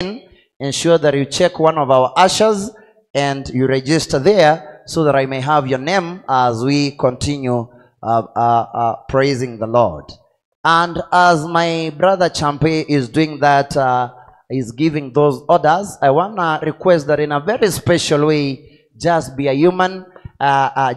Ensure that you check one of our ushers and you register there so that I may have your name as we continue praising the Lord. And as my brother Champe is doing that, is giving those orders, I want to request that in a very special way, just be a human.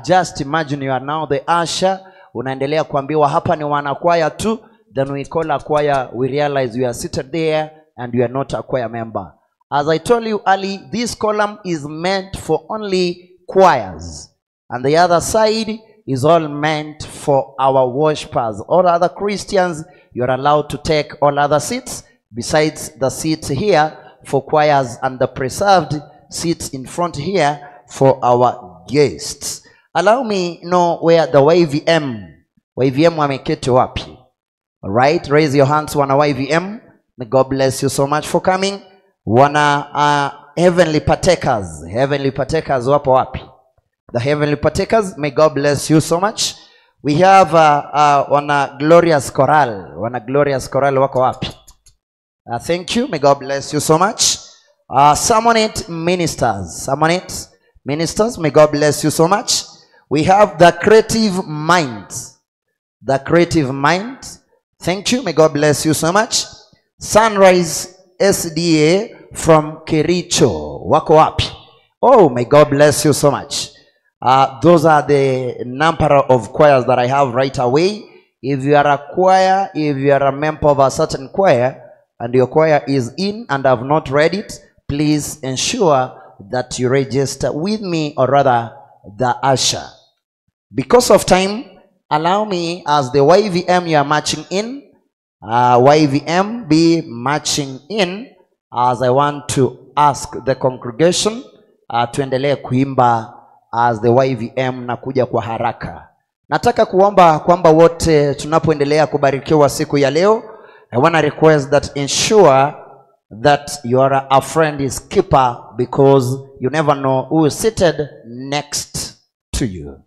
Just imagine you are now the usher. Unaendelea kuambiwa hapa ni wanakwaya tu. Then we call a choir, we realize you are seated there and you are not a choir member. As I told you early, this column is meant for only choirs. And the other side is all meant for our worshipers. All other Christians, you are allowed to take all other seats besides the seats here for choirs and the preserved seats in front here for our guests. Allow me know where the YVM wameketi wapi. All right, raise your hands, wana YVM. May God bless you so much for coming. Wana heavenly partakers wapo wapi? The heavenly partakers, may God bless you so much. We have wana glorious chorale. Wana glorious chorale wako wapi? Thank you. May God bless you so much. Sermonate ministers. Sermonate ministers, may God bless you so much. We have the creative mind. The creative mind. Thank you. May God bless you so much. Sunrise SDA from Kericho. Wako wapi? Oh, may God bless you so much. Those are the number of choirs that I have right away. If you are a choir, if you are a member of a certain choir, and your choir is in and I've not read it, please ensure that you register with me, or rather the usher. Because of time, allow me, as the YVM you are marching in, YVM be marching in, as I want to ask the congregation tuendelee kuimba as the YVM na kuja kwa haraka. Nataka kuomba kwamba wote tunapoendelea kubarikiwa siku ya leo, I want to request that ensure that you are a friend is keeper, because you never know who is seated next to you.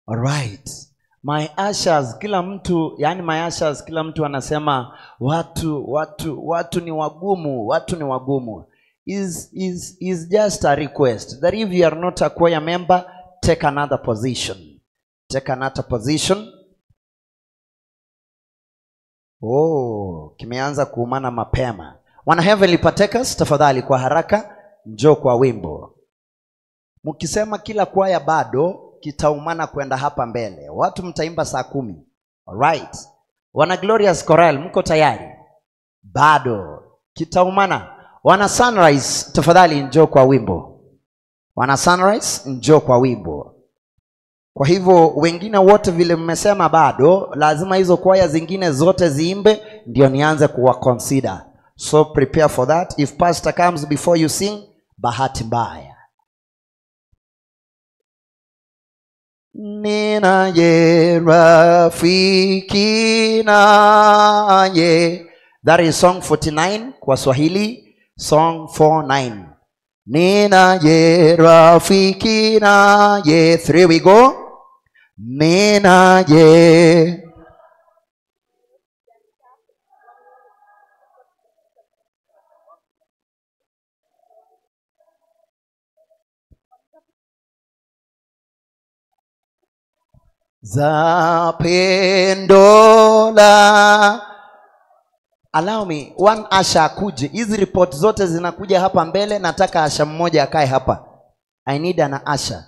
All right. My ushers, kila mtu, yani my ushers, kila mtu anasema watu ni wagumu, watu ni wagumu. Is just a request that if you are not a choir member, take another position. Take another position. Oh, kimeanza kuumana mapema. Wana heavenly partakers, tafadhali kwa haraka njoo kwa wimbo. Mkisema kila kwaya bado kitaumana kwenda hapa mbele. Watu mtaimba saa 10. All right. Wana glorious chorale, mko tayari? Bado kitaumana. Wana sunrise, tafadhali njoo kwa wimbo. Wana sunrise, njoo kwa wimbo. Kwa hivyo wengine wote vile mmesema bado, lazima hizo kwaya zingine zote ziimbe ndio nianze kuwa consider. So prepare for that. If pastor comes before you sing, bahati mbaya. Ninaye rafiki naye. That is song 49 kwa Swahili, song 49. Ninaye rafiki naye. 3 we go. Ninaye. Za pendo la. Allow me one usher akuje. Hizi report zote zinakuja hapa mbele. Nataka usher mmoja akae hapa. I need an usher.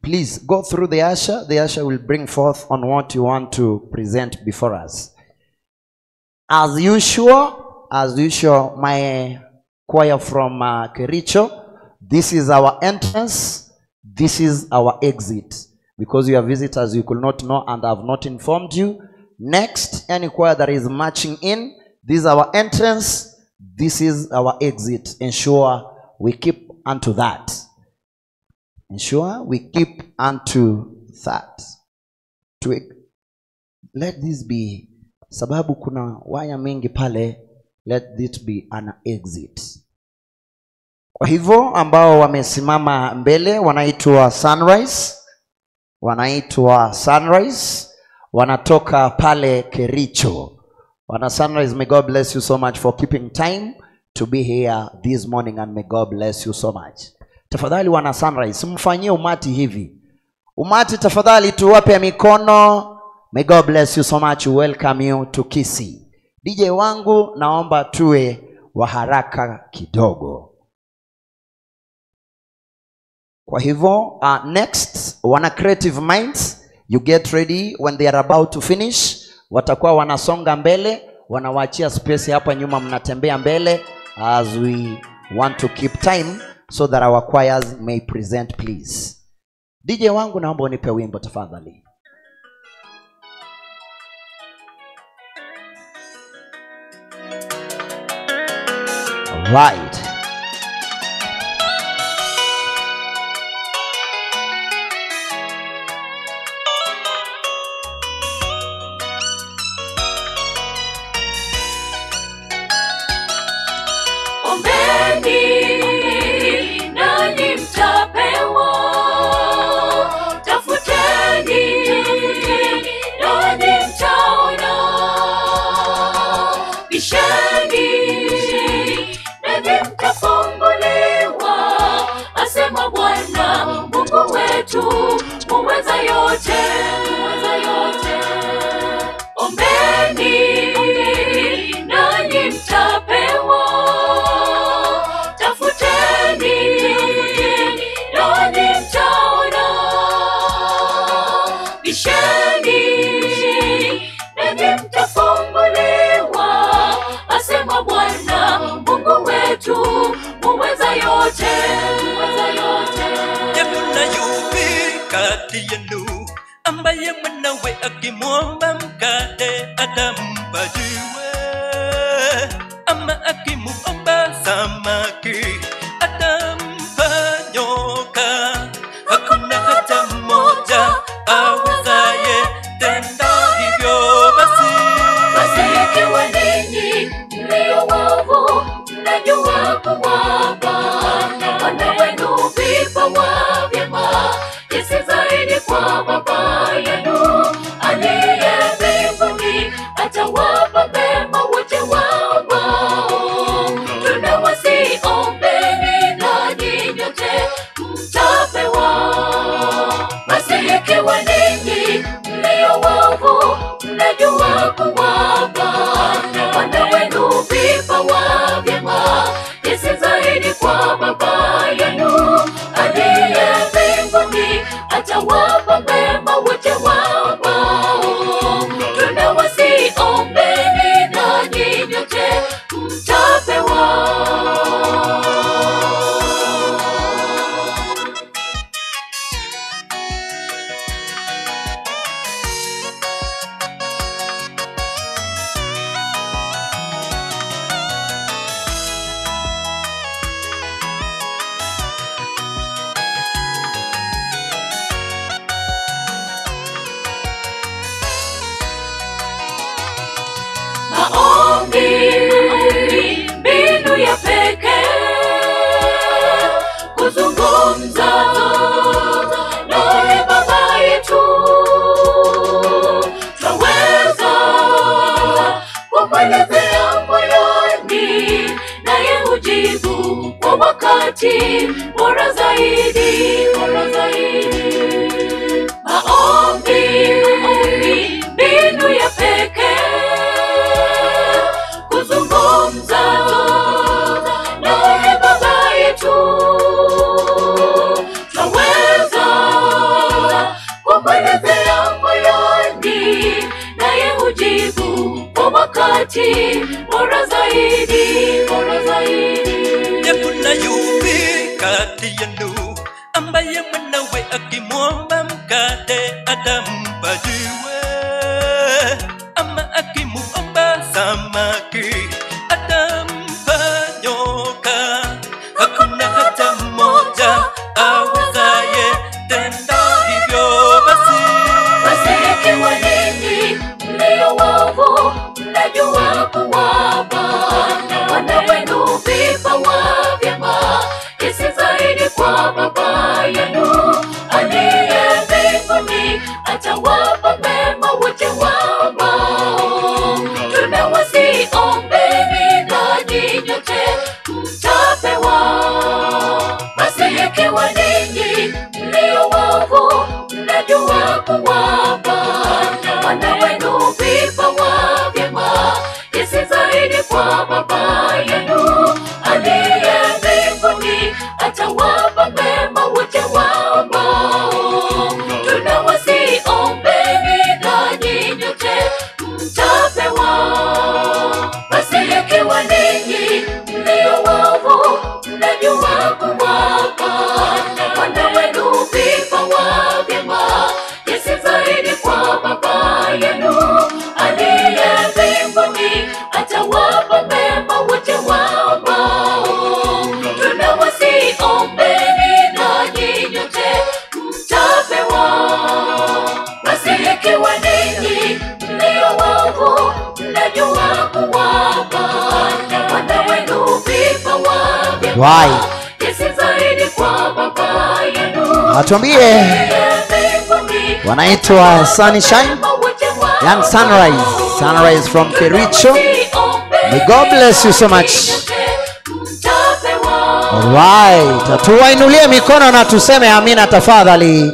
Please go through the usher. The usher will bring forth on what you want to present before us. As usual, my choir from Kericho, this is our entrance. This is our exit. Because you are visitors, you could not know and I have not informed you. Next, any choir that is marching in, this is our entrance, this is our exit. Ensure we keep unto that. Ensure we keep unto that. Let this be, sababu kuna waya mingi pale, let this be an exit. Kwa hivyo ambao wamesimama mbele wanaitwa Sunrise, wanaitwa Sunrise, wanatoka pale Kericho. Wana Sunrise, may God bless you so much for keeping time to be here this morning, and may God bless you so much. Tafadhali wana Sunrise, mfanyie umati hivi. Umati tafadhali tuwape mikono. May God bless you so much. Welcome you to Kisii. DJ wangu naomba tuwe wa haraka kidogo. Kwa hivyo, next, wana Creative Minds, you get ready when they are about to finish. Watakuwa wanasonga mbele, wanawaachia space hapa nyuma, mnatembea mbele as we want to keep time so that our choirs may present, please. DJ wangu naomba unipe wimbo tafadhali. Right. Ombeni nanyi mtapewa, tafuteni nanyi mtaona, bisheni nanyi mtafunguliwa, asema Bwana Mungu wetu muweza yote, muweza yote. Ombeni nanyi mtapewa, tafuteni nanyi mtaona, bisheni nanyi mtafunguliwa, asema Bwana Mungu wetu muweza yote, muweza yote. Je, kuna yupi kati yenu ambaye mwanawe akimwomba mkate atampa jiwe, ama akimuomba samaki atampa nyoka? Hakuna hata mmoja awezaye tenda hivyo. Basi Basi ikiwa ninyi mlio waovu mnajua kuwapa wana wenu vipawa vyema, jinsi zaidi kwa Baba yenu aliye mbinguni atawapa mema wote waombao. Tunawasihi, ombeni nanyi nyote mtapewa. Basi ikiwa ninyi mlio waovu mnajua kuwapa wana wenu vipawa vyema, jinsi zaidi kwa Baba yenu aliye mbinguni atawapa mema wote waombao. Tunawasihi, ombeni nanyi nyote mtapewa. Maombi, mbinu ya pekee kuzungumza naye Baba yetu. Twaweza kumwelezea moyoni, naye hujibu kwa wakati bora zaidi, bora zaidi. Maombi, mbinu ya pekee kuzungumza naye Baba yetu. Twaweza kumwelezea moyoni, naye hujibu kwa wakati bora zaidi, bora zaidi. Je, kuna yupi kati yenu ambaye mwanawe akimwomba mkate atampa jiwe, ama akimuomba samaki atampa nyoka? Hakuna hata mmoja awezaye tenda hivyo. Basi Basi ikiwa ninyi mlio waovu mnajua kuwapa wana wenu vipawa vyema, kwa Baba yenu aliye mbinguni, atawapa mema wote waombao. Tunawasiombeni nanyi nyote mtapewa. Basi ikiwa ninyi mlio waovu mnajua kuwapa wana wenu vipawa vyema, jinsi zaidi kwa Baba yenu aliye mbinguni, atawapa mema wote waombao. Tunawasiombeni nanyi nyote mtapewa. Basi ikiwa ninyi mlio waovu mnajua kuwapa wana wenu vipawa vyema, jinsi zaidi kwa Baba yenu aliye mbinguni, atawapa mema wote waombao. Tunawasiombeni nanyi nyote mtapewa. Basi ikiwa ninyi mlio waovu mnajua kuwapa wana wenu vipawa vyema, jinsi zaidi kwa Baba yenu Atuambie wanaitwa Sunshine and Sunrise, Sunrise from Kericho. May God bless you so much. Alright, tuwainulie mikono na tuseme amina tafadhali.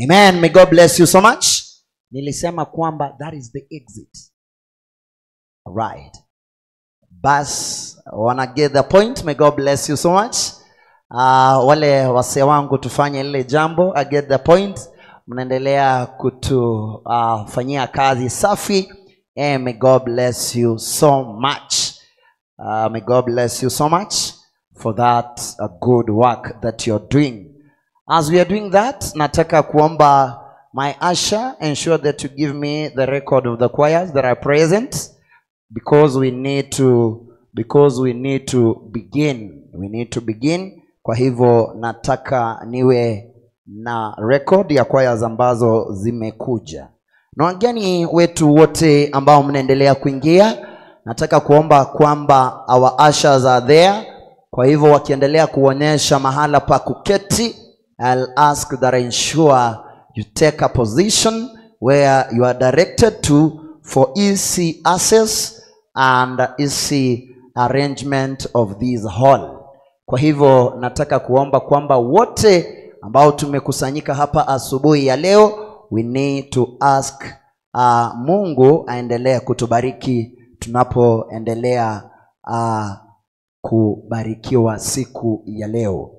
Amen. May God bless you so much. Nilisema kwamba that is the exit. Alright. Bas, wanna get the point. May God bless you so much. Wale wase wangu tufanye lile jambo. I get the point. Mnaendelea kutufanyia kazi safi. And may God bless you so much. May God bless you so much for that good work that you're doing. As we are doing that, nataka kuomba my usher, ensure that you give me the record of the choirs that are present, because we need to begin. We need to begin. Kwa hivyo nataka niwe na record ya choirs ambazo zimekuja. Na wageni wetu wote ambao mnaendelea kuingia, nataka kuomba kwamba our ushers are there. Kwa hivyo wakiendelea kuonyesha mahala pa kuketi, I'll ask that I ensure you take a position where you are directed to for easy access and easy arrangement of this hall. Kwa hivyo nataka kuomba kwamba wote ambao tumekusanyika hapa asubuhi ya leo, we need to ask Mungu aendelee kutubariki tunapoendelea kubarikiwa siku ya leo.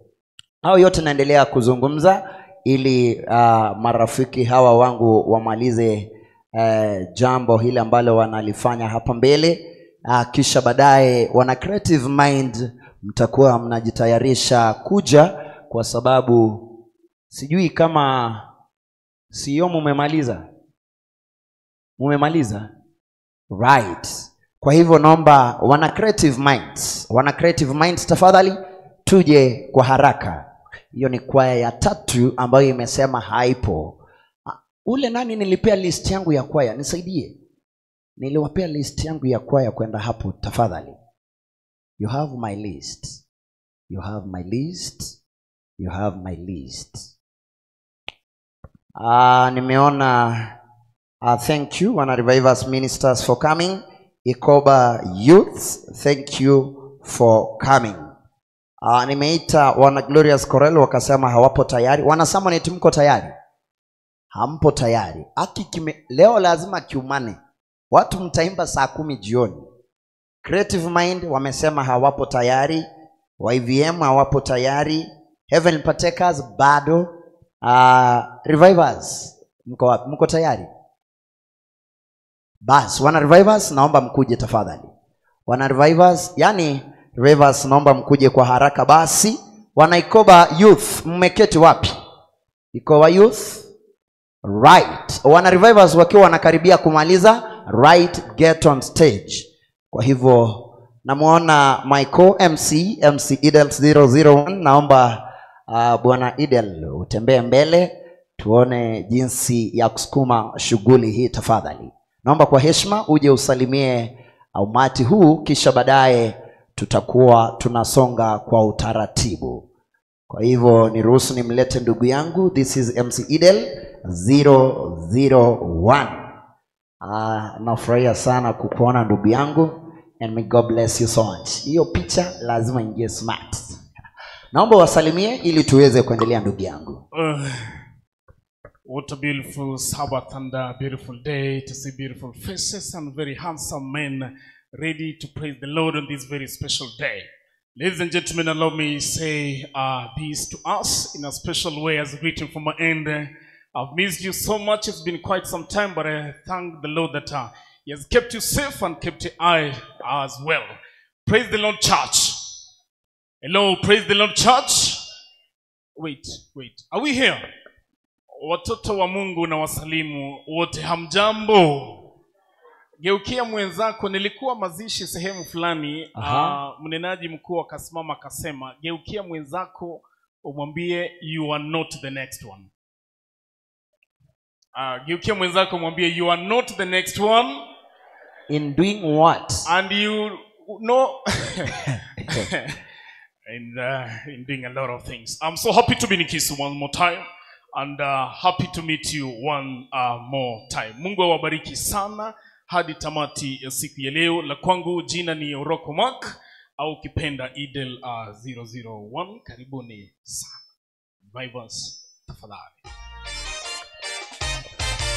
Hao yote naendelea kuzungumza ili marafiki hawa wangu wamalize jambo hili ambalo wanalifanya hapa mbele. Kisha baadaye wana creative mind mtakuwa mnajitayarisha kuja, kwa sababu sijui kama sio mumemaliza. Mumemaliza? Right. Kwa hivyo naomba wana creative minds, wana creative minds tafadhali tuje kwa haraka. Hiyo ni kwaya ya tatu ambayo imesema haipo. Ule nani nilipea list yangu ya kwaya, nisaidie. Niliwapea list yangu ya kwaya kwenda hapo tafadhali. You have my list. You have my list. You have my list. Nimeona thank you wana Revivers Ministers for coming. Ikoba Youths, thank you for coming. Nimeita wana Glorious Corel wakasema hawapo tayari. Wana Samonet mko tayari? Hampo tayari. Leo lazima kiumane. Watu mtaimba saa 10 jioni. Creative Mind wamesema hawapo tayari. YVM hawapo tayari. Heaven Partakers bado. Revivers mko wapi? Mko tayari? Bas, wana Revivers naomba mkuje tafadhali. Wana Revivers, yani Revivers naomba mkuje kwa haraka basi. Wana Ikoba Youth mmeketi wapi? Ikoba Youth? Right. Wana Revivers wakiwa wanakaribia kumaliza, right, get on stage. Kwa hivyo namuona Michael MC, MC Idel 001, naomba Bwana Idel utembee mbele tuone jinsi ya kusukuma shughuli hii tafadhali. Naomba kwa heshima uje usalimie umati huu, kisha baadaye tutakuwa tunasonga kwa utaratibu. Kwa hivyo niruhusu nimlete ndugu yangu. This is MC Idel 001. Nafurahia sana kukuona ndugu yangu, and may God bless you so much. Hiyo picha lazima ingie smart. Naomba wasalimie ili tuweze kuendelea ndugu yangu. What a beautiful Sabbath and a beautiful day to see beautiful faces and very handsome men ready to praise the Lord on this very special day. Ladies and gentlemen, allow me say this to us in a special way as a greeting from my end. I've missed you so much. It's been quite some time, but I thank the Lord that He has kept you safe and kept your eye as well. Praise the Lord, church. Hello, praise the Lord, church. Wait, wait. Are we here? Watoto wa Mungu na wasalimu wote, hamjambo? Geukia mwenzako. Nilikuwa mazishi sehemu fulani, mnenaji mkuu akasimama akasema, geukia mwenzako umwambie you are not the next one. Geukia mwenzako umwambie you are not the next one. In doing what? And you know in doing a lot of things. I'm so happy to be in Kisumu one more time. And happy to meet you one more time. Mungu awabariki sana hadi tamati ya siku ya leo. La kwangu jina ni Oroko Mark au kipenda Idel 001. Karibuni sana. Vibers, tafadhali.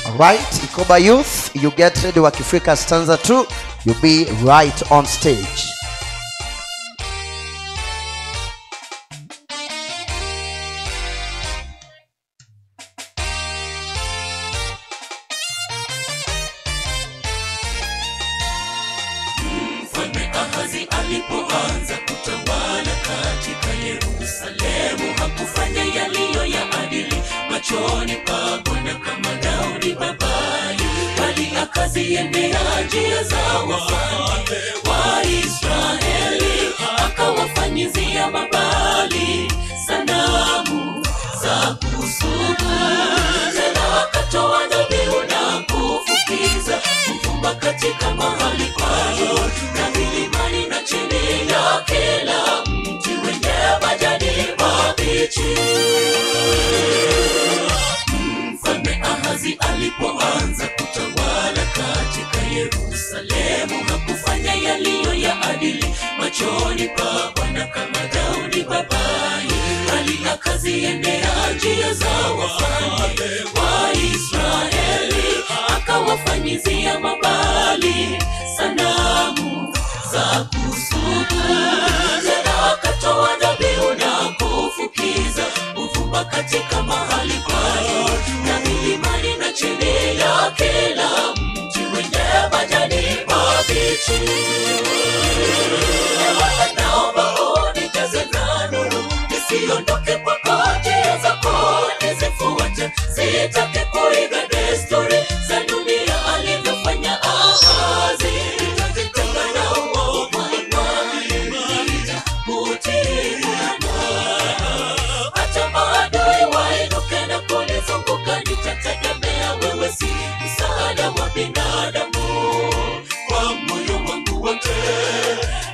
Alright, Ikoba Youth, you get ready. Wakifika stanza 2, you'll be right on stage. Ahazi alipoanza kutawala katika Yerusalemu, hakufanya yaliyo ya adili machoni pa Bwana kama Daudi babaye, bali akaziendea njia za wafalme wa Israeli, akawafanyizia mabali sanamu za kusubu. Tena akatoa dhabihu na kufukiza uvumba katika mahali pa juu na milimani na chini ya kila mti wenye majani mabichi. Mfalme Ahazi alipoanza kutawala katika Yerusalemu, hakufanya yaliyo ya adili machoni pa Bwana kama Daudi babaye, bali akaziendea njia za wafalme wa Israeli, akawafanyizia mabali sanamu za kusubu. Tena akatoa dhabihu na kufukiza uvumba katika mahali pa juu na milimani na chini ya kila mti wenye majani mabichi. Bwana, naomba unijaze na nuru, nisiondoke kwako, njia zako nizifuate, sitaki kuiga desturi za dunia alivyofanya Ahazi. Nitajitenga na uovu, nitakutii Bwana. Hata maadui wainuke na kunizunguka, nitategemea wewe, si msaada wa binadamu. Kwa moyo wangu wote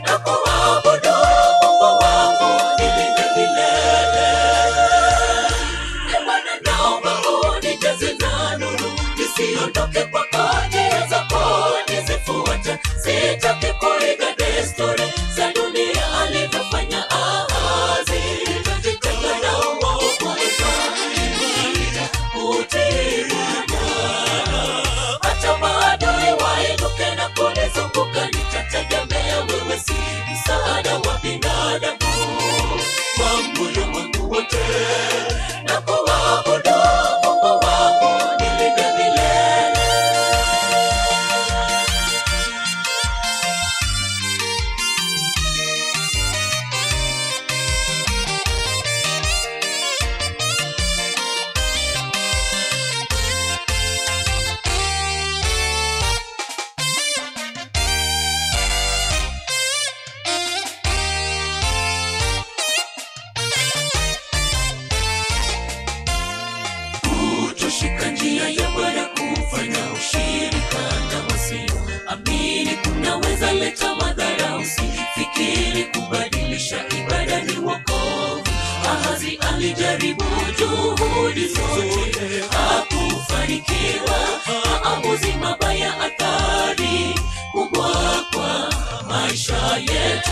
na kuabudu Mungu wangu, nilinde milele. Bwana, naomba unijaze na nuru, nisiondoke kwako, njia zako nizifuate, sitaki kuiga desturi za dunia alivyofanya Ahazi. Nitajitenga na uovu, nitakutii Bwana. Hata maadui wainuke na kunizunguka, nitategemea wewe, si msaada wa binadamu. Kwa moyo wangu wote na kuabudu Mungu wangu, nilinde milele. Ahazi alijaribu juhudi zote, hakufanikiwa. Maamuzi mabaya, athari kubwa kwa maisha yetu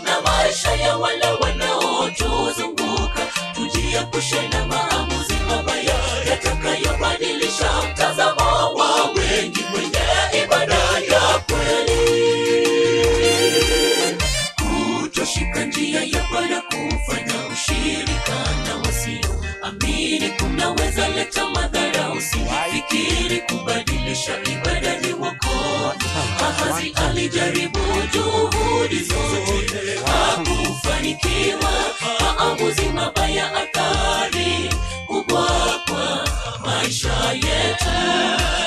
na maisha ya wale wanaotuzunguka. Tujiepushe na maamuzi mabaya yatakayobadilisha mtazamo wa wengi kwenye ibada ya kweli. Kutoshika njia ya Bwana, kufanya ushirika na wasioamini kunaweza leta madhara. Usifikiri kubadilisha ibada ni wokovu. Ahazi alijaribu juhudi zote, hakufanikiwa. Maamuzi mabaya, athari kubwa kwa maisha yetu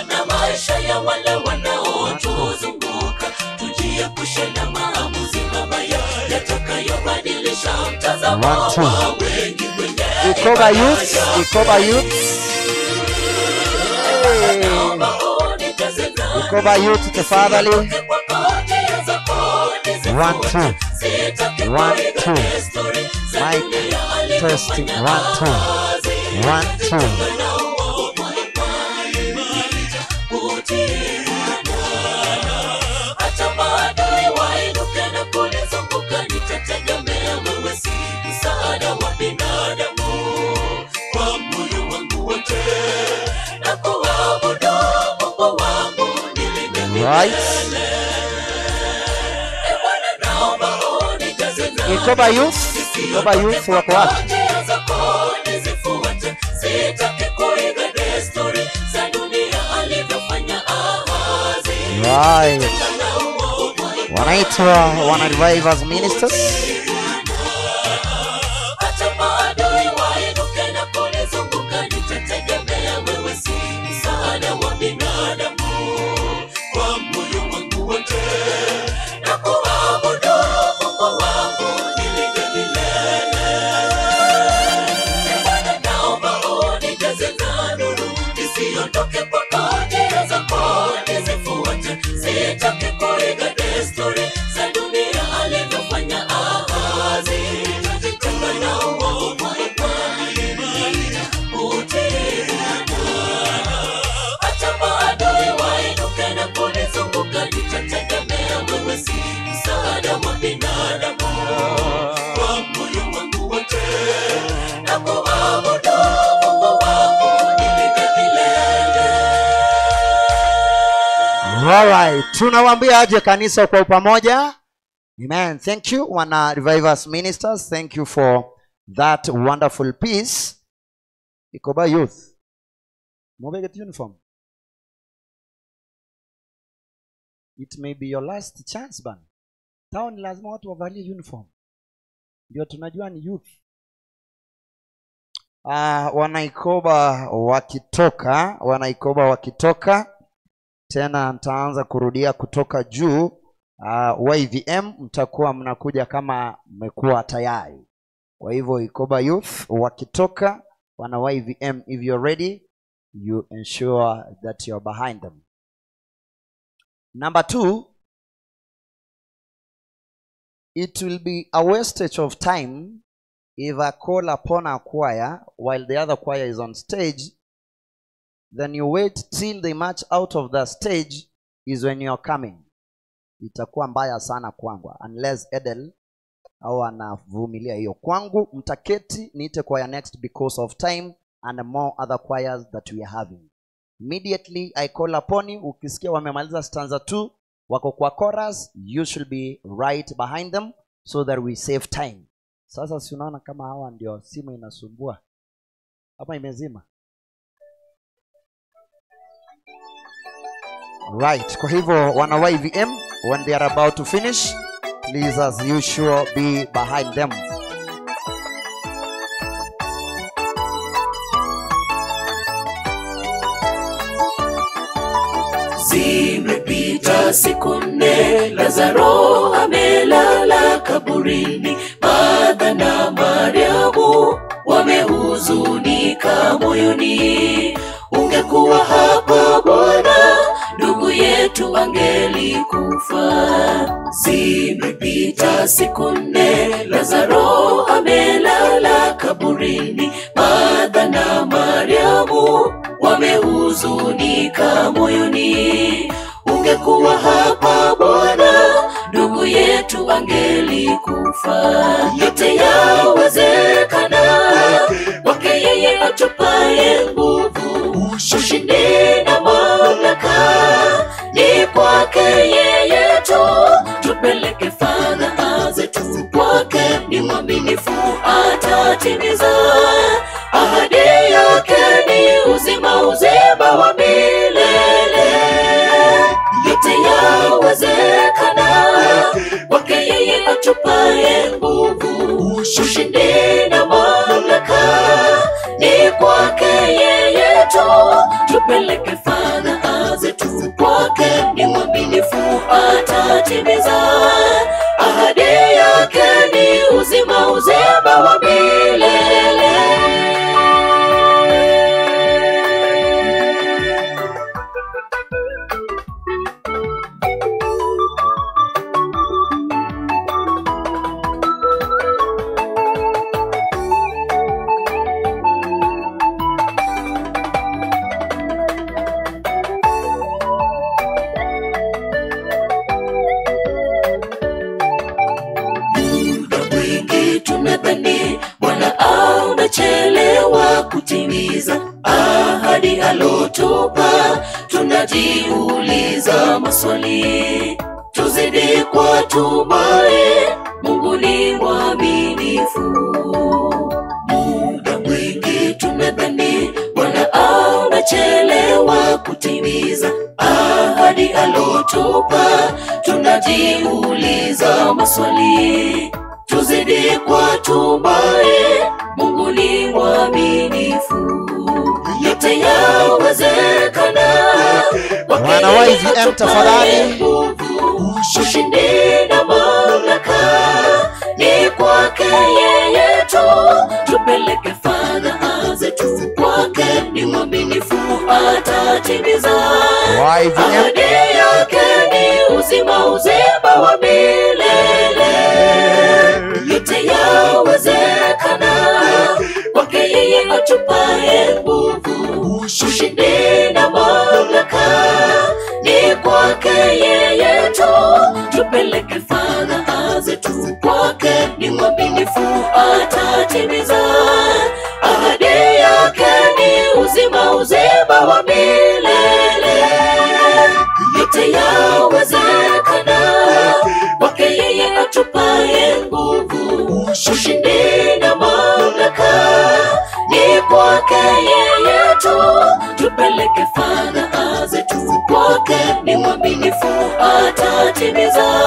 na maisha ya wale wanaotuzunguka. Tujiepushe na maamuzi mabaya yatakayobadilisha mtazamo wa wengi kwenye Ikoba Youth, Ikoba Youth. Ikoba Youth, tafadhali. 1 2 1 2. Mic testing. 1 2 1 2. Msaada wa binadamu kwa moyo wangu wote na kuabudu Mungu wangu nilinde Right. Ikoba Youth, Ikoba Youth wako wapi? Right. Wanaitwa Wana Revivers Ministers. Alright, tunawaambia aje kanisa kwa pamoja. Amen. Thank you Wana Revivers Ministers. Thank you for that wonderful piece. Ikoba Youth. Mobile uniform. It may be your last chance bana. Town lazima watu wavalie uniform. Ndio tunajua ni youth. Wanaikoba wakitoka, wanaikoba wakitoka tena nitaanza kurudia kutoka juu. YVM mtakuwa mnakuja kama mmekuwa tayari. Kwa hivyo Ikoba Youth wakitoka, wana YVM, if you're ready, you ensure that you're behind them. Number 2, it will be a wastage of time if I call upon a choir while the other choir is on stage. Then you wait till they march out of the stage is when you're coming. Itakuwa mbaya sana kwangu unless Edel au anavumilia hiyo. Kwangu mtaketi niite choir next because of time and more other choirs that we are having. Immediately I call upon you, ukisikia wamemaliza stanza 2 wako kwa chorus, you should be right behind them so that we save time. Sasa si unaona kama hawa ndio simu inasumbua. Hapa imezima. Right, kwa hivyo wana YVM, when they are about to finish, please as usual be behind them. Zimepita siku nne, Lazaro amelala kaburini. Martha na Mariamu wamehuzunika moyoni. Ungekuwa hapa Bwana, ndugu yetu angelikufa. Zimepita siku nne, Lazaro amelala kaburini. atatimiza. Ahadi yake ni uzima, uzima wa milele. Yote yawezekana kwake yeye atupaye nguvu. Ushindi na mamlaka ni kwake yeye tu. Tupeleke fadhaa zetu kwake, ni mwaminifu atatimiza. Ahadi yake ni uzima, uzima wa milele. Tunadhani Bwana amechelewa kutimiza ahadi alotupa. Tunajiuliza maswali, tuzidi kwa tumaini, Mungu ni mwaminifu. Muda mwingi tunadhani Bwana amechelewa kutimiza ahadi alotupa. Tunajiuliza maswali, tuzidi kwa tumaini, Mungu ni mwaminifu. Yote yawezekana Wana YVM tafadhali. Ushindi na mamlaka ni kwake yeye tu. Tupeleke fadhaa zetu kwake, ni mwaminifu atatimiza. Ahadi yake ni uzima, uzima wa milele. Yote yawezekana kwake yeye atupaye nguvu. Ushindi na mamlaka ni kwake yeye tu. Tupeleke fadhaa zetu kwake, ni mwaminifu atatimiza. Ahadi yake ni uzima, uzima wa milele. Yote yawezekana kwake yeye atupaye nguvu. Ushindi na mamlaka ni kwake yeye tu. Tupeleke fadhaa zetu kwake, ni mwaminifu atatimiza.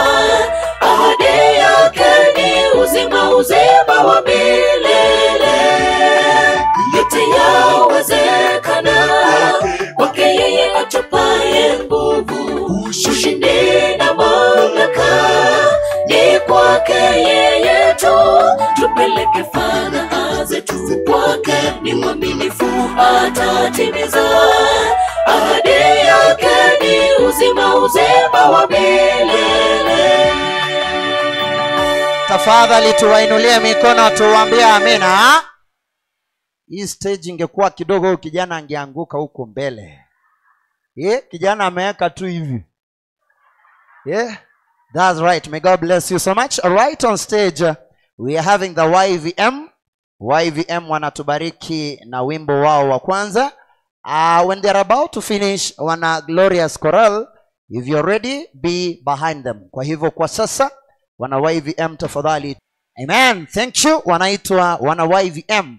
Ahadi yake ni uzima, uzima wa milele. Yote yawezekana kwake yeye atupaye nguvu. Ushindi na mamlaka ni kwake yeye tu. Tupeleke fadhaa zetu kwake, ni mwaminifu atatimiza. Ahadi yake ni uzima, uzima wa milele. Tafadhali tuwainulie mikono tuwaambie amina. Hii stage ingekuwa kidogo, huyu kijana angeanguka huko mbele. Kijana ameweka tu hivi. Yeah, that's right. May God bless you so much. Right on stage, we are having the YVM. YVM wanatubariki na wimbo wao wa kwanza. When they are about to finish, wana Glorious Choral. If you're ready, be behind them. Kwa hivyo kwa sasa, wana YVM tafadhali. Amen. Thank you. Wanaitwa wana YVM.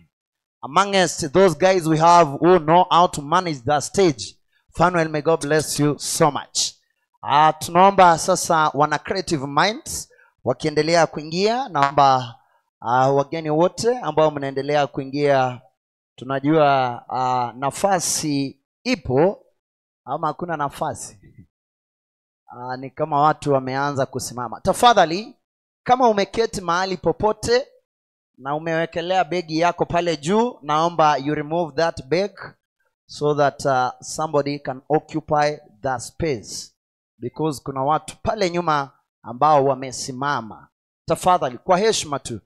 Amongst those guys we have who know how to manage the stage. Fanuel, may God bless you so much. Tunaomba sasa wana Creative Minds wakiendelea kuingia. Naomba wageni wote ambao mnaendelea kuingia, tunajua nafasi ipo ama hakuna nafasi. Ni kama watu wameanza kusimama. Tafadhali, kama umeketi mahali popote na umewekelea begi yako pale juu, naomba you remove that bag so that somebody can occupy that space, because kuna watu pale nyuma ambao wamesimama. Tafadhali, kwa heshima tu,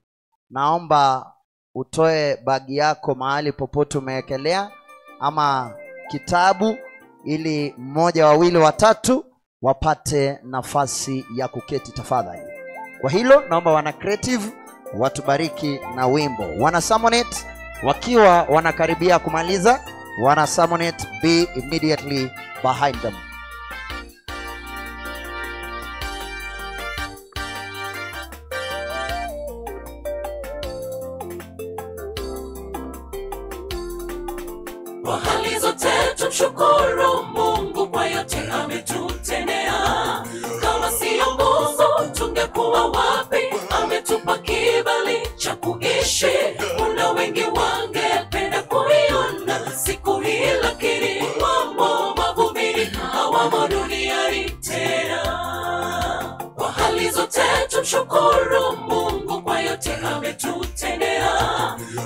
naomba utoe bagi yako mahali popote umewekelea ama kitabu, ili mmoja, wawili, watatu wapate nafasi ya kuketi tafadhali. Kwa hilo naomba wana Creative watubariki na wimbo. Wana Samonet wakiwa wanakaribia kumaliza, wana Samonet be immediately behind them. Kwa hali zote tumshukuru Mungu kwa yote ametutendea. Kama siyo Mungu tungekuwa wapi? Ametupa kibali cha kuishi. Kuna wengi wangependa kuiona siku hii, lakini wamo mavumbini, hawamo duniani tena. Kwa hali zote tumshukuru Mungu kwa yote ametutendea.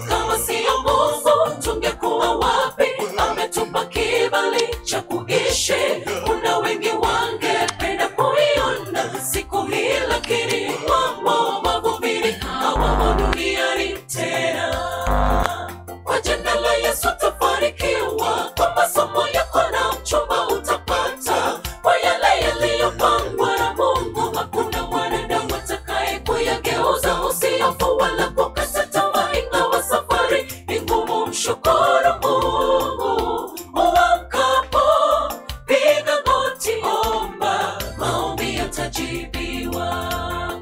Kama siyo Mungu tungekuwa wapi? Ametupa kibali cha kuishi. Kuna wengi wangependa kuiona siku hii, lakini wamo mavumbini, hawamo duniani tena. Kwa jina la Yesu utafanikiwa, kwa masomo yako na mchumba utapata. Kwa yale yaliyopangwa na Mungu, hakuna mwanadamu atakaye kuyageuza. Usihofu wala kukata tamaa, ingawa safari ni ngumu, mshukuru Mungu. Uamkapo piga goti, omba, maombi yatajibiwa.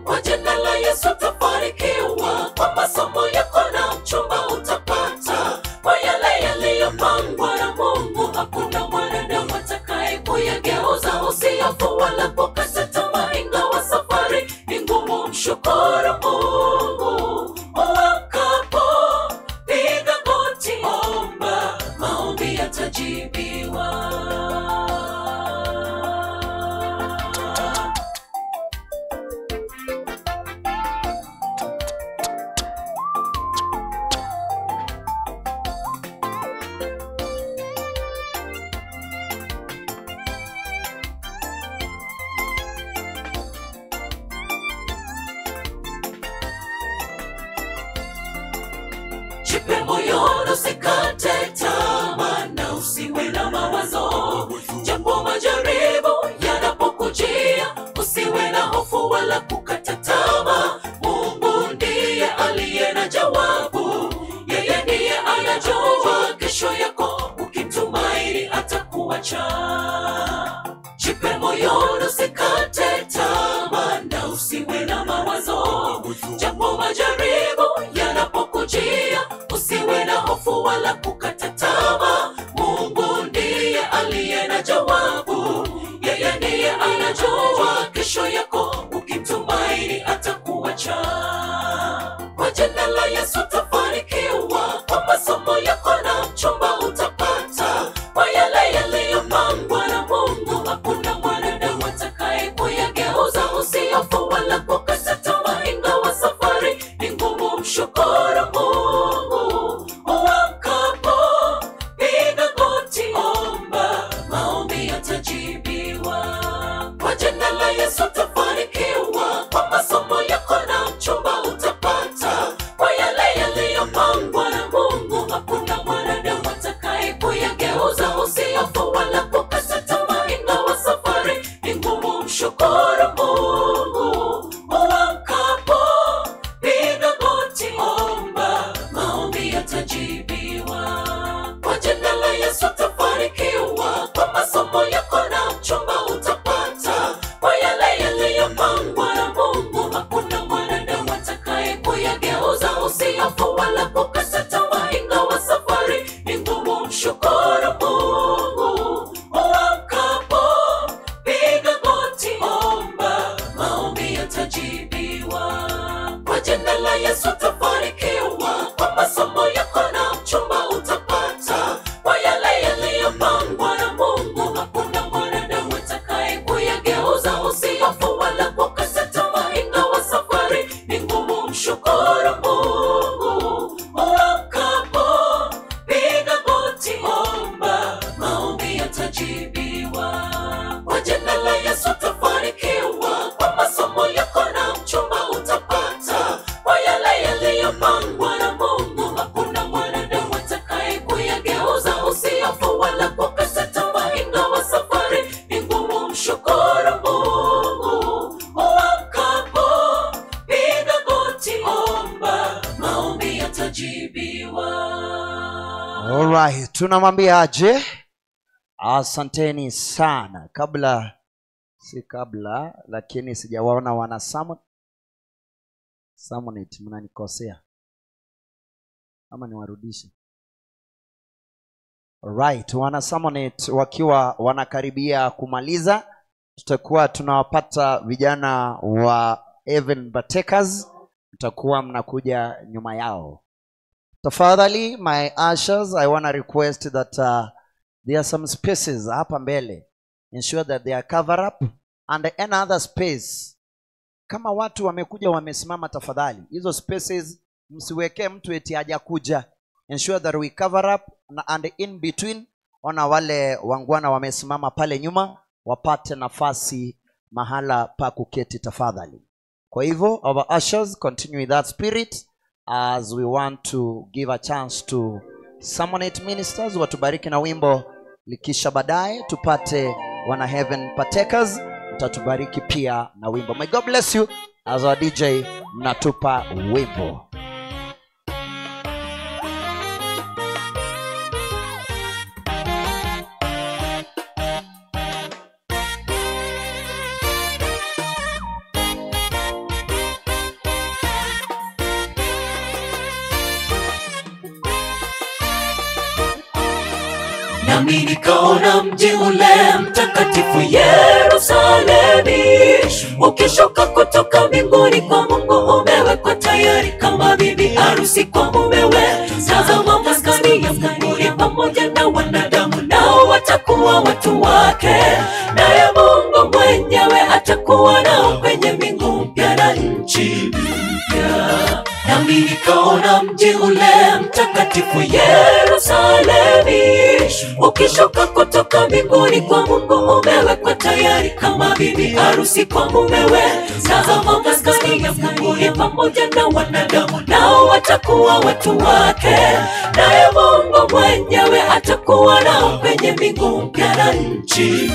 Kwa jina la Yesu utafanikiwa, kwa masomo yako na mchumba utapata. Kwa yale yaliyopangwa na Mungu, hakuna mwanadamu atakaye kuyageuza. Usihofu wala kukata tamaa, ingawa safari ni ngumu, mshukuru Mungu. Uamkapo piga goti, omba, maombi yatajibiwa. Jipe moyo, usikate tamaa na usiwe na mawazo. Japo majaribu yanapokujia, usiwe na hofu wala kukata tamaa. Mungu ndiye aliye na jawabu, yeye ndiye anajua kesho yako, ukimtumaini atakuacha. Jipe moyo, usikate tamaa na usiwe na mawazo. Japo majaribu yanapokujia, usiwe na hofu wala kukata tamaa. Mungu ndiye aliye na jawabu, yeye ndiye anajua kesho yako, ukimtumaini atakuacha. Kwa jina la Yesu utafanikiwa, kwa masomo yako na mchumba utapata. Kwa yale yaliyopangwa na Mungu, hakuna mwanadamu atakaye kuyageuza. Usihofu wala kukata tamaa, ingawa safari ni ngumu, mshukuru Mungu. Uamkapo piga goti, omba, maombi yatajibiwa. Kwa jina la Yesu utafanikiwa, kwa masomo yako na mchumba utapata. Kwa yale yaliyopangwa na Mungu, hakuna mwanadamu atakaye kuyageuza. Usihofu wala kukata tamaa, ingawa safari ni ngumu, mshukuru Mungu. Uamkapo piga goti, omba, maombi yatajibiwa. Kwa jina la Yesu utafanikiwa, kwa masomo yako na mchumba utapata. Kwa yale yaliyopangwa na Mungu, hakuna mwanadamu atakaye kuyageuza. Usihofu wala kukata tamaa, ingawa safari ni ngumu, mshukuru Mungu. Uamkapo piga goti, omba, maombi yatajibiwa. Kwa jina la Yesu utafanikiwa, kwa masomo yako na mchumba utapata. Kwa yale yaliyopangwa na Mungu, hakuna mwanadamu atakaye kuyageuza. Usihofu wala kukata tamaa, ingawa safari ni ngumu, mshukuru Mungu. Uamkapo piga goti, omba, maombi yatajibiwa. Kwa jina la Yesu utafanikiwa, kwa masomo yako na mchumba utapata. Kwa yale yaliyopangwa na Mungu, hakuna mwanadamu atakaye kuyageuza. Usihofu wala kukata tamaa, ingawa safari ni ngumu, mshukuru Mungu. Uamkapo piga goti, omba, maombi yatajibiwa. Alright, tunamwambia aje? Asanteni sana. Kabla si kabla, lakini sijawaona wana Samonit, mnanikosea. Ama niwarudishe. Right, wana Sermonet wakiwa wanakaribia kumaliza, tutakuwa tunawapata vijana wa Heaven Partakers, mtakuwa mnakuja nyuma yao. Tafadhali, my ushers, I want to request that there are some spaces hapa mbele. Ensure that they are cover up and any other space. Kama watu wamekuja wamesimama, tafadhali hizo spaces msiwekee mtu eti hajakuja. Ensure that we cover up and in between, ona wale wangwana wamesimama pale nyuma wapate nafasi mahala pa kuketi tafadhali. Kwa hivyo our ushers continue with that spirit as we want to give a chance to Sermonet ministers watubariki na wimbo, likisha baadaye tupate wana Heaven Partakers mtatubariki pia na wimbo. May God bless you as our DJ mnatupa wimbo. Nami nikaona mji ule mtakatifu Yerusalemi, ukishuka kutoka mbinguni kwa Mungu, umewekwa tayari kama bibi harusi kwa mumewe. Tazama maskani ya Mungu ni pamoja na wanadamu, nao watakuwa watu wake, naye Mungu mwenyewe atakuwa nao kwenye mbingu mpya na nchi mpya. Nami nikaona mji ule mtakatifu Yerusalemi, ukishuka kutoka mbinguni kwa Mungu, umewekwa tayari kama bibi harusi kwa mumewe. Tazama maskani ya Mungu ni pamoja na wanadamu, nao watakuwa watu wake, naye Mungu mwenyewe atakuwa nao kwenye mbingu mpya na nchi mpya.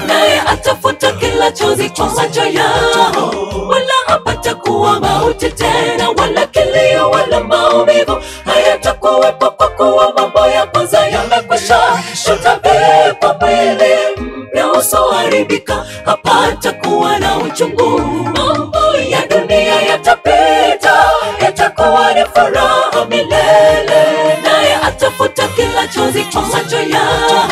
Naye atafuta kila chozi kwa macho yao, wala hapatakuwa mauti tena, wala kilio wala maumivu hayatakuwepo, kwa kuwa mambo ya kwanza yamekwisha. Tutavikwa mwili mpya usioharibika, hapatakuwa na uchungu. Mambo ya dunia yatapita, yatakuwa ni furaha milele. Naye atafuta kila chozi kwa macho yao,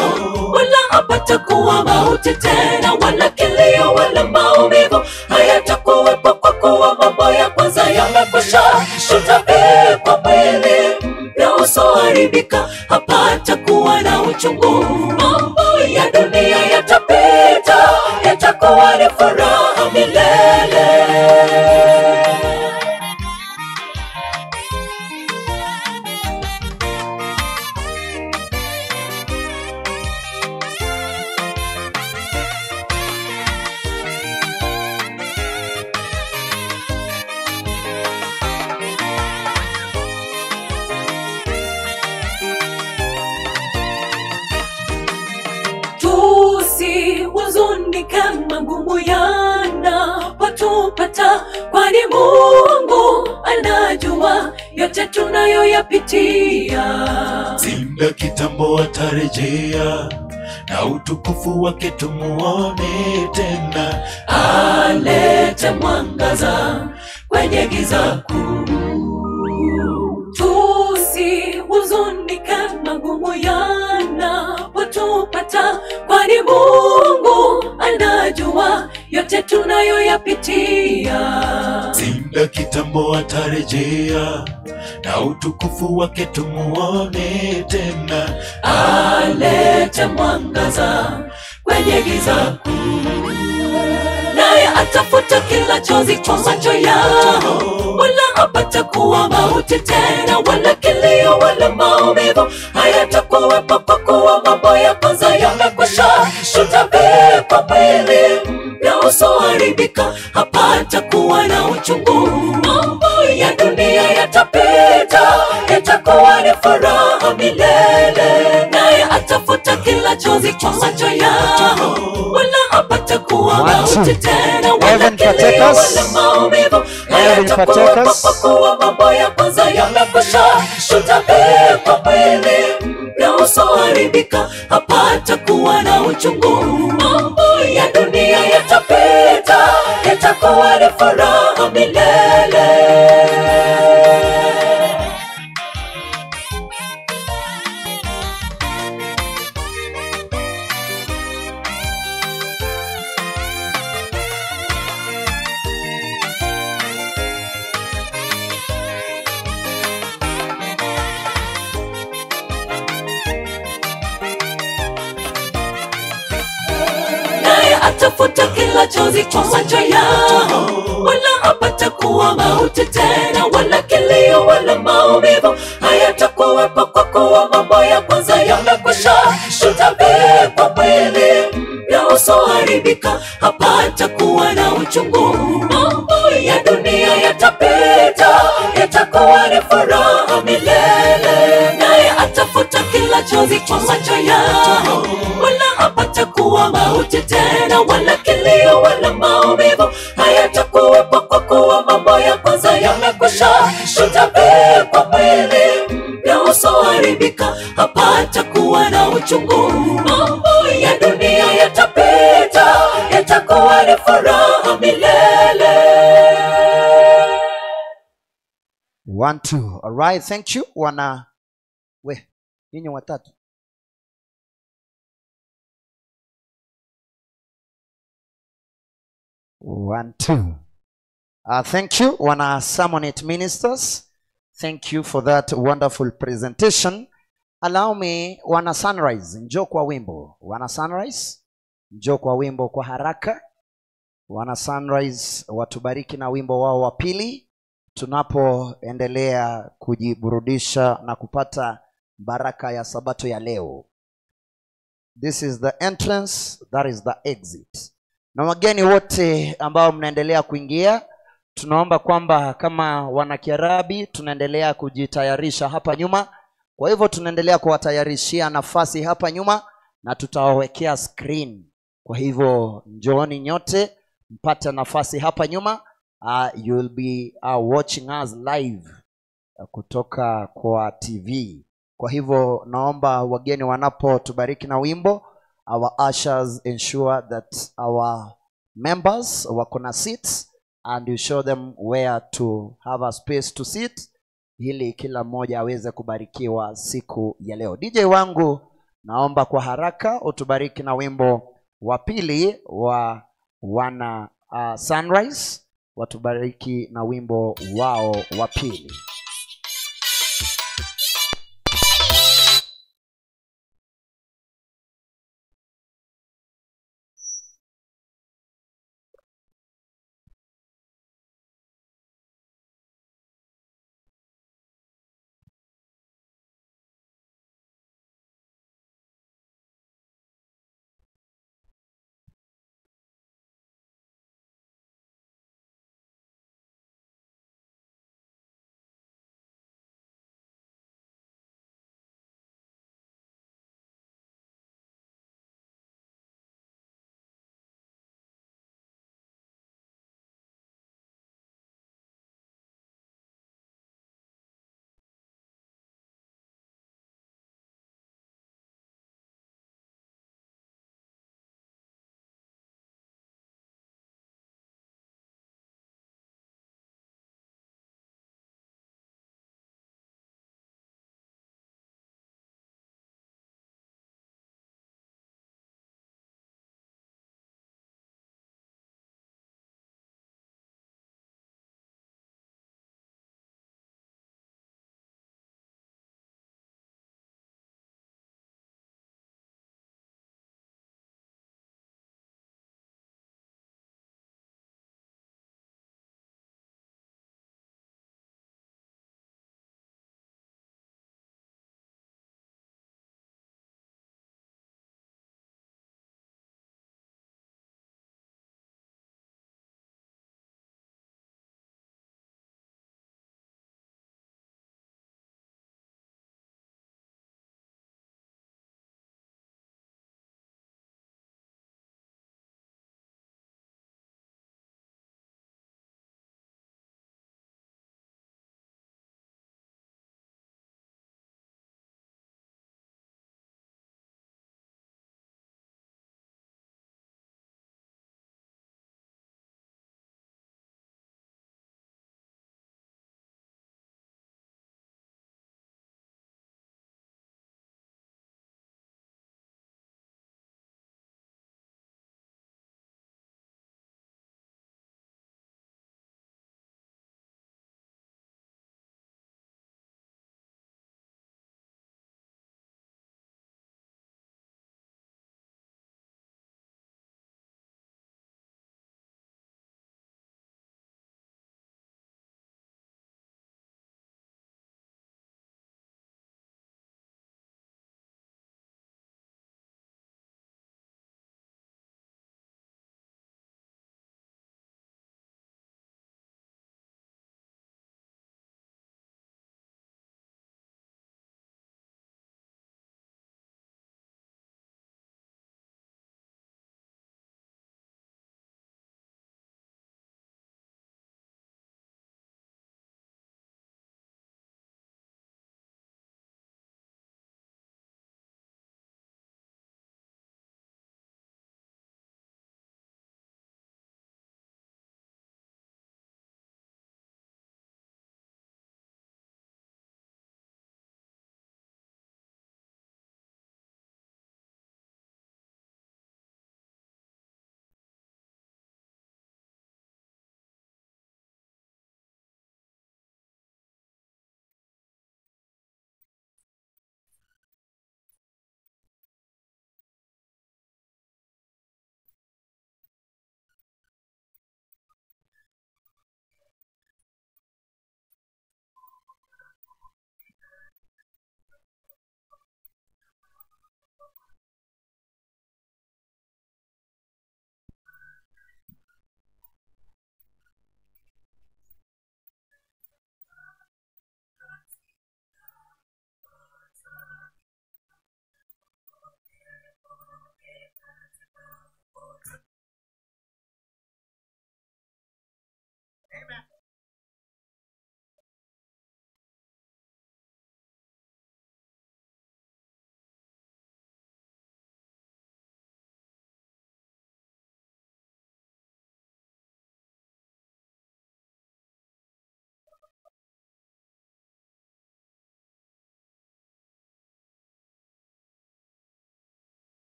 wala hapatakuwa mauti tena, wala kilio wala maumivu hayatakuwepo, kwa kuwa mambo ya kwanza yamekwisha. Tutavikwa mwili mpya usioharibika, hapatakuwa na uchungu. Mambo ya dunia yatapita, yatakuwa ni furaha milele. Tusihuzunike magumu yanapotupata, kwani Mungu anajua yote tunayoyapitia. Si muda kitambo atarejea, na utukufu wake tumuone tena. Alete mwangaza kwenye giza kuu. Tusihuzunike magumu yanapotupata, kwani Mungu anajua yote tunayoyapitia. Si muda kitambo atarejea, na utukufu wake tumuone tena. Alete mwangaza kwenye giza kuu. Naye atafuta kila chozi kwa macho yao, wala hapatakuwa mauti tena, wala kilio wala maumivu hayatakuwepo, kwa kuwa mambo ya kwanza yamekwisha. Tutavikwa mwili mpya usioharibika, hapatakuwa na uchungu. Mambo ya dunia yatapita, yatakuwa ni furaha milele. Naye atafuta kila chozi kwa macho yao, wala hapatakuwa mauti tena, wala kilio wala maumivu hayatakuwepo, kwa kuwa mambo ya kwanza yamekwisha. Tutavikwa mwili mpya usioharibika, hapatakuwa na uchungu. Mambo ya dunia yatapita, yatakuwa ni furaha milele. kila chozi kwa macho yao, wala hapatakuwa mauti tena, wala kilio wala maumivu hayatakuwepo, kwa kuwa mambo ya kwanza yamekwisha. Tutavikwa mwili mpya usioharibika, hapatakuwa na uchungu. Mambo ya dunia yatapita, yatakuwa ni furaha milele. Naye atafuta kila chozi kwa macho yao, wala hapatakuwa mauti tena, wala kilio wala maumivu hayatakuwepo, kwa kuwa mambo ya kwanza yamekwisha. Tutavikwa mwili mpya usioharibika, hapatakuwa na uchungu. Mambo ya dunia yatapita, yatakuwa ni furaha milele. 1 2. All right, thank you. Wana we ninyi watatu. One, two. Thank you, wana Sermonette ministers. Thank you for that wonderful presentation. Allow me, wana Sunrise, njoo kwa wimbo. Wana Sunrise, njoo kwa wimbo kwa haraka. Wana Sunrise watubariki na wimbo wao wa pili, tunapoendelea kujiburudisha na kupata baraka ya Sabato ya leo. This is the entrance, that is the exit. Na wageni wote ambao mnaendelea kuingia, tunaomba kwamba kama wanakiarabi tunaendelea kujitayarisha hapa nyuma. Kwa hivyo tunaendelea kuwatayarishia nafasi hapa nyuma na tutawawekea screen. Kwa hivyo njooni nyote mpate nafasi hapa nyuma. You'll be watching us live kutoka kwa TV. Kwa hivyo naomba wageni wanapotubariki na wimbo, our ushers ensure that our members wako na seats and you show them where to have a space to sit, ili kila mmoja aweze kubarikiwa siku ya leo. DJ wangu, naomba kwa haraka utubariki na wimbo wa pili wa wana Sunrise. Watubariki na wimbo wao wa pili.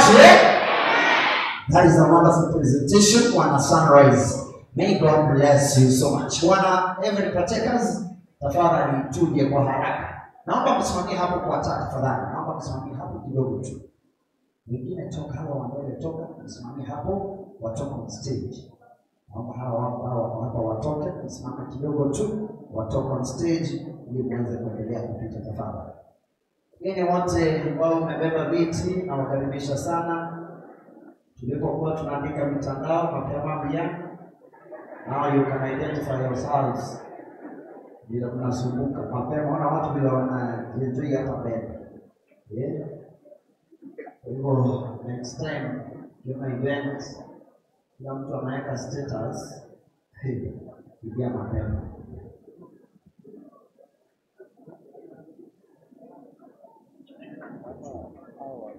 Mnasemaje? That is a wonderful presentation, Wana Sunrise. May God bless you so much. Wana every partakers, tafadhali tuje kwa haraka. Naomba msimamie hapo kwa tafadhali. Naomba msimamie hapo kidogo tu. Wengine toka hawa wanaweza toka, msimamie hapo watoke on stage. Naomba hawa hapa watoke, msimame kidogo tu, watoke on stage ili muweze kuendelea kupita tafadhali. Wengine wote ambao wamebeba viti nawakaribisha sana. Tulipokuwa tunaandika mitandao mapema pia, now you can identify yourselves. Bila mnasumbuka mapema, ona watu bila wanaenjoy hapa mbele. Yeah. Kwa hivyo next time kama event kila mtu anaweka status, pigia mapema.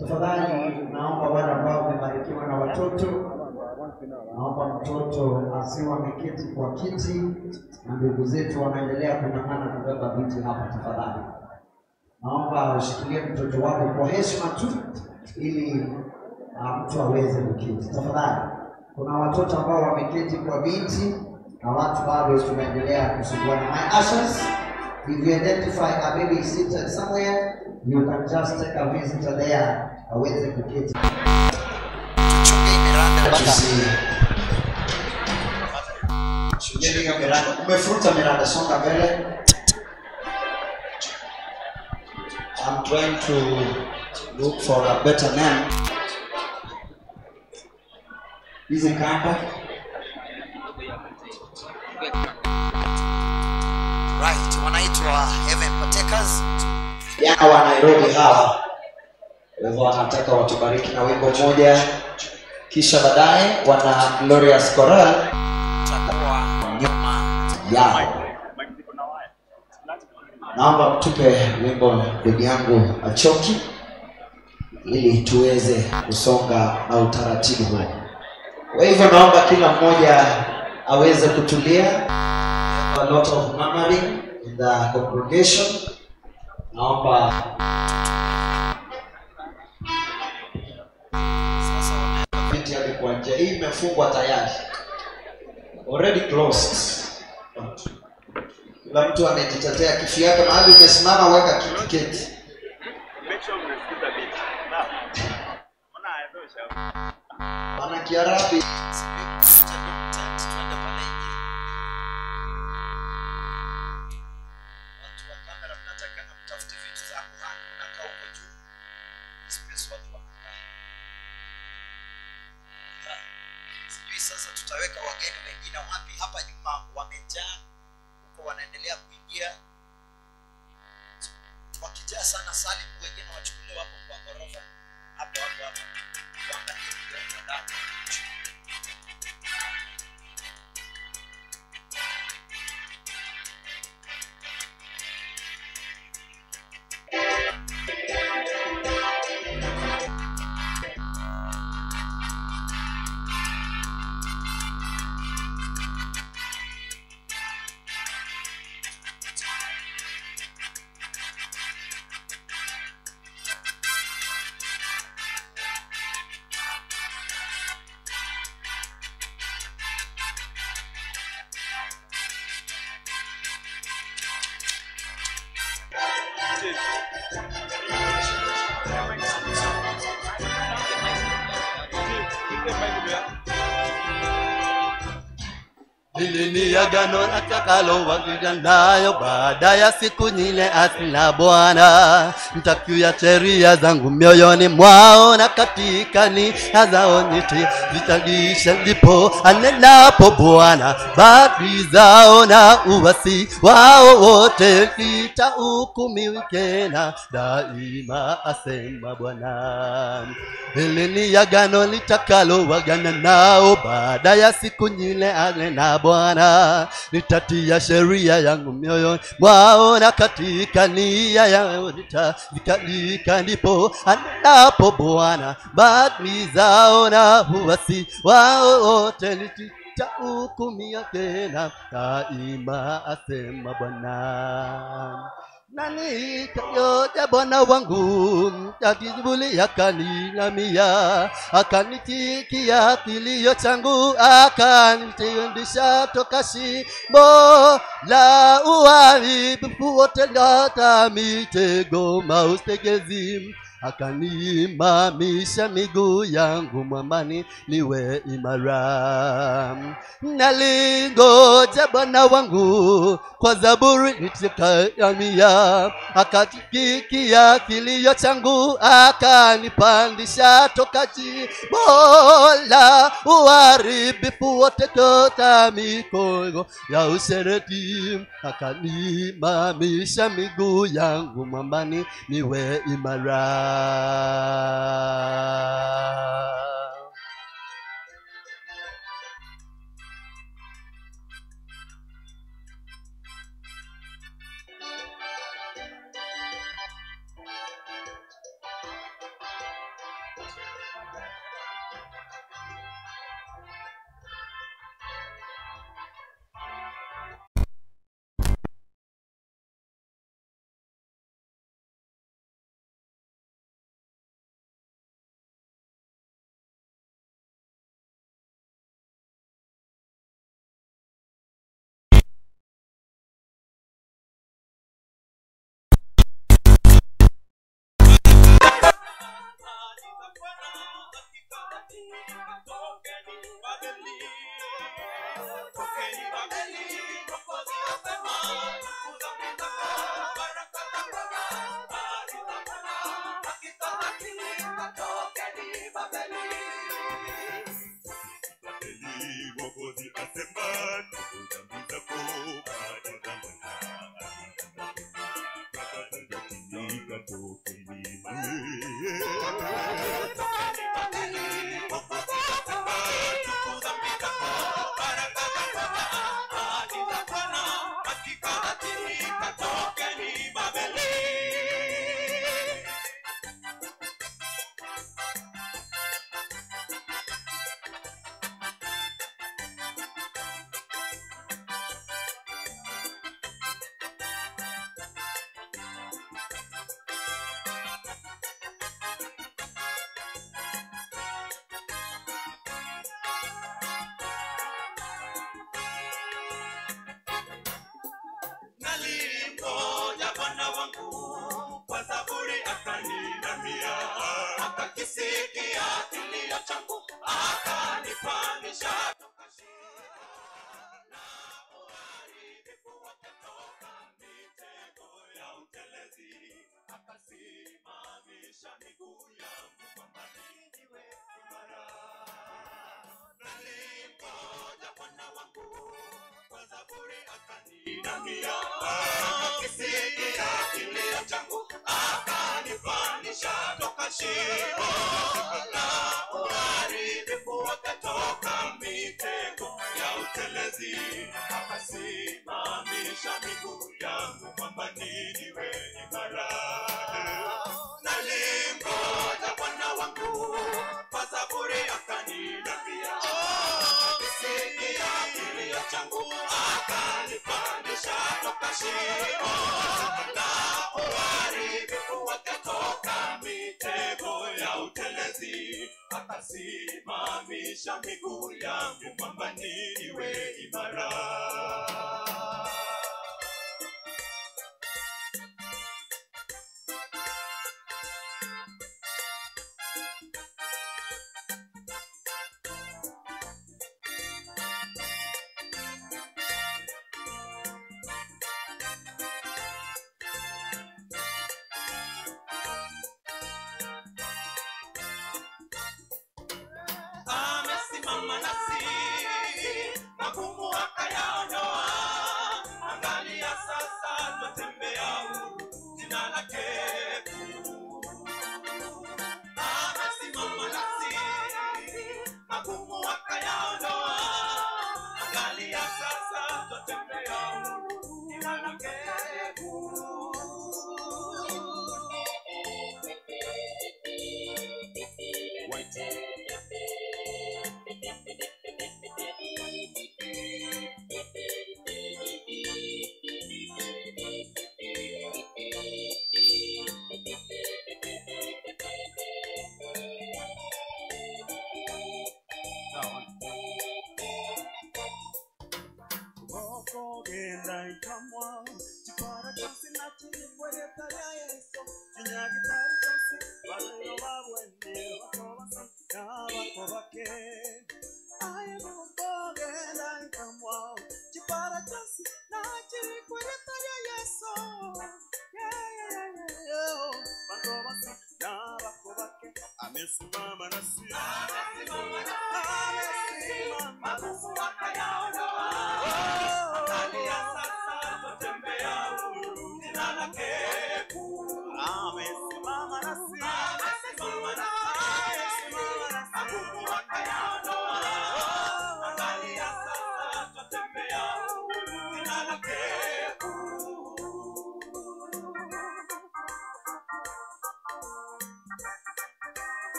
Tafadhali naomba wale ambao wamebarikiwa na watoto, naomba mtoto asiwe ameketi kwa kiti, na ndugu zetu wanaendelea kung'ang'ana kubeba viti hapa. Tafadhali naomba ushikilie mtoto wako kwa heshima tu ili mtu aweze kuketi. Tafadhali, kuna watoto ambao wameketi kwa viti na watu bado tunaendelea kusumbuana. My ushers, if you identify a baby seated somewhere, you can just take a visitor there aweze kuketi. Tuchunge miranda baka. Chungeni hiyo miranda. Umefuta miranda, songa mbele. I'm trying to look for a better name. Hizi kamba. Right, wanaitwa Heaven Partakers. Vijana wa Nairobi hawa. Kwa hivyo wanataka watubariki na wimbo mmoja, kisha baadaye wana Glorious Choral takuwa nyuma yao. Naomba mtupe wimbo ndugu yangu Achoki ili tuweze kusonga na utaratibu huo. Kwa hivyo naomba kila mmoja aweze kutulia. A lot of murmuring in the congregation. Naomba sasa wanaweka viti hadi kwa nje. Hii imefungwa tayari. Already closed. Kila mtu amejitetea kifi yake, mahali umesimama weka kiti. Maana Kiarabi tuende pale nje. Watu wa kamera mnataka mtafute vitu za kuhani, mnakaa huko juu. Space watu wanakaa. Sijui sasa tutaweka wageni wengine wapi hapa nyuma, wamejaa huko wanaendelea kuingia. Wakijaa sana Salim, wengine wachukuliwe hapo kwa ghorofa. Hapo hapo hapo. Waangalie kwa ndani. Hili ni agano nitakaloagana nayo baada ya siku nyile, asina Bwana. Nitatia sheria zangu mioyoni mwao na katika nia zao nitazitisha, ndipo anenapo Bwana. Dhambi zao na uasi wao wote nitahukumiwa tena daima, asema Bwana. Hili ni agano nitakaloagana nao baada ya siku nyile, anena Bwana. Nitatia sheria yangu mioyoni mwao na katika nia yao nitaziandika, ndipo anenapo Bwana. Dhambi zao na uasi wao wote nitahukumia tena daima, asema Bwana. Nani yote Bwana wangu akizibuli akaninamia, akanitikia kilio changu, akanitiundisha toka shimo la uharibifu wote, hata mitego maustegezi, akanimamisha miguu yangu mwambani niwe imara. Nalingoja Bwana wangu kwa zaburi nitakaamia, akatikia kilio changu, akanipandisha toka shimo la uharibifu wote, toka mikono ya usherati, akanimamisha miguu yangu mwambani niwe imara.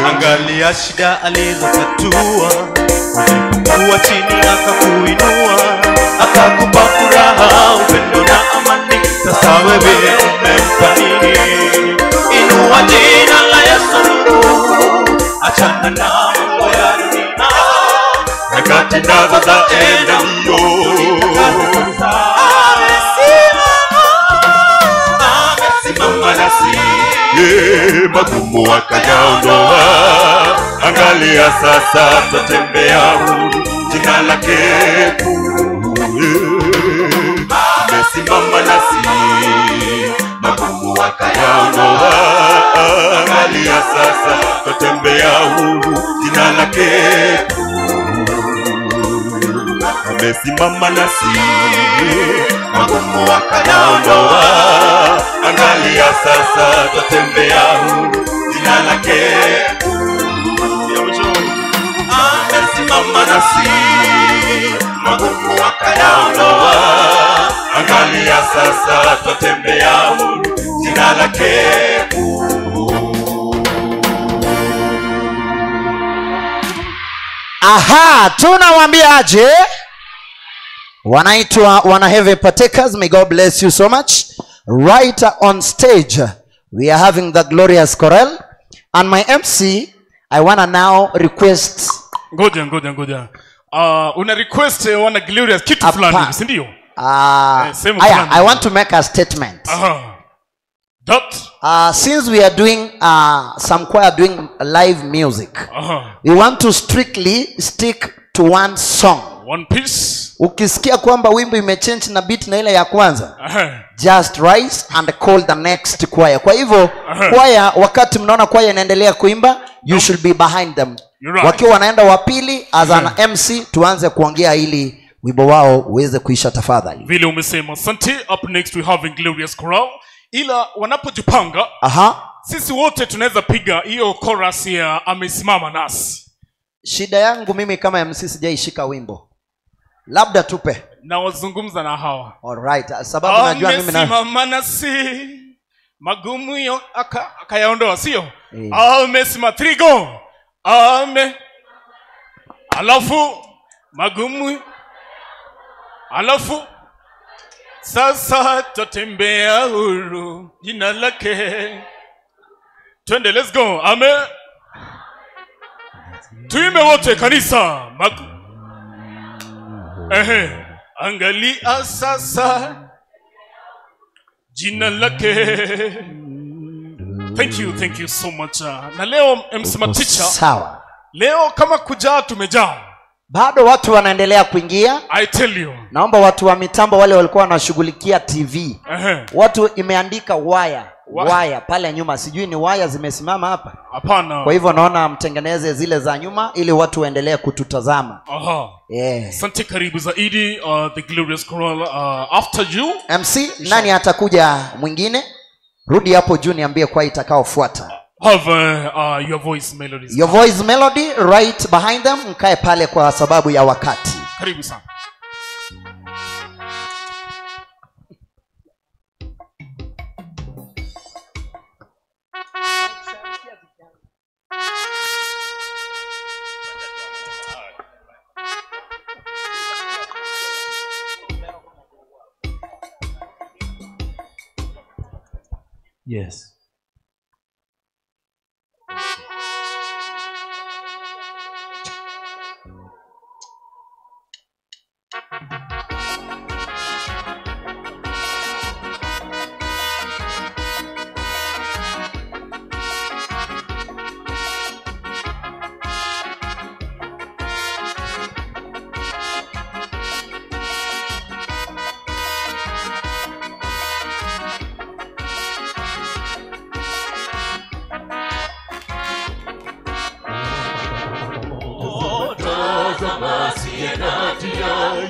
Angalia shida alizotatua, ulipokuwa chini akakuinua, akakupa furaha, upendo na amani. Sasa wewe umempa nini? Inua jina la Yesu, achana na mambo ya dunia, nyakati nazo zaenda mbio. Amesimama nasi, magumu akayaondoa. Angalia sasa twatembea huru, jina lake kuu. Amesimama nasi, magumu akayaondoa. Angalia sasa twatembea huru, jina lake kuu. Amesimama nasi, magumu akayaondoa. Angalia sasa twatembea huru, jina lake kuu. Amesimama nasi, magumu akayaondoa. Angalia sasa twatembea huru, jina lake kuu. Aha, tunawaambia aje? Wanaitwa Wana Heavy Partakers. May God bless you so much. Right on stage, we are having the glorious chorale. And my MC, I wanna now request. Ngoja. Una request wana glorious kitu fulani, si ndio? I want to make a statement. Since we are doing some choir doing live music, we want to strictly stick to one song. One piece. Ukisikia kwamba wimbo imechange na beat na ile ya kwanza, just rise and call the next choir. Kwa hivyo choir, wakati mnaona choir inaendelea kuimba, you should be behind them. Right. Wakiwa wanaenda wa pili as an MC, tuanze kuongea ili wimbo wao uweze kuisha tafadhali. Vile umesema. Asante. Up next we have Glorious Chorale. Ila wanapojipanga, sisi wote tunaweza piga hiyo chorus ya amesimama nasi. Shida yangu mimi kama MC sijaishika wimbo. Labda tupe. Na wazungumza na hawa. All right. Sababu najua mimi na amesimama nasi, magumu yo akayaondoa, sio? Amesimama trigo. Ame. Alafu magumu. Alafu sasa tutembea huru, jina lake. Twende, let's go. Ame. Tuimbe wote kanisa. Angalia sasa jina lake. Thank you so much. Na leo MC Maticha. Sawa. Leo kama kujaa tumejaa. Bado watu wanaendelea kuingia. I tell you. Naomba watu wa mitambo wale walikuwa wanashughulikia TV. Watu imeandika wire. Waya pale nyuma, sijui ni waya zimesimama hapa. Hapana. Kwa hivyo naona mtengeneze zile za nyuma ili watu waendelee kututazama. Aha. Yeah. Asante, karibu zaidi, the glorious choral after you. MC, nani atakuja mwingine? Rudi hapo juu niambie kwa itakaofuata. Have your voice melodies. Your voice melody right behind them, mkae pale kwa sababu ya wakati. Karibu sana. Yes.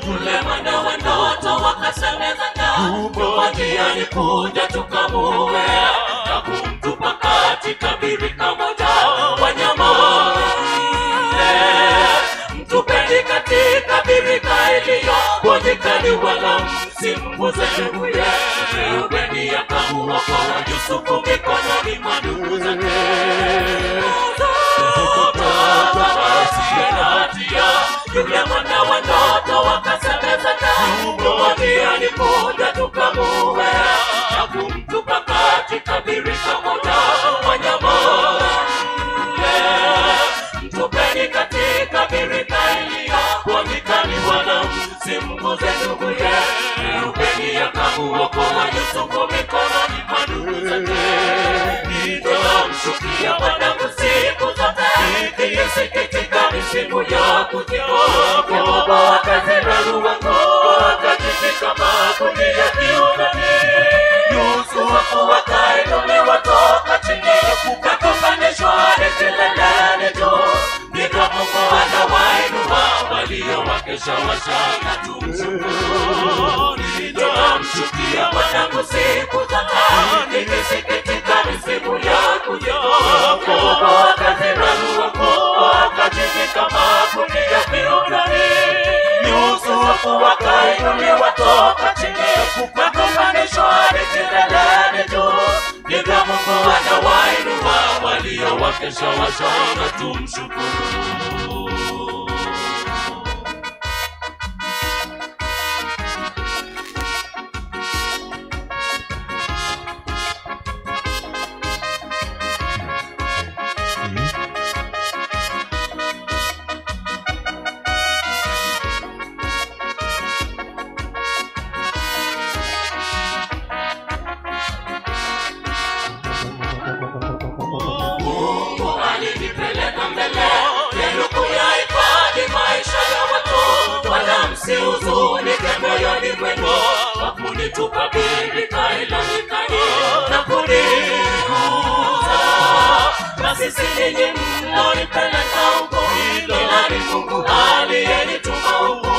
Yule mwana wa ndoto wakasemezana, njiani kuja tukamue na kumtupa katika birika moja wanyama. Mtupeni katika birika iliyobondikani, wala msimguze nduguye. Reubeni akamuokoa Yusufu mikononi mwa ndugu zake. Yule mwana wa ndoto wakasemezana, njiani kuja tukamue na kumtupa katika birika moja wanyama. Mtupeni katika birika iliyobondikani, wala msimguze nduguye. Reubeni akamuokoa Yusufu mikononi mwa ndugu zake. Nitamshukia Bwana siku zote, nikisikitika misimu ya kuzikwa. Yakobo akazirarua nguo, akajivika magunia kiunoni. Yusufu akainuliwa toka chini, na kupandishwa hadi kileleni juu. Ndivyo Mungu anawainua walio wakesha washanga, tumshukuru. Nitamshukia Bwana siku zote, nikisikitika misimu ya kuzikwa. Yakobo akazirarua nguo, akajivika magunia kiunoni. Yusufu akainuliwa toka chini, na kupandishwa hadi kileleni juu. Ndivyo Mungu anawainua walio wakesha washanga, tumshukuru. Msihuzunike moyoni mwenu kwa kunitupa birika hilo nyikani na kuniuza. Basi si ninyi mlonipeleka huko, ila ni Mungu aliyenituma huko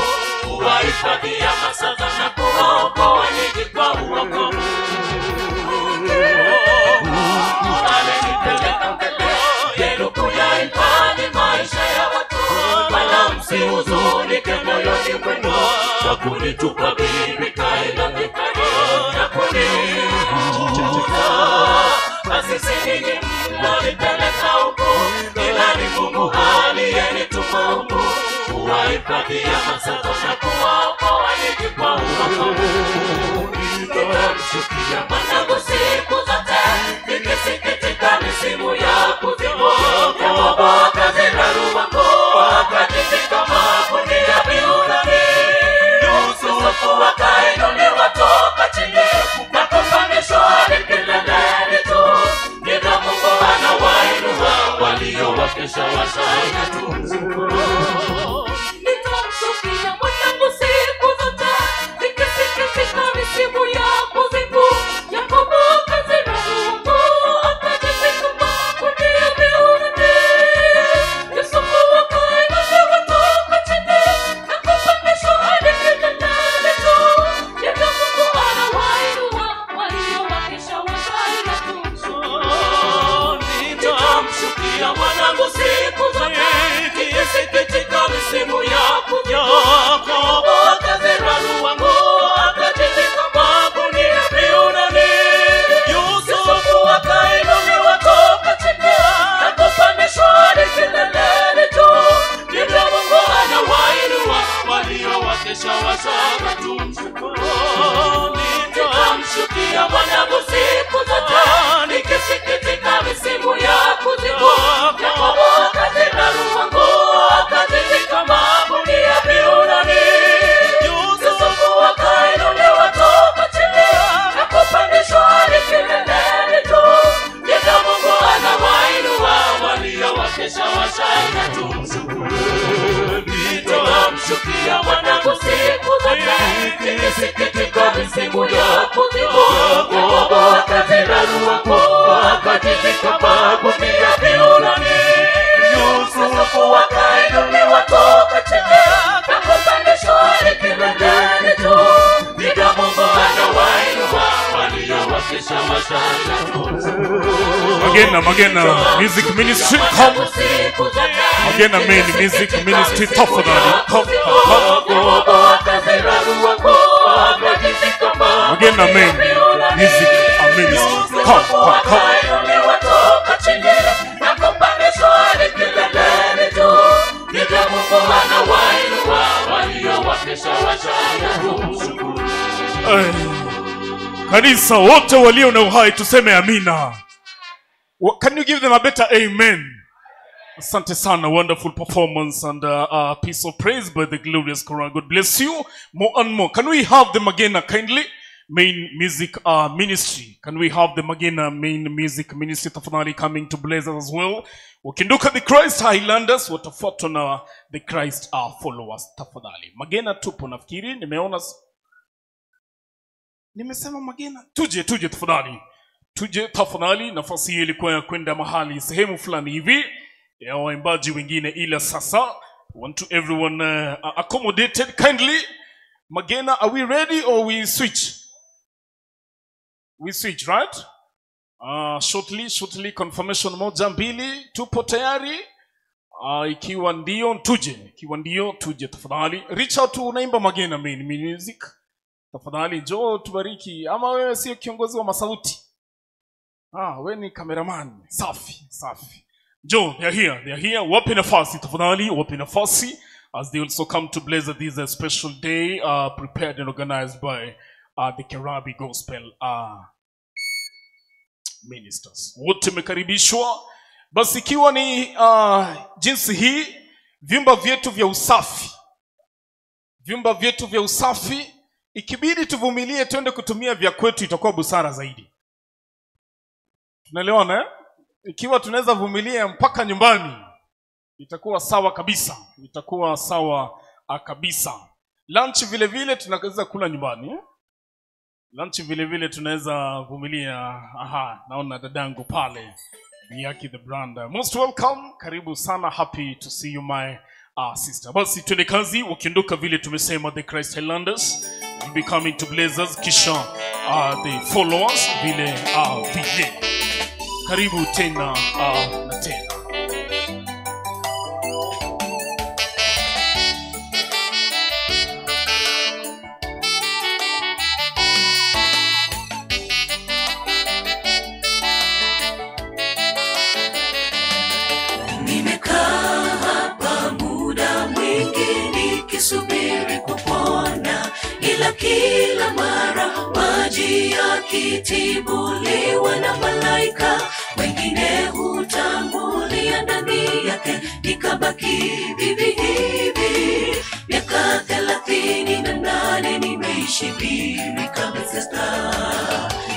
kuwahifadhia masaza na kuwaokoa ninyi kwa uokovu. Mungu alinipeleka mbele yenu kuyahifadhi maisha ya watu, wala msihuzunike moyoni mwenu kwa kunitupa birika hilo nyikani na kuniuza. Basi si ninyi mlonipeleka huko, ila ni Mungu aliyenituma huko kuwahifadhia masaza na kuwaokoa ninyi kwa uokovu. Nitamshukia Bwana siku zote, nikisikitika misimu ya kuzikwa. Yakobo akazirarua nguo, akajivika magunia kiunoni. Yusufu Nitamshukia Bwana siku zote, nikisikitika misimu ya kuzimu. Yakobo akazirarua nguo, akajivika magunia viunoni. Yusufu akainuliwa toka chini, na kupandishwa hadi kileleni juu. Ndivyo Mungu anawainua waliowakesha washanga. Tumshukuru. Nitamshukia Bwana siku zote, nikisikitika misimu ya kuzimu. Yakobo akazirarua nguo, akajivika magunia viunoni. Yusufu akainuliwa toka chini, na kupandishwa hadi kileleni juu. Ndivyo Mungu anawainua waliowakesha washanga. Again, again, music ministry, come. Again, main music ministry, tafadhali, come, come, come. Again, main music ministry, come, come, come. Kanisa wote walio na uhai tuseme amina. Can you give them a better amen? Asante sana, wonderful performance and a piece of praise by the glorious Quran. God bless you more and more. Can we have them again kindly? Main music ministry. Can we have them again? Main music ministry tafadhali coming to bless us as well. Wakinduka the Christ Highlanders watafuatwa na the Christ followers tafadhali. Magena tupo nafikiri, nimeona nimesema Magena. Tuje tafadhali. Tuje tafadhali, nafasi hii ilikuwa ya kwenda mahali sehemu fulani hivi ya waimbaji wengine, ila sasa want to everyone accommodated kindly. Magena, are we ready or we switch? We switch, right? Shortly confirmation moja mbili, tupo tayari. Ikiwa ndio tuje, ikiwa ndio tuje tafadhali. Reach out to unaimba Magena main music. Tafadhali njoo tubariki. Ama wewe sio kiongozi wa masauti? Wewe ni cameraman. Safi, safi. Joe, they are here. Wape nafasi tafadhali, wape nafasi as they also come to bless this special day prepared and organized by the Kerabi Gospel Ministers. Wote mmekaribishwa. Basi ikiwa ni jinsi hii, vyumba vyetu vya usafi. Vyumba vyetu vya usafi, ikibidi tuvumilie twende kutumia vya kwetu, itakuwa busara zaidi. Tunaelewana eh? Ikiwa tunaweza vumilia mpaka nyumbani, itakuwa sawa kabisa. Itakuwa sawa kabisa. Lunch vile vile tunaweza kula nyumbani. Lunch vile vile tunaweza vumilia. Aha, naona dadangu pale. Miyaki the brand. Most welcome. Karibu sana. Happy to see you my sister. Basi twende kazi. Wakiondoka vile tumesema the Christ Highlanders will be coming to bless us, kisha the followers vile vile. Karibu tena na tena. Nimekaa hapa muda mwingi nikisubiri kupona, ila kila mara maji yakitibuliwa na malaika wengine hutangulia ndani yake, nikabaki vivi hivi. Miaka 38 nimeishi birika Bethesda.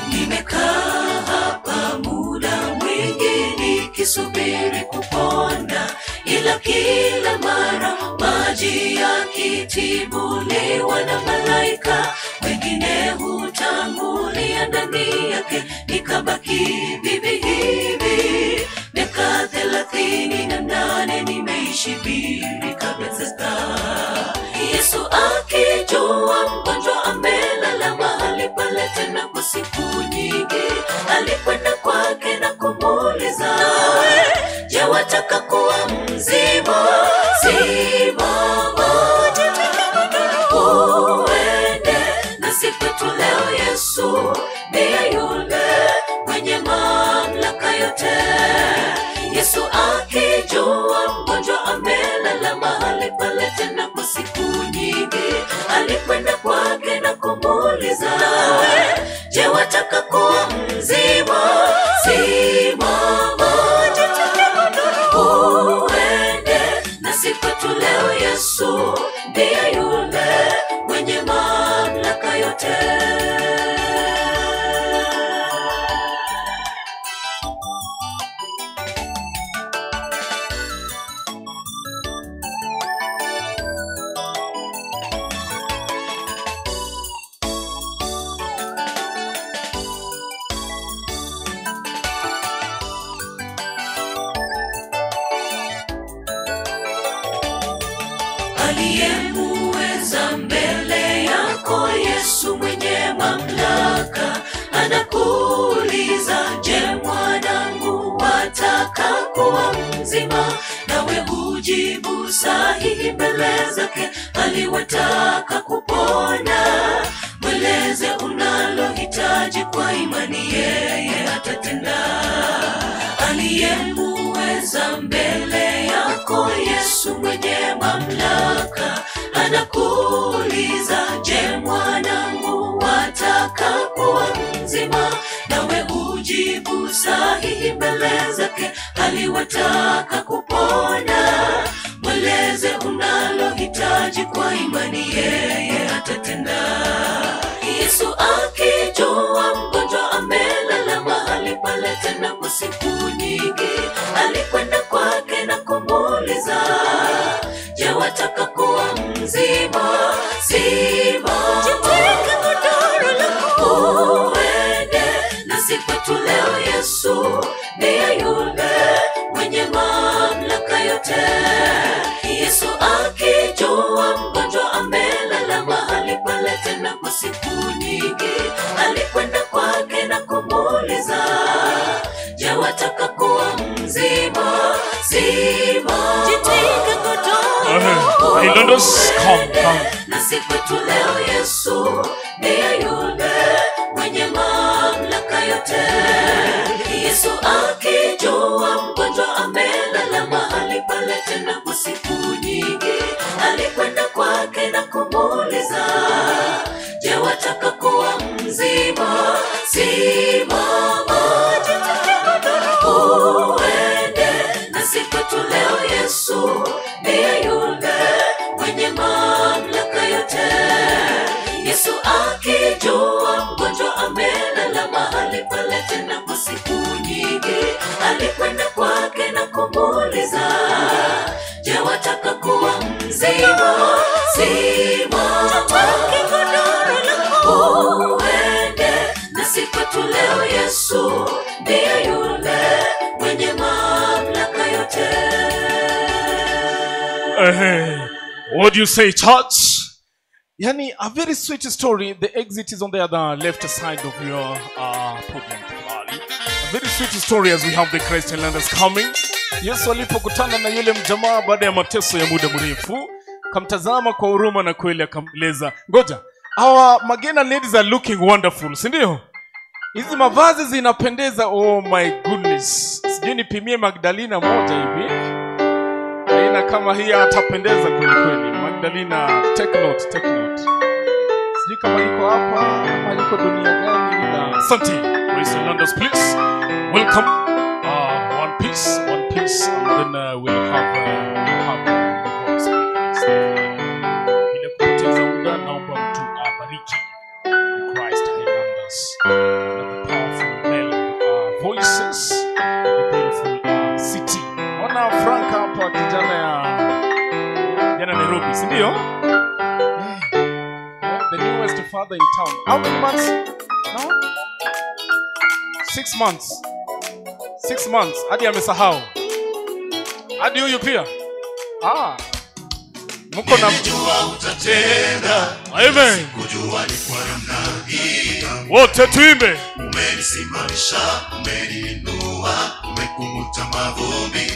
Nimekaa hapa muda mwingi nikisubiri kupona, ila kila mara maji yakitibuliwa na malaika wengine hutangulia ndani yake, nikabaki vivi hivi. Miaka 38 nimeishi birika Bethesda. Yesu akijua mgonjwa amelala mahali pale tena kwa siku nyingi, alikwenda kwake na kumuuliza, je, wataka kuwa mzima? Simama uende. Na siku tu leo Yesu ndiye yule mwenye mamlaka yote. Yesu akijua mgonjwa amelala mahali pale tena kwa siku nyingi, alikwenda kwake na kumuuliza, je, wataka mamlaka anakuuliza, je, mwanangu wataka kuwa mzima? Nawe hujibu sahihi mbele zake, aliwataka kupona. Mweleze unalohitaji kwa imani, yeye atatenda. Aliyemuweza mbele yako, Yesu mwenye mamlaka anakuuliza, je, mwanangu wataka kuwa mzima? Nawe hujibu sahihi mbele zake, aliwataka kupona. Mweleze unalohitaji kwa imani, yeye atatenda. Yesu akijua mgonjwa amelala mahali pale tena kwa siku nyingi, alikwenda kwake na kumuuliza, je, wataka kuwa mzima? Simama, jitwike godoro lako uende. Nasi kwetu leo Yesu ndiye yule mwenye mamlaka yote. Yesu akijua mgonjwa amelala mahali pale tena kwa siku nyingi, alikwenda kwake na kumuuliza, je, wataka kuwa mzima? Simama, jitwike godoro uende. Nasi kwetu leo Yesu ndiye yule mwenye mamlaka yote. Yesu akijua mgonjwa amelala mahali pale tena kwa siku nyingi, alikwenda kwake na kumuuliza, je, wataka kuwa mzima? Simama, jitwike godoro uende. Nasi kwetu leo Yesu ndiye yule mwenye mamlaka yote. Yesu akijua mgonjwa amelala mahali pale tena kwa siku nyingi, alikwenda kwake na kumuuliza, je, wataka kuwa mzima? Simama, jitwike godoro lako uende. Nasi kwetu leo Yesu ndiye yule mwenye mamlaka yote. What do you say, church? Yani, a very sweet story. The exit is on the other left side of your podium. A very sweet story as we have the Christ Highlanders coming. Yesu alipokutana na yule mjamaa baada ya mateso ya muda mrefu, kamtazama kwa huruma na kweli akamweleza, ngoja, our Magena ladies are looking wonderful, si ndio? Hizi mavazi zinapendeza, oh my goodness. Sijui nipimie Magdalena moja hivi. Aina kama hii atapendeza kweli kweli. Magdalena, take note, take note. Sijui kama yuko hapa ama yuko dunia gani. Asante. Praise the Lord, please. Welcome. One piece, and then we'll have the voice. Bila kupoteza muda, naomba mtu abariki the Christ Highlanders and the powerful male voices of the beautiful city. Naona Frank hapa, kijana ya Nairobi, si ndio? The newest father in town. How many months now? 6 months. 6 months. Hadi amesahau. Hadi huyu pia. Ah. Mko na utatenda. Amen. Kujua ni kwa namna hii. Wote tuimbe. Umenisimamisha, umeniinua, umekumuta mavumbi.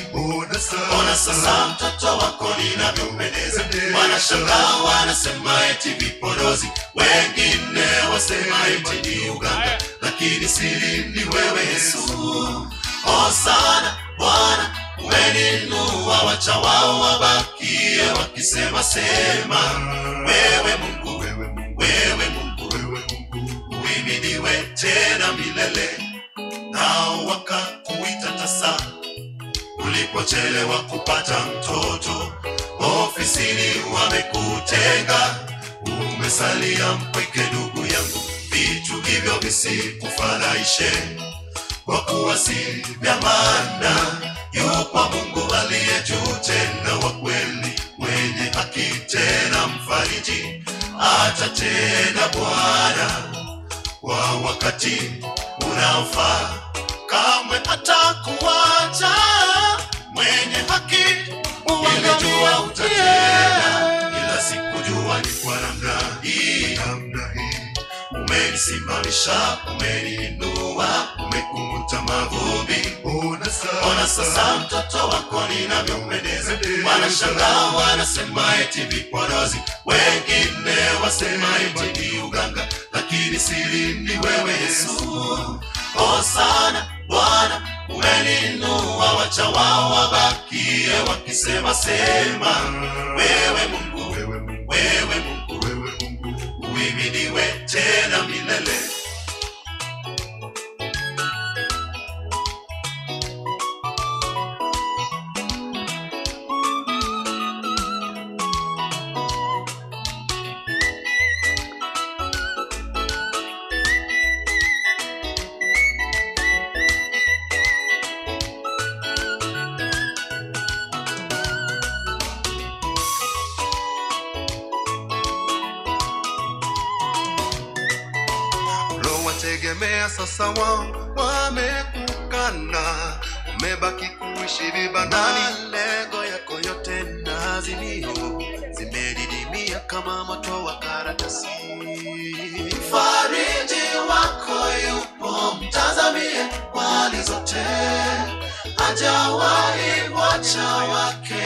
Ona sasa mtoto wako ninavyompendeza. Wanashangaa wanasema eti vipodozi, wengine wasema eti ni uganga, lakini siri ni wewe Yesu. Hosana Bwana, umeninua, wacha wao wabakie wakisema sema. Wewe Mungu, wewe Mungu, wewe Mungu, wewe Mungu, uhimidiwe tena milele. Nao wakakuita tasa ulipochelewa kupata mtoto, ofisini wamekutenga, umesalia mpweke ndugu yangu. Vitu hivyo visikufadhaishe, kwa kuwa si vya maana. Yupo Mungu aliye juu tena wa kweli, mwenye haki tena mfariji, atatenda Bwana kwa wakati unaofaa. Kamwe hatakuacha mwenye haki, nilijua utatenda, ila sikujua ni kwa namna hii. Umenisimamisha, umeniinua, umekunguta mavumbi. Ona sasa mtoto wako ninavyompendeza. Wanashangaa wanasema eti vipodozi, wengine wasema eti ni uganga, lakini siri ni wewe Yesu. Hosana Bwana, umeninua, wacha wao wabakie wakisema sema. Wewe Mungu, wewe Mungu, wewe Mungu, wewe Mungu, uhimidiwe tena milele. Tegemea sasa wao wamekukana, umebaki kuishi vibandani. Malengo yako yote na azimio zimedidimia kama moto wa karatasi. Mfariji wako yupo, mtazamie hali zote, hajawahi mwacha wake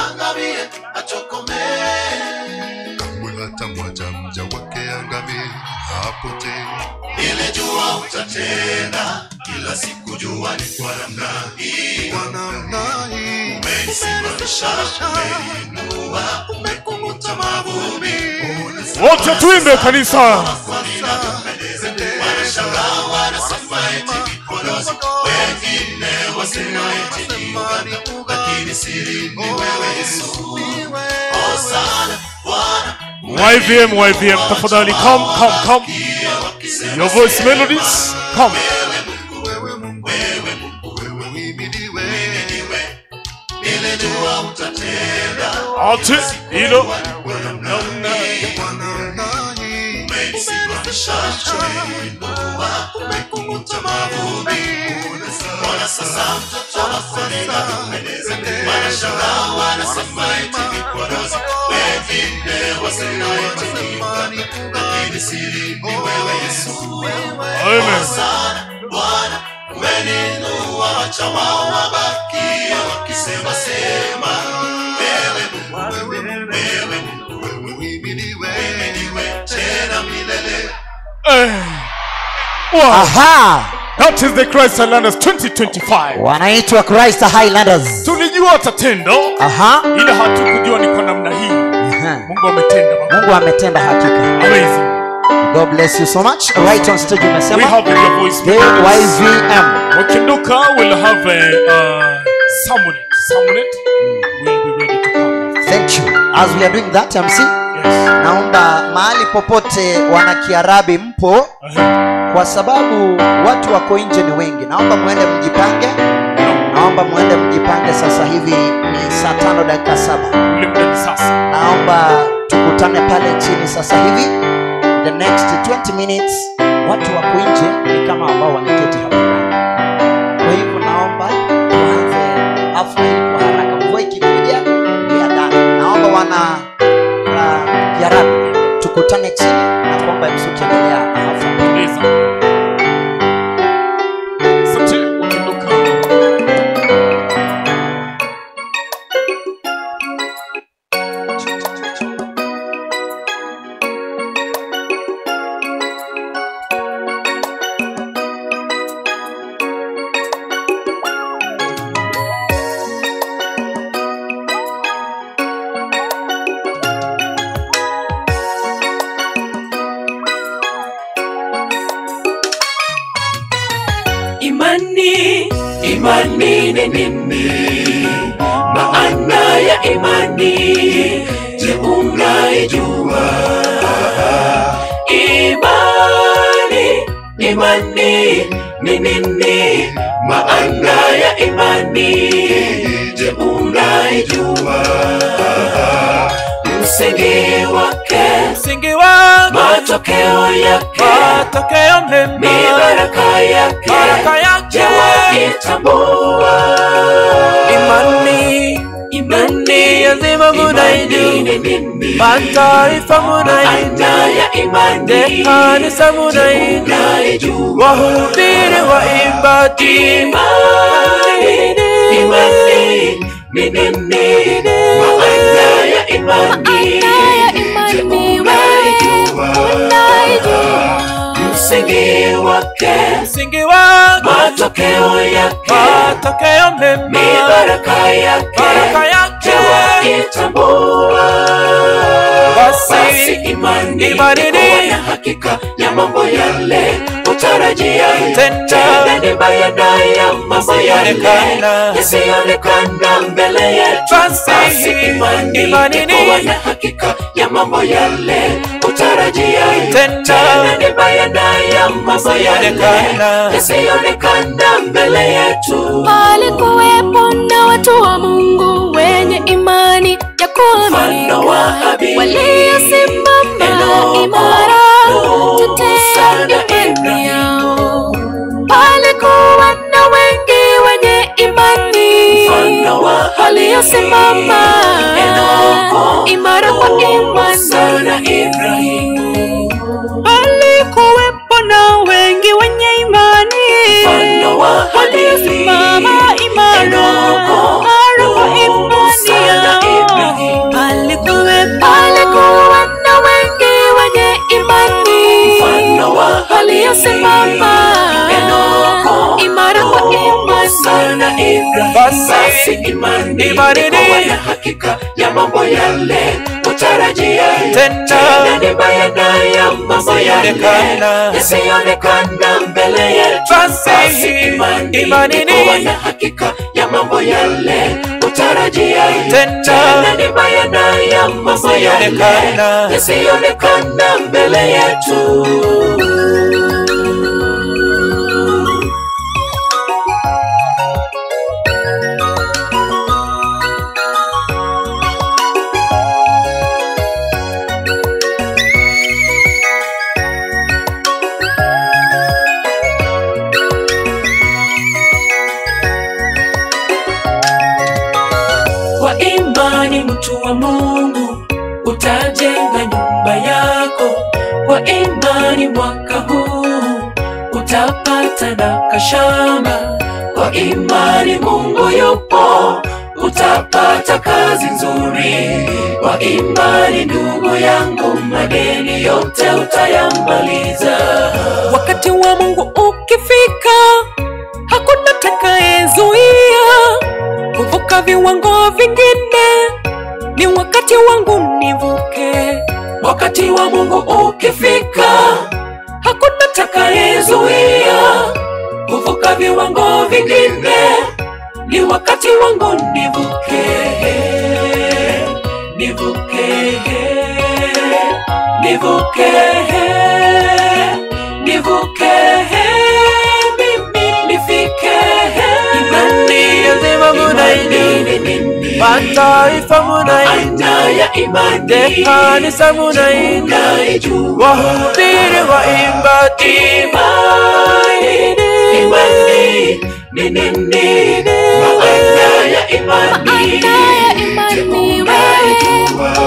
angamie atokomee. Kamwe hatamwacha mja wake angamie apotee. Nilijua utatenda, kila siku jua ni kwa namna hii. Kwa namna hii. Umenisimamisha, umeniinua, umekunguta mavumbi. Wote tuimbe kanisa. Wanashangaa wanasema eti vipodozi, wengine wasema eti ni uganga, lakini siri ni wewe Yesu. Hosana Bwana. YVM, YVM, tafadhali come, come, come. Your voice melodies, come. Wewe Mungu, wewe Mungu, wewe uhimidiwe. Nilijua utatenda. Ati hilo. Umenisimamisha, umeniinua, umekunguta mavumbi. Ona sasa mtoto wako ninavyopendeza. Wanashangaa wanasema eti vipodozi, wengine wasema eti ni uganga, lakini siri ni wewe Yesu. Hosana Bwana, umeninua, wacha wao wabakie wakisema sema. Wewe Mungu, wewe Mungu, wewe uhimidiwe tena milele. Wow. Aha. That is the Christ Highlanders 2025. Wanaitwa Christ Highlanders. Tulijua atatenda. Aha. Ila hatukujua ni kwa namna hii. Aha. Mungu ametenda. Mungu ametenda hakika. Amazing. God bless you so much. Right on stage umesema. We have your voice. The YVM. Wakinduka will have a Samunet. Samunet will be ready to come. Thank you. As we are doing that, MC. Yes. Naomba mahali popote wana Kiarabi mpo, kwa sababu watu wako nje ni wengi. Naomba muende mjipange. Naomba muende mjipange sasa hivi ni saa 5:07. Naomba tukutane pale chini sasa hivi. The next 20 minutes watu wako nje ni kama ambao wameketi hapa. Kwa hivyo naomba tuanze hafla hii kwa haraka. Mvua ikikuja ni adana. Naomba wana Kiarabu tukutane chini na kwamba msiendelea hafla. Imani ni nini? Maana ya imani, je, unaijua? Imani, imani ni nini? Maana ya imani, je, unaijua? Msingi wake, msingi wake, matokeo yake, matokeo mema, ni baraka yake, baraka yake, je, waitambua? Imani, imani, lazima. munaijua, mataifa munaijua, je, kanisa munaijua, wahubiri waimbaji. Imani, imani ni nini? Maana ya imani, je, unaijua? Msingi wake, msingi wake, matokeo yake, matokeo mema, ni baraka yake, baraka yake, je, waitambua? Basi imani, imani ni na hakika ya mambo yale utarajiayo, tena ni bayana ya mambo yale yasiyoonekana mbele yetu. Basi imani ni na hakika ya mambo yale utarajiayo, tena ni bayana ya mambo yale yasiyoonekana mbele yetu. Palikuwepo na watu wa Mungu wenye imani ya kuaminika, waliosimama imara kutetea imani yao. Palikuwa na wengi wenye imani waliosimama imara kwa imani. Palikuwepo na wengi wenye imani waliosimama imara kwa imani yao. Palikuwa na wengi wenye imani waliosimama imara kwa imani. Basi imani imani ni na hakika ya mambo yale utarajiayo, tena ni bayana ya mambo yale yasiyoonekana mbele yetu. Basi imani ni na hakika ya mambo yale utarajiayo, tena ni bayana ya mambo yale yasiyoonekana mbele yetu. Kwa imani mtu wa Mungu utajenga nyumba yako, kwa imani mwaka huu utapata na kashamba, kwa imani Mungu yupo utapata kazi nzuri, kwa imani ndugu yangu madeni yote utayamaliza. Wakati wa Mungu ukifika, hakuna atakayezuia kuvuka viwango vingine. Ni wakati wangu nivuke. Wakati wa Mungu ukifika, hakuna atakayezuia kuvuka viwango vingine. Ni wakati wangu nivuke, nivuke, nivuke, nivuke, mimi nifike. Imani nzima munaijua, mataifa munaijua, je, kanisa munaijua, wahubiri waimbaji. Imani, imani ni nini? Maana ya imani, Maana ya imani wewe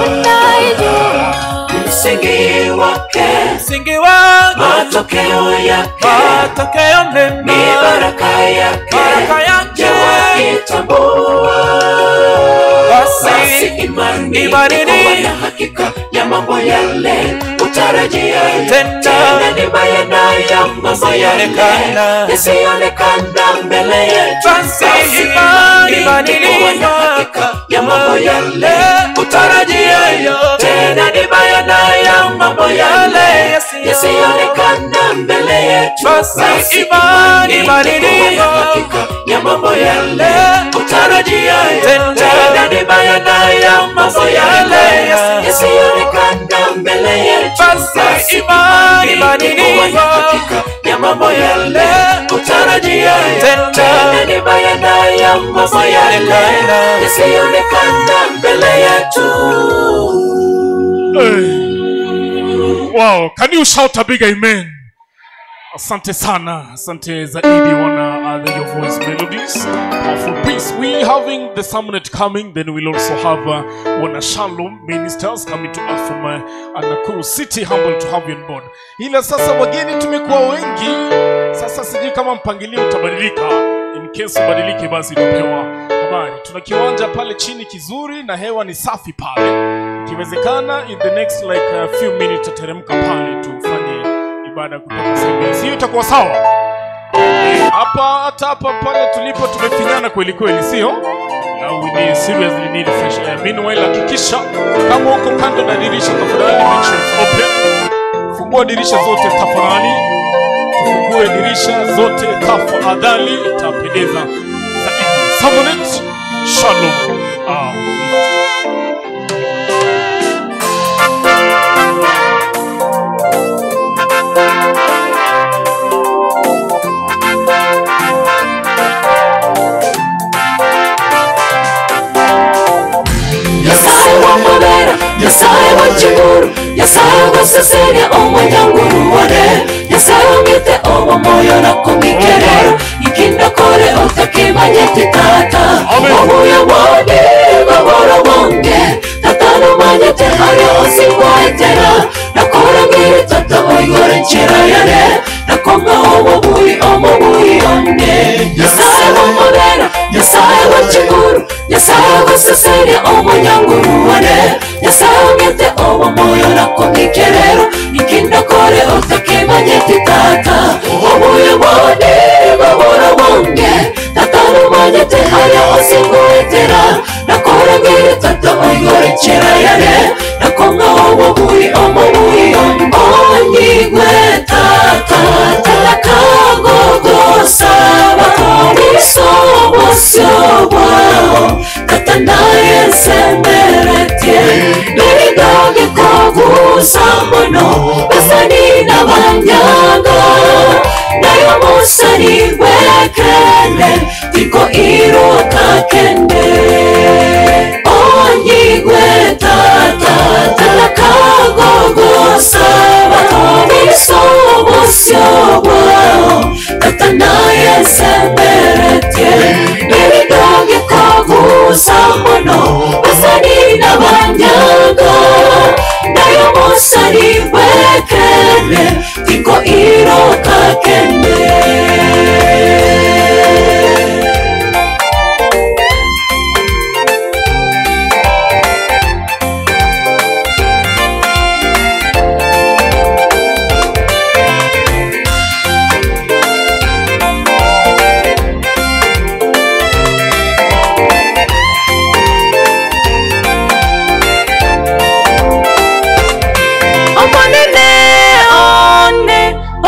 unaijua, msingi wake, msingi wake, matokeo yake, matokeo mema, ni baraka yake, baraka yake, je, waitambua? Basi imani, imani ni na hakika ya mambo yale utarajiayo, tena ni bayana ya mambo yale yasiyoonekana mbele yetu. Basi imani ni na hakika ya mambo yale utarajiayo, tena ni bayana ya mambo yale yasiyoonekana mbele yetu. Basi imani ni na hakika ya mambo yale utarajiayo, tena ni bayana ya mambo yale yasiyoonekana mbele yetu. Basi imani ni na hakika ya mambo yale utarajiayo, tena ni bayana ya mambo yale yasiyoonekana mbele yetu. Wow, can you shout a big amen? Asante sana, asante zaidi wana Your Voice Melodies. Powerful peace. We having the Sermonette coming, then we'll also have wana Shalom ministers coming to us from Nakuru City. Humble to have you on board. Ila sasa wageni tumekuwa wengi. Sasa sijui kama mpangilio utabadilika. In case ubadilike basi tupewa habari. Tuna kiwanja pale chini kizuri na hewa ni safi pale. Ikiwezekana in the next like few minutes tutateremka pale tufanye ibada kutoka sehemu. Sio itakuwa sawa? Hapa hata hapa pale tulipo tumefinyana kweli kweli, sio? Now we need seriously need fresh air. Meanwhile hakikisha kama uko kando na dirisha tafadhali make sure it's open. Fungua dirisha zote tafadhali. Tufungue dirisha zote tafadhali, itapendeza zaidi. Sermonette Shalom. Nyasaye wachiguru, Nyasaye gusesenya omwanyanguruwore, Nyasaye ongite obomoyo nakumikerero, ikindakore otakimanyete tata, obuya bwone babora bonge, tata nomanyete haria osigwaetera, nakorangire tata oigore nchera yare, nakonga obobui omobui onde, Nyasaye wamabera, Nyasaye wachiguru, Nyasaye gusesenya omwanyanguruwore, Nyasaye ongite obomoyo nakumikerero, ikindakore otakimanyete tata, obuya bwone babora bonge, tata nomanyete haria osigwaetera, nakorangire tata oigore nchera yare, nakonga obobui omobui onde, onyigwe tata, takagogo-saba, isobosyo-bwao, tata naye nsemeretie, neridoge kogusa mono, basani n'abanyaga, nayo musani wekene, tiko iroka kende. Onyigwe tata, takagogo-saba, isobosyo-bwao, tata naye nsemeretie, neridoge kogusa mono, basani n'abanyaga, nayo musani wekene, tiko iroka kende.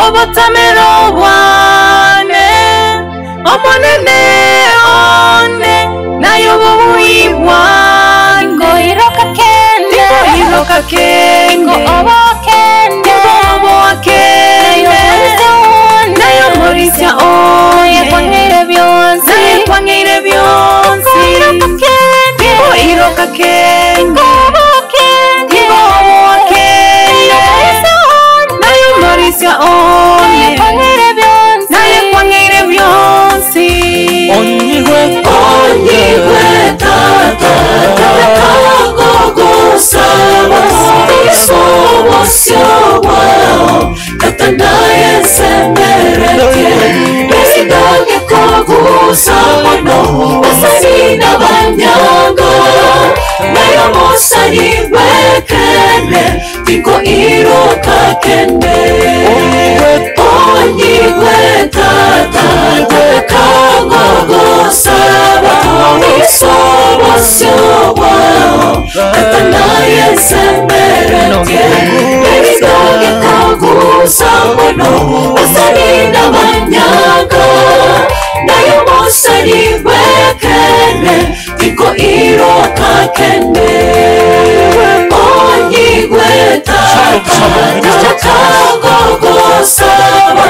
Obotamero bwane, omonene one, nayo bubui bwane. Ngoiroka kende, ngoiroka kende, obo kende, obo kende, nayo morisia one, kwangire byonsi, kwangire byonsi. Ngoiroka kende, ngoiroka kende, obo kende, obo kende, nayo morisia one, naye kwangire byonsi. Onyigwe, onyigwe tata, takagogo-saba, isobosyo-bwao, tata naye nsemeretie, neridoge kogusa mono, basani n'abanyaga, nayo musani wekene, tiko iroka kende. Onyigwe tata, takagogo-saba, isobosyo-bwao, tata naye nsemeretie, neridoge kogusa mono, basani n'abanyaga, nayo musani wekene, tiko iroka kende. Onyigwe tata, takagogo-saba,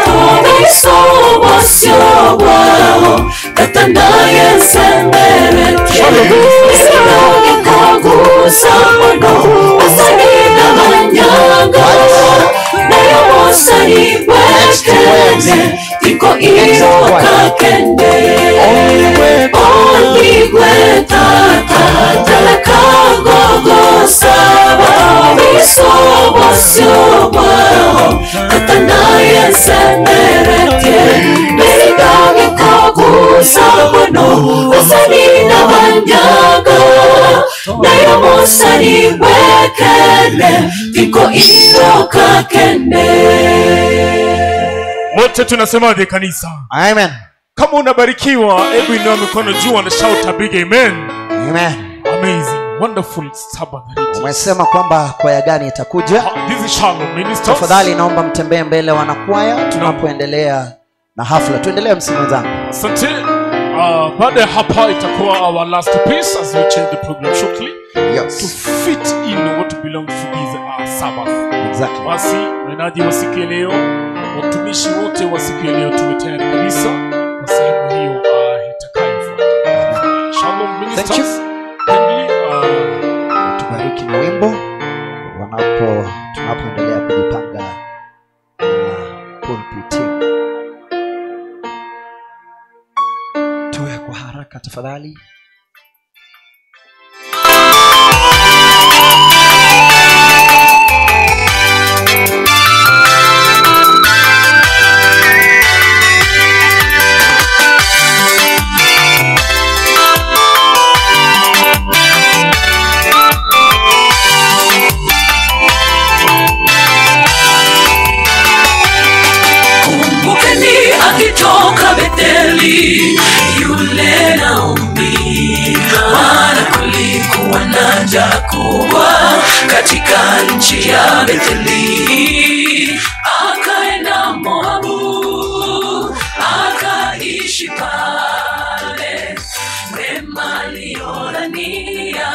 isobosyo-bwao, tata naye nsemeretie, neridoge kogusa mono, basani n'abanyaga, nayo musani wekene, kende tiko iroka kende Onigwe tata teleka gogo saba Biso bosio bao tata naye semerete Meridage kogusa mono Osani na banyaga Nayo mosani wekene Tiko iroka kende. Wote tunasemaje kanisa? Amen. Kama unabarikiwa, hebu inua mikono juu and shout a big amen. Amen. Amazing, wonderful Sabbath. Umesema kwamba kwaya gani itakuja? This is Shalom Ministers. Tafadhali naomba mtembee mbele wanakwaya tunapoendelea na hafla. Tuendelee msimu wenzangu. Asante. Baada ya hapa itakuwa our last piece as we change the program shortly. Yes. To fit in what belongs to this Sabbath. Exactly. Basi mnenaji wa siku ya leo, watumishi wote wa siku ya leo tuwe tayari kabisa kwa sehemu hiyo itakayofuata. Shalom Ministers. Thank you. Kindly tubariki na wimbo tunapoendelea kujipanga pulpit. Tuwe kwa haraka tafadhali. Akitoka Betheli yule Naomi, maana kulikuwa na njaa kubwa katika nchi ya Betheli. Akaenda Moabu akaishi pale, mema aliyodhania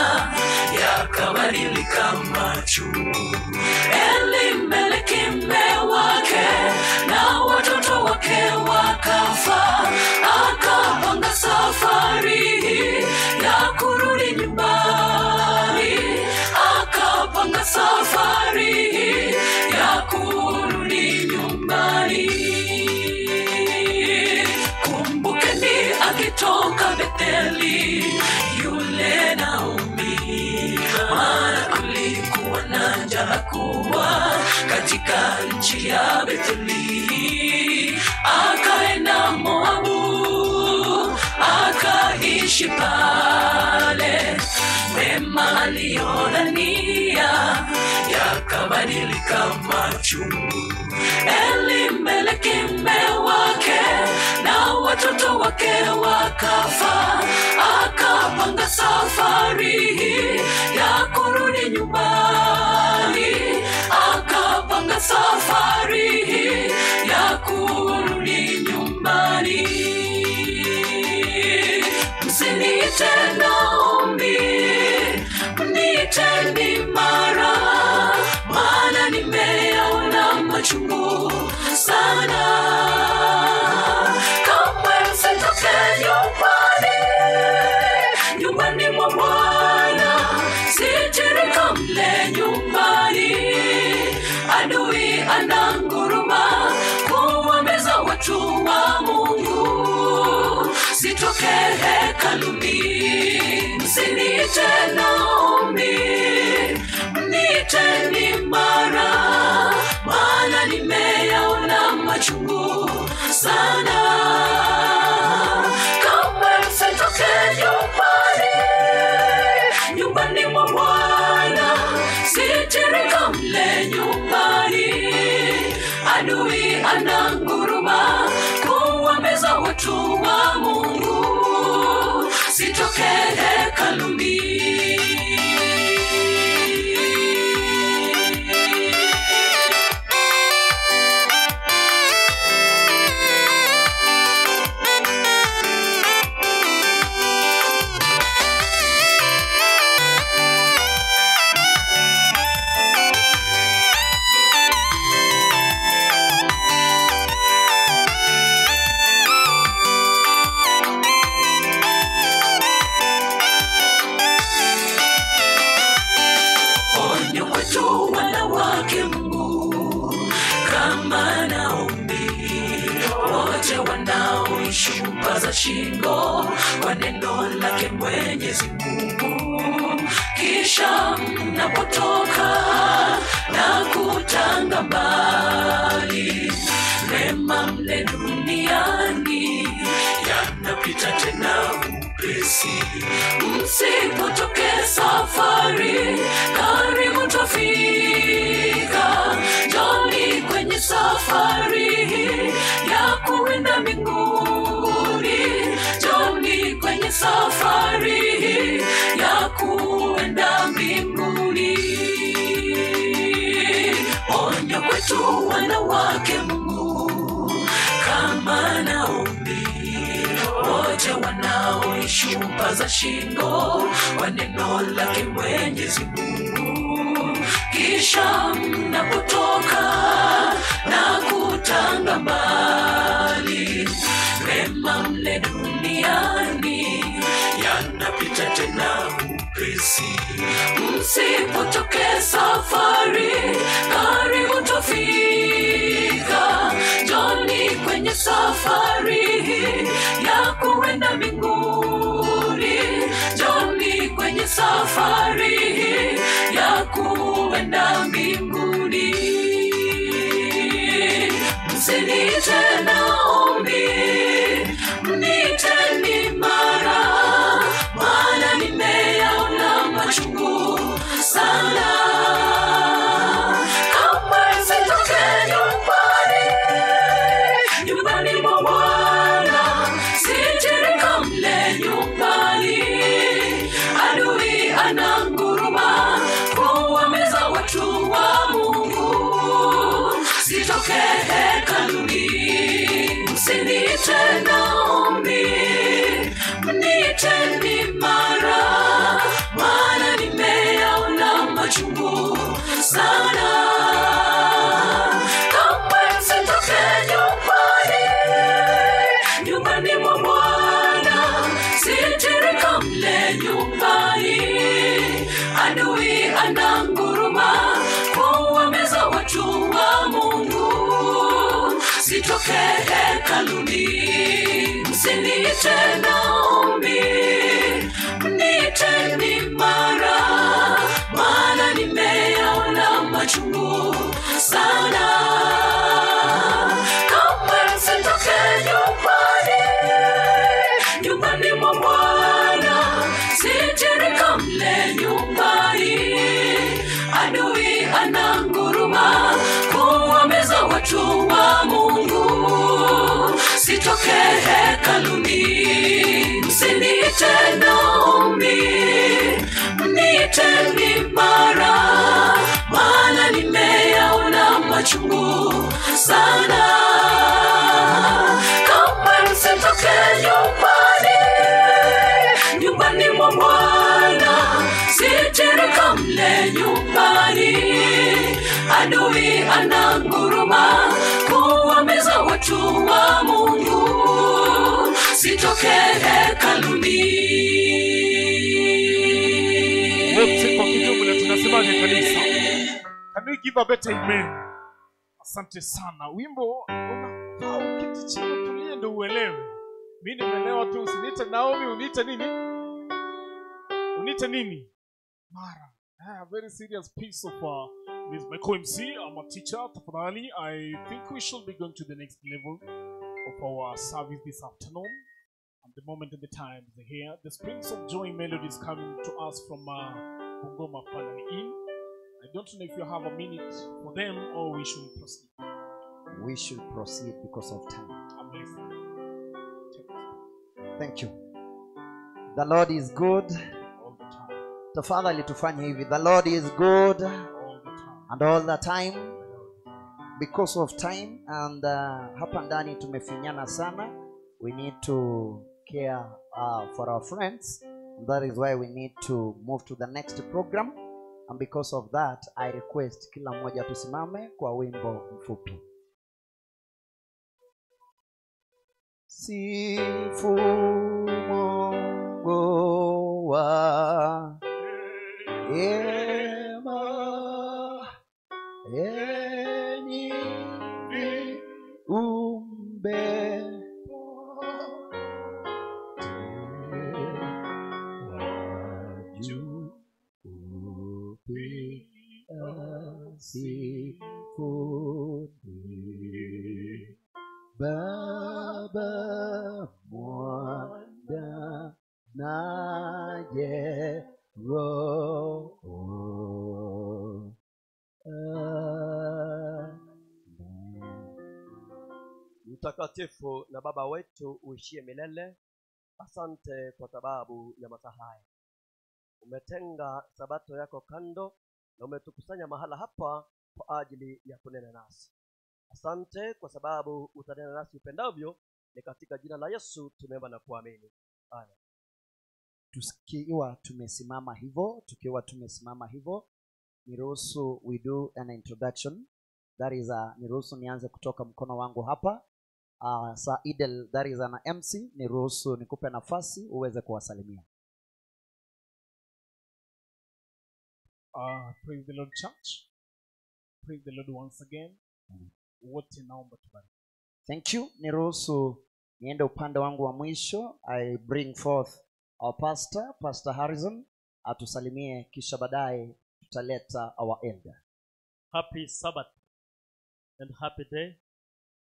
yakabadilika machungu. Elimeleki mume wake na watoto wake wakafa, akapanga safari ya kurudi nyumbani, akapanga safari ya kurudi nyumbani. Kumbukeni akitoka Betheli yule Naomi, maana kulikuwa na njaa kubwa katika nchi ya Betheli. Akaenda Moabu akaishi pale, mema aliyodhania yakabadilika machungu. Elimeleki mume wake na watoto wake wakafa, akapanga safari ya kurudi nyumbani, akapanga safari ya kurudi nyumbani. Msiniite Naomi, mniite ni Mara, maana nimeyaona machungu sana. Kamwe msitoke nyumbani, nyumbani mwa Bwana, sitirika mle nyumbani. Adui ananguruma kuwameza watu wa Mungu, sitoke hekaluni. Msiniite Naomi, mniite ni Mara, maana nimeyaona machungu sana. Kamwe msitoke nyumbani, nyumbani mwa Bwana, sitirika mle nyumbani. Adui ananguruma kuwameza watu wa Mungu, sitoke hekaluni. za shingo kwa neno lake Mwenyezi Mungu. Kisha mnapotoka na kutanga mbali, mema mle duniani yanapita tena upesi. Msipotoke safari, karibu tafika. Njoni kwenye safari ya kuenda mbinguni. Njoni kwenye safari ya kuenda mbinguni. Onyo kwetu wanawake Mungu, kama Naomi, wote wanaoishupa za shingo kwa neno lake Mwenyezi Mungu. Kisha mnapotoka na kutanga mbali, mema mle duniani yanapita tena upesi. Msipotoke safari, karibu tafika. Njoni kwenye safari ya kuenda mbinguni. Njoni kwenye safari ya kuenda mbinguni. Msiniite Naomi, mniiteni Mara, maana nimeyaona machungu sana. Kamwe msitoke nyumbani, nyumbani mwa Bwana, sitirika mle nyumbani. Adui ananguruma kuwameza watu wa Mungu. Sitoke hekaluni, msiniite Naomi, mniiteni Mara, maana nimeyaona machungu sana. Kamwe msitoke nyumbani, nyumbani mwa Bwana, sitirika mle nyumbani. Adui ananguruma kuwameza watu wa Mungu. Sitoke hekaluni, msiniite Naomi, mniiteni Mara, maana nimeyaona machungu sana. Kamwe msitoke nyumbani, nyumbani mwa Bwana, sitirika mle nyumbani. Adui ananguruma kuwameza watu wa Mungu. Sitoke hekaluni, msiniite Naomi, mniiteni Mara, maana nimeyaona machungu sana. Kamwe msitoke nyumbani, nyumbani mwa Bwana, sitirika mle nyumbani. Adui ananguruma kuwameza watu wa Mungu. Sitoke hekaluni. Wote kwa kijumla tunasemaje kanisa? Can we give a better amen? Asante sana. Wimbo unafaa uketi chini utulie ndio uelewe. Mimi nimeelewa tu, usiniite Naomi, uniite nini? Uniite nini? Mara. A very serious piece of this my co-MC. I'm a teacher. Tafadhali, I think we should be going to the next level of our service this afternoon. And the moment and the time is here. The Springs of Joy melody is coming to us from Bungoma Family Inn. I don't know if you have a minute for them or we should proceed. We should proceed because of time. I'm listening. Thank you. The Lord is good. All the time. Tafadhali tufanye hivi. The Lord is good all the time. And all the time. Because of time and hapa ndani tumefinyana sana. We need to care for our friends. And that is why we need to move to the next program. And because of that, I request kila mmoja tusimame kwa wimbo mfupi. Sifu Mungu wa rehema, enyi viumbe Baba, Mwana naye Roho. Amen. Mtakatifu na Baba wetu uishie milele, asante kwa sababu ya masaa haya. Umetenga sabato yako kando na umetukusanya mahala hapa kwa ajili ya kunena nasi. Asante kwa sababu utanena nasi upendavyo. Ni katika jina la Yesu tumeomba na kuamini. Amen. Tukiwa tumesimama hivyo, niruhusu we do an introduction. That is niruhusu nianze kutoka mkono wangu hapa. Sir Idel, that is an MC, niruhusu nikupe nafasi uweze kuwasalimia. Praise the Lord church. Praise the Lord once again. Wote naomba tubariki. Thank you. Niruhusu niende upande wangu wa mwisho. I bring forth our pastor, Pastor Harrison, atusalimie kisha baadaye tutaleta our elder. Happy Sabbath and happy day.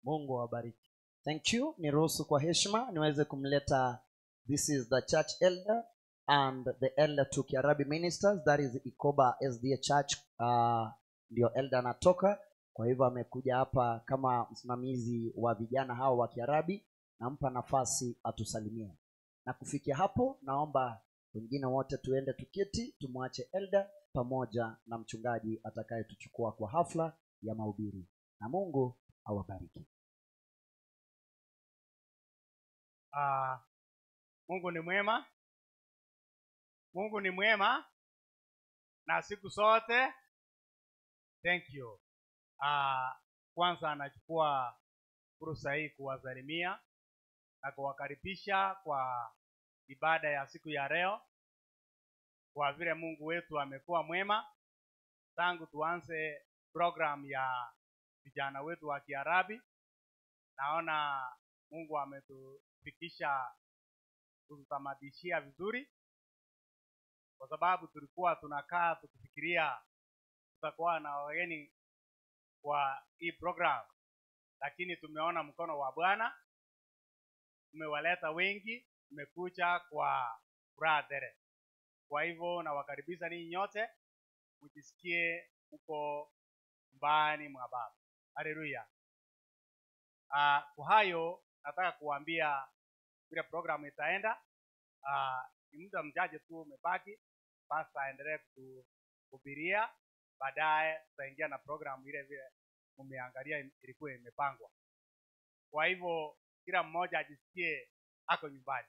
Mungu awabariki. Thank you. Niruhusu kwa heshima niweze kumleta, this is the church elder and the elder to Kiarabi ministers, that is Ikoba SDA Church. Ndio elder anatoka. Kwa hivyo amekuja hapa kama msimamizi wa vijana hao wa Kiarabi. Nampa nafasi atusalimie. Na kufikia hapo naomba wengine wote tuende tuketi, tumwache elder pamoja na mchungaji atakayetuchukua kwa hafla ya mahubiri. Na Mungu awabariki. Mungu ni mwema. Mungu ni mwema na siku zote. Thank you. Kwanza anachukua fursa hii kuwasalimia na kuwakaribisha kwa ibada ya siku ya leo. Kwa vile Mungu wetu amekuwa mwema tangu tuanze program ya vijana wetu wa Kiarabi, naona Mungu ametufikisha kututamadishia vizuri, kwa sababu tulikuwa tunakaa tukifikiria tutakuwa na wageni kwa hii program, lakini tumeona mkono wa Bwana umewaleta wengi, umekuja kwa furaha tele. Kwa hivyo nawakaribisha ninyi nyote mjisikie uko nyumbani mwa Baba. Haleluya. Kwa hayo nataka kuambia vile program itaenda. Ni muda mchache tu umebaki, pastor aendelee kuhubiria, baadaye tutaingia na program ile vile mmeangalia ilikuwa imepangwa. Kwa hivyo kila mmoja ajisikie ako nyumbani.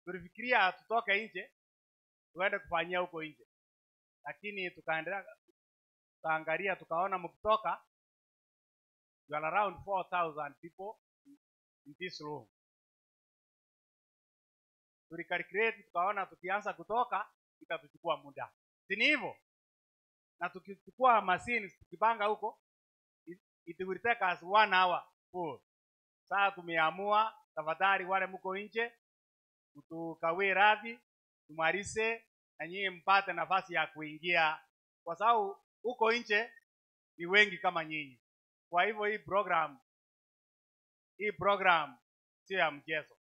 Tulifikiria tutoke nje tuende kufanyia huko nje, lakini tukaendelea tukaangalia tukaona mkitoka you are around 4,000 people in this room. Tulicalculate tukaona tukianza kutoka itatuchukua muda, si ni hivyo? Na tukichukua mashini tukipanga huko it will take us 1 hour full. Sasa tumeamua tafadhali wale mko nje mtukawie radhi, tumalize na nyinyi mpate nafasi ya kuingia, kwa sababu huko nje ni wengi kama nyinyi. Kwa hivyo hii program sio ya mchezo.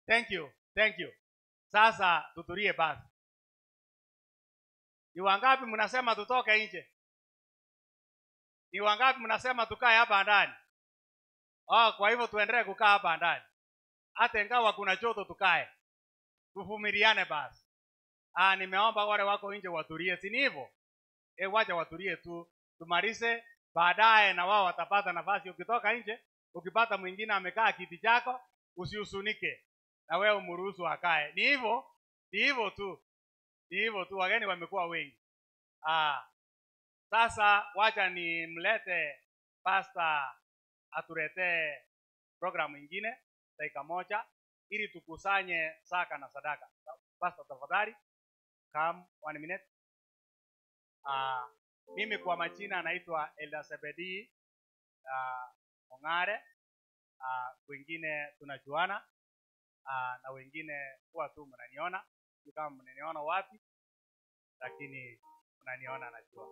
Thank you, thank you. Sasa tutulie basi. Ni wangapi mnasema tutoke nje? Ni wangapi mnasema tukae hapa ndani? Kwa hivyo tuendelee kukaa hapa ndani. Hata ingawa kuna joto tukae. Tuvumiliane basi. Nimeomba wale wako nje watulie, si ni hivyo? Wacha watulie tu, tumalize, baadaye na wao watapata nafasi. Ukitoka nje, ukipata mwingine amekaa kiti chako, usihusunike. Na wewe umruhusu akae. Ni hivyo? Ni hivyo tu. Ni hivyo tu, wageni wamekuwa wengi. Sasa wacha nimlete pastor atuletee programu nyingine dakika moja ili tukusanye saka na sadaka. Pastor tafadhali, come 1 minute. Mimi kwa majina naitwa Elder Sebedi Ongare. Wengine tunajuana. Na wengine huwa tu mnaniona, sijui kama mnaniona wapi, lakini mnaniona najua.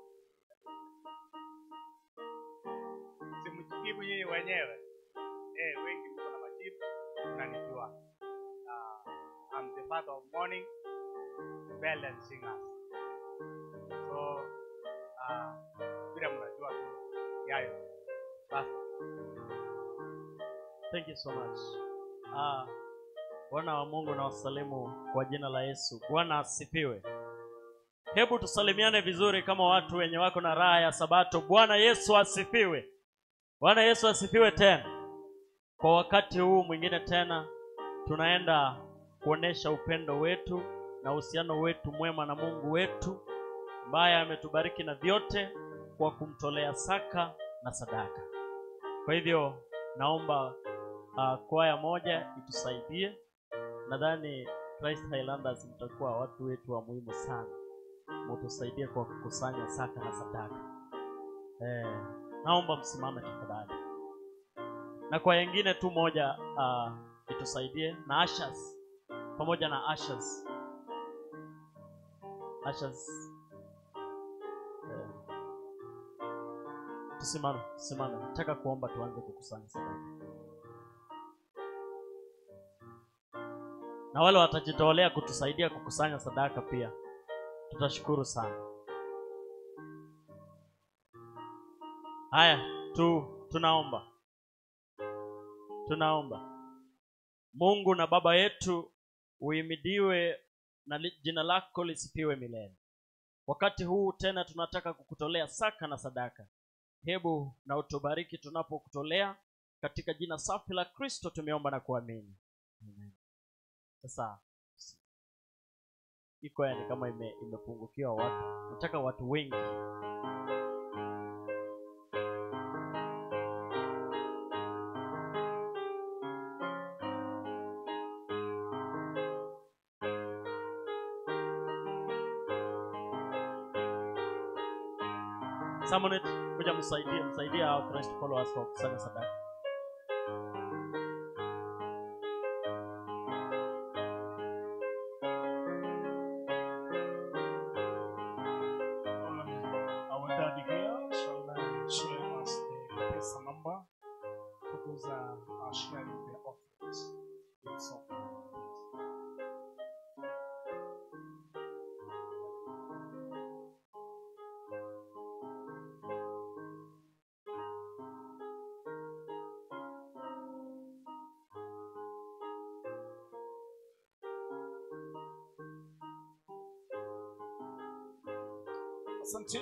Simjibu nyinyi wenyewe. Wengi mko na majibu, mnanijua. I'm the father of morning bell and singers. So vile mnajua tu yayo. Basi. Thank you so much. Bwana wa Mungu na wasalimu kwa jina la Yesu. Bwana asifiwe. Hebu tusalimiane vizuri kama watu wenye wako na raha ya Sabato. Bwana Yesu asifiwe. Bwana Yesu asifiwe tena. Kwa wakati huu mwingine tena tunaenda kuonesha upendo wetu na uhusiano wetu mwema na Mungu wetu ambaye ametubariki na vyote kwa kumtolea saka na sadaka. Kwa hivyo naomba kwaya moja itusaidie. Nadhani Christ Highlanders mtakuwa watu wetu wa muhimu sana. Mtusaidie kwa kukusanya saka na sadaka. Naomba msimame tafadhali. Na kwa nyingine tu moja itusaidie na ushers, pamoja na ushers. Ushers. Tusimame, tusimame. Nataka kuomba tuanze kukusanya sadaka. Na wale watajitolea kutusaidia kukusanya sadaka pia, tutashukuru sana. Haya, tunaomba. Tunaomba. Mungu na Baba yetu, uimidiwe na jina lako lisifiwe milele. Wakati huu tena tunataka kukutolea saka na sadaka. Hebu na utubariki tunapokutolea, katika jina safi la Kristo tumeomba na kuamini. Amen. Sasa iko yani kama imepungukiwa watu. Nataka watu wengi. Samonet, kuja msaidie hao Christ followers kwa kusanya sadaka. Our daddy here shall share us the pesa number for those are sharing their offerings. It's offering. Asante.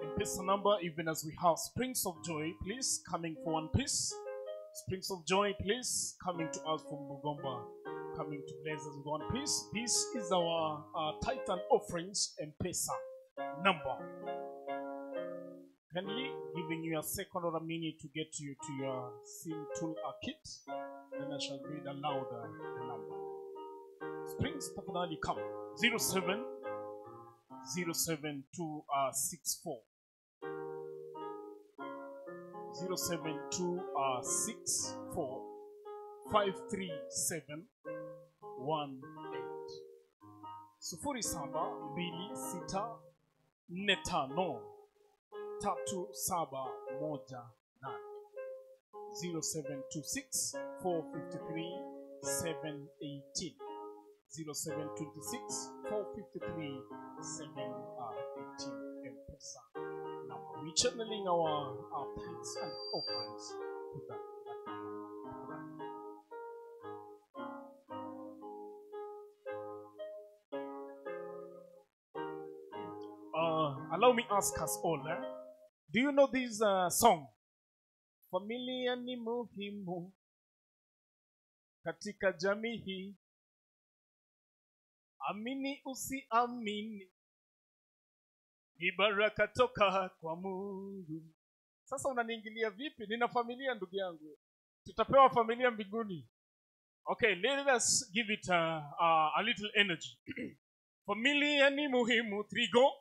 M-Pesa number, even as we have Springs of Joy, please, coming for one piece. Springs of Joy, please, coming to us from Bugomba, coming to bless us with one piece. This is our tithe and offerings M-Pesa number. Kindly giving you a second or a minute to get you to your SIM tool kit. Then I shall read aloud the number. Springs, tafadhali come. 07 07264 07264 537 18 07 2645 3718 0726 453 718 0726 453 718 M-Pesa number. We're channeling our tithes and offerings to that number. Allow me ask us all, do you know this song? Familia ni muhimu katika jamii hii. Amini usiamini, ni baraka toka kwa Mungu. Sasa unaniingilia vipi? Nina familia ndugu yangu. Tutapewa familia mbinguni. Okay, let us give it a little energy. Familia ni muhimu, trigo.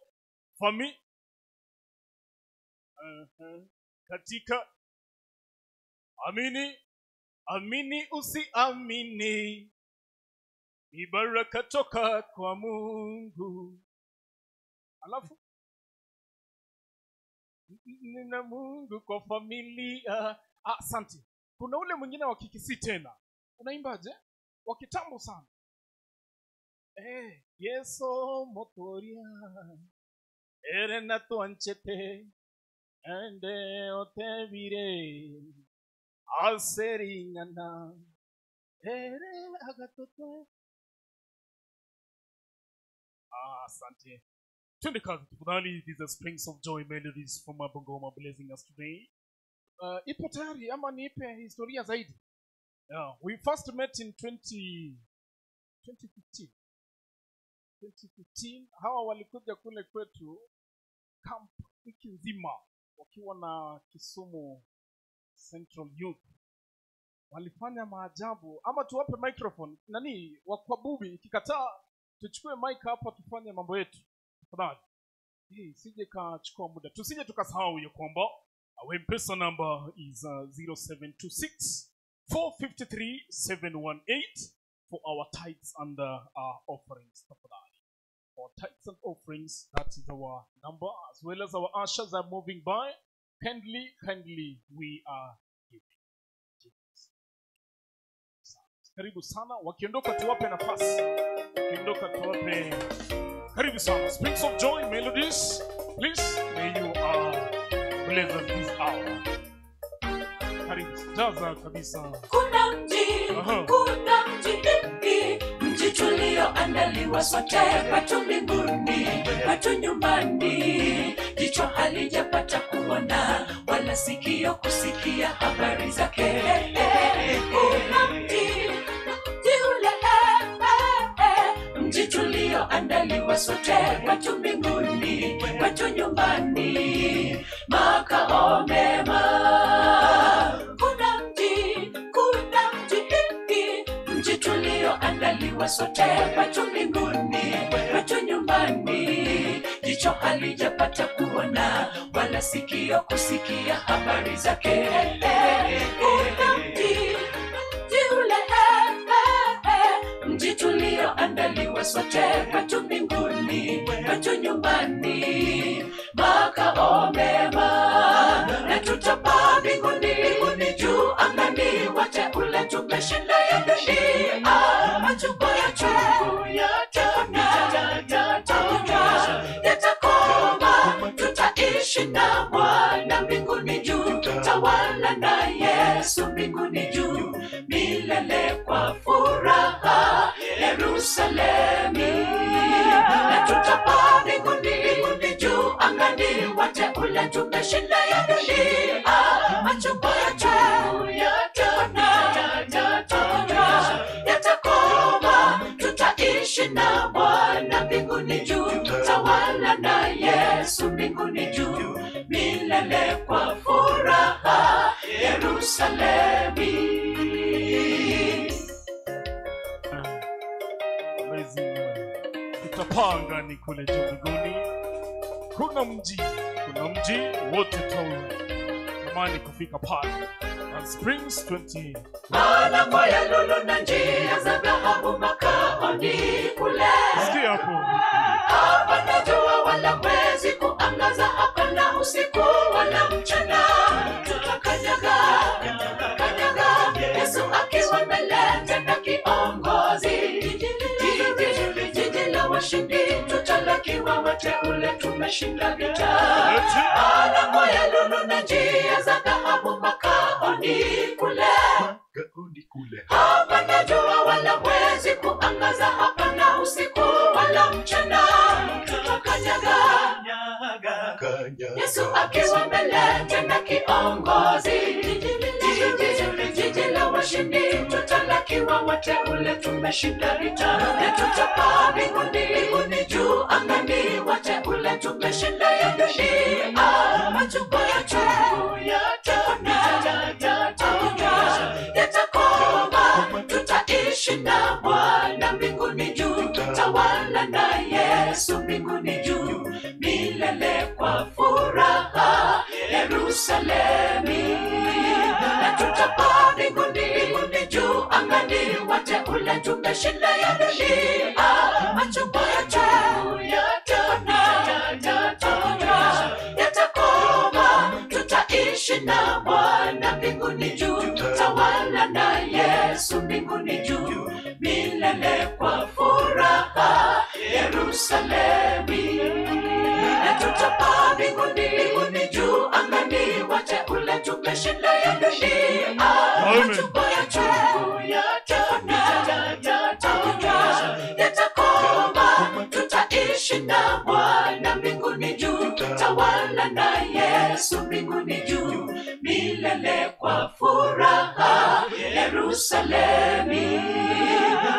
Katika amini, amini usiamini, Ni baraka toka kwa Mungu. Alafu nina Mungu kwa familia. Asante. Kuna ule mwingine wa Kikisii tena. Unaimbaje? Wa kitambo sana. Yeso motoria. Erena tuanchete. Ende otevire. Aseringana. Ere agatoto. Asante. Twende kazi tafadhali. These are Springs of Joy melodies from Bungoma blessing us today. Ipo tayari ama niipe historia zaidi? Yeah, we first met in 2015. 2015 hawa walikuja kule kwetu camp wiki nzima wakiwa na Kisumu Central Youth. Walifanya maajabu. Ama tuwape microphone nani wakwabubi, ikikataa tuchukue mic hapa tufanye mambo yetu. Tafadhali. Hii sije kachukua muda. Tusije tukasahau ya kwamba our M-Pesa number is 0726 453 718 for our tithes and our offerings. Tafadhali. For tithes and offerings, that is our number, as well as our ushers are moving by. Kindly, kindly, we are giving. Karibu sana. Wakiondoka tuwape nafasi. Wakiondoka tuwape. Karibu sana. Springs of Joy melodies. Please, may you bless us this hour. Karibu. Jaza kabisa. Kuna mji, kuna mji, mji tulioandaliwa sote, kwetu mbinguni, kwetu nyumbani. Jicho halijapata kuona, wala sikio kusikia habari zake. Kuna mji, mji ule, mji tulioandaliwa sote, kwetu mbinguni, kwetu nyumbani, makao mema. Kuna mji, mji tulioandaliwa sote, kwetu mbinguni, kwetu nyumbani. Jicho halijapata kuona, wala sikio kusikia habari zake. Kuna mji, mji ule, mji tulioandaliwa sote, kwetu mbinguni, kwetu nyumbani, makao mema. Na tutapaa mbinguni, mbinguni juu angani, wateule tumeshinda ya dunia. Machungu yatakoma, tutaishi na Bwana mbinguni juu, tawala na Yesu mbinguni juu, milele kwa furaha Yerusalemu. Na tutapaa mbinguni, mbinguni juu angani, wateule tumeshinda ya dunia. Machungu yatakoma, tutaishi na Bwana mbinguni juu, tawala na Yesu mbinguni juu, milele kwa furaha Yerusalemu. Amazing. Tutapanga ni kule juu mbinguni. Kuna mji wote tamani kufika pale. And Springs 20. Malango ya lulu na njia za dhahabu makaoni kule. Sikia hapo. Hapana jua wala mwezi kuangaza, hapana usiku wala mchana. Tutakanyaga, kanyaga, Yesu akiwa mbele tena kiongozi. Jiji la washindi, tutalakiwa wateule, tumeshinda vita. Malango ya lulu na njia za dhahabu makaoni kule. Hapana jua wala mwezi kuangaza, hapana usiku wala mchana. Tutakanyaga, Yesu akiwa mbele tena kiongozi. Jiji la washindi, tutalakiwa wateule, tumeshinda vita. Na tutapaa mbinguni, mbinguni juu angani, wateule tumeshinda ya dunia. Machungu yatakoma, tutaishi na Bwana mbinguni juu, tawala na Yesu mbinguni juu, milele kwa furaha Yerusalemu. Na tutapaa mbinguni, mbinguni juu angani, wateule Wateule tumeshinda ya dunia, machungu yatakoma, tutaishi na Bwana mbinguni juu, tawala na Yesu mbinguni juu, milele kwa furaha Yerusalemu. Na tutapaa mbinguni, mbinguni juu angani, wateule tumeshinda ya dunia, machungu yatakoma, tutaishi na Bwana mbinguni juu, tawala na Yesu mbinguni juu, milele kwa furaha Yerusalemu.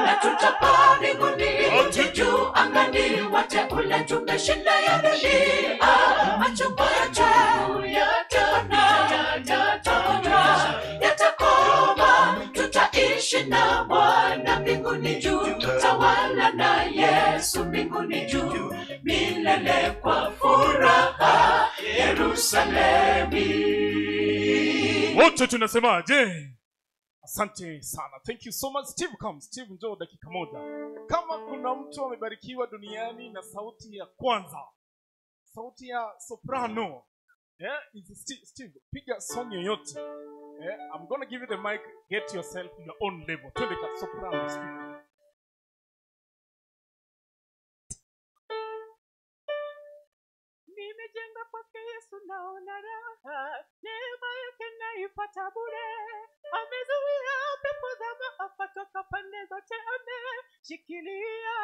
Na tutapaa mbinguni juu angani, wateule tumeshinda ya dunia, machungu yatakoma, tutaishi na Bwana mbinguni juu, tawala na Yesu mbinguni juu, milele kwa furaha Yerusalemu. Wote tunasemaje? Asante sana. Thank you so much. Steve, come. Steve, njoo dakika moja. Kama kuna mtu amebarikiwa duniani na sauti ya kwanza, sauti ya soprano, yeah, is Steve. Steve, piga song yoyote. Yeah, I'm gonna give you the mic. Get yourself your own level. Twende ka soprano, Steve. Nimejenga kwake Yesu naona raha, neema yake naipata bure. Amezuia pepo za maafa toka pande zote, ameshikilia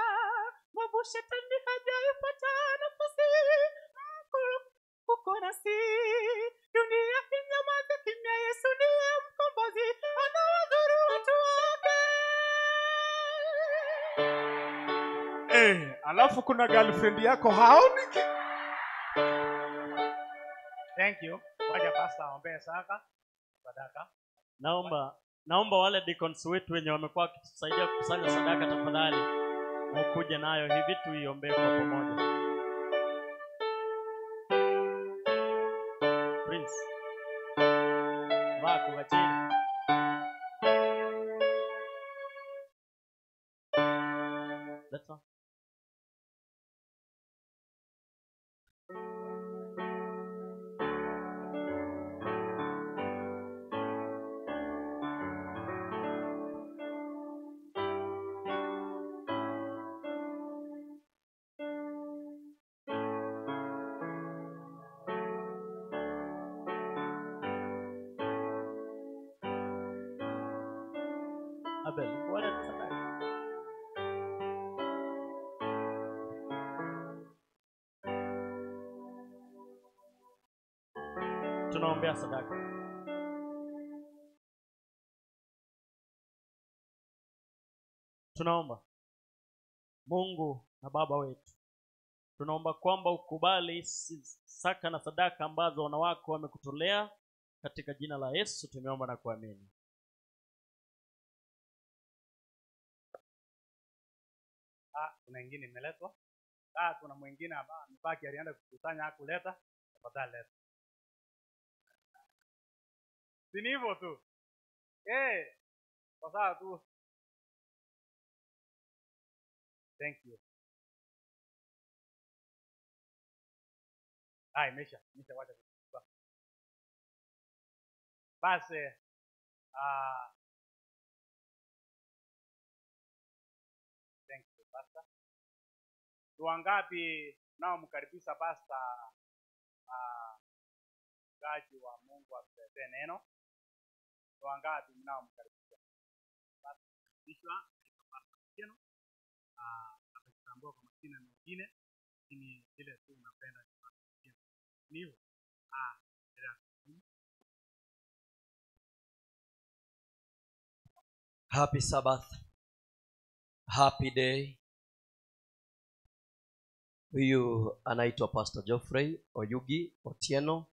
mwovu shetani hajaipata nafasi. Uko nasi, dunia inyamaze kimya, Yesu ndiye mkombozi, anawadhuru watu wake. Alafu kuna girlfriend yako haoni. Thank you. Wacha pastor aombee saka sadaka. Naomba wale deacons wetu wenye wamekuwa wakitusaidia kukusanya sadaka, tafadhali mkuje nayo hivi tuiombee kwa pamoja. Prince, vaa kwa chini. That's all. Abel, what is that? Tunaombea sadaka. Tunaomba Mungu na Baba wetu, tunaomba kwamba ukubali saka na sadaka ambazo wana wako wamekutolea, katika jina la Yesu tumeomba na kuamini. Kuna ingine imeletwa. Kuna mwingine ambaye amebaki alienda kukusanya hakuleta, tafadhali leta. Si ni hivyo tu. Kwa sababu tu. Thank you. Imeisha wacha. Basi thank you pastor. Ni wangapi mnaomkaribisha pastor mchungaji wa Mungu atuletee neno? Ni wangapi mnaomkaribisha? Pastor Pastor Otieno atajitambua kwa majina mengine, lakini ile tu unapenda ni Pastor Otieno. Ni hivyo. Happy Sabbath. Happy day. Huyu anaitwa Pastor Geoffrey Oyugi Otieno.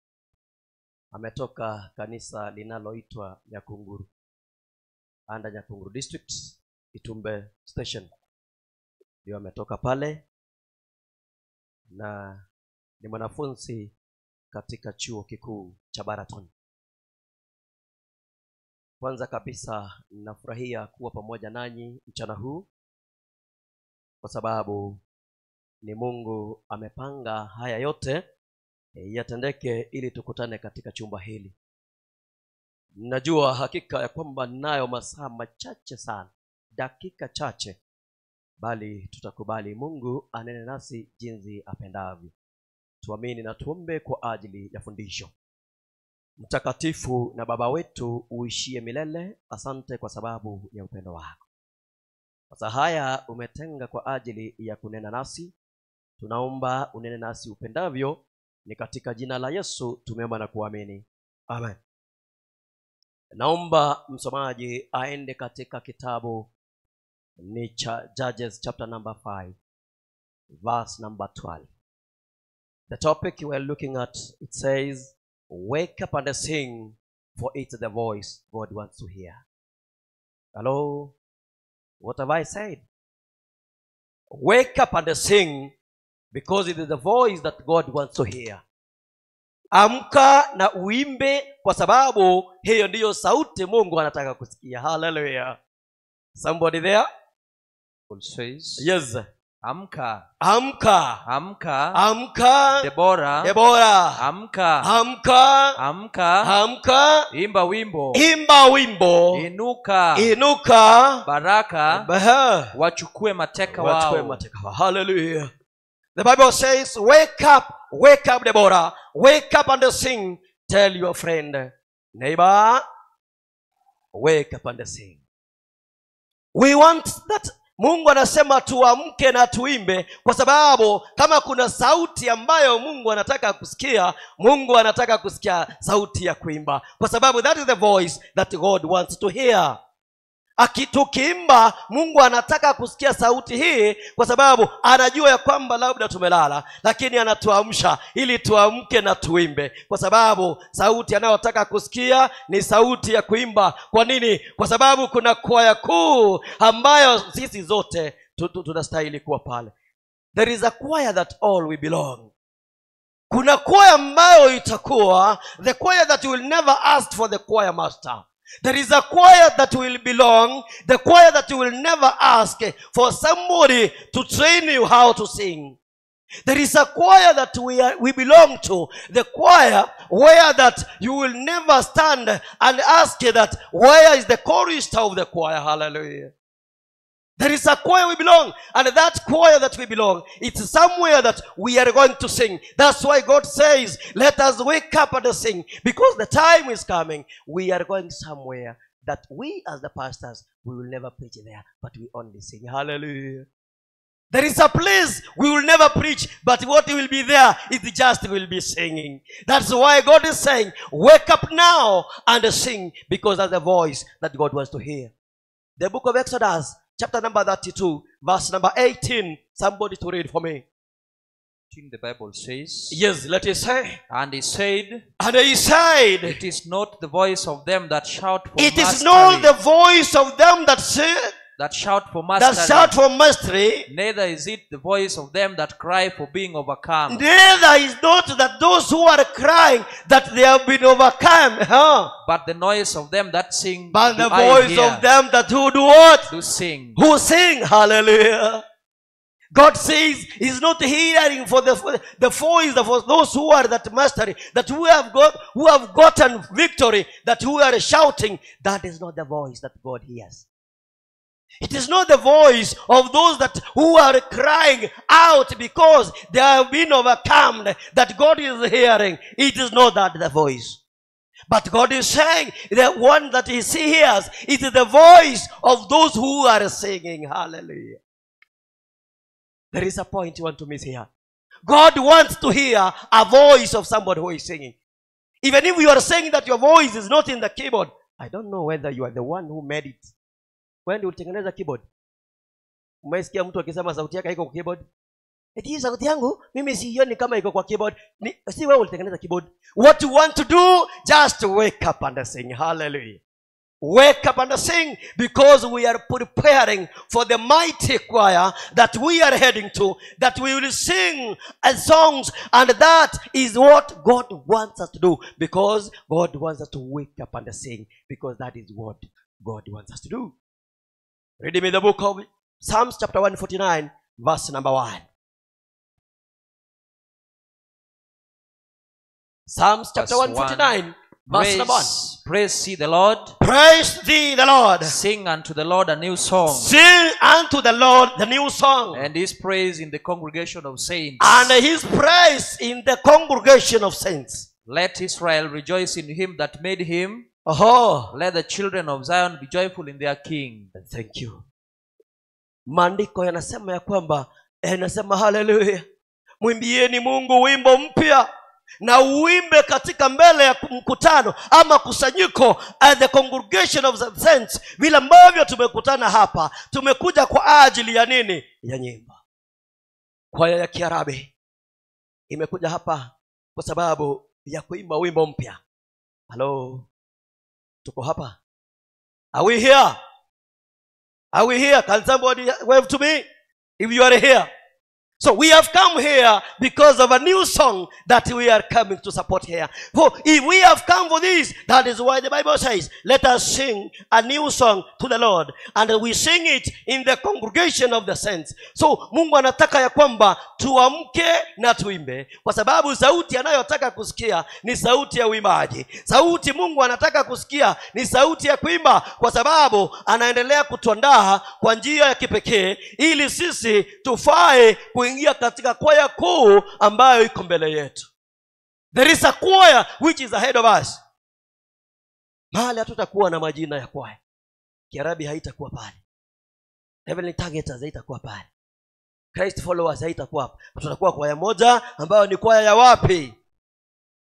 Ametoka kanisa linaloitwa Nyakunguru, under Nyakunguru District, Itumbe Station. Ndio ametoka pale, na ni mwanafunzi katika chuo kikuu cha Baraton. Kwanza kabisa nafurahia kuwa pamoja nanyi mchana huu, kwa sababu ni Mungu amepanga haya yote yatendeke ili tukutane katika chumba hili. Najua hakika ya kwamba ninayo masaa machache sana, dakika chache, bali tutakubali Mungu anene nasi jinsi apendavyo. Tuamini na tuombe kwa ajili ya fundisho. Mtakatifu na Baba wetu uishie milele, asante kwa sababu ya upendo wako. Sasa haya umetenga kwa ajili ya kunena nasi, tunaomba unene nasi upendavyo, ni katika jina la Yesu tumeomba na kuamini. Amen. Naomba msomaji aende katika kitabu ni cha Judges chapter number 5 verse number 12. The topic we are looking at, it says, wake up and sing, for it's the voice God wants to hear. Hello? What have I said? Wake up and sing, because it is the voice that God wants to hear. Amka na uimbe, kwa sababu hiyo ndiyo sauti Mungu anataka kusikia. Hallelujah. Somebody there? Says, yes. Amka. Amka. Amka. Amka. Debora. Debora. Amka. Amka. Amka. Amka. Imba wimbo. Imba wimbo. Inuka. Inuka. Baraka. Wachukue mateka wao. Wachukue mateka wao. Hallelujah. The Bible says, wake up Deborah, wake up and sing. Tell your friend, neighbor, wake up and sing. We want that. Mungu anasema tuamke na tuimbe, kwa sababu kama kuna sauti ambayo Mungu anataka kusikia, Mungu anataka kusikia sauti ya kuimba, kwa sababu that is the voice that God wants to hear. Tukiimba, Mungu anataka kusikia sauti hii, kwa sababu anajua ya kwamba labda tumelala, lakini anatuamsha ili tuamke na tuimbe, kwa sababu sauti anayotaka kusikia ni sauti ya kuimba. Kwa nini? Kwa sababu kuna kwaya kuu ambayo sisi zote tunastahili kuwa pale. There is a choir that all we belong. Kuna kwaya ambayo itakuwa the choir that will never ask for the choir master. There is a choir that will belong, the choir that will never ask for somebody to train you how to sing. There is a choir that we belong to, the choir where that you will never stand and ask that where is the chorister of the choir. Hallelujah. There is a choir we belong, and that choir that we belong, it's somewhere that we are going to sing. That's why God says, let us wake up and sing, because the time is coming. We are going somewhere that we as the pastors, we will never preach there, but we only sing. Hallelujah. There is a place we will never preach, but what will be there is just will be singing. That's why God is saying, wake up now and sing, because that's the voice that God wants to hear. The book of Exodus, chapter number 32, verse number 18. Somebody to read for me. The Bible says, yes, let it say. And he said, it is not the voice of them that shout for it mastery. It is not the voice of them that say, that shout for mastery. That shout for mastery. Neither is it the voice of them that cry for being overcome. Neither is not that those who are crying that they have been overcome. Huh? But the noise of them that sing. But the voice of them that who do what? Who sing. Who sing. Hallelujah. God says he's not hearing for the voice of those who are that mastery, that who have gotten victory, that who are shouting. That is not the voice that God hears. It is not the voice of those that who are crying out because they have been overcome that God is hearing. It is not that the voice. But God is saying the one that he hears, it is the voice of those who are singing. Hallelujah. There is a point you want to miss here. God wants to hear a voice of somebody who is singing. Even if you are saying that your voice is not in the keyboard, I don't know whether you are the one who made it. Wewe ndio ulitengeneza keyboard. Umesikia mtu akisema sauti yake haiko kwa keyboard? Eti sauti yangu mimi sioni kama iko kwa keyboard. Si wewe ulitengeneza keyboard. What you want to do, just wake up and sing. Hallelujah. Wake up and sing, because we are preparing for the mighty choir that we are heading to, that we will sing as songs, and that is what God wants us to do, because God wants us to wake up and sing, because that is what God wants us to do. Read me the book of Psalms chapter 149, verse number 1. Psalms chapter 149. Verse number 1. Praise thee the Lord. Praise thee the Lord. Sing unto the Lord a new song. Sing unto the Lord the new song. And his praise in the congregation of saints. And his praise in the congregation of saints. Let Israel rejoice in him that made him. Oh. Let the children of Zion be joyful in their king. Thank you. Maandiko yanasema ya kwamba, yanasema haleluya, mwimbieni Mungu wimbo mpya, na uimbe katika mbele ya mkutano ama kusanyiko, at the congregation of the saints. Vile ambavyo tumekutana hapa, tumekuja kwa ajili ya nini? Ya nyimbo. Kwaya ya Kiarabi imekuja hapa kwa sababu ya kuimba wimbo mpya. Hello, tuko hapa? Are we here? Are we here? Can somebody wave to me if you are here? So we have come here because of a new song that we are coming to support here. For if we have come for this, that is why the Bible says, let us sing a new song to the Lord. And we sing it in the congregation of the saints. So Mungu anataka ya kwamba tuamke na tuimbe, kwa sababu sauti anayotaka kusikia ni sauti ya uimbaji. Sauti Mungu anataka kusikia ni sauti ya kuimba, kwa sababu anaendelea kutuandaa kwa njia ya kipekee ili sisi tufae kuingia katika kwaya kuu ambayo iko mbele yetu. There is a choir which is ahead of us. Mahali hatutakuwa na majina ya kwaya. Kiarabi haitakuwa pale. Heavenly Targeters haitakuwa pale. Christ Followers haitakuwa hapa. Tutakuwa kwaya moja ambayo ni kwaya ya wapi?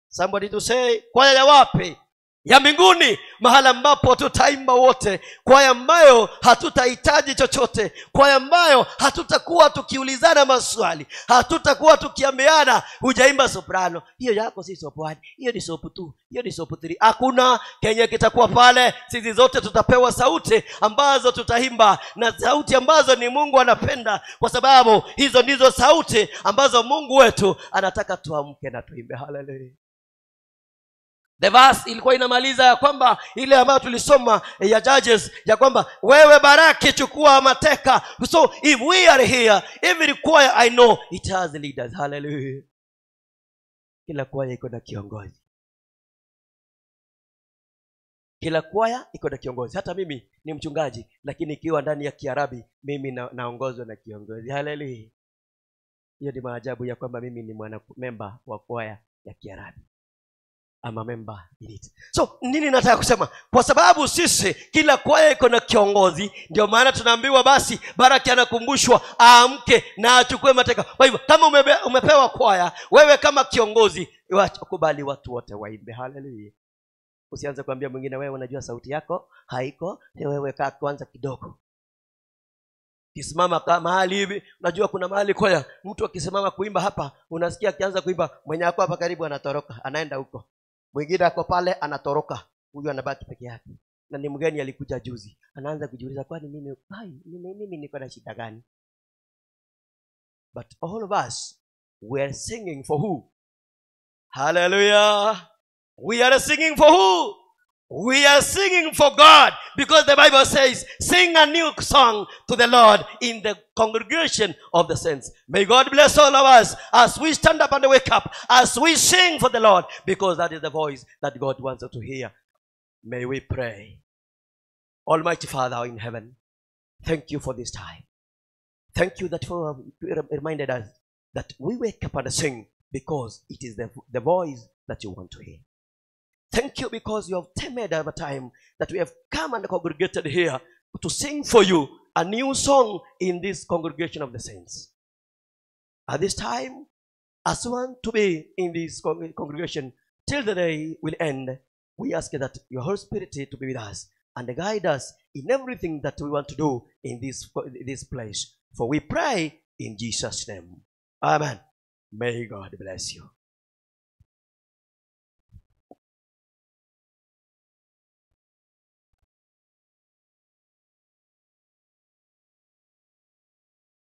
Somebody to say, kwaya ya wapi? Ya mbinguni, mahala ambapo tutaimba wote, kwaya ambayo hatutahitaji chochote, kwaya ambayo hatutakuwa tukiulizana maswali, hatutakuwa tukiambiana hujaimba soprano, hiyo yako si sop 1, hiyo ni sop 2, hiyo ni sop 3. Hakuna kenye kitakuwa pale. Sisi zote tutapewa sauti ambazo tutaimba, na sauti ambazo ni Mungu anapenda, kwa sababu hizo ndizo sauti ambazo Mungu wetu anataka tuamke na tuimbe. Hallelujah. The verse ilikuwa inamaliza ya kwamba ile ambayo tulisoma ya Judges, ya kwamba wewe Baraki chukua mateka. So if we are here, every choir I know it has leaders. Hallelujah. Kila kwaya iko na kiongozi. Kila kwaya iko na kiongozi. Hata mimi ni mchungaji, lakini ikiwa ndani ya Kiarabi mimi naongozwa na kiongozi. Hallelujah. Hiyo ni maajabu ya kwamba mimi ni mwana member wa kwaya ya Kiarabi. I'm a member in it. So nini nataka kusema? Kwa sababu sisi kila kwaya iko na kiongozi, ndio maana tunaambiwa basi Baraki anakumbushwa aamke na achukue mateka. Kwa hivyo kama umepewa kwaya, wewe kama kiongozi kubali watu wote waimbe. Hallelujah. Usianze kuambia mwingine wewe unajua sauti yako haiko, wewe kaa kwanza kidogo. Kisimama kama mahali hivi, unajua kuna mahali kwaya mtu akisimama kuimba hapa, unasikia akianza kuimba, mwenye ako hapa karibu anatoroka, anaenda huko. Mwingine ako pale anatoroka, huyu anabaki peke yake. Na ni mgeni alikuja juzi. Anaanza kujiuliza kwani mimi mimi niko na shida gani? But all of us we are singing for who? Hallelujah. We are singing for who? We are singing for God, because the Bible says, sing a new song to the Lord in the congregation of the saints. May God bless all of us as we stand up and wake up, as we sing for the Lord, because that is the voice that God wants us to hear. May we pray. Almighty Father in heaven, thank you for this time. Thank you that for reminded us that we wake up and sing because it is the voice that you want to hear. Thank you because you have tamed our time that we have come and congregated here to sing for you a new song in this congregation of the saints. At this time, as one to be in this congregation till the day will end, we ask that your Holy Spirit to be with us and guide us in everything that we want to do in this place. For we pray in Jesus' name. Amen. May God bless you.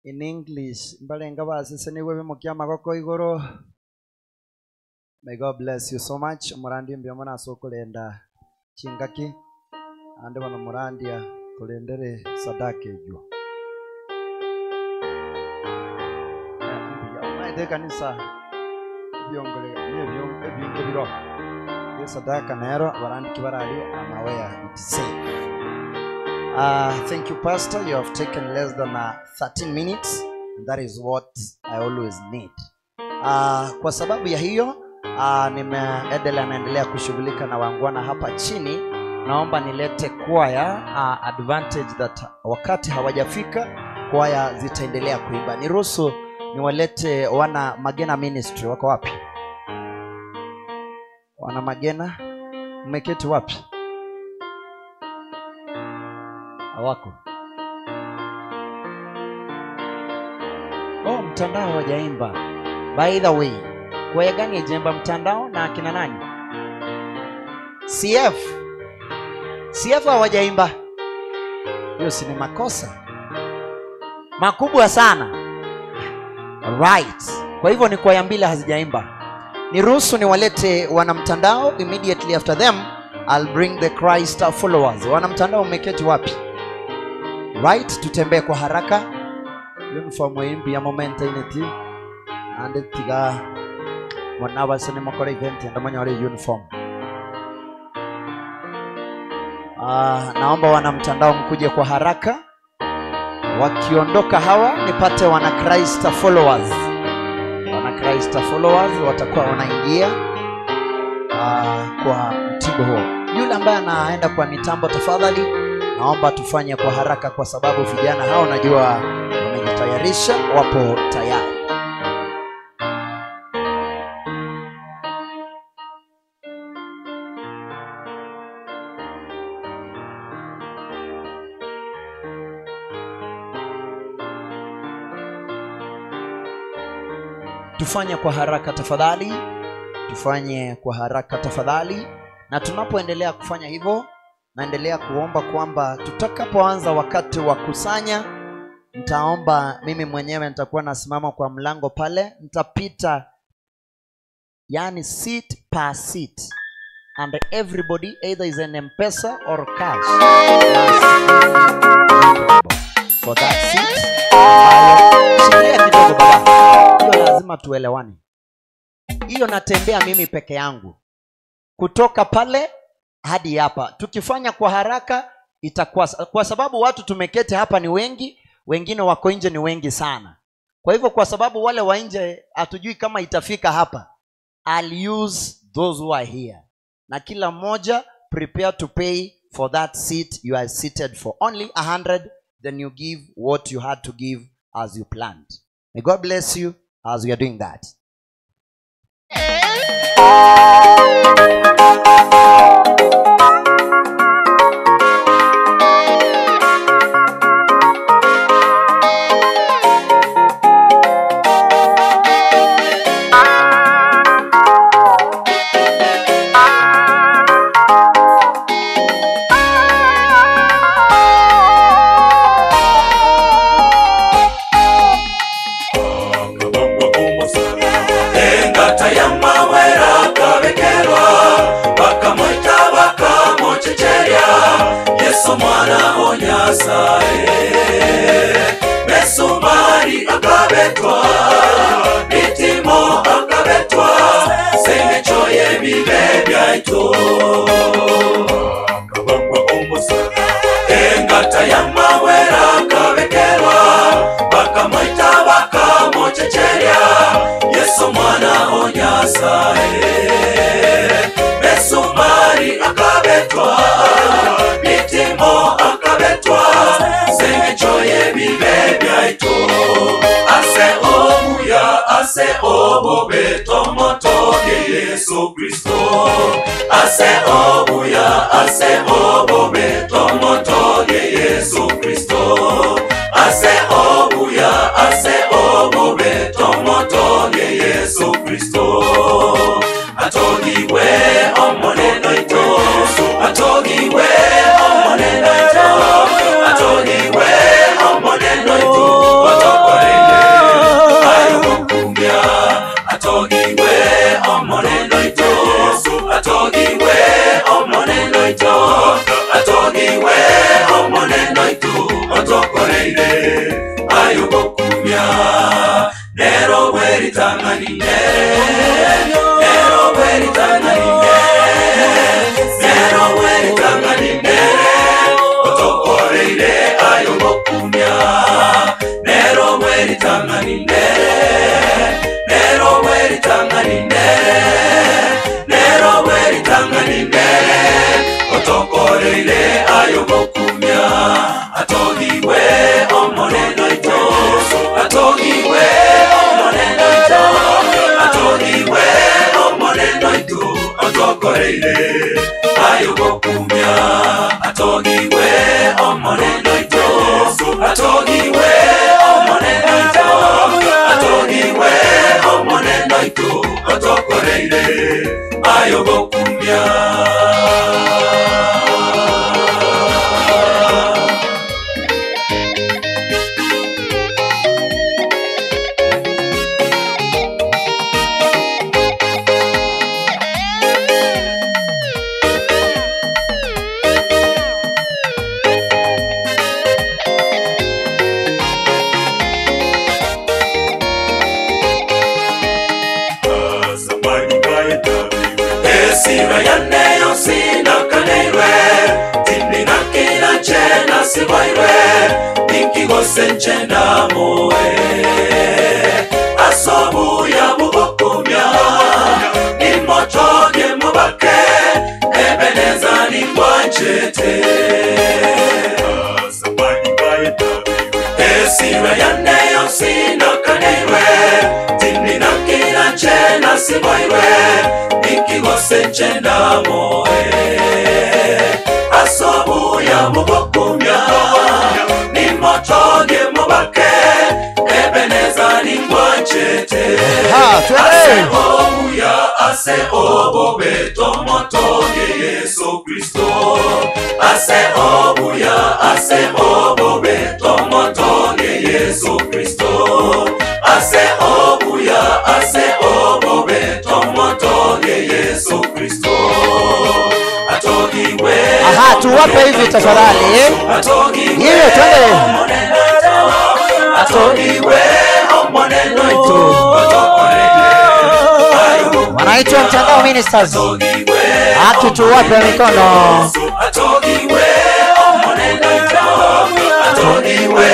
In English, mbalenga baseseniwe bimukia magoko igoro. May God bless you so much. Murandi mbya mwana sokulenda chingaki ande bano murandia tulendere sadaka ejo. Maite kanisa byongole ebyonge biro. Sadaka nero barandi kibarali amawea it's safe. Thank you, Pastor. You have taken less than 13 minutes, and that is what I always need. Kwa sababu ya hiyo, nimeendelea kushughulika na wangwana hapa chini. Naomba nilete kwaya, advantage that wakati hawajafika kwaya zitaendelea kuimba. Niruhusu niwalete wana Magena Ministry. Wako wapi? Wana Magena mmeketi wapi? Hawako. Oh, mtandao hawajaimba. By the way, kwaya gani hajaimba mtandao na akina nani? CF. CF hawajaimba. Hiyo si ni makosa makubwa sana. Right. Kwa hivyo ni kwaya mbili hazijaimba. Niruhusu niwalete wana mtandao. Immediately after them I'll bring the Christ followers. Wana mtandao mmeketi wapi? Right, tutembee kwa haraka. Uniform imbi ya momenta ineti. Ande tiga mwana sene makore event ndamanya wale uniform. Naomba wana mtandao mkuje kwa haraka. Wakiondoka hawa nipate wana Christ followers. Wana Christ followers watakuwa wanaingia kwa mtindo huo. Yule ambaye anaenda kwa mitambo, tafadhali naomba tufanye kwa haraka, kwa sababu vijana hao najua wamejitayarisha, wapo tayari. Tufanye kwa haraka tafadhali. Tufanye kwa haraka tafadhali. Na tunapoendelea kufanya hivyo, naendelea kuomba kwamba tutakapoanza wakati wa kusanya, nitaomba mimi mwenyewe nitakuwa nasimama kwa mlango pale, nitapita yani seat per seat, and everybody either is an M-Pesa or cash for that seat. Shikilia kidogo baba, hiyo lazima tuelewane. Hiyo natembea mimi peke yangu kutoka pale hadi hapa. Tukifanya kwa haraka itakuwa, kwa sababu watu tumeketi hapa ni wengi, wengine wako nje ni wengi sana. Kwa hivyo kwa sababu wale wa nje hatujui kama itafika hapa, I'll use those who are here. Na kila mmoja prepare to pay for that seat you are seated for. Only 100, then you give what you had to give as you planned. May God bless you as we are doing that. Mesumari akabetwa, bitimo akabetwa, sengechoye bibe byaito. Engata ya mawera akabekerwa, bakamwita bakamochecheria, Yesu mwana onyasaye. Mesumari akabetwa, bitimo akabetwa, sengechoye bibe byaito. Ase obuya, ase obobe, tomotoge Yesu Kristo. Ase obuya, ase obobe, tomotoge Yesu Kristo. Ase obuya, ase obobe, tomotoge Yesu Kristo. Atogiwe omoneno ito, atogiwe omoneno ito, atogiwe omoneno ito, otokore. bweritang'anindere nero bweritang'anindere nero bweritang'anindere otokoreire ayo gokumia nero bweritang'anindere nero bweritang'anindere nero bweritang'anindere otokoreire ayo gokumia atogiwe omoneno ito atogiwe omoneno ito atogiwe omoneno ito otokoreire ayo gokumia atogiwe omoneno ito atogiwe omoneno ito atogiwe omoneno ito otokoreire ayo gokumia. Senchena moe asobu ya mugokumya nimotoge mubake ebeneza ningwanchete esira yaneyo sinakanirwe tindinakina siboirwe nikigosenchena moe asobu ya mugokumya nimotoge mubake ebeneza ningwanchete ase obuya ase obobe tomotoge Yesu Kristo ase obuya ase obobe tomotoge Yesu Kristo ase obuya ase obobe tomotoge Yesu Kristo atogiwe. Aha, tuwape hivi tafadhali hiyo twende. Atogiwe omoneno ito wanaitwa Mtandao Ministers. Hatu tuwape mikono. Atogiwe omoneno ito atogiwe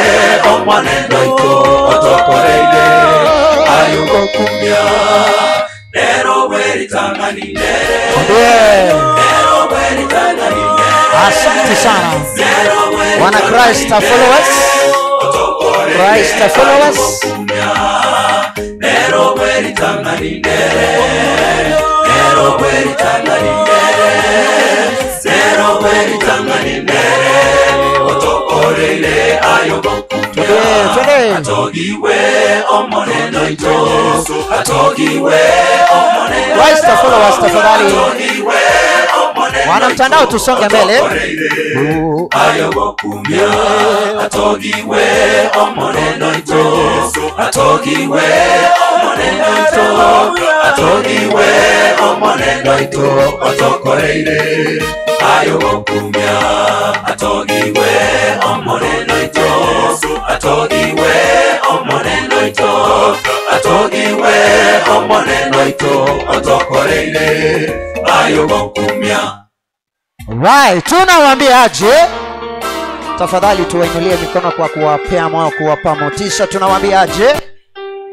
omoneno ito otokoreire ayo gokumia nero bweritang'anindere nero bweritang'anindere. Asante sana wana Christ followers, Christ followers. Nero bweritang'anindere nero bweritang'anindere nero bweritang'anindere otokoreire ayo gokumia atogiwe omoneno ito atogiwe omoneno. Christ followers tafadhali, wana mtandao tusonge mbele. Ayo gokumia atogiwe omoneno ito atogiwe omoneno ito atogiwe omoneno ito otokoreire ayo gokumia atogiwe omoneno ito atogiwe omoneno ito atogiwe omoneno ito otokoreire ayo gokumia. Right, tunawaambia aje? Tafadhali tuwainulie mikono kwa kuwapea moyo, kuwapa motisha. Tunawaambia aje?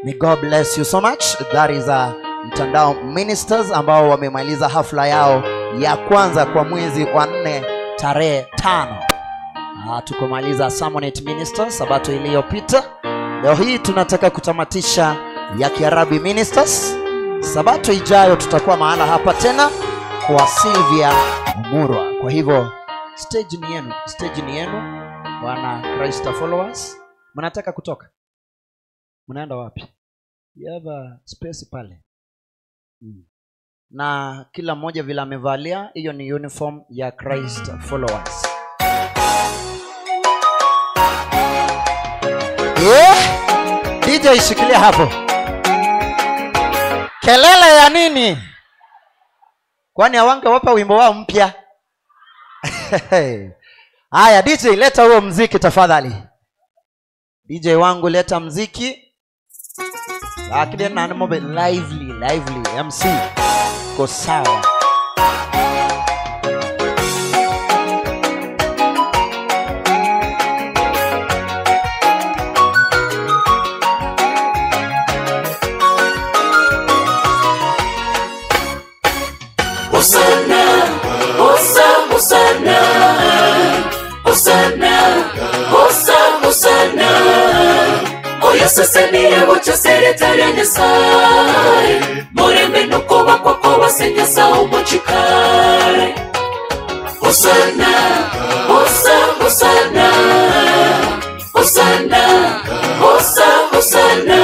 May God bless you so much. That is a Mtandao Ministers ambao wamemaliza hafla yao ya kwanza kwa mwezi wa 4 tarehe 5. Tukomaliza Sermonette Ministers sabato iliyopita. Leo hii tunataka kutamatisha ya Kiarabi Ministers. Sabato ijayo tutakuwa mahala hapa tena kwa Sylvia Murwa. Kwa hivyo stage ni yenu, stage ni yenu wana Christ followers. Mnataka kutoka? Mnaenda wapi? You have a space pale. Na kila mmoja vile amevalia, hiyo ni uniform ya Christ followers. Yeah. DJ shikilia hapo. Kelele ya nini? Kwani hawangewapa wimbo wao mpya? Haya DJ, leta huo muziki tafadhali. DJ wangu leta muziki. Lakini nani mobe lively lively MC ko sawa. Hosanna, Hosanna, Hosanna, Hosanna, Hosanna, Hosanna. Oya sasaniye bocha seretare Nyasaye, murembe nuko bakwako basenyasa umuchikare. Hosanna, Hosanna, Hosanna, Hosanna, Hosanna, Hosanna.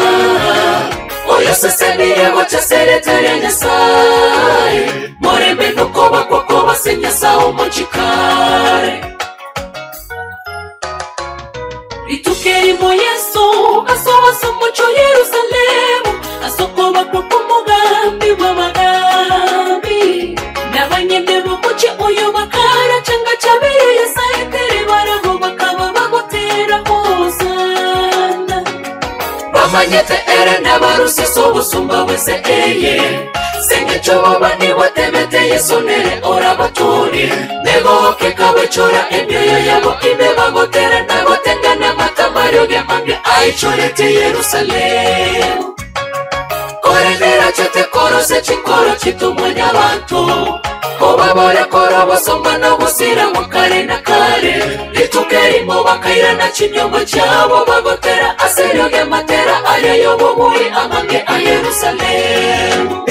Oya sasaniye bocha seretare Nyasaye, murembe nuko bakwako basenyasa umuchikare. Ritukerimo Yesu asohoza umuco Yerusalemu, asokoba kuko umugambi w'abagambi n'abanyene b'umuco uyu bakara canga cabereye saetere barabo bakaba bagutera hosana. Bamanyete ere n'abarusiso busumba wese eye sengecho baba watebete Yesu nere orabaturi negoke kabechora emyoyo yabo ime bagotera nagotengana matamario gemange aichorete Yerusalemu. Korenera chete korose chinkoro chitumwenya abantu kobabora korobosomba nobusira mukare na kare ritukerimo bakairana chinyombo chabo bagotera aserio gematera ayo yobobui amange a Yerusalemu.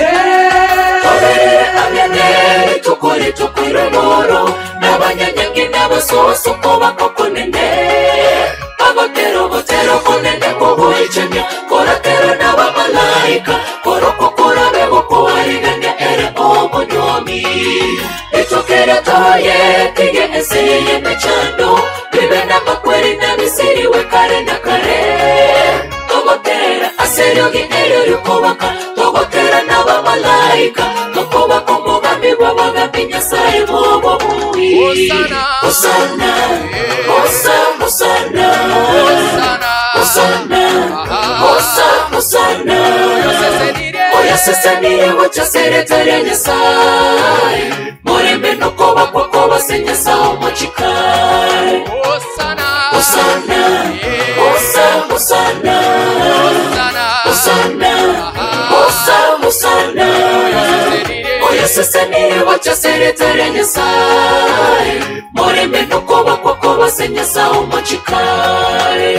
Toberere amene tukuri tukwiremoro n'abanyanyangi n'abasoso kobakokonene bagotero botero konene kobuichemya koratero n'abamalaika korokokora bebokoarigane ere omonyomi itokere toye tige eseye mechando bibe n'amakweri n'abisiriwe kare na kare togotera aseriogi eryo rikobaka togotera n'abamalaika tokobaka omugambi bw'abagambi Nyasaye bw'obubui. Hosanna, Hosanna, Hosanna, Hosanna, Hosanna, Hosanna. Oya sesaniye wacha seretare Nyasaye, murembe nuko bakwako basenyasa umuchikare. Hosanna, Hosanna, Hosanna, Hosanna, Hosanna, Hosanna. Oya sesaniye wacha seretare Nyasaye, murembe nuko bakwako basenyasa umuchikare.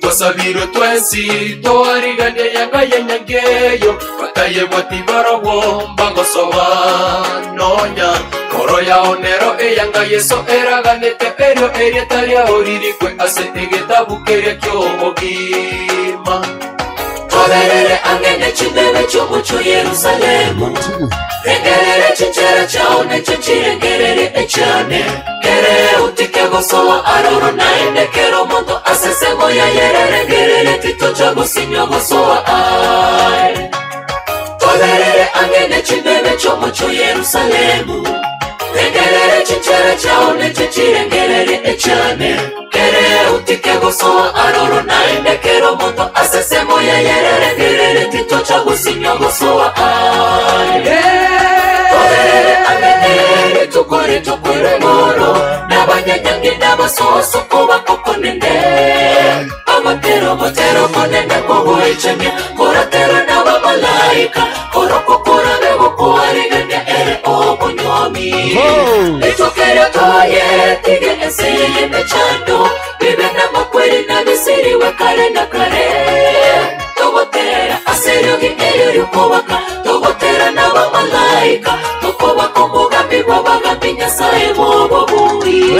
Twasabirwe twensi twarigane yanga nyangeyo batayebwa tibarobwo mbagosoba nonya koro ya onero eyanga Yesu eraganete eryo eryetaria oririkwe ase egetabu keria ky'obogima. Toberere angene chibebe ky'omuco Yerusalemu, rengerere chichera chao necho chirengerere echane kere utike gosoa aroro naende kero mondo asesemo ya yerere gerere titocha gosinyo gosoa ai. Toberere angene chibebe ky'omuco Yerusalemu, rengerere chichera chao necho chirengerere echane kere utike gosoa aroro naende kero mondo asesemo ya yerere gerere titocha gosinyo gosoa ai. Toberere angene tukore tukwire moro n'abanyanyangi n'abasoso kobakokonene abatero botero konene kobuichemya koratero n'abamalaika korokokora bebokoarigane ere obonyomi itokere toye tige eseye mechando bibe n'amakweri n'abisiriwe kare na kare togotera aseriogi eryo rikobaka togotera n'abamalaika tokobaka omugambi bw'abagambi Nyasaye bw'obubui.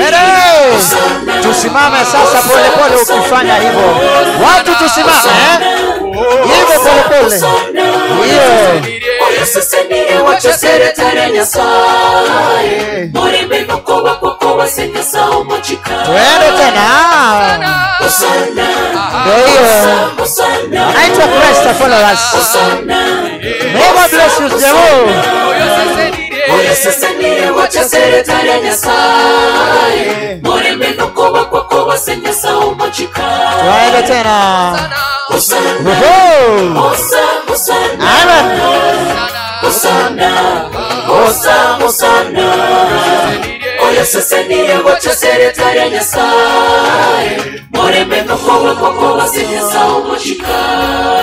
Tusimame sasa pole pole ukifanya hivyo. Watu tusimame eh? Hivyo pole pole. Hiyo. Oyosesenirie wachoseretare Nyasaye Murimbe nukoba kuko wasenyasa omochika. Twende tena. Hosana. Ndio. Hosana. Anaitwa Christ followers. Hosana. May God bless you Jehova. Oyosesenirie wachoseretare Nyasaye Murimbe nukoba kuko wasenyasa omochika. Twende tena. Hosana. Hosana. Amen. Hosana. Hosana. Hosana. Oyosesenirie wachoseretare Nyasaye Murimbe nukoba kuko wasenyasa omochika.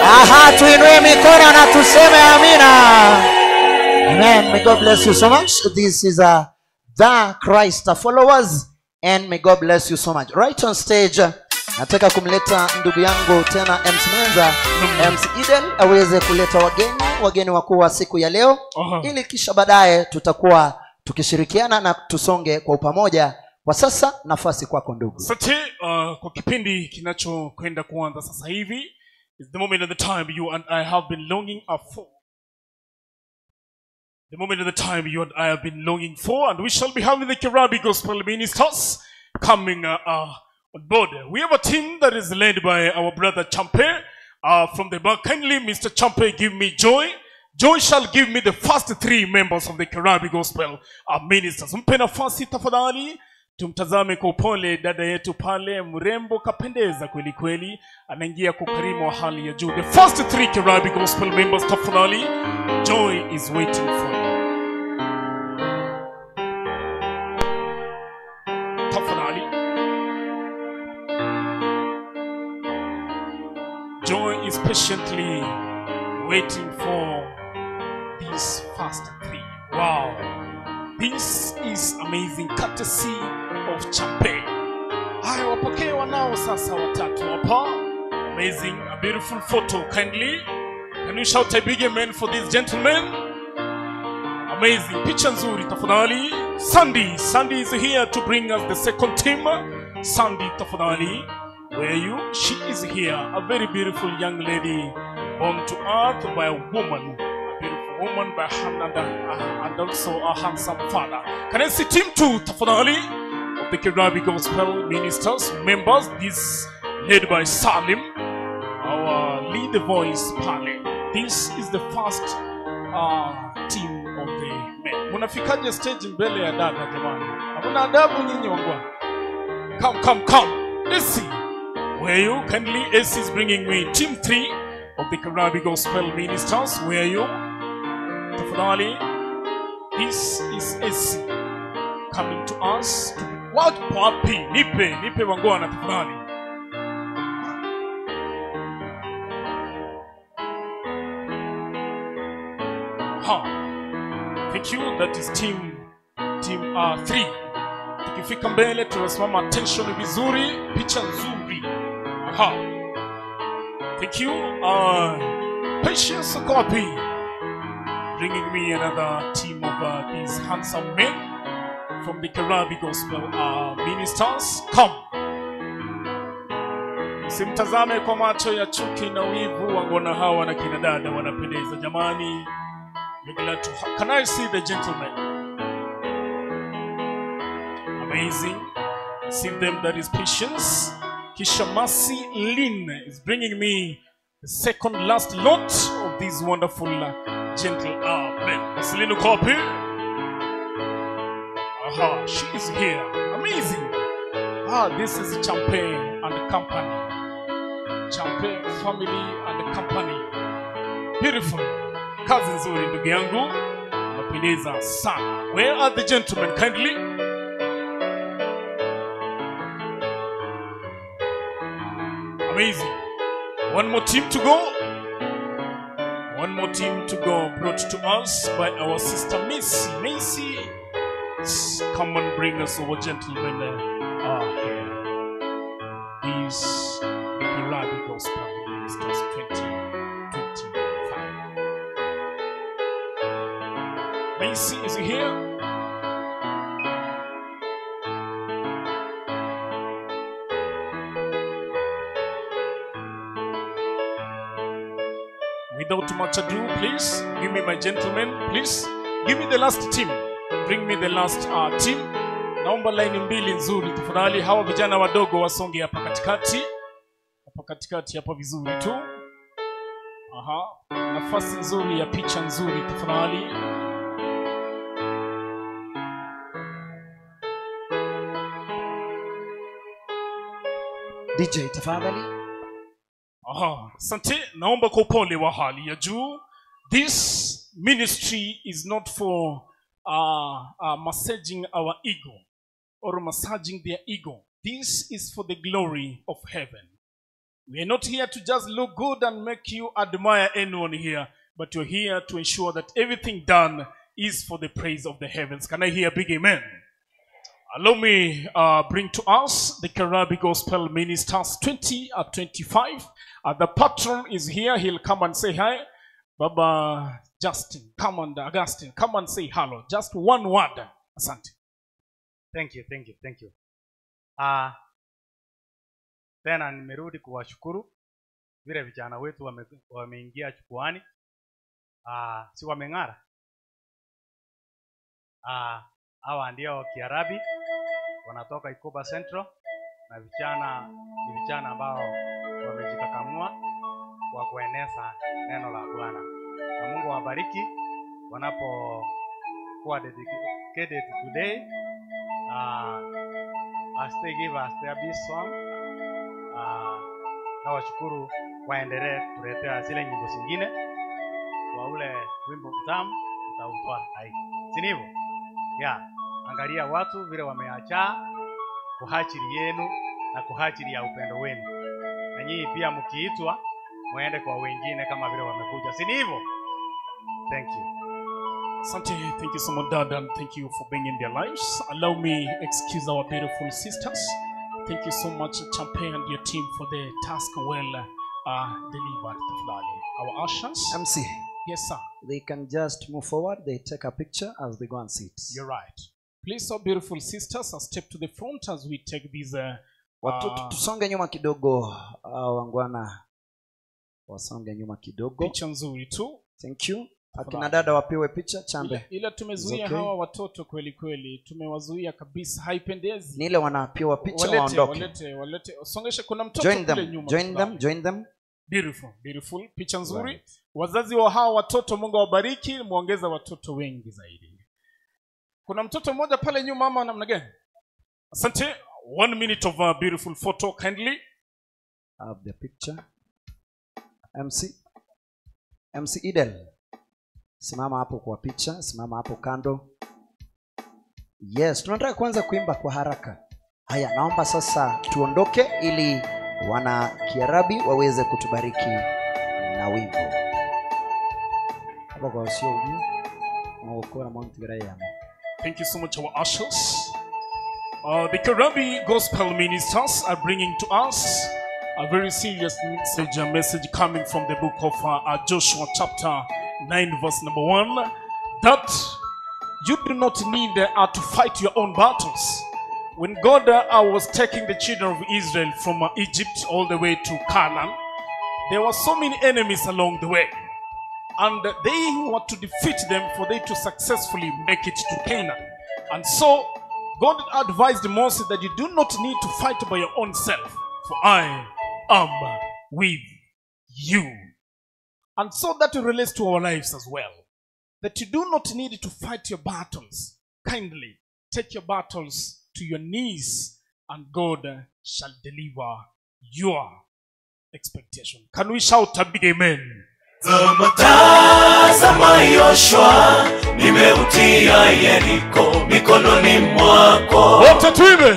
Aha, tuinue mikono na tuseme amina. Amen. May God bless you so much. This is the Christ followers, and may God bless you so much. Right on stage, nataka kumleta ndugu yangu tena MC Mwenza, MC Eden, aweze kuleta wageni wakuu wa siku ya leo, ili kisha baadaye tutakuwa tukishirikiana na tusonge kwa pamoja. Kwa sasa nafasi kwako ndugu. Asante kwa kipindi kinachokwenda kuanza sasa hivi. Is the moment of the time you and I have been longing for. The moment of the time you and I have been longing for, and we shall be having the Kirabi Gospel Ministers coming on board. We have a team that is led by our brother Champe from the back. Kindly, Mr. Champe, give me joy. Joy shall give me the first three members of the Kirabi Gospel Ministers. Mpe nafasi tafadhali. Tumtazame kwa upole dada yetu pale, mrembo kapendeza kweli kweli, anaingia kwa ukarimu wa hali ya juu. The first three Kirabi Gospel members tafadhali. Joy is waiting for you. Tafadhali. Joy is patiently waiting for these first three. Wow. This is amazing, courtesy of Champe. Haya, wapokee wanao sasa watatu hapa. Amazing, a beautiful photo. Kindly, can you shout a big amen for this gentleman? Amazing, picha nzuri tafadhali. Sandy is here to bring us the second team. Sandy tafadhali, where are you? She is here, a very beautiful young lady born to earth by a woman. Woman by hand and also a handsome father. Can I see team 2 tafadhali of the Kirabi Gospel Ministers members? This led by Salim, our lead voice pale. This is the first team of the men. Munafikaje stage mbele ya dada jamani? Hamna adabu nyinyi wangwana. Come. AC, where you? Kindly, AC is bringing me team 3 of the Kirabi Gospel Ministers. Where are you? Tafadhali, this is AC coming to us. What wapi? Nipe wangwana tafadhali. Ha. Thank you. That is team 3. Tukifika mbele tunasimama attention vizuri, picha nzuri. Ha. Thank you. Patience copy. Bringing me another team of these handsome men from the Kirabi Gospel Ministers. Come. Simtazame kwa macho ya chuki na wivu, wangona hawa na kina dada wanapendeza jamani. We're glad to can I see the gentlemen? Amazing. See them, that is Patience. Kishamasi Lynn is bringing me the second last lot of these wonderful gentle men. Marcelino Copy. Aha, she is here. Amazing. Ah, this is Champe and Company. Champe family and company. Beautiful. Kazi nzuri ndugu yangu. Napendeza sana. Where are the gentlemen kindly? Amazing. One more team to go. One more team to go, brought to us by our sister Macy. Macy, come and bring us our gentlemen here. This the Kirabi Gospel Ministers 2025. Macy is here. Without much ado, please give me my gentlemen, please give me the last team. Bring me the last team. Naomba line mbili nzuri tafadhali. Hawa vijana wadogo wasonge hapa katikati. Hapa katikati hapa vizuri tu. Aha, nafasi nzuri ya picha nzuri tafadhali. DJ tafadhali. Aha, asante. Naomba kwa upole wa hali ya juu. This ministry is not for massaging our ego or massaging their ego. This is for the glory of heaven. We are not here to just look good and make you admire anyone here, but you're here to ensure that everything done is for the praise of the heavens. Can I hear a big amen? Allow me bring to us the Karabi Gospel Ministers 20 at 25. The patron is here. He'll come and say hi. Baba Justin, come and Augustine, come and say hello. Just one word. Asante. Thank you, thank you, thank you. Tena nimerudi kuwashukuru vile vijana wetu wameingia chukuani. Si wameng'ara. Hawa ndio Kiarabi, wanatoka Ikoba Central, na vijana ni vijana ambao wamejikakamua kwa kueneza neno la Bwana. Na Mungu awabariki wanapokuwa dedicated today. As they give us their best song. Na washukuru waendelee tuletea zile nyimbo zingine. Kwa ule wimbo mtamu utautoa hai. Si ndivyo? Yeah, angalia watu vile wameacha kuhachiri yenu na kuhachiri ya upendo wenu. Na nyinyi pia mkiitwa muende kwa wengine kama vile wamekuja. Si ndivyo? Thank you. Asante, thank you so much, Dad, and thank you for being in their lives. Allow me excuse our beautiful sisters. Thank you so much, Champe and your team, for the task well delivered. Our ushers. MC. Yes, sir. They can just move forward. They take a picture as they go and sit. You're right. Please, our beautiful sisters, a step to the front as we take these. Tusonge nyuma kidogo, wangwana. Wasonge nyuma kidogo. Picha nzuri tu. Thank you. Akina dada wapewe picha, Chambe. Ila tumezuia okay. Hawa watoto kweli kweli. Tumewazuia kabisa, haipendezi. Ni ile wanapewa picha waondoke. Walete. Songesha, kuna mtoto kule nyuma. Join them. Beautiful, beautiful. Picha nzuri. Right. Wazazi wa hawa watoto, Mungu awabariki, muongeza watoto wengi zaidi. Kuna mtoto mmoja pale nyuma, mama namna gani? Asante. 1 minute of a beautiful photo kindly. Have the picture. MC Idel. Simama hapo kwa picha, simama hapo kando. Yes, tunataka kuanza kuimba kwa haraka. Haya, naomba sasa tuondoke ili wana Kiarabi waweze kutubariki na wimbo. Hapa kwa wasio ujui, na Mount Graham. Thank you so much, our ushers. The Kiarabi Gospel Ministers are bringing to us a very serious message, a message coming from the book of Joshua chapter 9 verse number 1, that you do not need to fight your own battles. When God was taking the children of Israel from Egypt all the way to Canaan, there were so many enemies along the way, and they were to defeat them for they to successfully make it to Canaan. And so God advised Moses that you do not need to fight by your own self, for I am with you. And so that relates to our lives as well. That you do not need to fight your battles. Kindly take your battles to your knees, and God shall deliver your expectation. Can we shout a big amen? Tazama Yoshua, nimeutia Yeriko mikononi mwako. Wote tuimbe.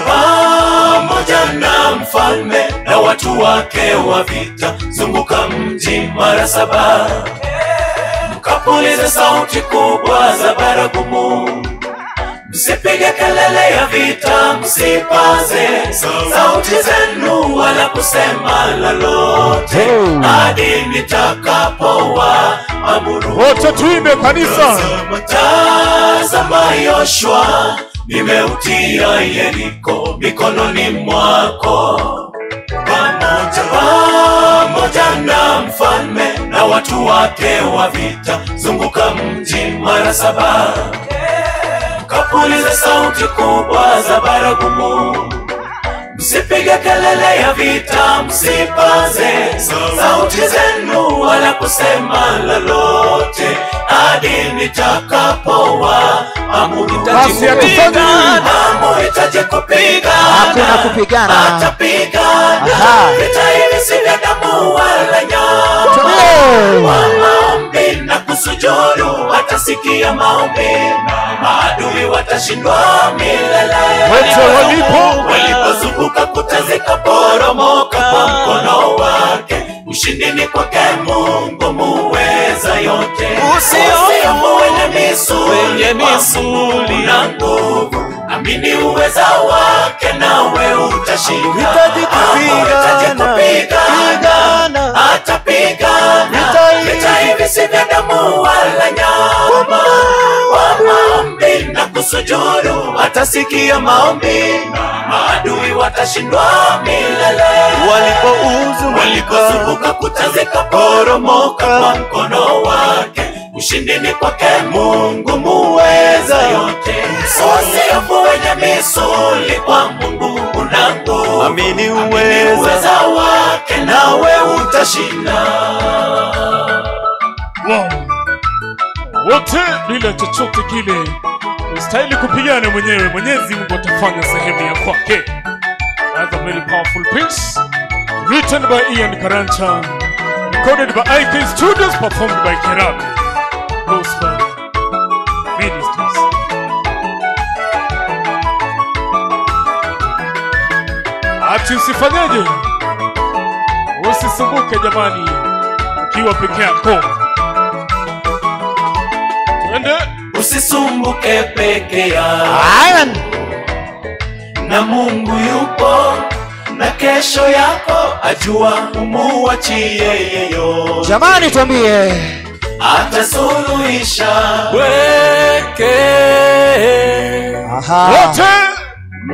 Pamoja na mfalme na watu wake wa vita, zunguka mji mara 7. Mkapulize sauti kubwa za baragumu. Msipige kelele ya vita, msipaze sauti zenu wala kusema lolote hadi nitakapowaamuru. Wote tuimbe kanisa. Tazama Yoshua, nimeutia Yeriko mikononi mwako. Pamoja na mfalme watu wake wa vita, zunguka mji mara 7. Kapuliza sauti kubwa za baragumu, msipige kelele ya vita, msipaze sauti zenu wala kusema lolote hadi nitakapowaamuru. Hamuhitaji kupigana, hakuna kupigana, atapigana. Vita hivi si vya damu wala nyama, kwa maombi na kusujudu watasikia maombi, maadui watashindwa milele. Walipozunguka kuta zikaporomoka kwa mkono wake, ushindi ni kwake Mungu muweza yote. Usihofu wenye misuli na nguvu, amini uweza wake nawe utashinda. Hitaji kupigana, atapigana. Vita hivi si vya damu wala nyama, kwa maombi na kusujudu watasikia maombi, maadui watashindwa milele. Walipozunguka kuta zikaporomoka kwa mkono wake, ushindi ni kwake Mungu muweza yote. Usihofu wenye misuli, kwa Mungu una nguvu, amini uweza wake nawe utashinda. Wow. Wote bila chochote kile ustahili kupigana mwenyewe, Mwenyezi Mungu atafanya sehemu ya kwake. That's a very powerful piece written by Ian Karanja, recorded by IK Studios, performed by Kerabi Gospel Ministries. Ati usifanyeje? Usisumbuke jamani ukiwa peke yako. Twende. Usisumbuke peke yako, na Mungu yupo, na kesho yako ajua, umuachie yeyote. Jamani tuambie, atasuluhisha weke. Wote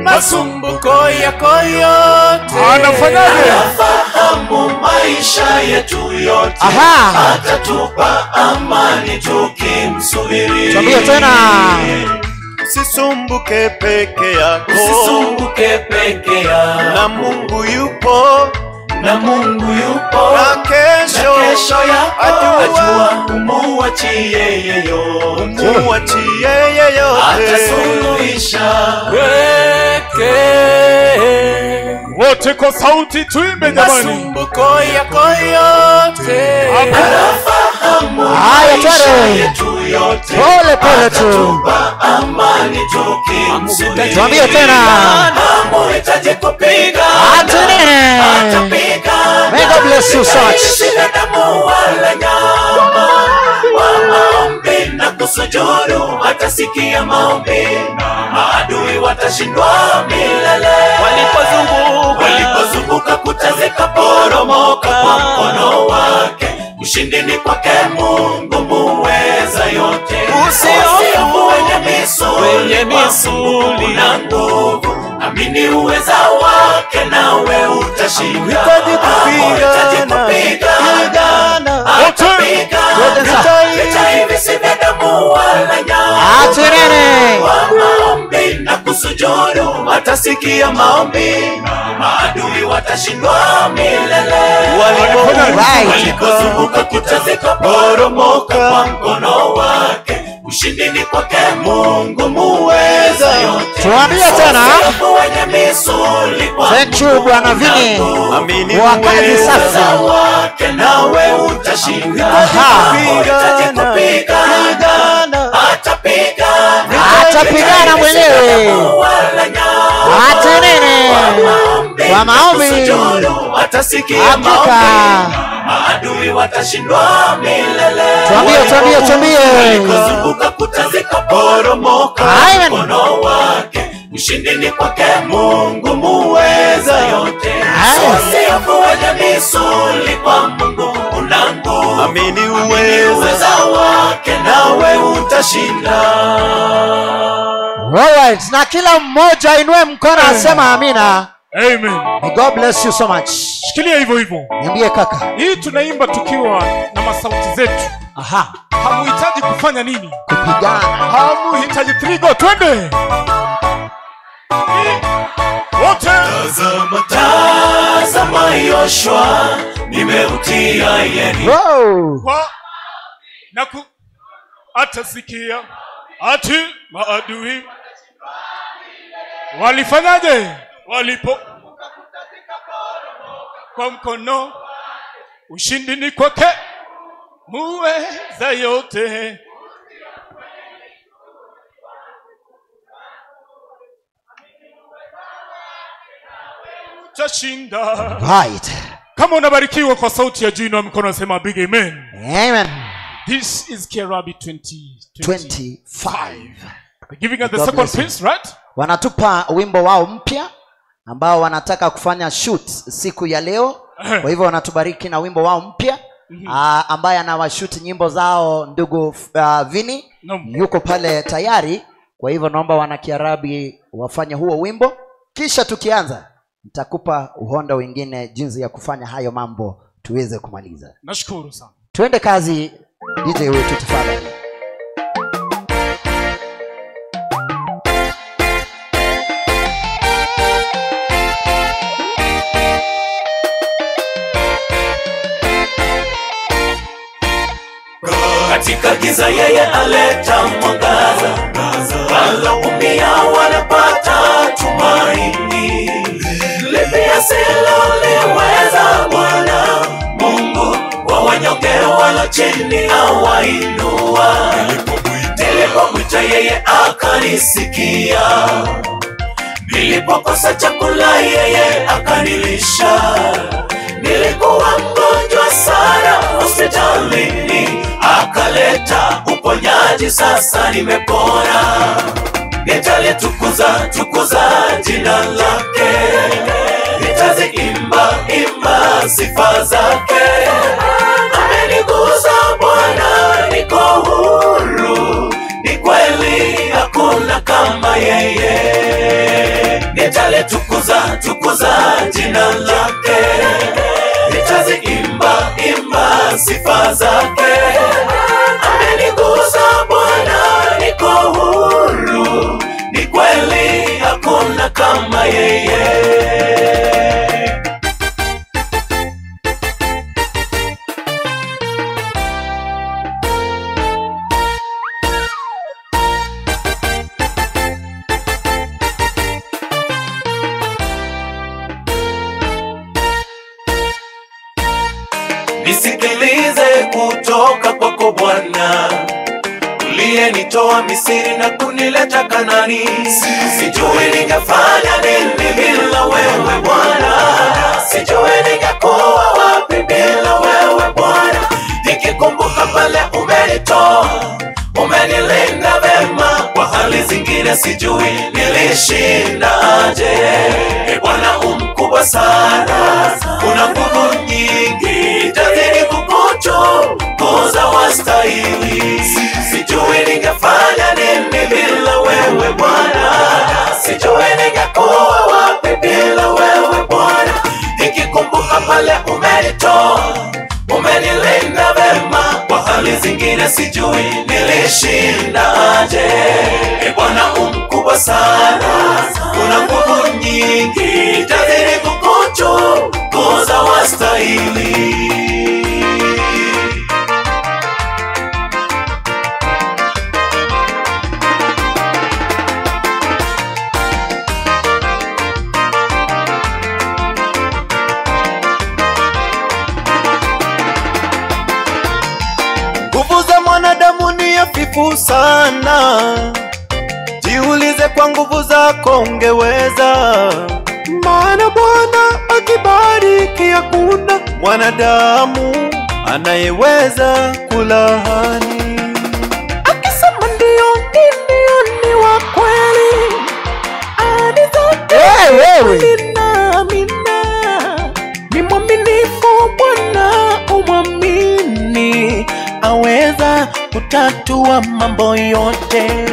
masumbuko yako yote, anafanyaje? Anafahamu maisha yetu yote. Atatupa amani tukimsubiri. Tuambie tena. Usisumbuke peke yako, usisumbuke peke yako, na Mungu yupo, na Mungu yupo, na kesho yako ajua, umuachie yeyote, umuachie yeyote, atasuluhisha weke. Wote kwa sauti tuimbe jamani. Masumbuko yako yote, anafahamu maisha yetu yote, pole pole tu, atatupa amani tukimsubiri. Tuambie tena, hamuhitaji kupigana, atapigana. May God bless you so much. Si vya damu wala nyama, kwa maombi na kusujudu watasikia maombi, maadui watashindwa milele. Walipozunguka kuta zikaporomoka kwa mkono wake, ushindi ni kwake Mungu muweza yote. Usihofu wenye misuli na nguvu, amini uweza wake nawe utashinda. Hitaji kupigana, atapigana. Vita hivi si vya damu wala nyama, kwa maombi na kusujudu watasikia maombi, maadui watashindwa milele. Walipozunguka kuta zikaporomoka kwa mkono wake, ushindi ni kwake Mungu muweza yote. Tuambie tena. Thank you Bwana Vini wa kazi safi wake, nawe utashinda. Hitaji kupigana, atapigana, atapigana mwenyewe, atenene kwa maombi watasikia maombi, maadui watashindwa milele. Tuambie, tuambie, tuambie. Walipozunguka kuta zikaporomoka mkono wake, ushindi ni kwake Mungu muweza yote. Usihofu wenye misuli, kwa Mungu una nguvu, amini uweza wake nawe utashinda. Alright, na kila mmoja inue mkono asema amina. Amen. May God bless you so much. Shikilia hivyo hivyo. Niambie kaka. Hii tunaimba tukiwa na masauti zetu. Aha. Hamuhitaji kufanya nini? Kupigana. Hamuhitaji trigo, twende. Wote. Tazama Yoshua, nimeutia yeni. Wow. Kwa na ku atasikia ati maadui walifanyaje? Walipo kwa mkono, ushindi ni kwake muweza yote. Utashinda. Right. Kama unabarikiwa kwa sauti ya juu, inua mkono sema big amen. Amen. This is Kiarabi 2025. They're giving us the God second bless you. piece, right? Wanatupa wimbo wao mpya ambao wanataka kufanya shoot siku ya leo. Kwa hivyo wanatubariki na wimbo wao mpya. Ambaye anawashoot nyimbo zao ndugu Vini yuko pale tayari. Kwa hivyo naomba wana Kiarabi wafanye huo wimbo, kisha tukianza nitakupa uhondo wengine jinsi ya kufanya hayo mambo tuweze kumaliza. Nashukuru sana. Tuende kazi, DJ wetu tafadhali. Katika giza yeye aleta mwangaza, waloumia wanapata tumaini. Lipi asiloliweza Bwana Mungu, wa wanyonge walio chini awainua. Nilipomwita yeye akanisikia, nilipokosa chakula yeye akanilisha. Nilikuwa mgonjwa sana hospitalini, akaleta uponyaji, sasa nimepona. Nitalitukuza tukuza jina lake, nitaziimba imba sifa zake. Ameniguza Bwana, niko huru, ni kweli hakuna kama yeye. Nitalitukuza tukuza jina lake, nitaziimba imba sifa zake. Ameniguza Bwana, niko huru, ni kweli hakuna kama yeye. Nisikilize kutoka kwako Bwana, uliyenitoa Misri na kunileta Kanani. Sijui ningefanya nini bila wewe Bwana, sijui ningekuwa wapi bila wewe Bwana. Nikikumbuka pale umenitoa, umenilinda vema, kwa hali zingine sijui nilishinda aje. E Bwana umkubwa sana, una nguvu nyingi, tazidi kukutukuza wastahili. Sijui ningefanya nini bila wewe Bwana, sijui ningekuwa wapi bila wewe Bwana. Nikikumbuka pale umenitoa, umenilinda vema, kwa hali zingine sijui nilishinda aje. E Bwana umkubwa sana, una nguvu nyingi, tazidi kukutukuza wastahili. Nguvu za mwanadamu ni hafifu sana, jiulize kwa nguvu zako ungeweza. Maana Bwana akibariki hakuna mwanadamu anayeweza kulaani. Akisema ndio ndio ni wa kweli, ahadi zake amina. Ni mwaminifu Bwana, umwamini, aweza kutatua mambo yote.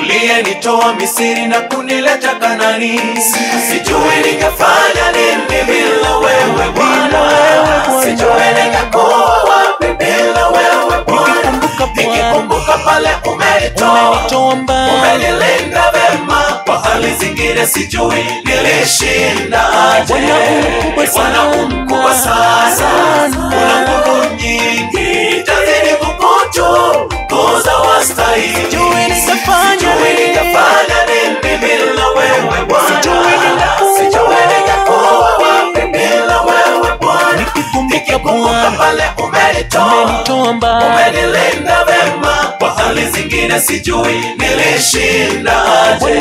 Uliyenitoa Misri na kunileta Kanani. Sijui ningefanya nini bila wewe Bwana. Sijui ningekuwa wapi bila wewe Bwana. Nikikumbuka pale umenitoa, umenilinda vema kwa hali zingine sijui nilishinda aje. Bwana mkubwa sana, una nguvu nyingi, tazidi kukutukuza wastahili. Sijui ningefanya nini bila wewe Bwana. Sijui ningekuwa wapi bila wewe Bwana. Nikikumbuka pale umenitoa, umenilinda vema kwa hali zingine sijui nilishinda aje.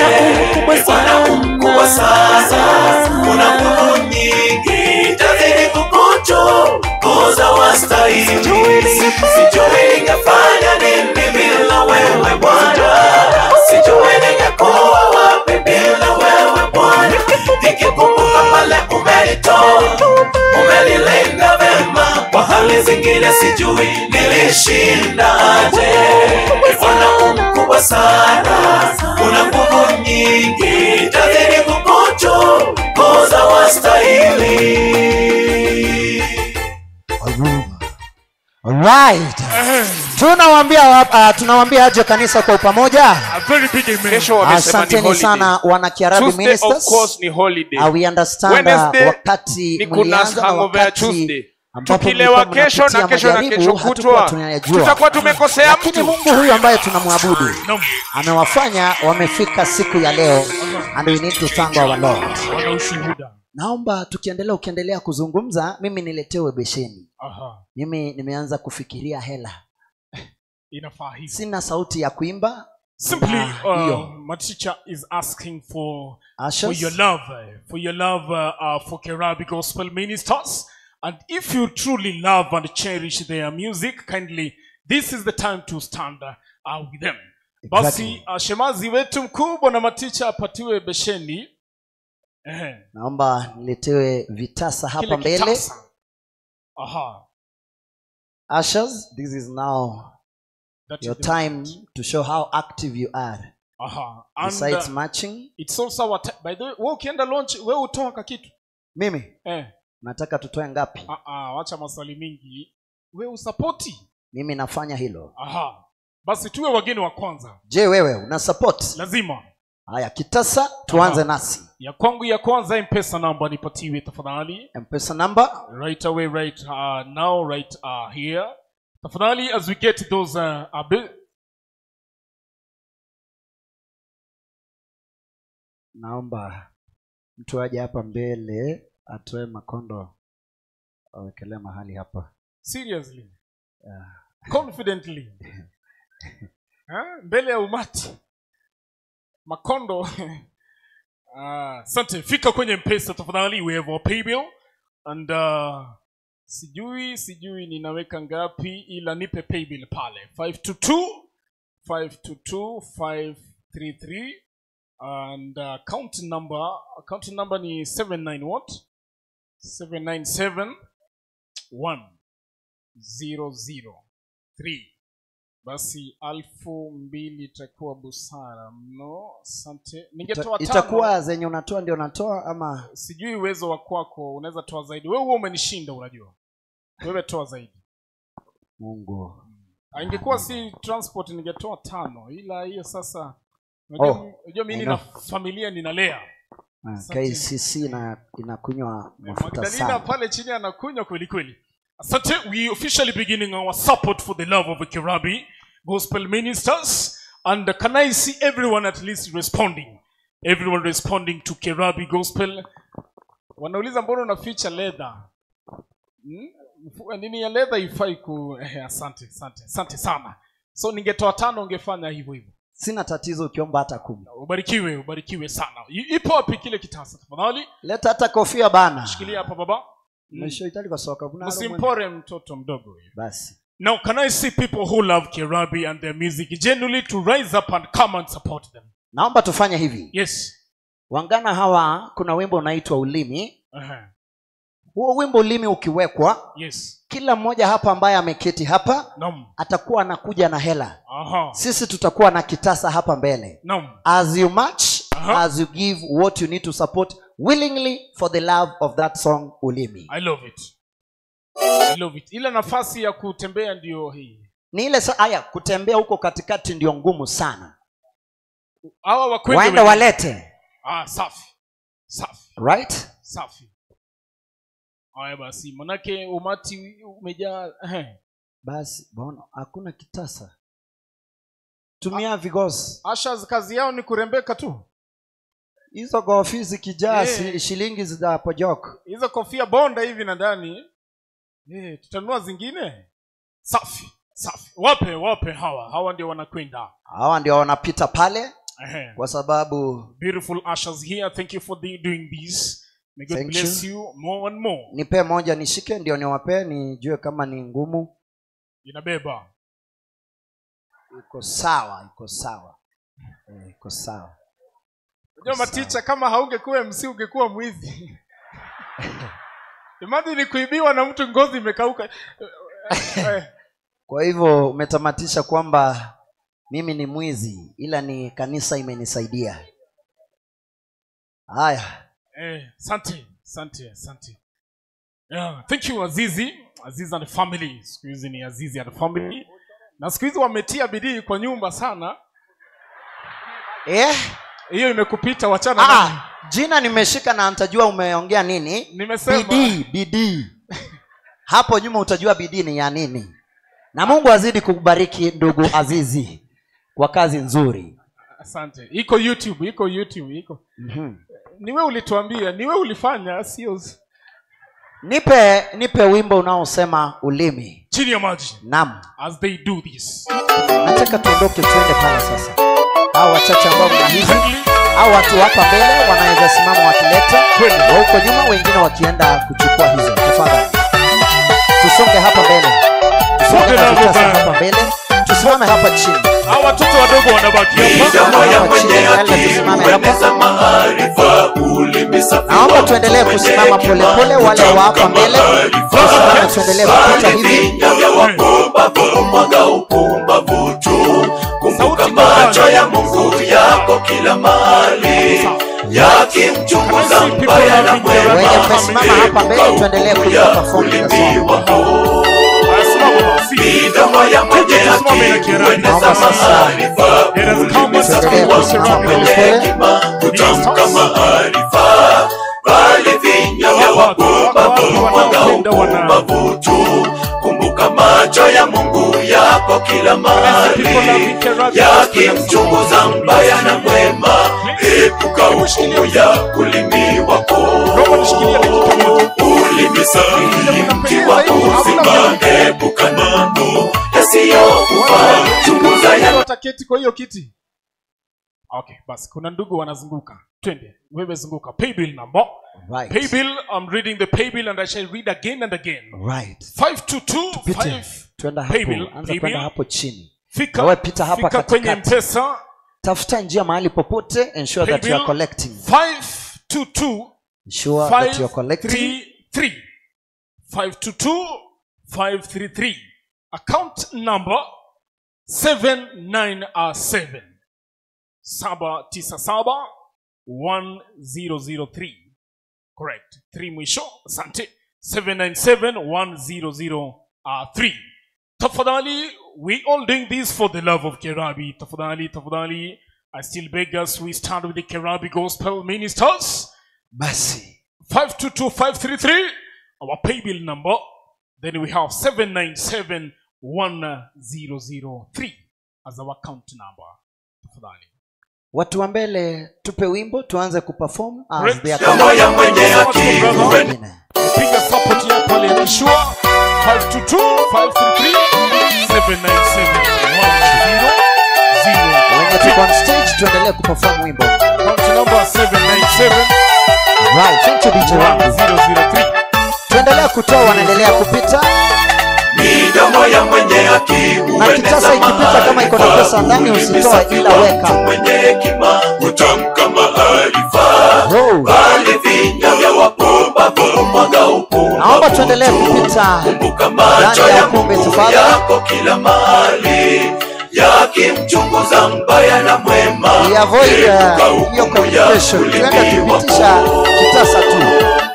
Bwana mkubwa sana, una nguvu nyingi, tazidi kukutukuza wastahili. Sijui ningefanya nini bila wewe Bwana. Sijui ningekuwa wapi bila wewe Bwana. Nikikumbuka pale umenitoa, umenilinda vema kwa hali zingine sijui nilishinda aje. Bwana mkubwa sana, una nguvu nyingi, tazidi kukutukuza wastahili. Alright. Tunawaambia aje kanisa kwa pamoja. Asanteni sana wana Kiarabi ministers. Of course ni holiday. We understand wakati mlianza na wakati tukilewa kesho na kesho na kesho kutwa tutakuwa tumekosea mtu. Lakini Mungu huyu ambaye tunamwabudu amewafanya wamefika siku ya leo, and we need to thank our Lord. Naomba tukiendelea ukiendelea kuzungumza, mimi niletewe besheni. Mimi nimeanza kufikiria hela. Inafaa hivi. Sina sauti ya kuimba. Simply my teacher is asking for your love, for Kerabi Gospel Ministers. And if you truly love and cherish their music, kindly, this is the time to stand with them. Exactly. Basi shemazi wetu mkuu Bwana Maticha apatiwe besheni. Naomba niletewe vitasa hapa mbele. Aha. Ushers, this is now your time to show how active you are. Aha. And besides matching, it's also our time. By the way, wewe ukienda launch, wewe utoa kitu. Mimi? Nataka tutoe ngapi? Wacha maswali mingi. Wewe usupporti? Mimi nafanya hilo. Aha. Basi tuwe wageni wa kwanza. Je, wewe una support? Lazima. Haya, kitasa tuanze nasi. Ya kwangu ya kwanza M-Pesa number nipatiwe tafadhali. M-Pesa number right away, right now, right here. Tafadhali as we get those Naomba mtu aje hapa mbele atoe makondo awekelee mahali hapa. Seriously. Confidently. Mbele ya umati. Makondo. Asante. Fika kwenye M-Pesa tafadhali. We have our pay bill. And sijui ninaweka ngapi, ila nipe pay bill pale. 522 522 533 and account number ni 79 what? 797 1003. Basi 2000 itakuwa busara mno. Asante. Ningetoa tano. Itakuwa zenye unatoa ndio unatoa ama sijui uwezo wa kwako unaweza toa zaidi. Wewe umenishinda unajua. Wewe toa zaidi. Mungu. Ingekuwa si transport ningetoa 5, ila hiyo sasa unajua mimi nina familia ninalea. KCC inakunywa mafuta sana. Magdalena pale chini anakunywa kweli kweli. Asante. We officially beginning our support for the love of Kerabi Gospel Ministers, and can I see everyone at least responding? Everyone responding to Kerabi Gospel. Wanauliza mbona una feature leather? Nini ya leather ifai ku asante asante sana. So ningetoa 5 ungefanya hivyo hivyo. Sina tatizo ukiomba hata 10. Ubarikiwe sana. Ipo wapi kile kitasa tafadhali? Leta hata kofia bana. Shikilia hapa baba. Mshoitali kwa soka. Msimpore mtoto mdogo huyo. Basi. Now can I see people who love Kerabi and their music genuinely to rise up and come and support them? Naomba tufanye hivi. Yes. Wangana hawa kuna wimbo unaitwa Ulimi. Huo wimbo Ulimi ukiwekwa, yes, Kila mmoja hapa ambaye ameketi hapa atakuwa anakuja na hela. Sisi tutakuwa na kitasa hapa mbele. As you march, as you give what you need to support willingly for the love of that song Ulimi. I love it. I love it. Ila nafasi ya kutembea ndio hii. Ni ile haya kutembea huko katikati ndio ngumu sana. Hawa wakwende waende walete. Safi. Safi. Right? Safi. Haya basi, manake umati umejaa. Basi bwana, hakuna kitasa. Tumia vigosi. Asha kazi yao ni kurembeka tu. Hizo kofia zikijaa shilingi zitapojok. Hizo kofia bonda hivi na ndani. Tutanunua zingine. Safi. Safi. Wape hawa. Hawa ndio wanakwenda. Hawa ndio wanapita pale. Kwa sababu beautiful ushers here. Thank you for doing this. May God bless you more and more. Nipe moja nishike ndio niwape nijue kama ni ngumu. Inabeba. Iko sawa, iko sawa. Iko sawa. Unajua teacher kama haungekuwa MC ungekuwa mwizi. Imagine kuibiwa na mtu ngozi imekauka. Kwa hivyo umetamatisha kwamba mimi ni mwizi ila ni kanisa imenisaidia. Haya. Asante. Yeah, thank you Azizi. Azizi and family. Siku hizi ni Azizi and family. Na siku hizi wametia bidii kwa nyumba sana. Hiyo imekupita, wachana na. Jina nimeshika na nitajua umeongea nini. Nimesema bidii. Hapo nyuma utajua bidii ni ya nini. Na Mungu azidi kukubariki ndugu Azizi kwa kazi nzuri. Asante. Iko YouTube, iko. Ni wewe ulituambia, ni wewe ulifanya, sio. Nipe wimbo unaosema ulimi. Chini ya maji. Naam. As they do this. Nataka tuondoke tuende pale sasa. Hao wachache ambao mna hizi, hao watu hapa mbele wanaweza simama wakileta, wa huko nyuma wengine wakienda kuchukua hizo. Tafadhali. Tusonge hapa mbele. Tusonge hapa mbele. Tusimame hapa chini. Hao watoto wadogo wanabaki hapa. Naomba tuendelee kusimama pole pole, wale wa hapa mbele. Tusimame tuendelee kupita hivi. Kumbuka macho ya Mungu yako kila mahali, yakimchunguza mbaya na mwema. Wenye tumesimama hapa mbele tuendelee kuperform the song. Midomo ya mwenye haki hueneza maarifa, ulimi safi wa mtu mwenye hekima hutamka maarifa, bali vinywa vya wapumbavu humwaga upumbavu tu. Kumbuka macho ya Mungu yako kila mahali, yakimchunguza mbaya na mwema. Epuka hukumu ya ulimi wako. Ulimi safi mti wa uzima, epuka mambo yasiyokufaa. Chunguza ya wataketi kwa hiyo kiti. Okay, basi kuna ndugu wanazunguka. Twende, wewe zunguka. Paybill number. Right. Paybill, I'm reading the paybill and I shall read again and again. Right. 5225. Twenda hapo. Anza kwenda hapo chini. Fika. Wewe pita hapa katikati. Kwenye M-Pesa. Tafuta njia mahali popote, ensure that you are collecting. 522. Ensure that you are collecting. 3 522 533. Account number 797 797 1003. Correct. 3 mwisho. Asante. 797 1003. Tafadhali, we all doing this for the love of Kerabi. Tafadhali, tafadhali. I still beg us, we start with the Kerabi Gospel Ministers. Basi. 522533, our paybill number. Then we have 797 1003 as our account number. Tafadhali. Watu wa mbele tupe wimbo tuanze kuperform as they are. Piga support ya pale Yeshua 522 533 797 100. Wenye tuko on stage tuendelee kuperform wimbo. Account number 797. Right, thank you DJ wangu. 1003. Tuendelee kutoa, wanaendelea kupita. Midomo ya mwenye haki na kitasa ikipita kama iko na pesa ndani usitoe ila weka. Mwenye hekima hutamka maarifa, bali vinywa vya wapumbavu humwaga upumbavu. Naomba tuendelee kupita Kumbuka macho ndani ya ya ukumbi Mungu tafadhali. yako kila mahali, yakimchunguza mbaya na mwema. We avoid Epuka hiyo hukumu ya communication. Tuende ulimi tupitisha wako. kitasa tu.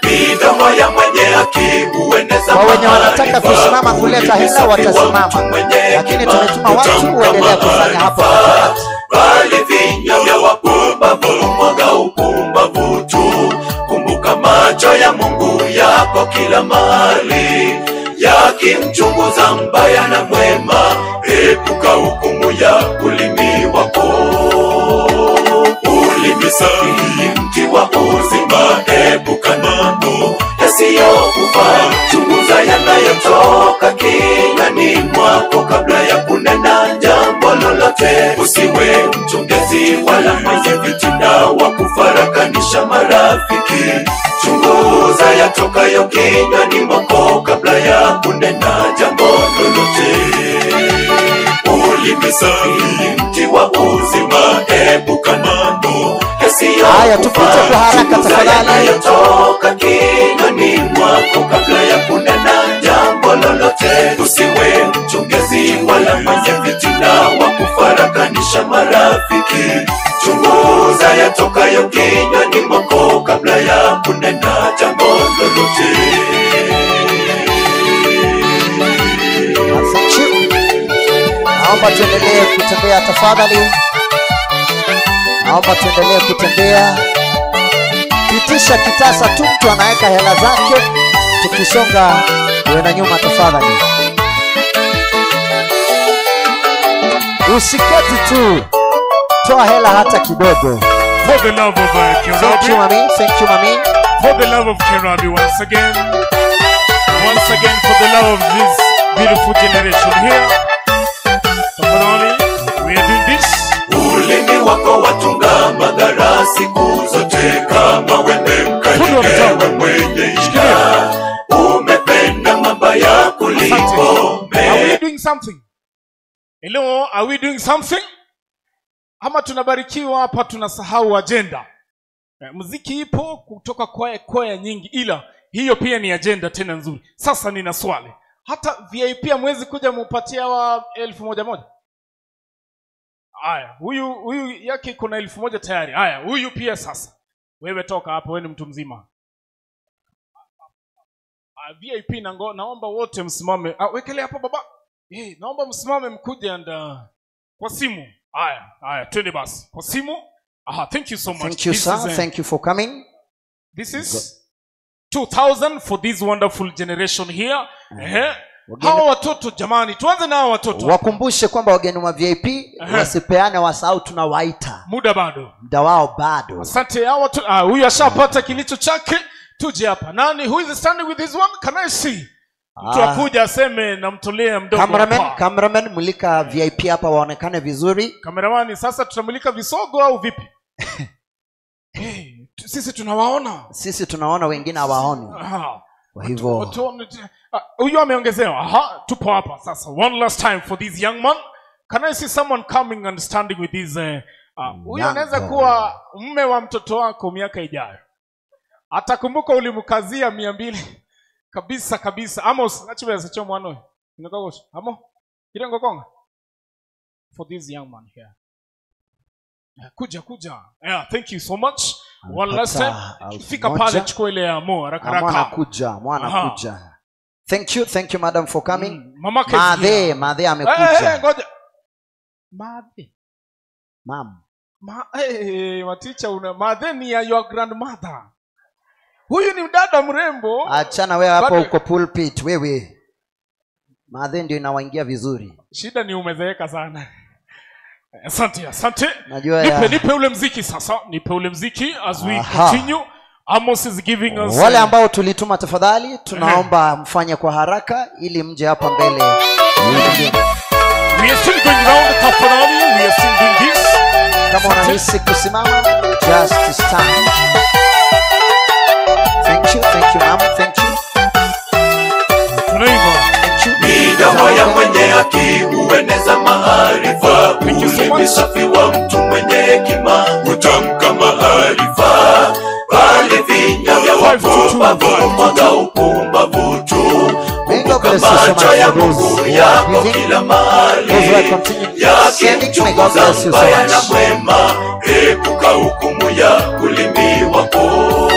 Midomo ya mwenye haki hueneza Kwa wenye wanataka maarifa, kusimama kuleta ulimi hela safi wa mtu watasimama, mwenye lakini hekima tumetuma watu hutamka uendelee kufanya hapo maarifa. katikati. Bali vinywa vya wapumbavu mwaga upumbavu tu. Kumbuka macho ya Mungu yako kila mahali, yakimchunguza mbaya na mwema. Epuka hukumu ya ulimi wako. Ulimi safi ni mti wa uzima, epuka mambo yasiyokufaa. Chunguza yanayotoka kinywani mwako kabla ya kunena jambo lolote. Usiwe mchongezi wala mwenye fitina wa kufarakanisha marafiki. Chunguza yatokayo kinywani mwako kabla ya kunena jambo lolote. Ulimi safi ni mti wa uzima, epuka mambo Haya, tupite kwa haraka Chunguza tafadhali. yanayotoka kinywani mwako kabla ya kunena jambo lolote. Usiwe mchongezi wala mwenye fitina wa kufarakanisha marafiki. Chunguza yatokayo kinywani mwako kabla ya kunena jambo lolote. Thank you. Naomba tuendelee kutembea tafadhali. Naomba tuendelee kutembea. Pitisha kitasa tu, mtu anaweka hela zake. Tukisonga tuenda nyuma tafadhali. Usiketi tu, toa hela hata kidogo. For the love of Thank you Kirabi. mami, thank you mami. For the love of Kirabi once again. Once again for the love of this beautiful generation here. Tafadhali, we are doing this. Ulimi wako watunga madhara siku zote, kama wembe mkali ewe mwenye ila. Umependa mabaya kuliko Are we doing something? Hello, are we doing something? Ama tunabarikiwa hapa tunasahau agenda. Muziki ipo kutoka kwaya kwaya nyingi, ila hiyo pia ni agenda tena nzuri. Sasa nina swali. Hata VIP hamwezi kuja mupatie hawa 1,000? Haya, huyu yake iko na 1,000 tayari. Haya, huyu pia sasa. Wewe toka hapo, wewe ni mtu mzima. VIP naomba wote msimame. Wekelea hapo baba. Naomba msimame mkuje and kwa simu. Haya, haya, twende basi. Kwa simu. Aha, thank you so much. Thank you This sir, is, thank you for coming. This is 2000 for this wonderful generation here. Hawa watoto jamani, tuanze na hawa watoto. Wakumbushe kwamba wageni wa VIP wasipeane, wasahau tunawaita. Muda bado. Muda wao bado. Asante hawa watu. Huyu ashapata kilicho chake. Tuje hapa. Nani who is standing with this one? Can I see? Mtu akuja aseme namtolea mdogo. Cameraman, cameraman mulika VIP hapa waonekane vizuri. Cameraman, sasa tutamulika visogo au vipi? Sisi tunawaona. Sisi tunaona, wengine hawaoni. Kwa hivyo huyu ameongezewa. Aha, tupo hapa sasa. One last time for this young man. Can I see someone coming and standing with this huyu anaweza kuwa mume wa mtoto wako miaka ijayo. Atakumbuka ulimkazia 200 kabisa kabisa. Amos, nachibeza cho mwana. Inakogosha. Amo? Kirengo konga. For this young man here. Kuja kuja. Yeah, thank you so much. One last time. Fika pale chukua ile ya Mo haraka haraka. Mwana kuja, mwana kuja. Thank you madam for coming. Mama Madhe amekuja. Ngoja. Madhe. Mam. Maticha una madhe ni ya your grandmother. Huyu ni mdada mrembo. Achana wewe hapo uko pulpit wewe. Madhe ndio inawaingia vizuri. Shida ni umezeeka sana. Asante, asante. Najua nipe ule mziki sasa. Nipe ule mziki as we continue. Amos is giving us. Wale ambao tulituma tafadhali tunaomba mfanye kwa haraka ili mje hapa mbele. We are still going round tafadhali. We are still doing this. Kama unahisi kusimama, just stand. Thank you ma'am, thank you. Midomo ya mwenye haki hueneza maarifa, ulimi safi wa mtu mwenye hekima hutamka maarifa. Bali vinywa vya wapumbavu mwaga upumbavu Macho ya Mungu yako kila mahali, yakimchunguza mbaya na mwema. Epuka hukumu ya ulimi wako.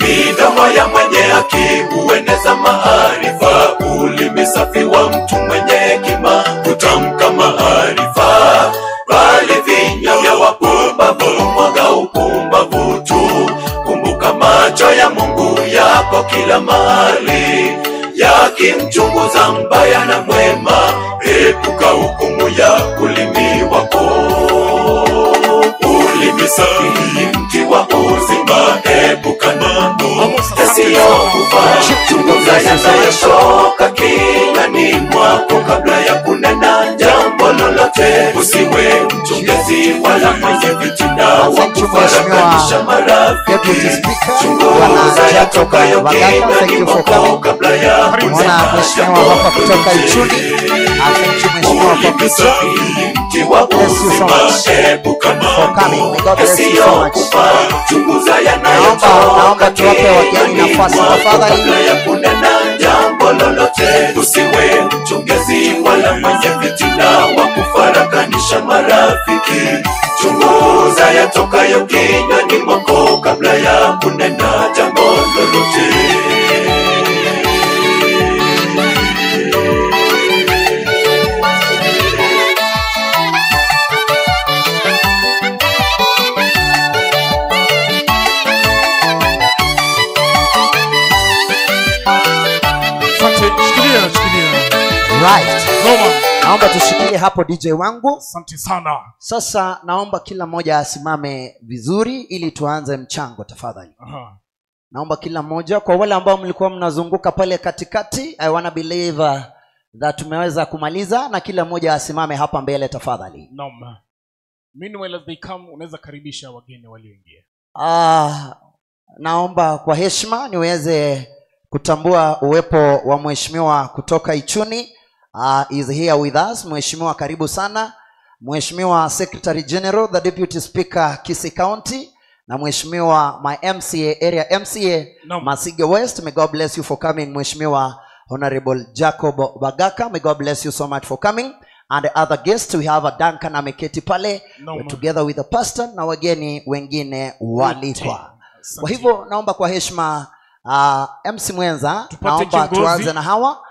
Midomo ya mwenye haki hueneza maarifa, ulimi safi wa mtu mwenye hekima hutamka maarifa. Bali vinywa vya wapumbavu humwaga upumbavu tu. Kumbuka macho ya Mungu yako kila mahali, yakimchunguza mbaya na mwema. Epuka hukumu ya ulimi wako. Ulimi safi ni mti wa uzima, epuka mambo yasiyokufaa. Chunguza yanayotoka kinywani mwako kabla ya kunena jambo lolote. Usiwe mchongezi wala mwenye fitina wa kufarakanisha marafiki. Chunguza yatokayo kinywani mwako kabla ya kunena jambo lolote. Ulimi safi ni mti wa uzima, epuka mambo yasiyokufaa. Chunguza yanayotoka kinywani mwako kabla ya kunena jambo lolote. Usiwe mchongezi wala mwenye fitina wa kufarakanisha marafiki. Chunguza yatokayo kinywani mwako kabla ya kunena jambo lolote. Right. Naomba tushikilie hapo DJ wangu. Asante sana. Sasa naomba kila mmoja asimame vizuri ili tuanze mchango tafadhali. Naomba kila mmoja, kwa wale ambao mlikuwa mnazunguka pale katikati, I wanna believe that tumeweza kumaliza, na kila mmoja asimame hapa mbele tafadhali. Naam. Meanwhile as they come, unaweza karibisha wageni walioingia. Naomba kwa heshima niweze kutambua uwepo wa mheshimiwa kutoka Ichuni. Is here with us. Mheshimiwa, karibu sana. Mheshimiwa Secretary General, the Deputy Speaker Kisii County, na Mheshimiwa my MCA, Area MCA, no. Masige West. May God bless you for coming. Mheshimiwa Honorable Jacob Bagaka, may God bless you so much for coming. And the other guests, we have a Duncan ameketi pale, no, together with the pastor na wageni wengine walikwa. Kwa hivyo naomba kwa heshima MC Mwenza, naomba tuanze na hawa.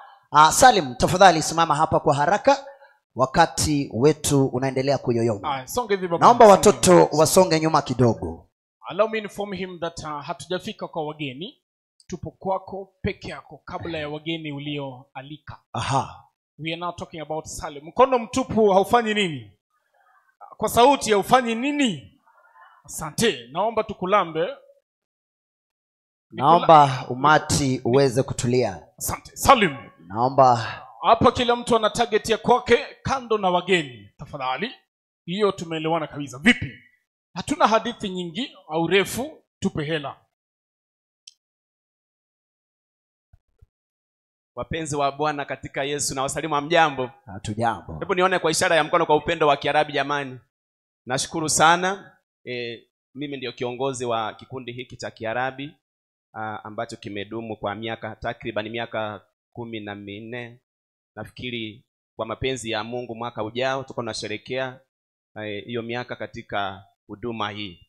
Salim, tafadhali simama hapa kwa haraka, wakati wetu unaendelea kuyoyoma. Naomba watoto wasonge nyuma kidogo. Allow me inform him that hatujafika kwa wageni, tupo kwako peke yako kabla ya wageni ulioalika. Aha. We are now talking about Salim. Mkono mtupu haufanyi nini? Kwa sauti haufanyi nini? Asante. Naomba tukulambe. Naomba umati uweze kutulia. Asante. Salim. Naomba hapa kila mtu ana target ya kwake kando na wageni. Tafadhali. Hiyo tumeelewana kabisa. Vipi? Hatuna hadithi nyingi au refu, tupe hela. Wapenzi wa Bwana katika Yesu, na wasalimu hamjambo? Hatujambo. Hebu nione kwa ishara ya mkono kwa upendo wa Kiarabi jamani. Nashukuru sana. Mimi ndio kiongozi wa kikundi hiki cha Kiarabi ambacho kimedumu kwa miaka takriban miaka 14. Nafikiri kwa mapenzi ya Mungu mwaka ujao tuko tunasherehekea hiyo miaka katika huduma hii.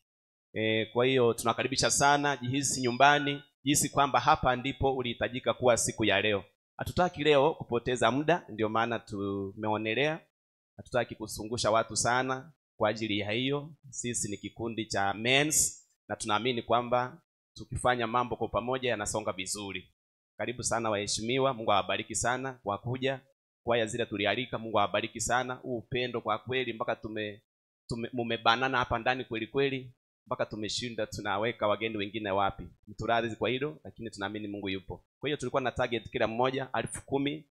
Kwa hiyo tunakaribisha sana, jihisi nyumbani, jihisi kwamba hapa ndipo ulihitajika kuwa siku ya leo. Hatutaki leo kupoteza muda, ndio maana tumeonelea. Hatutaki kusungusha watu sana kwa ajili ya hiyo. Sisi ni kikundi cha mens na tunaamini kwamba tukifanya mambo kwa pamoja yanasonga vizuri. Karibu sana waheshimiwa, Mungu awabariki sana kwa kuja. Kwaya zile tulialika, Mungu awabariki sana. Huu upendo kwa kweli mpaka mumebanana hapa ndani kweli kweli, mpaka tumeshinda tunaweka wageni wengine wapi. Mturadhi kwa hilo, lakini tunaamini Mungu yupo. Kwa hiyo tulikuwa na target kila mmoja 10,000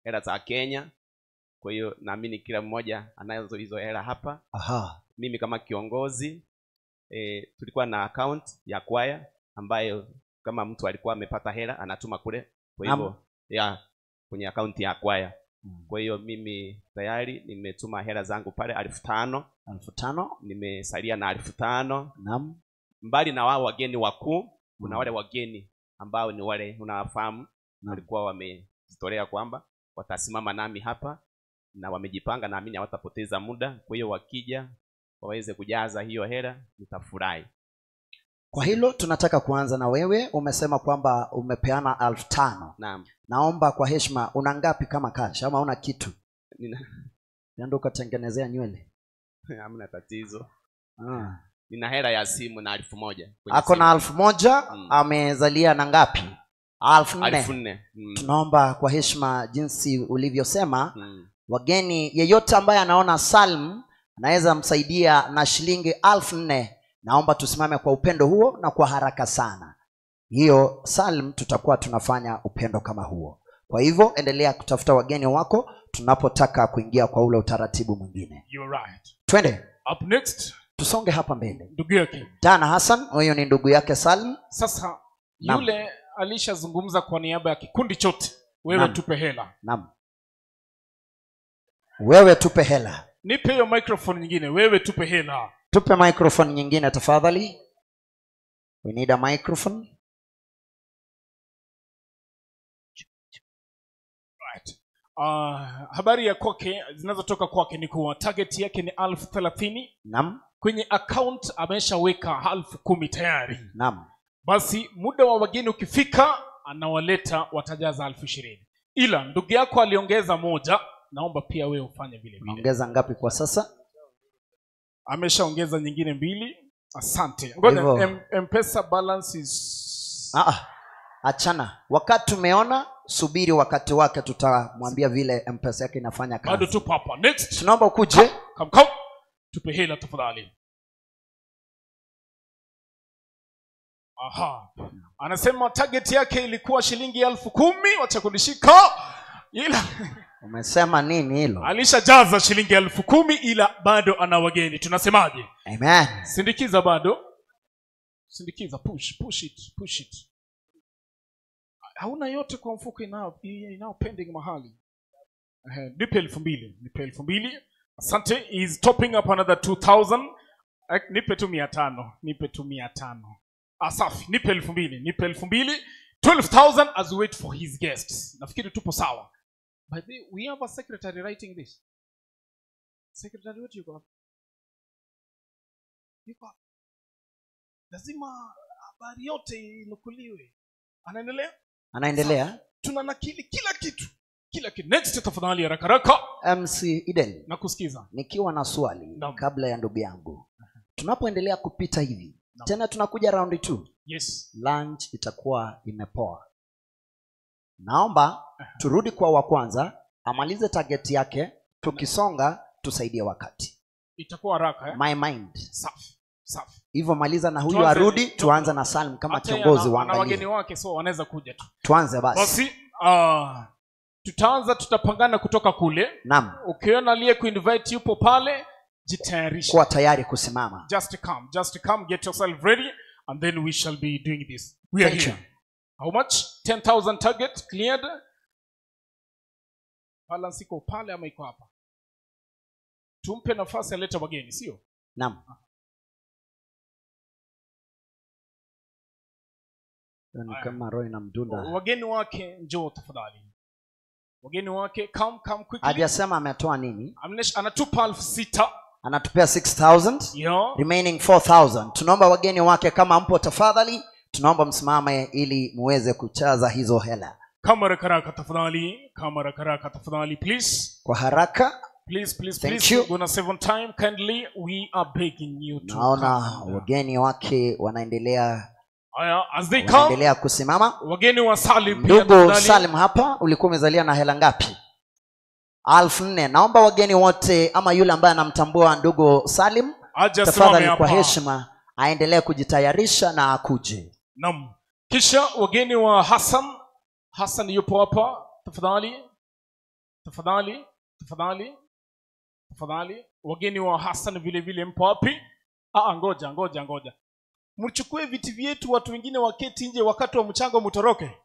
hela za Kenya. Kwa hiyo naamini kila mmoja anazo hizo hela hapa. Aha. Mimi kama kiongozi tulikuwa na account ya kwaya ambayo kama mtu alikuwa amepata hela anatuma kule. Kwa hivyo ya kwenye account ya kwaya. Kwa hiyo mimi tayari nimetuma hela zangu pale 5,000. 5,000. Nimesalia na 5,000. Naam. Mbali na wao wageni wakuu, kuna wale wageni ambao ni wale unawafahamu walikuwa wamejitolea kwamba watasimama nami hapa na wamejipanga, naamini hawatapoteza muda. Kwa hiyo wakija waweze kujaza hiyo hela, nitafurahi. Kwa hilo tunataka kuanza na wewe. Umesema kwamba umepeana 5,000. Naam. Naomba kwa heshima, una ngapi kama cash ama una kitu? Nina. Ndio ukatengenezea nywele. Hamna tatizo. Nina hela ya simu na 1,000. Ako na 1,000, amezalia na ngapi? 4,000. Tunaomba kwa heshima, jinsi ulivyosema, wageni yeyote ambaye anaona Salm anaweza msaidia na shilingi 4,000, naomba tusimame kwa upendo huo na kwa haraka sana. Hiyo Salm tutakuwa tunafanya upendo kama huo. Kwa hivyo endelea kutafuta wageni wako tunapotaka kuingia kwa ule utaratibu mwingine. You're right. Twende. Up next. Tusonge hapa mbele. Ndugu yake Dana Hassan, huyo ni ndugu yake Salm. Sasa yule alishazungumza kwa niaba ya kikundi chote. Wewe tupe hela. Naam. Wewe tupe hela. Nipe hiyo microphone nyingine. Wewe tupe hela. Tupe microphone nyingine tafadhali. We need a microphone. Right. Habari ya kwake zinazotoka kwake ni kuwa target yake ni 30,000. Naam. Kwenye account ameshaweka 10,000 tayari. Naam. Basi muda wa wageni ukifika anawaleta, watajaza 20,000. Ila ndugu yako aliongeza moja, naomba pia wewe ufanye vile vile. Ongeza ngapi kwa sasa? Ameshaongeza nyingine 2. Asante. Ngoja, M-Pesa balance is Achana. Wakati tumeona, subiri wakati wake, tutamwambia vile M-Pesa yake inafanya kazi. Bado tupo hapa. Next. Tunaomba ukuje. Come, come. Tupe hela tafadhali. Aha. Anasema target yake ilikuwa shilingi 10,000, wacha kunishika. Ila umesema nini hilo? Alishajaza shilingi 10,000 ila bado ana wageni. Tunasemaje? Amen. Sindikiza bado. Sindikiza, push, push it, push it. Hauna yote kwa mfuko, inao pending mahali. Nipe 2,000, nipe 2,000. Asante. Is topping up another 2,000. Nipe tu 500, nipe tu 500. Asafi, nipe 2,000, nipe 2,000. 12,000 as we wait for his guests. Nafikiri tupo sawa. By the way, we have a secretary writing this. Secretary wetu yuko wapi? Yuko wapi? Lazima habari yote inukuliwe. Anaendelea? Anaendelea. Tunanakili kila kitu. Kila kitu. Next tafadhali haraka haraka. MC Eden. Nakusikiza. Nikiwa na swali kabla ya ndugu yangu. Tunapoendelea kupita hivi, tena tunakuja round 2. Yes. Lunch itakuwa imepoa. Naomba turudi kwa wa kwanza, amalize target yake, tukisonga tusaidie wakati. Itakuwa haraka eh? My mind. Safi. Safi. Hivyo maliza na huyu arudi, tuanze na Salim kama kiongozi waangalie. Na wageni wake so wanaweza kuja tu. Tuanze basi. Basi tutaanza, tutapangana kutoka kule. Naam. Ukiona aliye kuinvite yupo pale, jitayarishe. Kuwa tayari kusimama. Just come, just come, get yourself ready and then we shall be doing this. We are here. How much? 10,000 target cleared. Balance iko pale ama iko hapa? Tumpe nafasi alete wageni, sio? Naam. Ni kama roho inamdunda. Wageni wake njoo tafadhali. Wageni wake come, come quickly. Hajasema ametoa nini? Anatupa 6,000. Anatupea 6,000. Yeah. Remaining 4,000. Tunaomba wageni wake kama mpo tafadhali, tunaomba msimame ili muweze kuchaza hizo hela. Kama haraka tafadhali, kama haraka tafadhali please. Kwa haraka. Please, please, Thank please. you. Gonna save on time kindly. We are begging you to. Naona wageni wake wanaendelea. Aya, as they come, wanaendelea kusimama. Wageni wa Salim pia. Ndugu Salim hapa, ulikuwa umezalia na hela ngapi? 4,000. Naomba wageni wote ama yule ambaye anamtambua ndugu Salim, tafadhali kwa heshima aendelee kujitayarisha na akuje. Naam. Kisha wageni wa Hassan. Hassan yupo hapa, tafadhali. Tafadhali, tafadhali. Tafadhali. Wageni wa Hassan vile vile mpo wapi? Ngoja, ngoja, ngoja. Mchukue viti vyetu, watu wengine waketi nje wakati wa mchango mtoroke.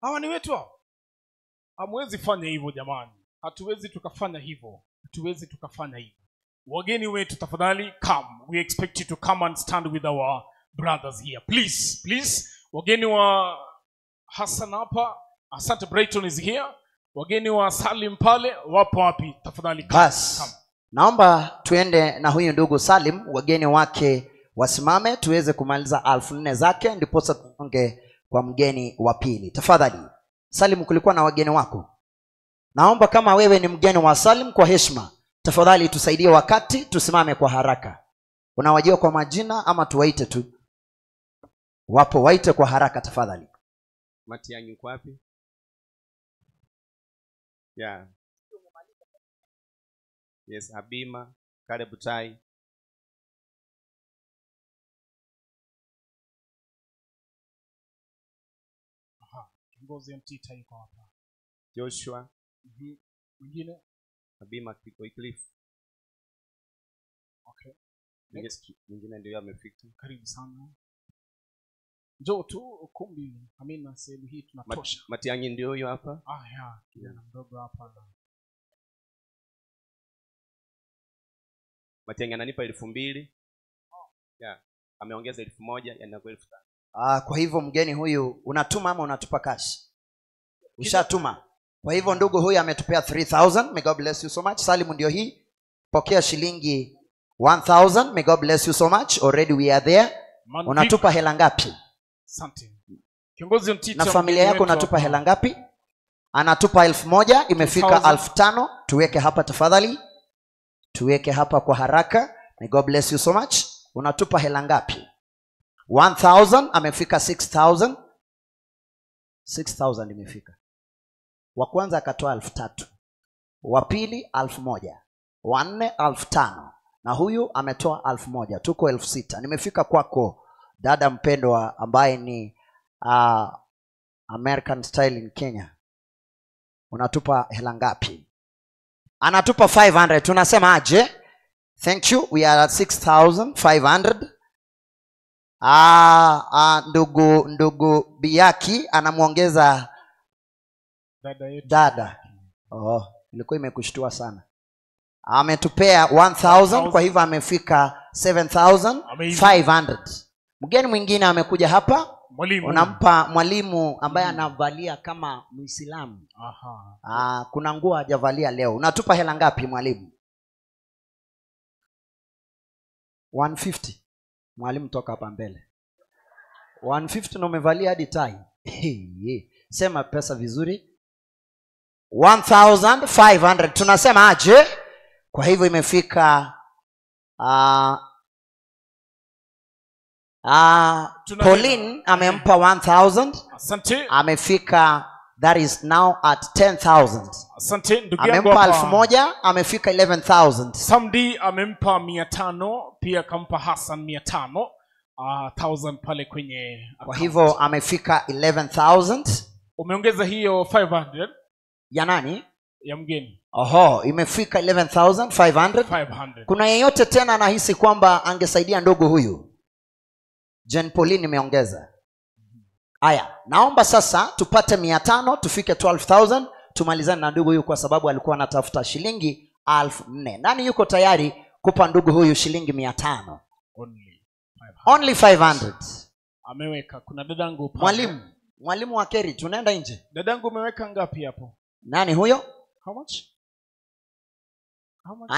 Hawa ni wetu hao. Hamwezi fanya hivyo jamani. Hatuwezi tukafanya hivyo. Hatuwezi tukafanya hivyo. Wageni wetu tafadhali come. We expect you to come and stand with our brothers here. Please, please. Wageni wa Hassan hapa Asante, Brighton is here. Wageni wa Salim pale wapo wapi? Tafadhali bas. Naomba tuende na huyu ndugu Salim, wageni wake wasimame tuweze kumaliza 4,000 zake, ndiposa tuonge kwa mgeni wa pili. Tafadhali. Salim, kulikuwa na wageni wako. Naomba kama wewe ni mgeni wa Salim, kwa heshima, tafadhali tusaidie wakati, tusimame kwa haraka. Unawajua kwa majina ama tuwaite tu? Wapo, waite kwa haraka tafadhali. Matiang'i yuko wapi? Yeah. Yes, Habima, Caleb Tai. Aha, kiongozi Mtita yuko hapa. Joshua. Mwingine? Habima Wycliffe. Okay. Mwingine ndio amefika. Karibu sana. Njoo tu ukumbi, amina, sehemu hii tunatosha. Matiang'i ndio huyo hapa. Ah, yeah, kijana mdogo hapa. Matiang'i ananipa 2,000. Yeah, ameongeza 1,000, yanakuwa 5,000. Ah, kwa hivyo mgeni huyu unatuma ama unatupa cash? Ushatuma. Kwa hivyo ndugu huyu ametupea 3,000. May God bless you so much. Salim ndio hii. Pokea shilingi 1,000. May God bless you so much. Already we are there. Unatupa hela ngapi? Asante. Kiongozi Mtita, na familia yako unatupa hela ngapi? Anatupa 1,000, imefika 5,000. Tuweke hapa tafadhali. Tuweke hapa kwa haraka. May God bless you so much. Unatupa hela ngapi? 1,000, amefika 6,000. 6,000 imefika. Wa kwanza akatoa 3,000. Wa pili 1,000. Wa nne 5,000. Na huyu ametoa 1,000. Tuko 6,000. Nimefika kwako dada mpendwa ambaye ni American style in Kenya. Unatupa hela ngapi? Anatupa 500. Tunasema aje? Thank you. We are at 6,500. Ndugu Biaki anamuongeza dada yetu. Dada. Oh, ilikuwa imekushtua sana. Ametupea 1,000, kwa hivyo amefika 7,500. Mgeni mwingine amekuja hapa. Mwalimu. Unampa mwalimu ambaye anavalia kama Muislamu. Aha. Kuna nguo hajavalia leo. Unatupa hela ngapi mwalimu? 150. Mwalimu toka hapa mbele. 150 na umevalia hadi tai. Sema pesa vizuri. 1,500. Tunasema aje? Kwa hivyo imefika Pauline amempa 1,000. Asante. Amefika, that is now at 10,000. Asante ndugu yangu. Amempa 1,000, amefika 11,000. Samdi amempa 500, pia kampa Hassan 500, 1,000 pale kwenye account. Kwa hivyo amefika 11,000. Umeongeza hiyo 500 ya nani? Ya mgeni. Oho, imefika 11,500. 500. Kuna yeyote tena anahisi kwamba angesaidia ndugu huyu? Jean Pauline imeongeza. Aya, naomba sasa tupate 500 tufike 12,000 tumalizane na ndugu huyu kwa sababu alikuwa anatafuta shilingi 4,000. Nani yuko tayari kupa ndugu huyu shilingi 500? Only 500. Only 500. Ameweka. Kuna dadangu pale. Mwalimu wa Keri, tunaenda nje. Dadangu umeweka ngapi hapo? Nani huyo? How much? How much?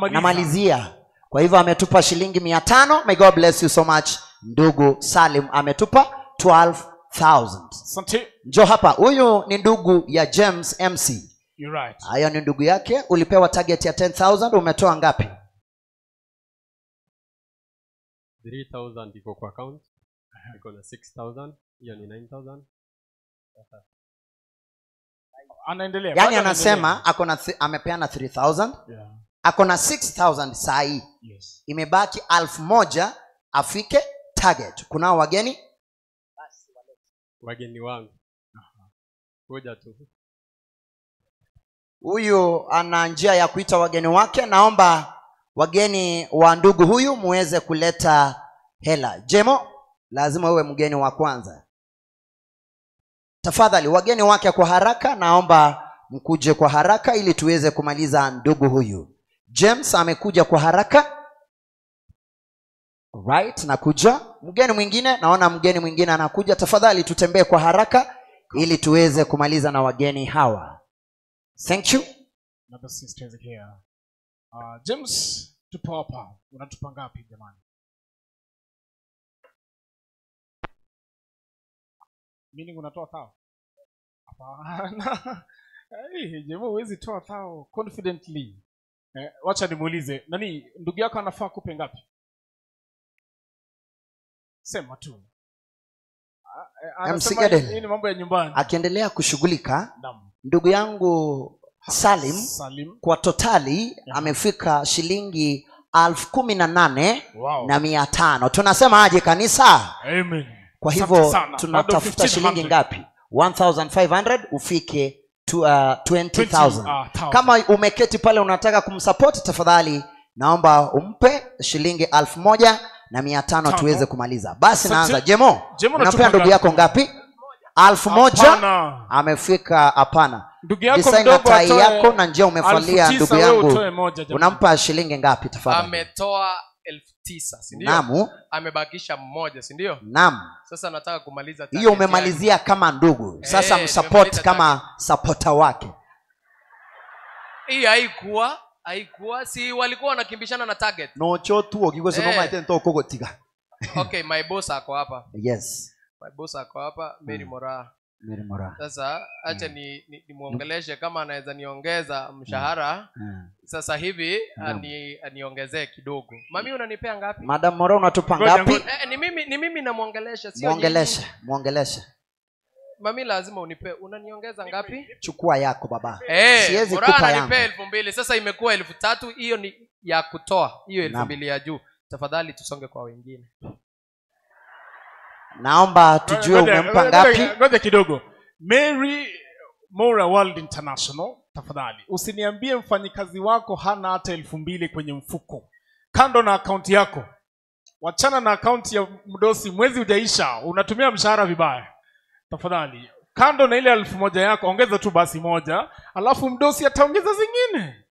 Anamalizia. Kwa hivyo ametupa shilingi 500. May God bless you so much. Ndugu Salim ametupa 12,000. Asante. Njoo hapa. Huyu ni ndugu ya James MC. You're right. Hayo ni ndugu yake. Ulipewa target ya 10,000, umetoa ngapi? 3,000 iko kwa account. Iko na 6,000, hiyo ni 9,000. Anaendelea. Yaani anasema ako na amepeana 3,000. Yeah. Ako na 6,000 sahi. Yes. Imebaki 1,000 afike target. Kunao wageni? Wageni wangu. Ngoja tu. Huyu ana njia ya kuita wageni wake. Naomba wageni wa ndugu huyu muweze kuleta hela. Jemo, lazima uwe mgeni wa kwanza. Tafadhali wageni wake kwa haraka, naomba mkuje kwa haraka ili tuweze kumaliza ndugu huyu. James amekuja kwa haraka. Right, nakuja. Mgeni mwingine, naona mgeni mwingine anakuja. Tafadhali tutembee kwa haraka Ili tuweze kumaliza na wageni hawa. Thank you. Another sister is here. James, tupo hapa. Unatupa ngapi jamani? Meaning unatoa thao? Hapana. Hey, jamaa huwezi toa thao confidently. Wacha nimuulize, nani ndugu yako anafaa kupe ngapi? Sema tu. MC Edel. Hii ni mambo ya nyumbani. Akiendelea kushughulika, ndugu yangu Salim kwa totali amefika shilingi 18,500. Tunasema aje kanisa? Amen. Kwa hivyo tunatafuta shilingi ngapi? 1,500 ufike to 20,000. Kama umeketi pale unataka kumsupport, tafadhali naomba umpe shilingi 1,500 tuweze kumaliza. Basi naanza. Jemo, unapea ndugu yako ngapi? 1,000. Amefika hapana. Ndugu yako mdogo atoe yako na njia umefalia ndugu yangu. Unampa shilingi ngapi tafadhali? Ametoa 9,000, si ndio? Naam. Amebakisha mmoja, si ndio? Naam. Sasa nataka kumaliza target. Hiyo umemalizia kama ndugu. Sasa msupport kama supporter wake. Hii haikuwa si walikuwa wanakimbishana na target. No chotu okigose no maite nto kogotiga. Okay, my boss ako hapa. Yes. My boss ako hapa, Mary Mora. Mary Mora. Sasa acha ni nimuongeleshe kama anaweza niongeza mshahara. Sasa hivi aniongezee kidogo. Mami unanipea ngapi? Madam Mora unatupa ngapi? Ni mimi namuongelesha, sio Muongelesha. Mami lazima unipe. Unaniongeza ngapi? Chukua yako baba. Siwezi kupa kupa yangu. Mora ananipea 2,000. Sasa imekuwa 3,000. Hiyo ni ya kutoa. Hiyo 2,000 ya juu. Tafadhali tusonge kwa wengine. Naomba tujue umempa ngapi. Ngoja kidogo. Mary Mora World International, tafadhali usiniambie mfanyikazi wako hana hata 2,000 kwenye mfuko. Kando na akaunti yako. Wachana na akaunti ya mdosi, mwezi hujaisha, unatumia mshahara vibaya. Tafadhali, kando na ile 1,000 yako, ongeza tu basi moja, alafu mdosi ataongeza zingine.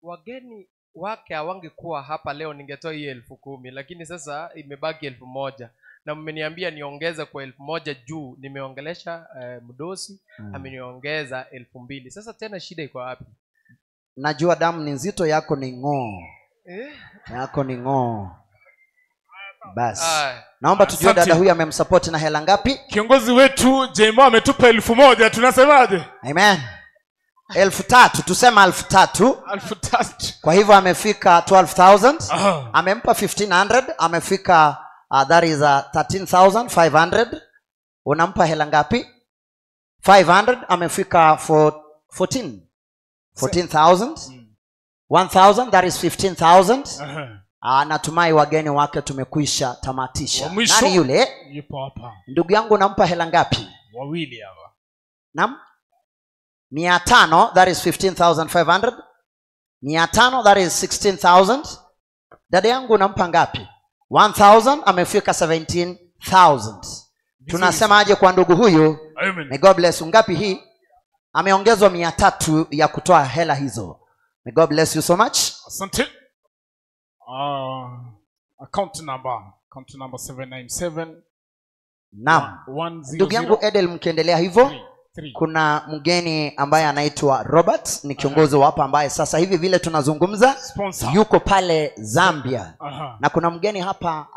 Wageni wake hawangekuwa hapa leo ningetoa hii 10,000, lakini sasa imebaki 1,000. Na mmeniambia niongeze kwa 1,000 juu. Nimeongelesha mdosi, ameniongeza 2,000. Sasa tena shida iko wapi? Najua damu ni nzito, yako ni ngoo. Yako ni ngoo. Bas. Naomba tujue dada huyu amemsupport na hela ngapi? Kiongozi wetu Jemo ametupa 1,000, tunasemaje? Amen. 3,000, tusema 3,000. 3,000. Kwa hivyo amefika 12,000. Amempa 1,500, amefika that is 13,500. Unampa hela ngapi? 500, amefika 14,000. 1,000, that is 15,000. Natumai wageni wake tumekwisha tamatisha. Nani yule? Yupo hapa. Ndugu yangu unampa hela ngapi? Wawili hapa. Naam. 500, that is 15,500. 500, that is 16,000. Dada yangu unampa ngapi? 1,000, amefika 17,000. Tunasema aje kwa ndugu huyu? Amen. May God bless you. Ngapi hii? Ameongezwa 300 ya kutoa hela hizo. May God bless you so much. Asante. Account number 797. Naam. Ndugu yangu Edel, mkiendelea hivyo, kuna mgeni ambaye anaitwa Robert, ni kiongozi wa hapa ambaye sasa hivi vile tunazungumza yuko pale Zambia. Na kuna mgeni hapa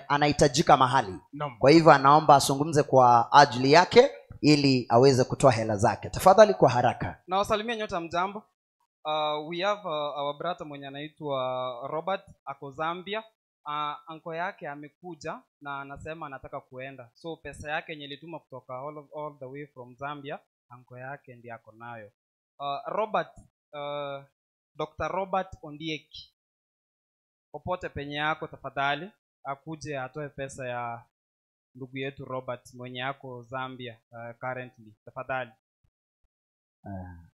anahitajika mahali. Kwa hivyo anaomba azungumze kwa ajili yake ili aweze kutoa hela zake. Tafadhali kwa haraka. Na wasalimia nyota mjambo. We have our brother mwenye anaitwa Robert, ako Zambia. Anko yake amekuja na anasema anataka kuenda. So pesa yake yenye ilituma kutoka all the way from Zambia, anko yake ndiye ako nayo. Robert, Dr. Robert Ondieki, popote penye yako tafadhali akuje atoe pesa ya ndugu yetu Robert mwenye yako Zambia currently, tafadhali.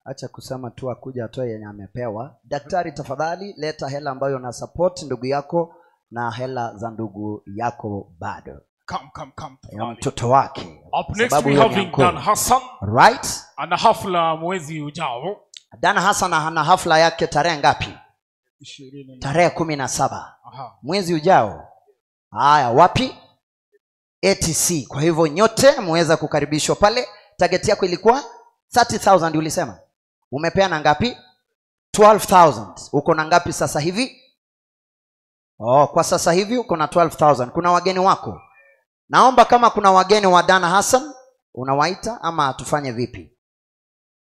Acha kusema tu akuja atoe yenye amepewa. Daktari tafadhali leta hela ambayo una support ndugu yako na hela za ndugu yako bado. Come. Ya mtoto wake. Up next we have Dan Hassan. Right? Ana hafla mwezi ujao. Dan Hassan ana hafla yake tarehe ngapi? 20. Tarehe 17. Mwezi ujao. Haya, wapi? ATC. Kwa hivyo nyote mweza kukaribishwa pale. Target yako ilikuwa 30,000 ulisema. Umepeana ngapi? 12,000. Uko na ngapi sasa hivi? Oh, kwa sasa hivi uko na 12,000. Kuna wageni wako? Naomba kama kuna wageni wa Dana Hassan unawaita ama tufanye vipi?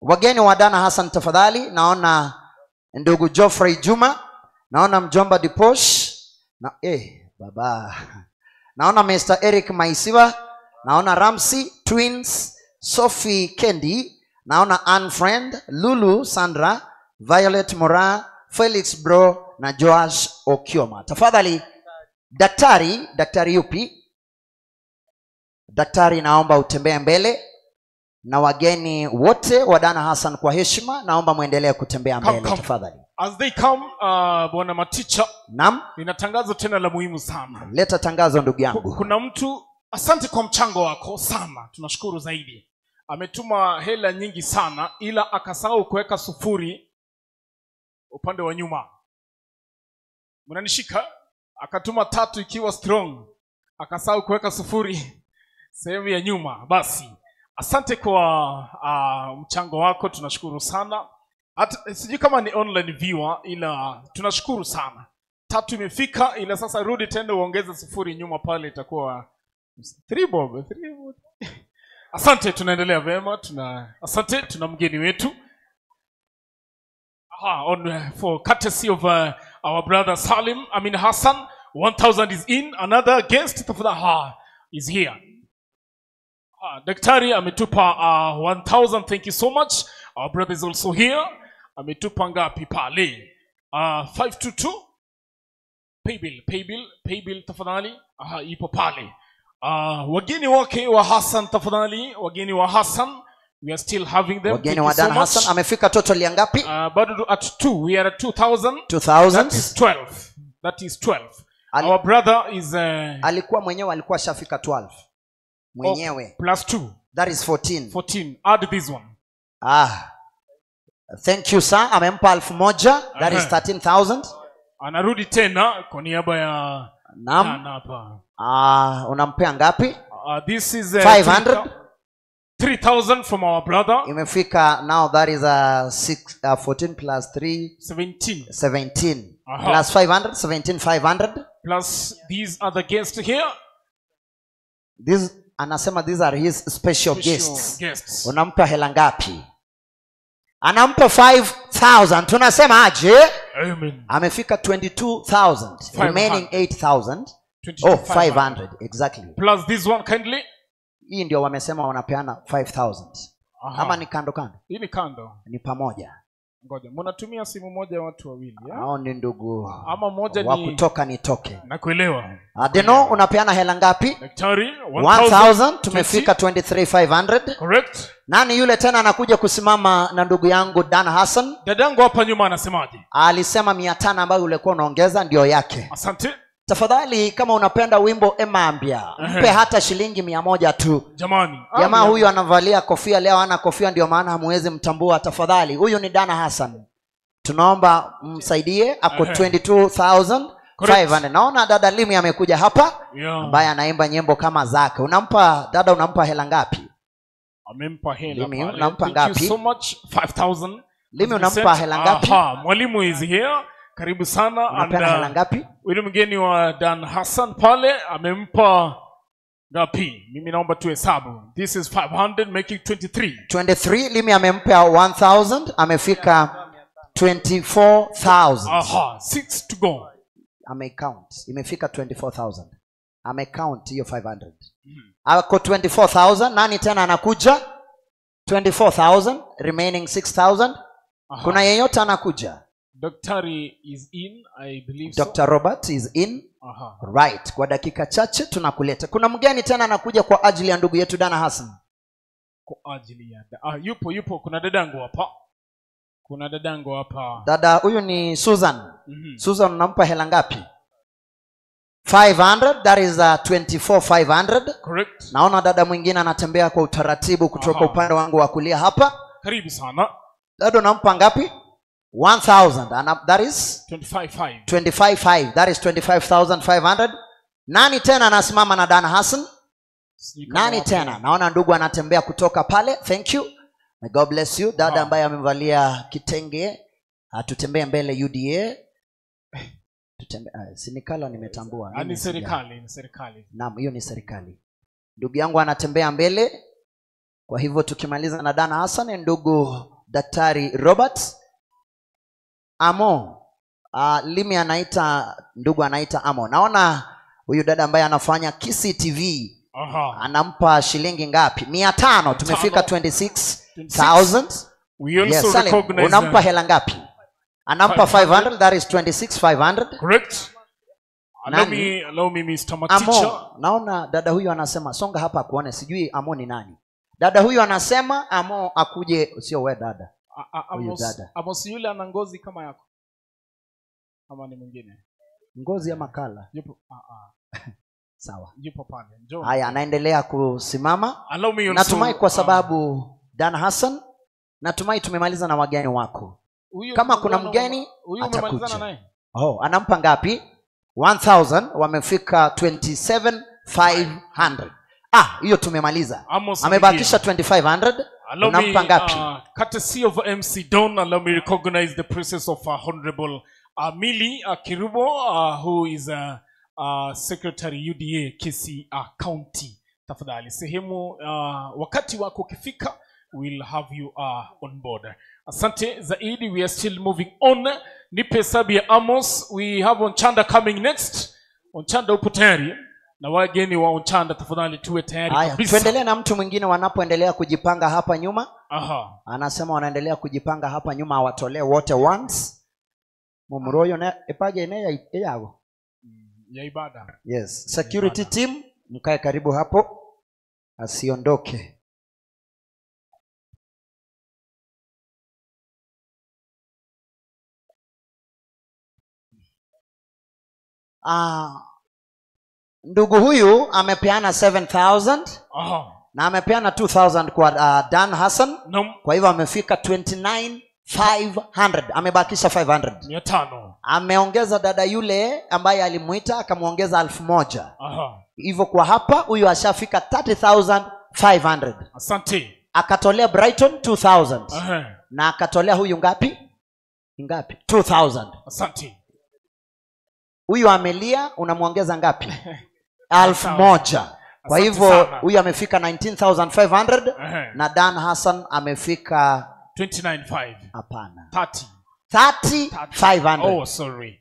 Wageni wa Dana Hassan tafadhali. Naona ndugu Geoffrey Juma, naona mjomba Diposh na baba. Naona Mr. Eric Maisiwa, naona Ramsey Twins, Sophie Kendi, naona Ann Friend, Lulu Sandra, Violet Mora, Felix Bro na Joash Okioma. Tafadhali daktari, daktari yupi? Daktari naomba utembee mbele, na wageni wote wa Dana Hassan kwa heshima naomba muendelee kutembea mbele tafadhali. As they come, Bwana Maticha. Naam. Nina tangazo tena la muhimu sana. Leta tangazo ndugu yangu. Kuna mtu, asante kwa mchango wako sana, tunashukuru zaidi. Ametuma hela nyingi sana ila akasahau kuweka sufuri upande wa nyuma. Mnanishika? Akatuma 3 ikiwa strong, akasahau kuweka sufuri sehemu ya nyuma. Basi asante kwa mchango wako, tunashukuru sana. Hata sijui kama ni online viewer, ila tunashukuru sana. 3 imefika, ila sasa rudi tena uongeze sufuri nyuma pale, itakuwa 3 bob, 3 bob. Asante, tunaendelea vema. Asante, tuna mgeni wetu. Aha, on for courtesy of our brother Salim Amin Hassan, 1000 is in. Another guest is here. Daktari ametupa 1000, thank you so much. Our brother is also here. Ametupa ngapi pale? 522. Pay bill tafadhali. Aha, ipo pale. Wageni wake wa Hassan tafadhali, wageni wa Hassan, we are still having them. Wageni wa Dan Hassan amefika total ya ngapi? Bado at 2, we are at 2000. 2000. That is 12. That is 12. Our brother is alikuwa mwenyewe alikuwa shafika 12. Mwenyewe. Oh, plus 2. That is 14. 14. Add this one. Thank you sir. Amempa 1000. That is 13,000. Anarudi tena kwa niaba ya Naam. Unampea ngapi? This is 500. 3,000 from our brother. Imefika now, that is 14 plus 3 17. 17. Plus 500, 17,500. Plus these other guests here. This anasema these are his special guests. Unampa hela ngapi? Anampa 5,000. Tunasema aje? Amen. Amefika 22,000. Remaining 8,000. Oh, 500 exactly. Plus this one kindly. Hii ndio wamesema wanapeana 5,000. Ama ni kando kando? Hii ni kando. Ni pamoja. Ngoja, mnatumia simu moja watu wawili, ya? Hao ni ndugu. Ama moja ni wa kutoka nitoke. Nakuelewa. Adeno unapeana hela ngapi? Daktari 1000, tumefika 23,500. Correct. Nani yule tena anakuja kusimama na ndugu yangu Dan Hassan? Dadangu hapa nyuma anasemaje? Alisema 500 ambayo ulikuwa unaongeza ndio yake. Asante. Tafadhali kama unapenda wimbo Emambia, mpe hata shilingi 100 tu. Jamani. Jamaa huyu anavalia kofia leo, ana kofia ndio maana hamuwezi mtambua. Tafadhali, huyu ni Dana Hassan. Tunaomba msaidie, ako 22,500. Naona dada Limi amekuja hapa, ambaye anaimba nyimbo kama zake. Unampa dada, unampa hela ngapi? Amempa hela. Limi unampa ngapi? Thank you so much. 5,000. Limi unampa hela ngapi? Aha, mwalimu is here. Karibu sana. Unapeana hela ngapi? Yule mgeni wa Dan Hassan pale amempa ngapi? Mimi naomba tuhesabu. This is 500 making 23. 23. Limi amempa 1000, amefika 24,000. Aha, 6 to go. Amecount. Imefika 24,000. Amecount hiyo 500. Ako 24,000. Nani tena anakuja? 24,000 remaining 6,000. Kuna yeyote anakuja? Daktari is in, I believe so. Dr. Robert is in. Right. Kwa dakika chache tunakuleta. Kuna mgeni tena anakuja kwa ajili ya ndugu yetu Dana Hassan. Kwa ajili ya yupo kuna dadangu hapa. Kuna dadangu hapa. Dada huyu ni Susan. Susan unampa hela ngapi? 500, that is 24,500. Correct. Naona dada mwingine anatembea kwa utaratibu kutoka upande wangu wa kulia hapa. Karibu sana. Dada unampa ngapi? 1,000, and that is 25,500. 25,500, that is 25,500. Nani tena anasimama na Dana Hassan? Nani tena? Naona ndugu anatembea kutoka pale. Thank you. May God bless you. Dada ambaye amevalia kitenge, tutembee mbele UDA. Tutembee. Sinikala nimetambua. Ni serikali, ni serikali. Naam, hiyo ni serikali. Ndugu yangu anatembea mbele. Kwa hivyo tukimaliza na Dana Hassan, ndugu Daktari Robert Amo. Limi anaita, ndugu anaita Amo. Naona huyu dada ambaye anafanya Kisii TV. Aha. Anampa shilingi ngapi? 500. Tumefika 26,000. We also yes, recognize. Unampa hela ngapi? Anampa 500, that is 26,500. Correct. Allow me Mr. Maticha. Amo. Naona dada huyu anasema songa hapa akuone, sijui Amo ni nani. Dada huyu anasema Amo akuje, sio wewe dada. Amos yule ana ngozi kama yako. Ama ni mwingine? Ngozi ya makala. Yupo. Sawa. Yupo pale. Njoo. Haya, anaendelea kusimama. Natumai kwa sababu Dan Hassan, natumai tumemaliza na wageni wako. Uyu, kama kuna mgeni huyu umemalizana naye. Oh, anampa ngapi? 1000, wamefika 27,500. Hiyo tumemaliza. Amebakisha 2500. Unampa ngapi? Courtesy of MC Don, allow me recognize the presence of Honorable Millie Kirubo, who is Secretary UDA Kisii County. Tafadhali sehemu, wakati wako ukifika, we'll have you on board. Asante zaidi, we are still moving on. Nipe hesabu ya Amos. We have Onchanda coming next. Onchanda upo tayari? Na wageni wa Onchanda tafadhali tuwe tayari kabisa. Tuendelee na mtu mwingine wanapoendelea kujipanga hapa nyuma. Aha. Anasema wanaendelea kujipanga hapa nyuma, watolee wote once. Mumuroyo na epaje ene yago. Ya ibada. Yes, security ibada. Team mkae karibu hapo asiondoke. Ndugu huyu amepeana 7,000. Aha. Na amepeana 2,000 kwa Dan Hassan. No. Kwa hivyo amefika 29,500. Amebakisha 500. 500. Ameongeza dada yule ambaye alimuita akamuongeza 1,000. Aha. Hivyo kwa hapa huyu ashafika 30,500. Asante. Akatolea Brighton 2,000. Aha. Na akatolea huyu ngapi? Ngapi? 2,000. Asante. Huyu amelia, unamuongeza ngapi? 1,000. Kwa hivyo huyu amefika 19,500 na Dan Hassan amefika 29,500. Hapana. 30,500. Oh, sorry.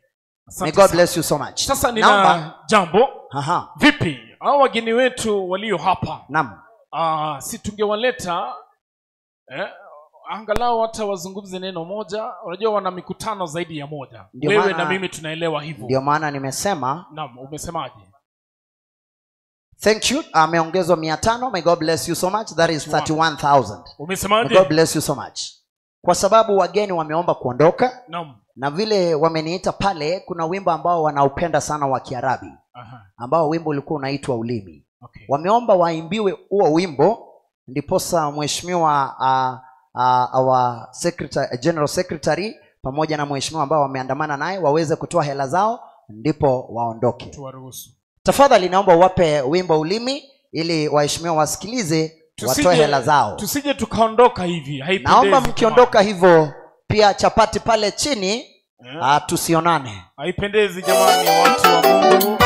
May God bless you so much. Sasa nina jambo. Aha. Vipi? Hao wageni wetu walio hapa. Naam. Si tungewaleta angalau hata wazungumze neno moja. Unajua wana mikutano zaidi ya moja. Wewe na mimi tunaelewa hivyo. Ndio maana nimesema. Naam, umesemaje? Thank you. Ameongezwa 500. May God bless you so much. That is 31,000. Umesemaje? May God bless you so much. Kwa sababu wageni wameomba kuondoka. Naam. Na vile wameniita pale, kuna wimbo ambao wanaupenda sana wa Kiarabi. Aha. Ambao wimbo ulikuwa unaitwa Ulimi. Okay. Wameomba waimbiwe huo wimbo, ndiposa mheshimiwa our secretary, general secretary pamoja na mheshimiwa ambao wameandamana naye waweze kutoa hela zao ndipo waondoke. Tuwaruhusu. Tafadhali naomba uwape wimbo Ulimi ili waheshimiwa wasikilize, watoe hela zao. Tusije tukaondoka hivi, haipendezi. Naomba mkiondoka hivyo pia chapati pale chini, tusionane. Haipendezi jamani, watu wa Mungu.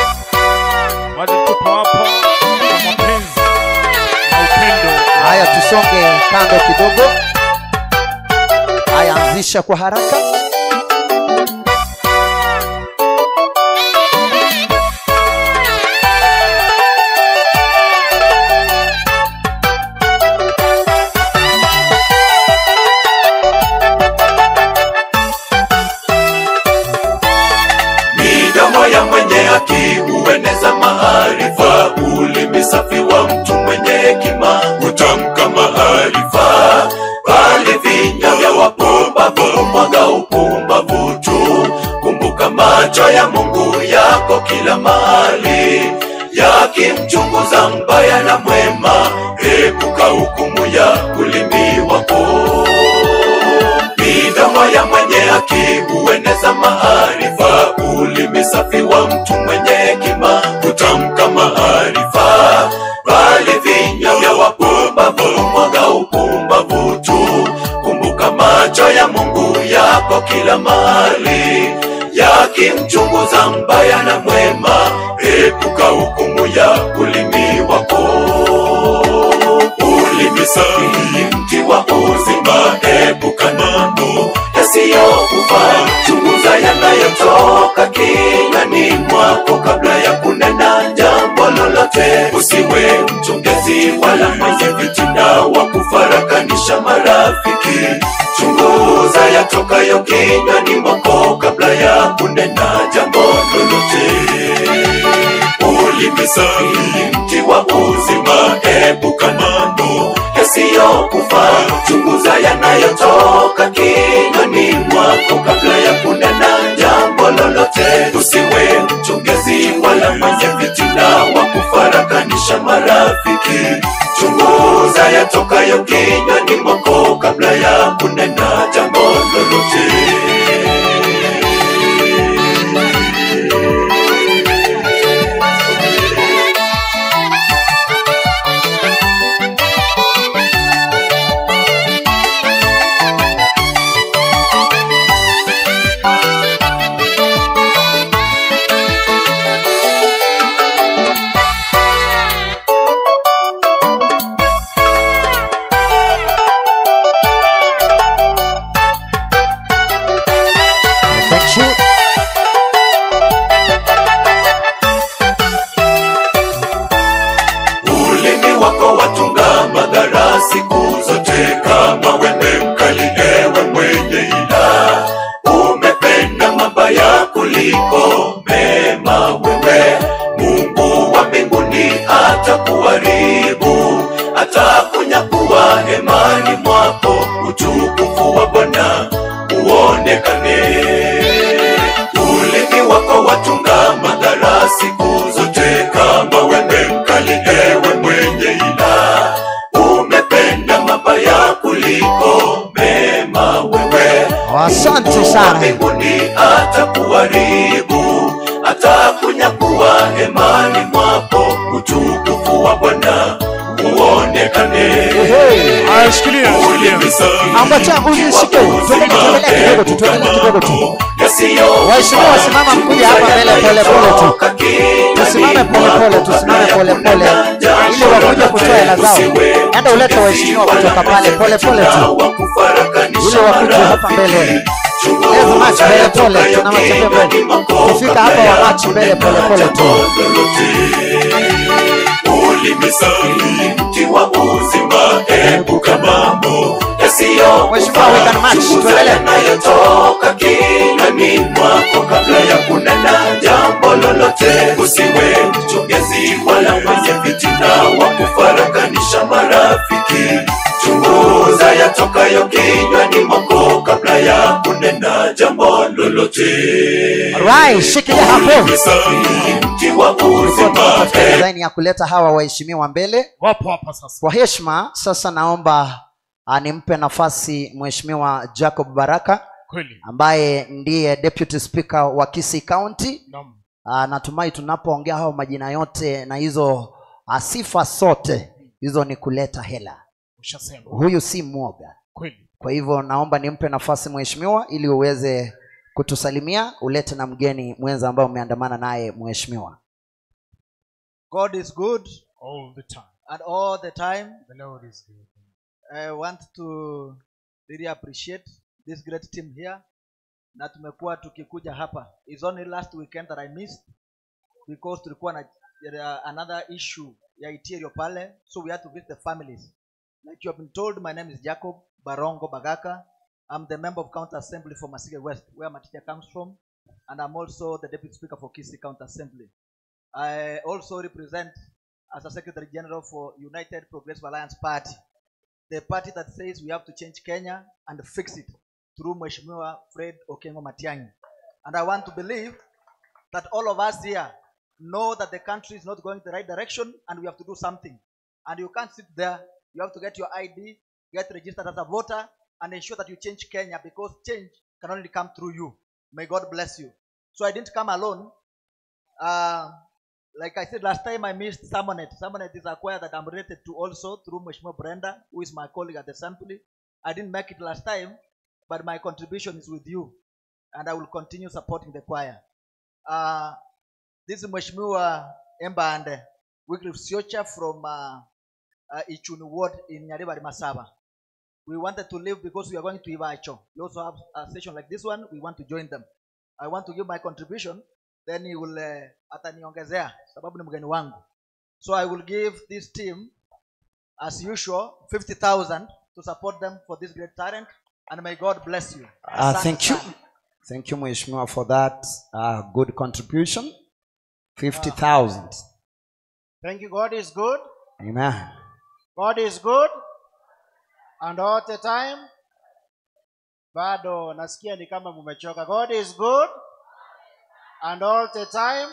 Watu tupo hapa kwa mapenzi na upendo. Haya, tusonge kando kidogo. Haya, anzisha kwa haraka. Midomo ya mwenye haki hueneza maarifa, ulimi safi wa mtu mwenye hekima hutamka maarifa. Bali vinywa vya wapumbavu humwaga upumbavu tu. Kumbuka macho ya Mungu yako kila mahali, yakimchunguza mbaya na mwema. Epuka hukumu ya ulimi wako. Midomo ya mwenye haki hueneza maarifa, ulimi safi wa mtu mwenye hekima hutamka maarifa. Bali kila mahali, yakimchunguza mbaya na mwema. Epuka hukumu ya ulimi wako. Ulimi safi mti wa uzima, epuka mambo yasiyokufaa. Chunguza yanayotoka kinywani mwako kabla ya kunena jambo lolote. Usiwe mchongezi wala mwenye fitina wa kufarakanisha marafiki. Chunguza yatokayo kinywani mwako kabla ya kunena jambo lolote. Ulimi safi mti wa uzima, epuka mambo yasiyokufaa. Chunguza yanayotoka kinywani mwako kabla ya kunena jambo lolote. Usiwe mchongezi wala mwenye fitina wa kufarakanisha marafiki. Chunguza yatokayo kinywani mwako kabla ya kunena jambo lolote. Atakuharibu, atakunyakuwa hemani mwako, utukufu wa Bwana uonekane. Ulimi wako watunga madhara siku zote, kama wembe mkali, ewe mwenye ila. Umependa mabaya kuliko mema wewe. Asante sana. Mbinguni atakuharibu, atakunyakuwa hemani mwako, utukufu wa Bwana uonekane. Ambacha usishike, tuendelee kidogo tu, tuendelee kidogo tu. Waheshimiwa, simama mkuja hapa mbele pole pole tu. Tusimame pole pole, tusimame pole pole ili wakuje kutoa hela zao. Enda ulete waheshimiwa kutoka pale pole pole tu, ili wakuje hapa mbele. Let's march mbele pole, tunawatembea mbele. Kufika hapa wa march mbele pole pole tu. Ulimi safi mti wa uzima, epuka mambo yasiyo. Mheshimiwa, we can march, tuendelee. Yanayotoka kinywani mwako kabla ya kunena jambo lolote. Usiwe mchongezi wala mwenye fitina wa kufarakanisha marafiki. Chunguza yatokayo kinywani mwako kabla ya kunena jambo lolote. Right, shikilia hapo. Mti wa uzima, design ya kuleta hawa waheshimiwa mbele. Wapo hapa sasa. Kwa heshima sasa naomba nimpe nafasi Mheshimiwa Jacob Baraka, kweli, ambaye ndiye Deputy Speaker wa Kisii County. Naam. Natumai tunapoongea hao majina yote na hizo sifa sote hizo ni kuleta hela. Ushasema. Huyu si mwoga. Kweli. Kwa hivyo naomba nimpe nafasi mheshimiwa ili uweze kutusalimia, ulete na mgeni mwenza ambaye umeandamana naye mheshimiwa. God is good all the time. And all the time. The Lord is good. I want to really appreciate this great team here. Na tumekuwa tukikuja hapa. It's only last weekend that I missed because tulikuwa na another issue ya Itirio pale, so we had to visit the families. Like you have been told, my name is Jacob Barongo Bagaka. I'm the member of County Assembly for Masige West, where my teacher comes from, and I'm also the Deputy Speaker for Kisii County Assembly. I also represent as a Secretary General for United Progressive Alliance Party, the party that says we have to change Kenya and fix it through Mheshimiwa Fred Okengo Matiang'i. And I want to believe that all of us here know that the country is not going the right direction and we have to do something. And you can't sit there. You have to get your ID, get registered as a voter, and ensure that you change Kenya, because change can only come through you. May God bless you. So I didn't come alone. Like I said, last time I missed Samonet. Samonet is a choir that I'm related to also through Mheshimiwa Brenda, who is my colleague at the assembly. I didn't make it last time, but my contribution is with you. And I will continue supporting the choir. This is Mheshimiwa Embande Wycliffe Siocha from Ichuni Ward in Nyaribari Masaba. We wanted to leave because we are going to Ibacho. We also have a session like this one. We want to join them. I want to give my contribution. Then he will ataniongezea sababu ni mgeni wangu. So I will give this team, as usual, 50,000 to support them for this great talent. And may God bless you. Thank you. Thank you, Mheshimiwa, for that good contribution. 50,000. Thank you. God is good. Amen. God is good. And all the time. Bado nasikia ni kama mumechoka. God is good. And all the time.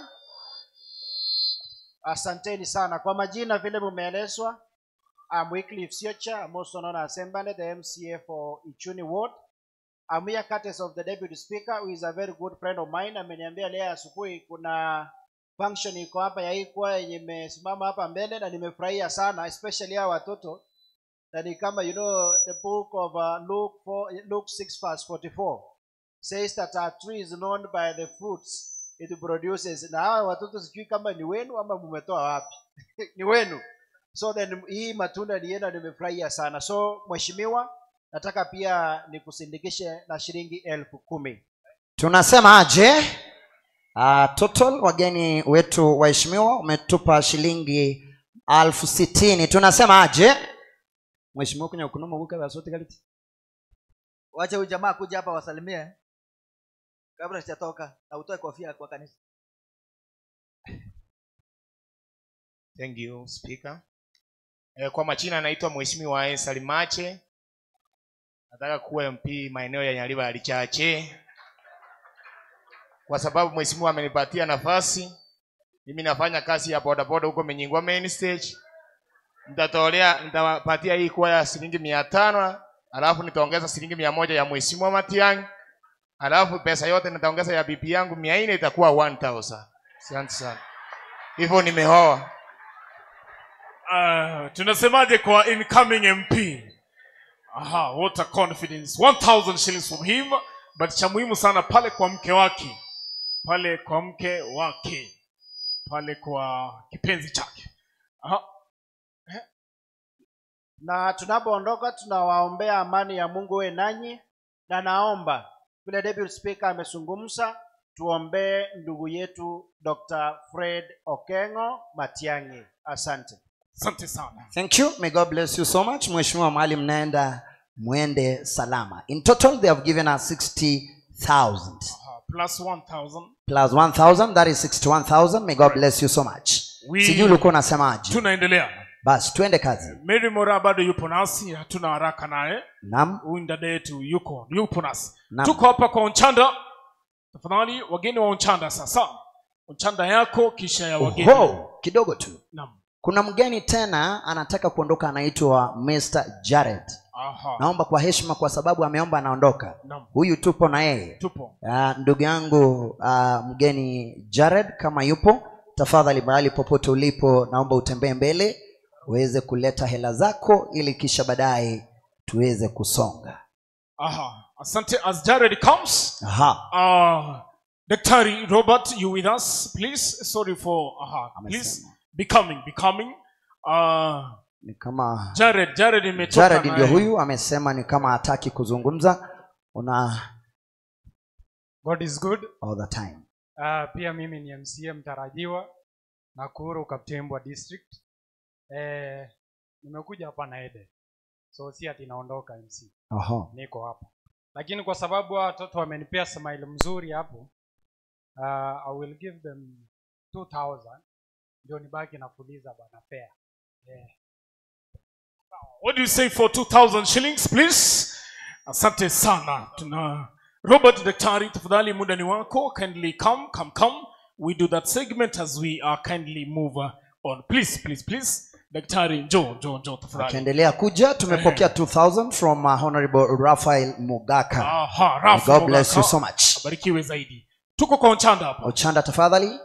Asanteni sana. Kwa majina vile mumeelezwa, I'm Wycliffe Siocha, I'm also known as Embande, the MCA for Ichuni Ward. I'm here courtesy of the Deputy Speaker, who is a very good friend of mine. Ameniambia leo asubuhi kuna function iko hapa ya hii kwaya yenye imesimama hapa mbele, na nimefurahia sana, especially hawa watoto. Na ni kama, you know, the book of Luke 6 verse 44 says that a tree is known by the fruits it produces. Na hawa watoto sijui kama ni wenu ama mmetoa wapi. Ni wenu. So then hii matunda ni yenu, nimefurahia sana. So mheshimiwa, nataka pia nikusindikishe na shilingi 10,000. Tunasema aje? Total wageni wetu waheshimiwa umetupa shilingi 60,000. Tunasema aje? Mheshimiwa kunya kunoma buka ba sote kaliti. Wacha huyu jamaa kuja hapa wasalimie kabla sijatoka, na utoe kofia kwa kanisa. Thank you, Speaker. Kwa majina naitwa Mheshimiwa Ensali Mache. Nataka kuwa MP maeneo ya Nyaribari Chache. Kwa sababu mheshimiwa amenipatia nafasi, mimi nafanya kazi ya bodaboda huko Menyingwa main stage. Nitawapatia hii kwa shilingi 500, alafu nitaongeza shilingi 100 ya mheshimiwa Matiang'i. Alafu pesa yote nitaongeza ya bibi yangu 400, itakuwa 1000. Asante sana. Hivyo nimehoa. Tunasemaje kwa incoming MP? Aha, what a confidence. 1000 shillings from him, but cha muhimu sana pale kwa mke wake. Pale kwa mke wake. Pale kwa kipenzi chake. Aha. Na tunapoondoka tunawaombea amani ya Mungu we nanyi, na naomba vile Deputy Speaker amezungumza, tuombee ndugu yetu Dr. Fred Okengo Matiang'i. Asante. Asante sana. Thank you. May God bless you so much. Mheshimiwa, mahali mnaenda muende salama. In total they have given us 60,000. Plus 1,000. Plus 1,000, that is 61,000. May God bless you so much. Sijui ulikuwa unasemaje? Tunaendelea. Basi tuende kazi. Mary Mora bado yupo nasi, hatuna haraka naye. Naam. Huyu dada yetu yupo nasi. Tuko hapa kwa Onchanda. Tafadhali wageni wa Onchanda sasa. Onchanda yako kisha ya wageni. Oho, kidogo tu. Naam. Kuna mgeni tena anataka kuondoka, anaitwa Mr. Jared. Aha. Naomba kwa heshima, kwa sababu ameomba anaondoka. Naam. Huyu tupo na yeye. Tupo. Ndugu yangu mgeni Jared kama yupo, tafadhali mahali popote ulipo naomba utembee mbele uweze kuleta hela zako ili kisha baadaye tuweze kusonga. Aha. Asante. As Jared comes. Aha. Daktari Robert, you with us, please. Sorry for please becoming. Ni kama Jared imetoka. Jared ndio huyu amesema ni kama hataki kuzungumza. Una God is good all the time. Pia mimi ni MCA mtarajiwa Nakuru Kaptembwa District. Nimekuja hapa na Ede. So si ati naondoka MC. Aha. Niko hapa. Lakini kwa sababu watoto wamenipea smile mzuri hapo, I will give them 2000 ndio nibaki na kuuliza bwana fair. Yeah. What do you say for 2000 shillings please? Asante sana. Tuna Robert Daktari, tafadhali muda ni wako. Kindly come. We do that segment as we are kindly move on. Please, please, please. Daktari, njoo tafadhali. Tuendelea kuja, tumepokea 2000 from Honorable Raphael Mugaka. Aha, Raphael. God bless you so much. Abarikiwe zaidi. Tuko kwa Ochanda hapa. Ochanda tafadhali.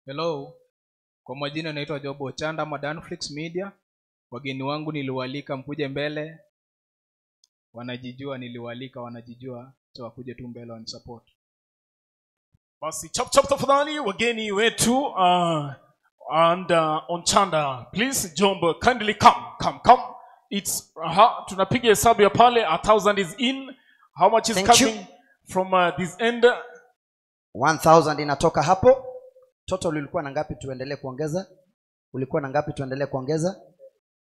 Hello. Kwa majina naitwa Job Ochanda, Madanflix Media. Wageni wangu niliwalika mkuje mbele. Wanajijua, niliwalika, wanajijua, so wakuje tu mbele wa support. Basi chap chap tafadhali wageni wetu and Onchanda, please Jombo, kindly come. It's tunapiga hesabu ya pale, 1,000 is in. How much is Thank coming you. From this end? 1,000 inatoka hapo. Total ulikuwa na ngapi tuendelee kuongeza? Ulikuwa na ngapi tuendelee kuongeza?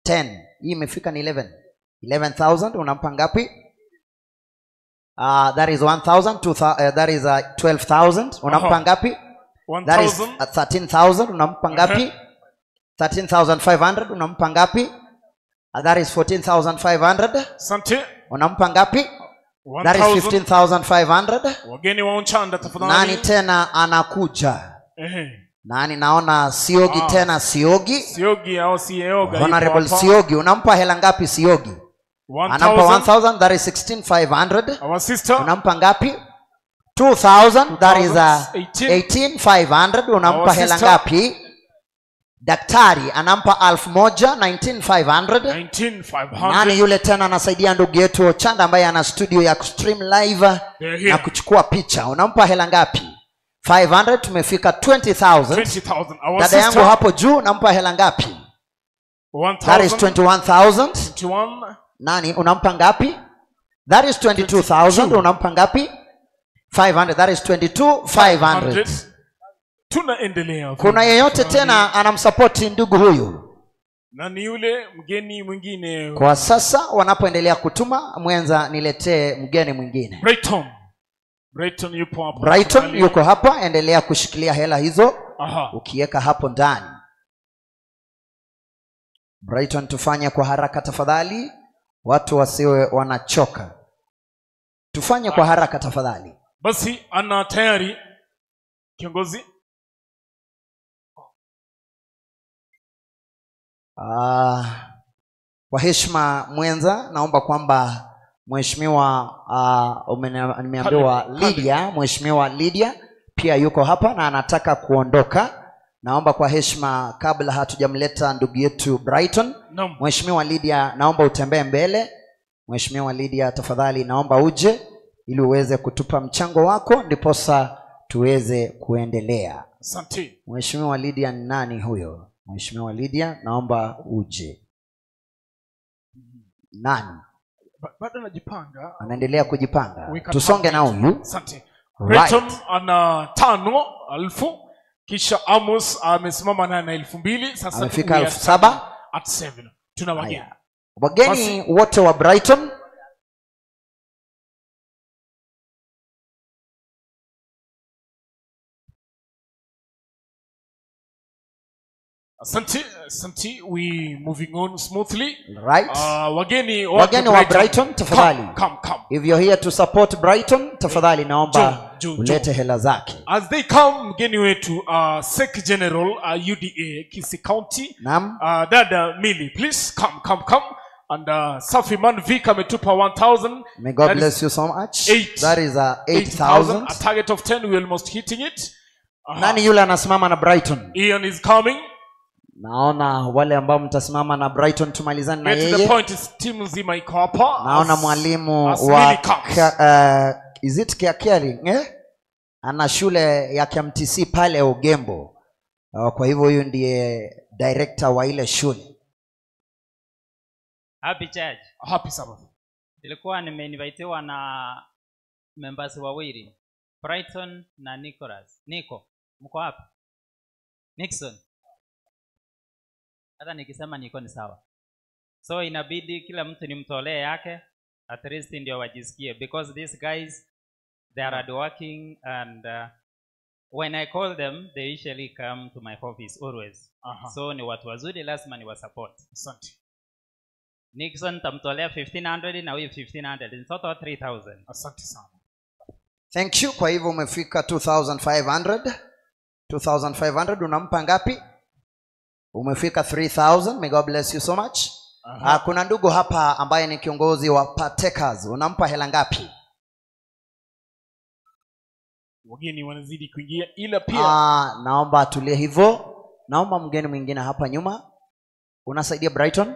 10. Hii imefika ni 11. 11,000 unampa ngapi? That is 1,000, that is 12,000. Unampa ngapi? That is 13,000. Unampa ngapi? 13,500. Unampa ngapi? That is 14,500. Asante. Unampa ngapi? That is 15,500. Wageni wa Onchanda tafadhali. Nani tena anakuja? Nani naona Siogi tena Siogi. Siogi au Sioga. Honorable Siogi, unampa hela ngapi Siogi? Anampa 1,000, that is 16,500. Our sister. Unampa ngapi? 2,000, that is 18,500. Unampa hela ngapi? Daktari anampa 1,000, 19,500. 19,500. Nani yule tena anasaidia ndugu yetu Ochanda ambaye ana studio ya stream live na kuchukua picha? Unampa hela ngapi? 500, tumefika 20,000. 20,000. Our dada yangu hapo juu unampa hela ngapi? 1,000. That is 21,000. 21. Nani unampa ngapi? That is 22,000. Unampa ngapi? 500. That is 22,500. Tunaendelea. Kuna yeyote tena anamsupport ndugu huyu? Nani yule mgeni mwingine? Kwa sasa wanapoendelea kutuma, mwenza niletee mgeni mwingine. Brighton. Brighton yupo hapa. Brighton yuko hapa, endelea kushikilia hela hizo. Ukiweka hapo ndani. Brighton, tufanye kwa haraka tafadhali, watu wasiwe wanachoka. Tufanye kwa haraka tafadhali. Basi ana tayari kiongozi. Kwa heshima mwenza, naomba kwamba mheshimiwa nimeambiwa Lydia, mheshimiwa Lydia pia yuko hapa na anataka kuondoka. Naomba kwa heshima, kabla hatujamleta ndugu yetu Brighton, mheshimiwa Lydia, naomba utembee mbele. Mheshimiwa Lydia, tafadhali naomba uje ili uweze kutupa mchango wako ndiposa tuweze kuendelea. Asante. Mheshimiwa Lydia ni nani huyo? Mheshimiwa Lydia, naomba uje. Nani? Bado anajipanga. Anaendelea kujipanga. Tusonge na huyu. Asante. Brighton ana 5,000, kisha Amos amesimama na 2,000. Sasa amefika 7,000 at 7. Tuna wageni. Wageni wote wa Brighton. Asante, asante. We moving on smoothly. Right. Wageni wa Brighton tafadhali. Come. If you're here to support Brighton, tafadhali naomba ulete hela zake. As they come, mgeni wetu Sec General UDA Kisii County. Naam. Dada Mili, please come. And Safi Man Vic ametupa 1,000. May God bless you so much. That is 8,000. A target of 10, we're almost hitting it. Nani yule anasimama na Brighton? Ian is coming. Naona wale ambao mtasimama na Brighton tumalizane na yeye. The point is timu nzima iko hapa. Naona mwalimu wa is it Caring, eh? Ana shule ya KMTC pale Ogembo. Kwa hivyo huyu ndiye director wa ile shule. Happy church. Happy Sabbath. Nilikuwa nimeinvitiwa na members wawili, Brighton na Nicholas. Nico, mko wapi? Nixon. Hata nikisema niko ni sawa. So inabidi kila mtu nimtolee yake, at least ndio wajisikie, because these guys they are hardworking and when I call them they usually come to my office always. So ni watu wazuri, lazima ni wasupport. Asante. Nixon tamtolea 1500 na huyu 1500, in total 3000. Asante sana. Thank you. Kwa hivyo umefika 2500. 2500 unampa ngapi? Umefika 3000. May God bless you so much. Kuna ndugu hapa ambaye ni kiongozi wa Partakers. Unampa hela ngapi? Wageni wanazidi kuingia ila pia naomba atulie hivyo. Naomba mgeni mwingine hapa nyuma. Unasaidia Brighton?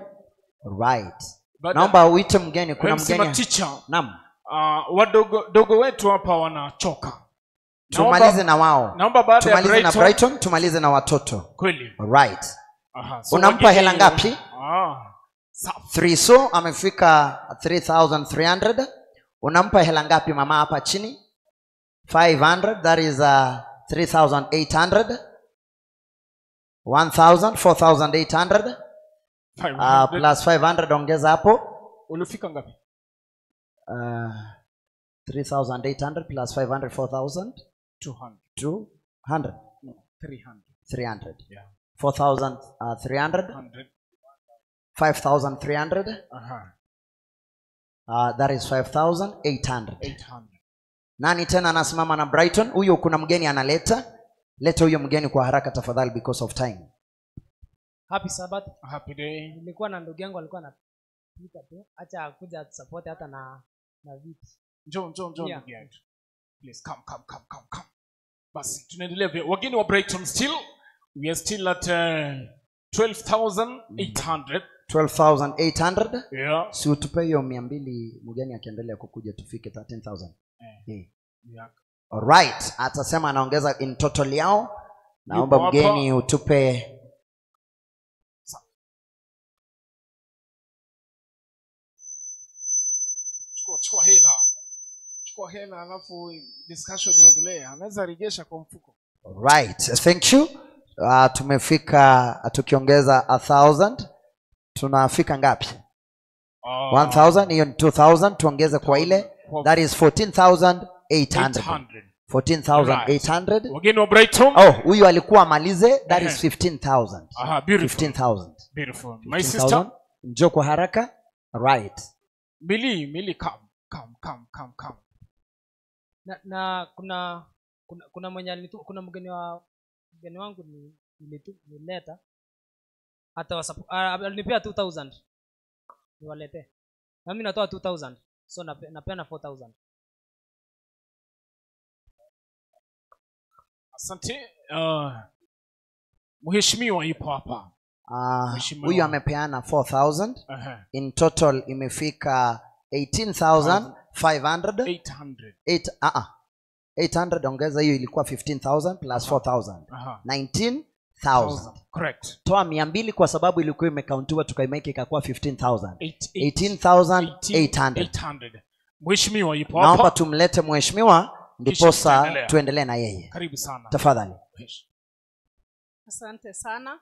Right. Naomba uite mgeni, kuna mgeni. Teacher. Naam. Wadogo dogo wetu hapa wanachoka. Tumalize na wao. Naomba baada ya Tumalize na Brighton, tumalize na watoto. Kweli. Right. Aha, so unampa wageni- hela ngapi? Safi. 3 so amefika 3300. Unampa hela ngapi mama hapa chini? 500, that is 3800. 1000, 4800. Plus 500 ongeza hapo. Ulifika ngapi? 3800 plus 500, 4200. 200. No, 300. 300. Yeah. 4300. 5300. Aha. That is 5800. 800. Nani tena anasimama na Brighton? Huyo kuna mgeni analeta. Leta huyo mgeni kwa haraka tafadhali because of time. Happy Sabbath. Happy day. Nilikuwa na ndugu yangu alikuwa anapita tu. Acha akuja support hata na viti. Njoo ndugu yangu. Please come. Basi tunaendelea. Wageni wa Brighton still. We are still at 12,800. 12,800. Yeah. Si utupe hiyo 200 mgeni akiendelea kukuja tufike 13,000. Yeah. All right. Atasema anaongeza in total yao. Naomba Yupo mgeni utupe. Chukua hela. Chukua hela alafu discussion iendelee. Anaweza rejesha kwa mfuko. Right. Thank you. Tumefika tukiongeza 1000 tunafika ngapi? 1000, hiyo ni 2000, tuongeze kwa ile, that is 14,800. 14,800. Wageni wa Brighton. Oh, huyu alikuwa amalize, that is 15,000. Aha, beautiful. 15,000. Beautiful. My sister, njoo kwa haraka. Right. Mili come. Na kuna mwenye kuna mgeni wangu nileta hata alinipea 2000 niwaletee. Na mimi natoa 2000, so napeana 4000. Asante. Mheshimiwa yupo hapa. Huyu amepeana 4000. In total imefika 18,500. 800. 800 ongeza hiyo ilikuwa 15,000 plus 4,000. 19,000. Correct. Toa 200 kwa sababu ilikuwa imekauntiwa tukaimake ikakuwa 15,000. 18,800. Mheshimiwa yupo hapa. Naomba tumlete mheshimiwa ndiposa tuendelee na yeye. Karibu sana. Tafadhali. Asante sana.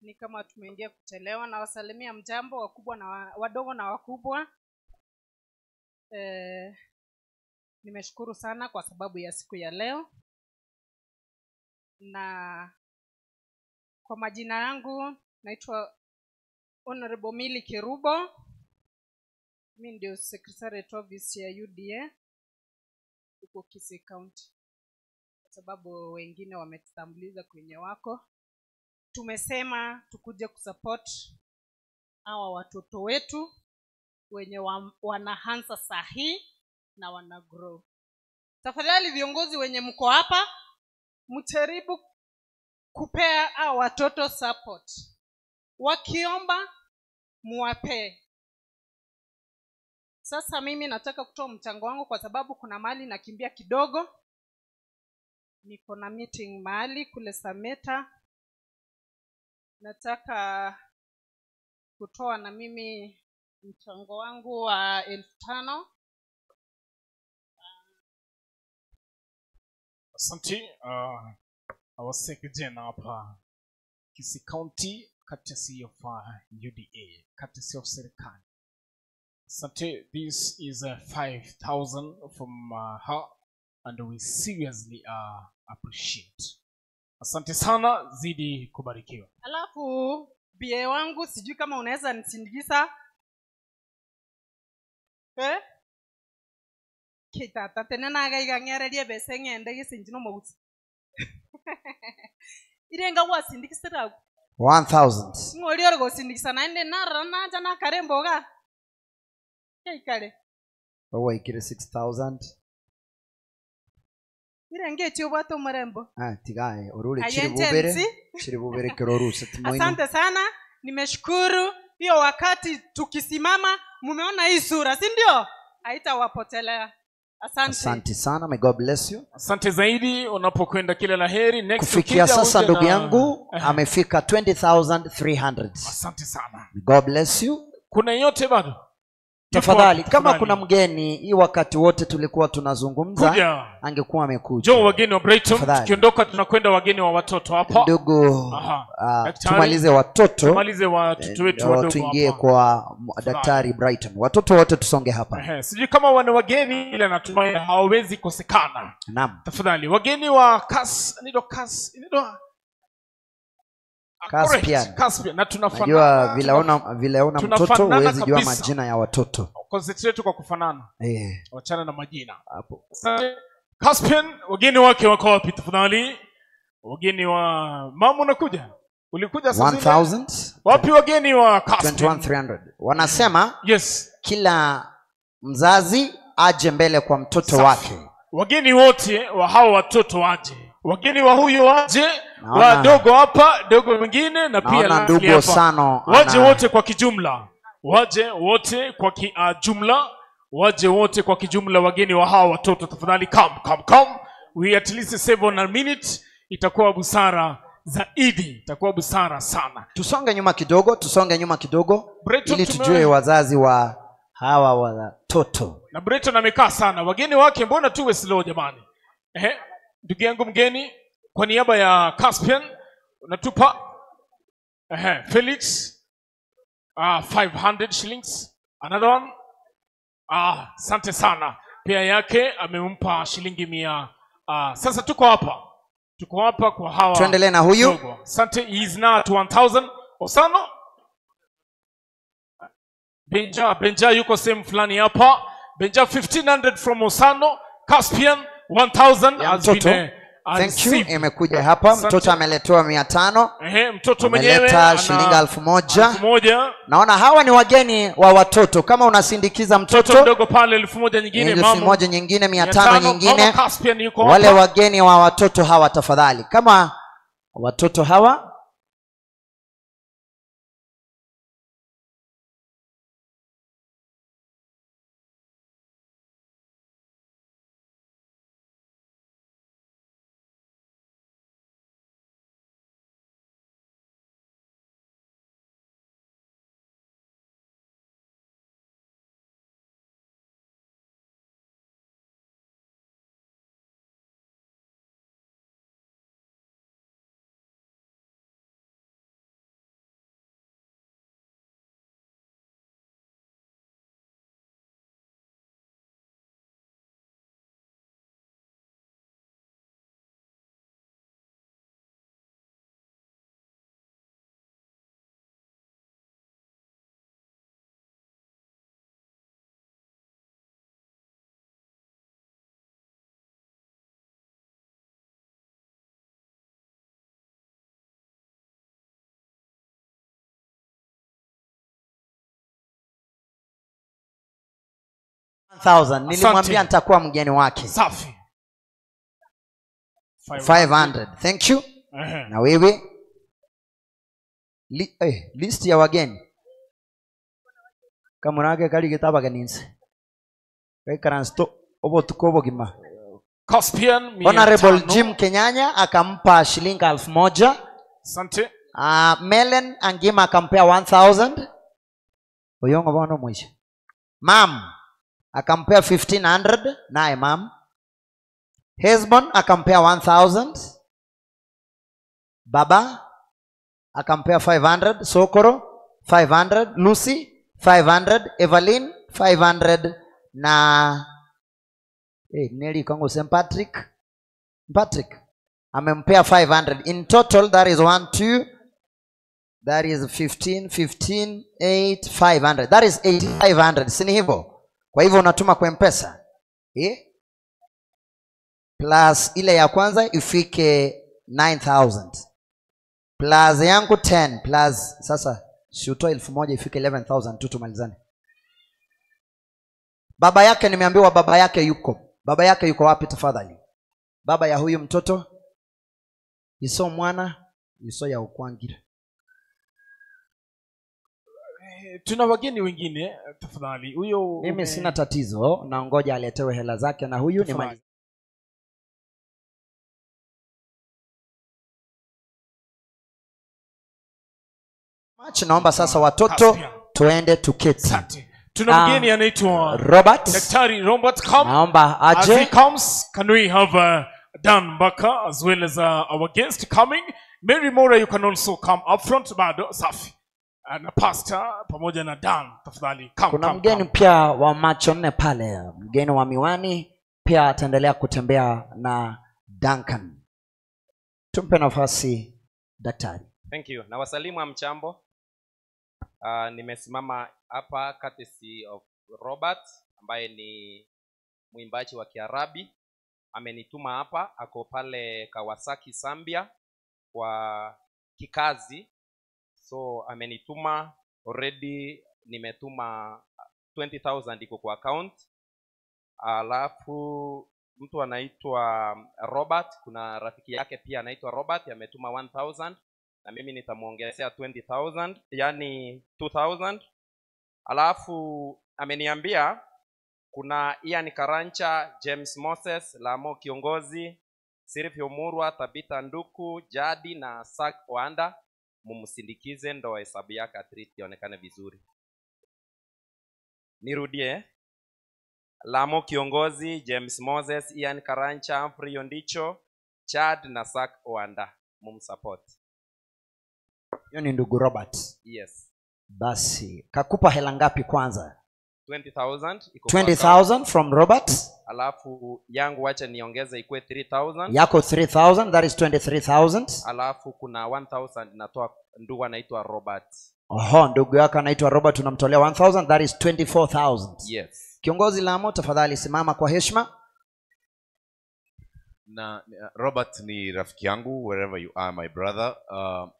Ni kama tumeingia kuchelewa, na wasalimia mjambo wakubwa na wadogo na wakubwa. Nimeshukuru sana kwa sababu ya siku ya leo. Na kwa majina yangu naitwa Honorable Milly Kerubo. Mimi ndio Secretary Office ya UDA huko Kisii County. Kwa sababu wengine wametutambuliza kwenye wako. Tumesema tukuje kusupport hawa watoto wetu wenye wanaanza sahi na wana grow. Tafadhali viongozi wenye mko hapa, mjaribu kupea hawa watoto support. Wakiomba muwape. Sasa mimi nataka kutoa mchango wangu kwa sababu kuna mahali nakimbia kidogo. Niko na meeting mahali kule Sameta. Nataka kutoa na mimi mchango wangu wa 5,000. Asante. Our secretary hapa Kisii County, courtesy of UDA, courtesy of serikali. Asante. This is 5,000 from her, and we seriously appreciate. Asante sana, zidi kubarikiwa. Alafu bie wangu sijui kama unaweza nisindikiza. Kitata tena naga ngererie bese ngende gisinjino mogusi. Irenga wasindikisira 1000. Ngori ori gosindikisa naende narra nanja nakaremboga. Keikare. Owa ikire 6000. Irenge chiobwato murembo. Tigae orure chiribubere. Chiribubere kiroruse timoino. Asante sana. Nimeshukuru hiyo wakati tukisimama mmeona hii sura, si ndio? Haitawapotelea. Asante. Asante sana. May God bless you. Asante zaidi unapokwenda, kila la heri. Next Kufikia ukija sasa uje ndugu na yangu amefika 20,300. Asante sana. May God bless you. Kuna yote bado? Tafadhali, Yuko kama wapi? kuna mgeni, hii wakati wote tulikuwa tunazungumza, Kuja. angekuwa amekuja. Njoo wageni wa Brighton, Tafadhali. tukiondoka tunakwenda wageni wa watoto hapa. Ndugu, Aha. Daktari, tumalize watoto. Tumalize watoto wetu wadogo Tuingie hapa. kwa Daktari Brighton. Watoto wote tusonge hapa. Ehe, sijui kama wana wageni, ila natumai hawawezi kosekana. Naam. Tafadhali, wageni wa Kas, ndio Kas, ndio Caspian. Correct, Caspian. Na tunafanana. Najua vile una mtoto Tunafanana huwezi jua kabisa. majina ya watoto. Concentrate kwa kufanana. Wachana na majina. Hapo. Asante. Caspian, wageni wake wako wapi tafadhali? Wageni wa mama unakuja? Ulikuja sasa zile? 1000. Wapi wageni wa Caspian? 21,300. Wanasema yes, kila mzazi aje mbele kwa mtoto Safi. wake. Wageni wote wa hao watoto waje. Wageni wa huyo waje, Naona wadogo hapa, dogo mwingine na pia Naona Leslie ndugu hapa. Osano Waje wote kwa kijumla. Waje wote kwa kijumla. Waje wote kwa kijumla wageni wa hawa watoto tafadhali, come come come. We at least save on a minute. Itakuwa busara zaidi, itakuwa busara sana. Tusonge nyuma kidogo, tusonge nyuma kidogo Breton ili tujue wazazi wa hawa watoto. Na Breton amekaa sana. Wageni wake mbona tuwe slow jamani? Ndugu yangu mgeni, kwa niaba ya Caspian unatupa Felix 500 shillings. Another one. Asante sana. Pia yake amempa shilingi 100. Sasa tuko hapa. Tuko hapa kwa hawa. Tuendelee na huyu. Dogo. Asante, he is now at 1000. Osano. Benja yuko sehemu fulani hapa. Benja 1500 from Osano. Caspian 1000 Ya has been, mtoto. Thank you. received. Imekuja hapa. Asante. Mtoto ameletewa 500. Mtoto mwenyewe Ameleta ana shilingi 1000. 1000. Naona hawa ni wageni wa watoto. Kama unasindikiza mtoto, Mtoto mdogo pale 1000 nyingine, elfu mama. moja nyingine, mia Mia tano tano. nyingine. Mama Caspian yuko Wale hapa. wageni wa watoto hawa tafadhali. Kama watoto hawa 1000. Nilimwambia nitakuwa mgeni wake. Safi. 500. Thank you. Na wewe list ya wageni. Kama unake kali kitaba kaninse. Karansto obotuko bogima. Caspian Honorable 500. Jim Kenyanya akampa shilingi 1000. Asante. Melen Angima akampea 1000. Oyongo bwana mwisho. Mam akampea 1500, naye mam. Hesbon akampea 1000. Baba akampea 500, Sokoro 500, Lucy 500, Evelyn 500 na Nelly Kongo St. Patrick. Patrick amempea 500. In total that is 1 2, that is 15 15 8 500. That is 8500. Si ni hivyo? Kwa hivyo unatuma kwa M-Pesa. Plus ile ya kwanza ifike 9000. Plus yangu 10 plus sasa si utoe 1000 ifike 11000 tu tumalizane. Baba yake nimeambiwa baba yake yuko. Baba yake yuko wapi tafadhali? Baba ya huyu mtoto iso mwana iso ya ukwangira. Tuna wageni wengine tafadhali. Huyo mimi sina tatizo, na ngoja aletewe hela zake na huyu ni mali. Naomba sasa watoto tuende tuketi. Tuna mgeni anaitwa Robert. Daktari Robert, come. Naomba aje. As he comes, can we have Dan Mbaka as well as our guest coming. Mary Mora, you can also come up front. Bado safi. Na pastor pamoja na Dan tafadhali. Come. Kuna mgeni pia wa macho nne pale, mgeni wa miwani pia ataendelea kutembea na Duncan. Tumpe nafasi daktari. Thank you. Na wasalimu hamchambo. Nimesimama hapa courtesy of Robert ambaye ni mwimbaji wa Kiarabi. Amenituma hapa, ako pale Kawasaki Zambia kwa kikazi. So amenituma already, nimetuma 20,000 iko kwa account. Alafu mtu anaitwa Robert, kuna rafiki yake pia anaitwa Robert, ametuma 1,000 na mimi nitamuongezea 20,000, yani 2,000. Alafu ameniambia kuna Ian Karancha, James Moses, Lamo kiongozi, Sirifio Murwa, Tabitha Nduku, Jadi na Sak Oanda, mumsindikize ndo hesabu yake at least ionekane vizuri. Nirudie. Lamo kiongozi, James Moses, Ian Karancha, Humphrey Ondicho, Chad na Sak Oanda, mumsupport. Hiyo ni ndugu Robert. Yes. Basi, kakupa hela ngapi kwanza? 20,000. 20,000 from Robert. Alafu yangu wacha niongeze ikue 3,000. Yako 3,000, that is 23,000. Alafu kuna 1,000 natoa ndugu anaitwa Robert. Oho, ndugu yako anaitwa Robert, unamtolea 1,000, that is 24,000. Yes. Kiongozi Lamo, tafadhali simama kwa heshima. Na Robert ni rafiki yangu, wherever you are my brother,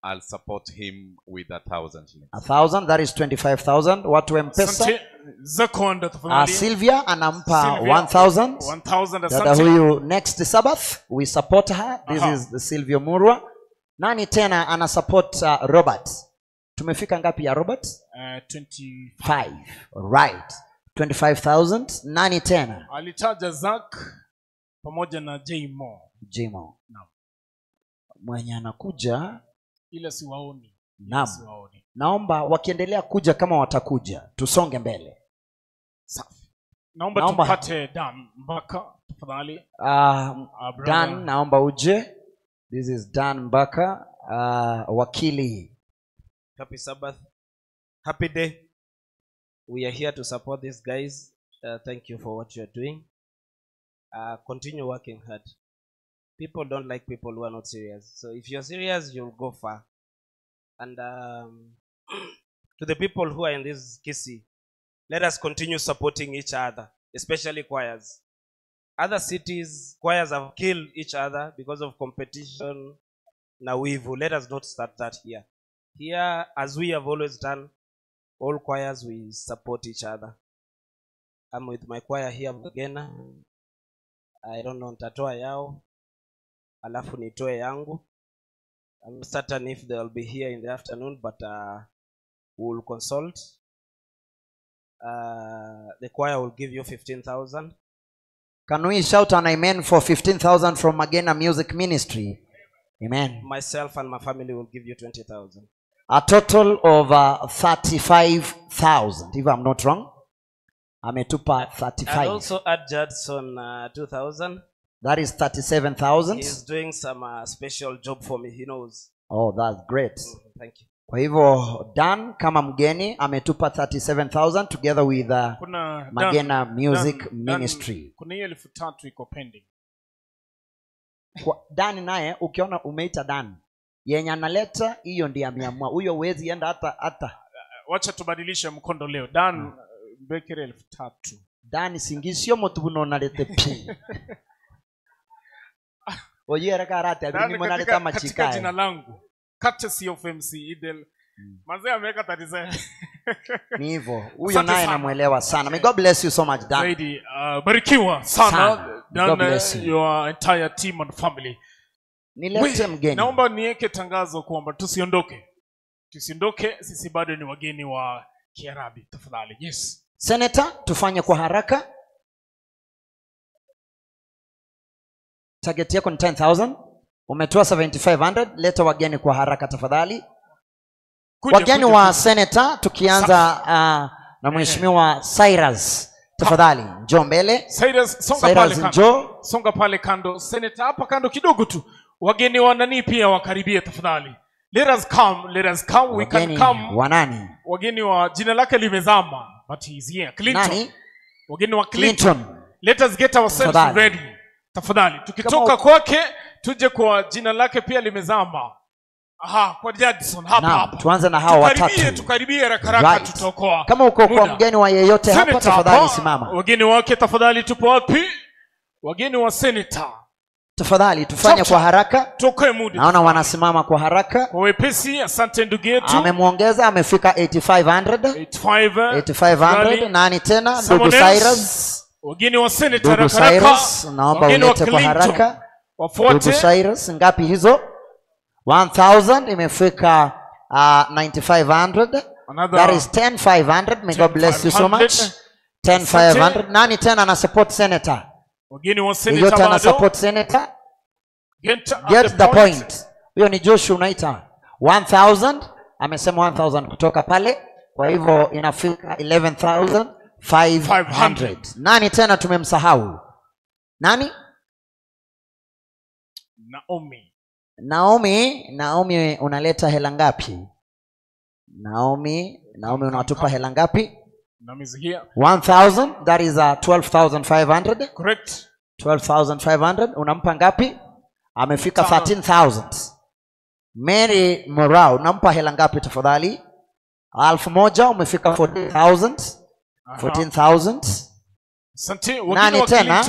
I'll support him with 1,000 shillings. 1,000, that is 25,000. Watu wa M-Pesa. Zakonda tafadhali. Sylvia anampa 1,000. 1,000, dada huyu next Sabbath we support her. This is the Sylvia Murwa. Nani tena ana support Robert? Tumefika ngapi ya Robert? 25. Right. 25,000. Nani tena? Alitaja Zack pamoja na Jmo. Jmo. Naam. Mwenye anakuja ila siwaoni. Naam. Siwaoni. Naomba wakiendelea kuja kama watakuja, tusonge mbele. Safi. Naomba tupate Dan Mbaka tafadhali. Dan, naomba uje. This is Dan Mbaka, wakili. Happy Sabbath. Happy day. We are here to support these guys. Thank you for what you are doing. Continue working hard. People don't like people who are not serious. So if you're serious, you'll go far. And to the people who are in this Kisii, let us continue supporting each other, especially choirs. Other cities, choirs have killed each other because of competition. Now let us not start that here. Here, as we have always done, all choirs, we support each other. I'm with my choir here, Bagena. I don't know, nitatoa yao, alafu nitoe yangu. I'm certain if they'll be here in the afternoon, but we'll consult. The choir will give you 15,000. Can we shout an amen for 15,000 from Magena Music Ministry? Amen. Myself and my family will give you 20,000. A total of 35,000, if I'm not wrong. Ametupa 35. I'll also add Judson 2,000. That is 37,000. He's doing some special job for me. He knows. Oh, that's great. Thank you. Kwa hivyo Dan kama mgeni ametupa 37,000 together with Magena Music Ministry. Kuna hiyo 3,000 iko pending. Kwa Dan naye ukiona umeita Dan, yenye analeta hiyo ndiye ameamua. Huyo huwezi enda hata. Wacha tubadilishe mkondo leo. Dan Bekere 3,000. Dan singisio motu nalete pi. Oye karate abini mwanaleta machikae. Katika jina langu, courtesy of MC Idel. Manze ameweka 37. Ni hivyo. Huyo naye namuelewa sana. May God bless you so much, Dan. Lady, barikiwa sana. Dan, God bless you. Your entire team and family. Nilete mgeni. Naomba niweke tangazo kwamba tusiondoke. Tusiondoke, sisi bado ni wageni wa Kiarabi tafadhali. Yes. Senator, tufanye kwa haraka. Target yako ni 10,000. Umetoa 7,500. Leta wageni kwa haraka tafadhali. Wageni wa senator, tukianza na Mheshimiwa Cyrus. Tafadhali, njoo mbele. Cyrus, songa pale kando. Songa pale kando. Senator, hapa kando kidogo tu. Wageni wa nani pia wakaribie tafadhali. Let us come, let us come. We can come. Wanani? Wageni wa jina lake limezama, but he is here. Clinton. Nani? Wageni wa Clinton. Let us get ourselves tafadhali ready. Tafadhali. Tukitoka kwake tuje kwa jina lake pia limezama. Aha, kwa Jadson hapa hapa. Tuanze na hao watatu. Tukaribie haraka haraka, tutaokoa. Kama uko kwa mgeni wa yeyote hapa tafadhali simama. Wageni wake tafadhali, tupo wapi? Wageni wa senator. Tafadhali tufanye kwa haraka. Tuokoe muda. Naona wanasimama kwa haraka. Kwa wepesi, asante ndugu yetu. Amemuongeza, amefika 8,500. 8,500. Nani tena? Ndugu Cyrus. Wageni wa senator haraka. Cyrus, naomba ulete kwa haraka. Wafuate. Ndugu Cyrus, ngapi hizo? 1,000 imefika 9,500. That is 10,500. May God bless you so much. 10,500. Nani tena ana support senator? Wageni wa senator bado. Ana support senator. Get the point. Huyo ni Joshua unaita. 1,000 amesema 1,000 kutoka pale. Kwa hivyo inafika 11,500. Nani tena tumemsahau? Nani? Naomi. Naomi unaleta hela ngapi? Naomi unatupa hela ngapi? Naomi is here. 1,000, that is 12,500. Correct. 12,500 unampa ngapi? Amefika 13,000. Mary Morao unampa hela ngapi tafadhali? 1,000, umefika 14,000. 14,000. Asante. Nani tena?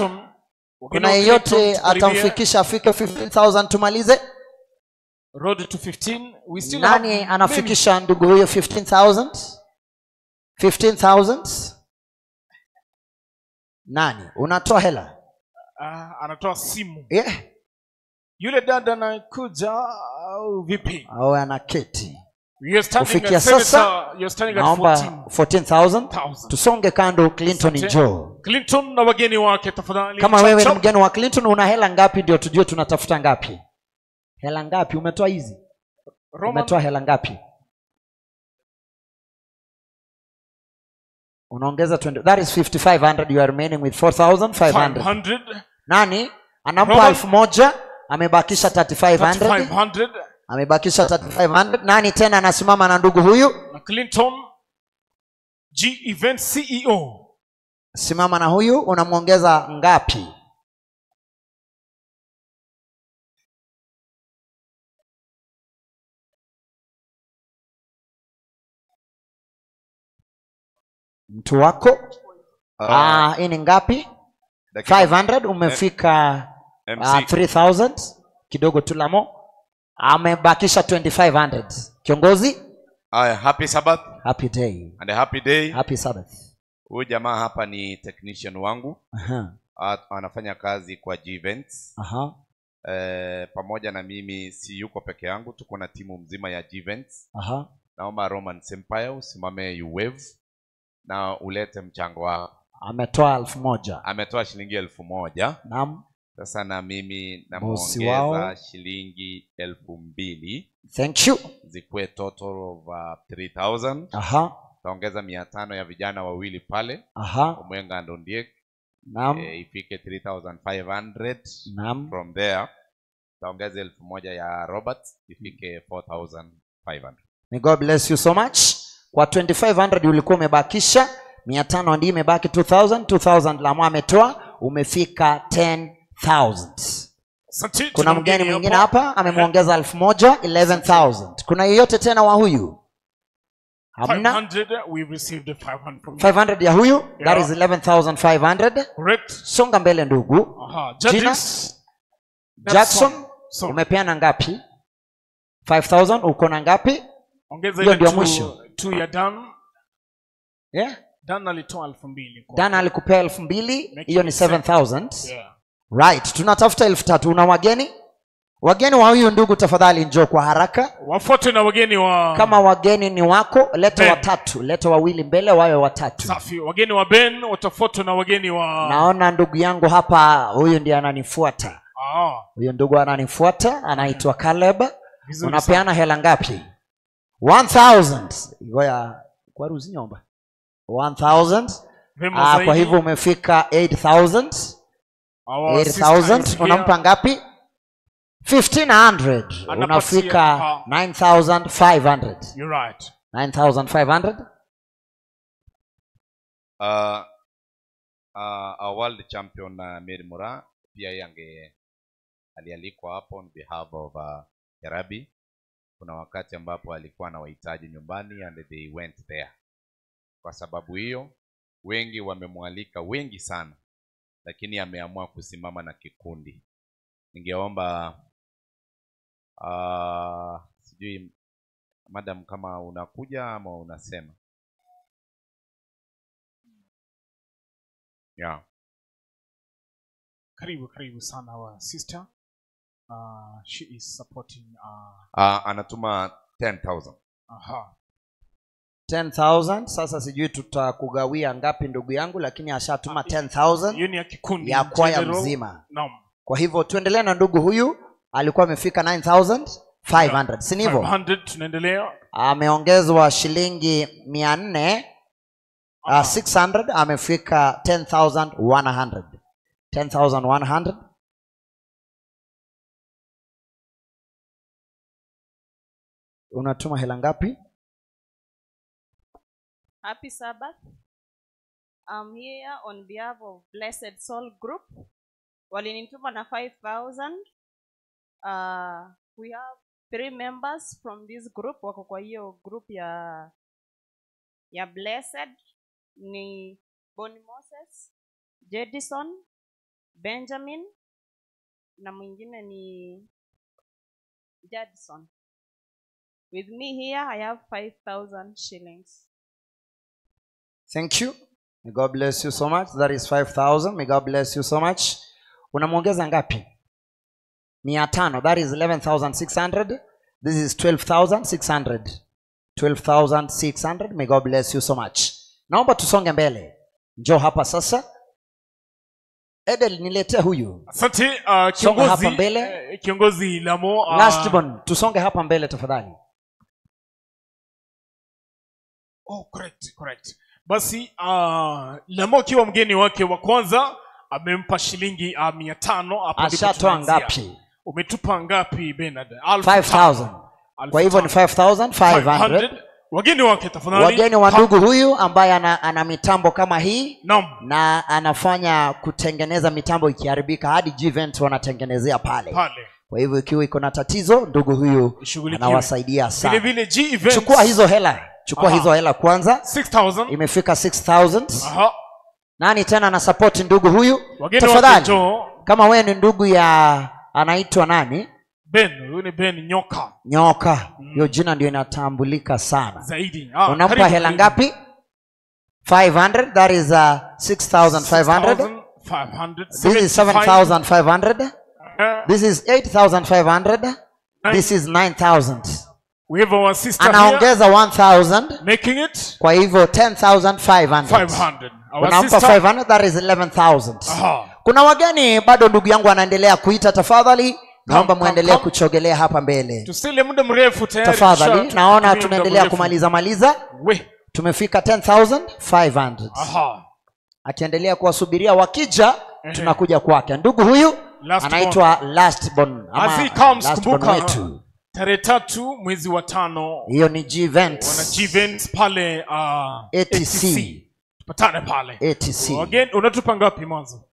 Kuna yeyote atamfikisha afike 15,000 tumalize? Road to 15. We still nani have anafikisha ndugu huyo 15,000? 15,000? Nani? Unatoa hela? Anatoa simu. Yeah. Yule dada anakuja au vipi? Au anaketi. Kufikia sasa naomba 14,000. Tusonge kando. Clinton njoo. Clinton na wageni wake tafadhali. Kama wewe ni mgeni wa Clinton una hela ngapi ndio tujue tunatafuta ngapi? Hela ngapi umetoa hizi? Umetoa hela ngapi? Unaongeza 20. That is 5,500. You are remaining with 4,500. Nani? Anampa 1,000, amebakisha 3,500. Amebakisha 3,500. Nani tena anasimama na ndugu huyu? Na Clinton G Event CEO. Simama na huyu, unamuongeza ngapi? Mtu wako? Hii ni ngapi? 500 umefika 3,000 kidogo tu lamo. Amebakisha 2,500. Kiongozi? Happy Sabbath. Happy day. And a happy day. Happy Sabbath. Huyu jamaa hapa ni technician wangu. Anafanya kazi kwa G Events. Pamoja na mimi si yuko peke yangu, tuko na timu mzima ya G Events. Naomba Roman Empire usimame you wave na ulete mchango wako. Ametoa 1,000. Ametoa shilingi 1,000. Naam. Sasa na mimi namuongeza shilingi 2,000. Thank you. Zikuwe total of 3,000. Taongeza 500 ya vijana wawili pale. Omwenga and Ondiek. Naam. Ifike 3,500. Naam. From there taongeza 1,000 ya Robert ifike 4,500. May God bless you so much. Kwa 2,500 ulikuwa umebakisha 500 ndiyo imebaki 2,000. 2,000 la ametoa, umefika 10,000. Kuna mgeni mwingine hapa amemuongeza 1,000, 11,000. Kuna yeyote tena wa huyu? Hamna. 500, we received the 500 from 500 ya huyu, that is 11,500. Correct. Songa mbele ndugu. Jina Jackson, umepeana ngapi? 5,000, uko na ngapi? Ongeza ile ndio mwisho. 2 ya Dan. Yeah. Dan alitoa 2,000. Dan alikupea 2,000, hiyo ni 7,000. Yeah. Right, tunatafuta 3,000. Una wageni? Wageni wa huyu ndugu tafadhali njoo kwa haraka. Wafuate na wageni wa, Kama wageni ni wako, leta Ben. Watatu, leta wawili mbele wawe watatu. Safi. Wageni wa Ben watafuatwa na wageni wa Naona ndugu yangu hapa, huyu ndiye ananifuata. Huyu ndugu ananifuata, anaitwa Caleb. Vizuri Unapeana hela ngapi? 1000. Ngoja kwa ruzi nyomba. 1000. Vema Kwa zaidi. hivyo umefika 8000. Our sister 8000 is here. Unampa ngapi? 1500. Anapatia, Unafika 9500. You're right. 9500. Our world champion Mary Mura pia yeye ange alialikwa hapo on behalf of Jarabi. Kuna wakati ambapo alikuwa na wahitaji nyumbani and they went there. Kwa sababu hiyo wengi wamemwalika, wengi sana, lakini ameamua kusimama na kikundi. Ningeomba sijui madam kama unakuja ama unasema. Yeah. Karibu, karibu sana our sister. She is supporting Anatuma 10,000. Aha. 10,000. Sasa sijui tutakugawia ngapi ndugu yangu, lakini ashatuma 10,000 Hiyo ni ya kikundi ya kwaya general. mzima. Naam. Kwa hivyo tuendelee na ndugu huyu, alikuwa amefika 9,500, si ndivyo? 500 tunaendelea. Ameongezwa shilingi 400, 600, amefika 10,100. 10,100. Unatuma hela ngapi? Happy Sabbath. I'm here on behalf of Blessed Soul Group. Walinituma na 5,000. We have 3 members from this group. Wako kwa hiyo group ya Blessed ni Bonnie Moses, Jedison, Benjamin na mwingine ni Jadson. With me here I have 5,000 shillings. Thank you. May God bless you so much. That is 5,000. May God bless you so much. Unamuongeza ngapi? 500. That is 11,600. This is 12,600. 12,600. May God bless you so much. Naomba tusonge mbele. Njoo hapa sasa. Edel, niletee huyu. Asante, Songa kiongozi, hapa mbele. Kiongozi Lamo, Last one. Tusonge hapa mbele tafadhali. Oh, correct, correct. Basi Lamo akiwa mgeni wake wa kwanza amempa shilingi 500. Hapo ndipo Ashatoa tunaanzia. ngapi? Umetupa ngapi Bernard? 5,000. Kwa hivyo ni 5,500. Wageni wake tafadhali. Wageni wa ndugu huyu ambaye ana mitambo kama hii. Naam. Na anafanya kutengeneza mitambo ikiharibika, hadi G-Event wanatengenezea pale. Pale. Kwa hivyo ikiwa iko na tatizo, ndugu huyu Ishughulikiwe. anawasaidia sana. Vile vile G-Event. Chukua hizo hela. Chukua hizo hela kwanza. 6,000. Imefika 6,000. Aha. Nani tena ana support ndugu huyu? Wageni Tafadhali. wake njoo. Kama wewe ni ndugu ya anaitwa nani? Ben, huyu ni Ben Nyoka. Nyoka. Hiyo jina ndio inatambulika sana. Zaidi. Unampa Karibu, hela karibu. ngapi? 500, that is 6,500. 6,500. This is 7,500. This is 8,500. This is 9,000. We have our sister here. Anaongeza 1,000. Making it Kwa hivyo 10,500. 500. Our Unampa sister 500, that is 11,000. Aha. Kuna wageni bado ndugu yangu anaendelea kuita, tafadhali naomba muendelee kuchogelea hapa mbele. Tusile muda mrefu tayari. Tafadhali, naona Tumia muda tunaendelea mrefu. kumaliza maliza. We. Tumefika 10,500. Aha. Akiendelea kuwasubiria wakija, tunakuja kwake. Ndugu huyu Last anaitwa born. Last born, ama As he comes, last born kumbuka, wetu. Tarehe 3 mwezi wa 5. Hiyo ni G-Events. Wana G-Events pale, ATC. ATC. Tupatane pale. ATC. Again, unatupa ngapi mwanzo?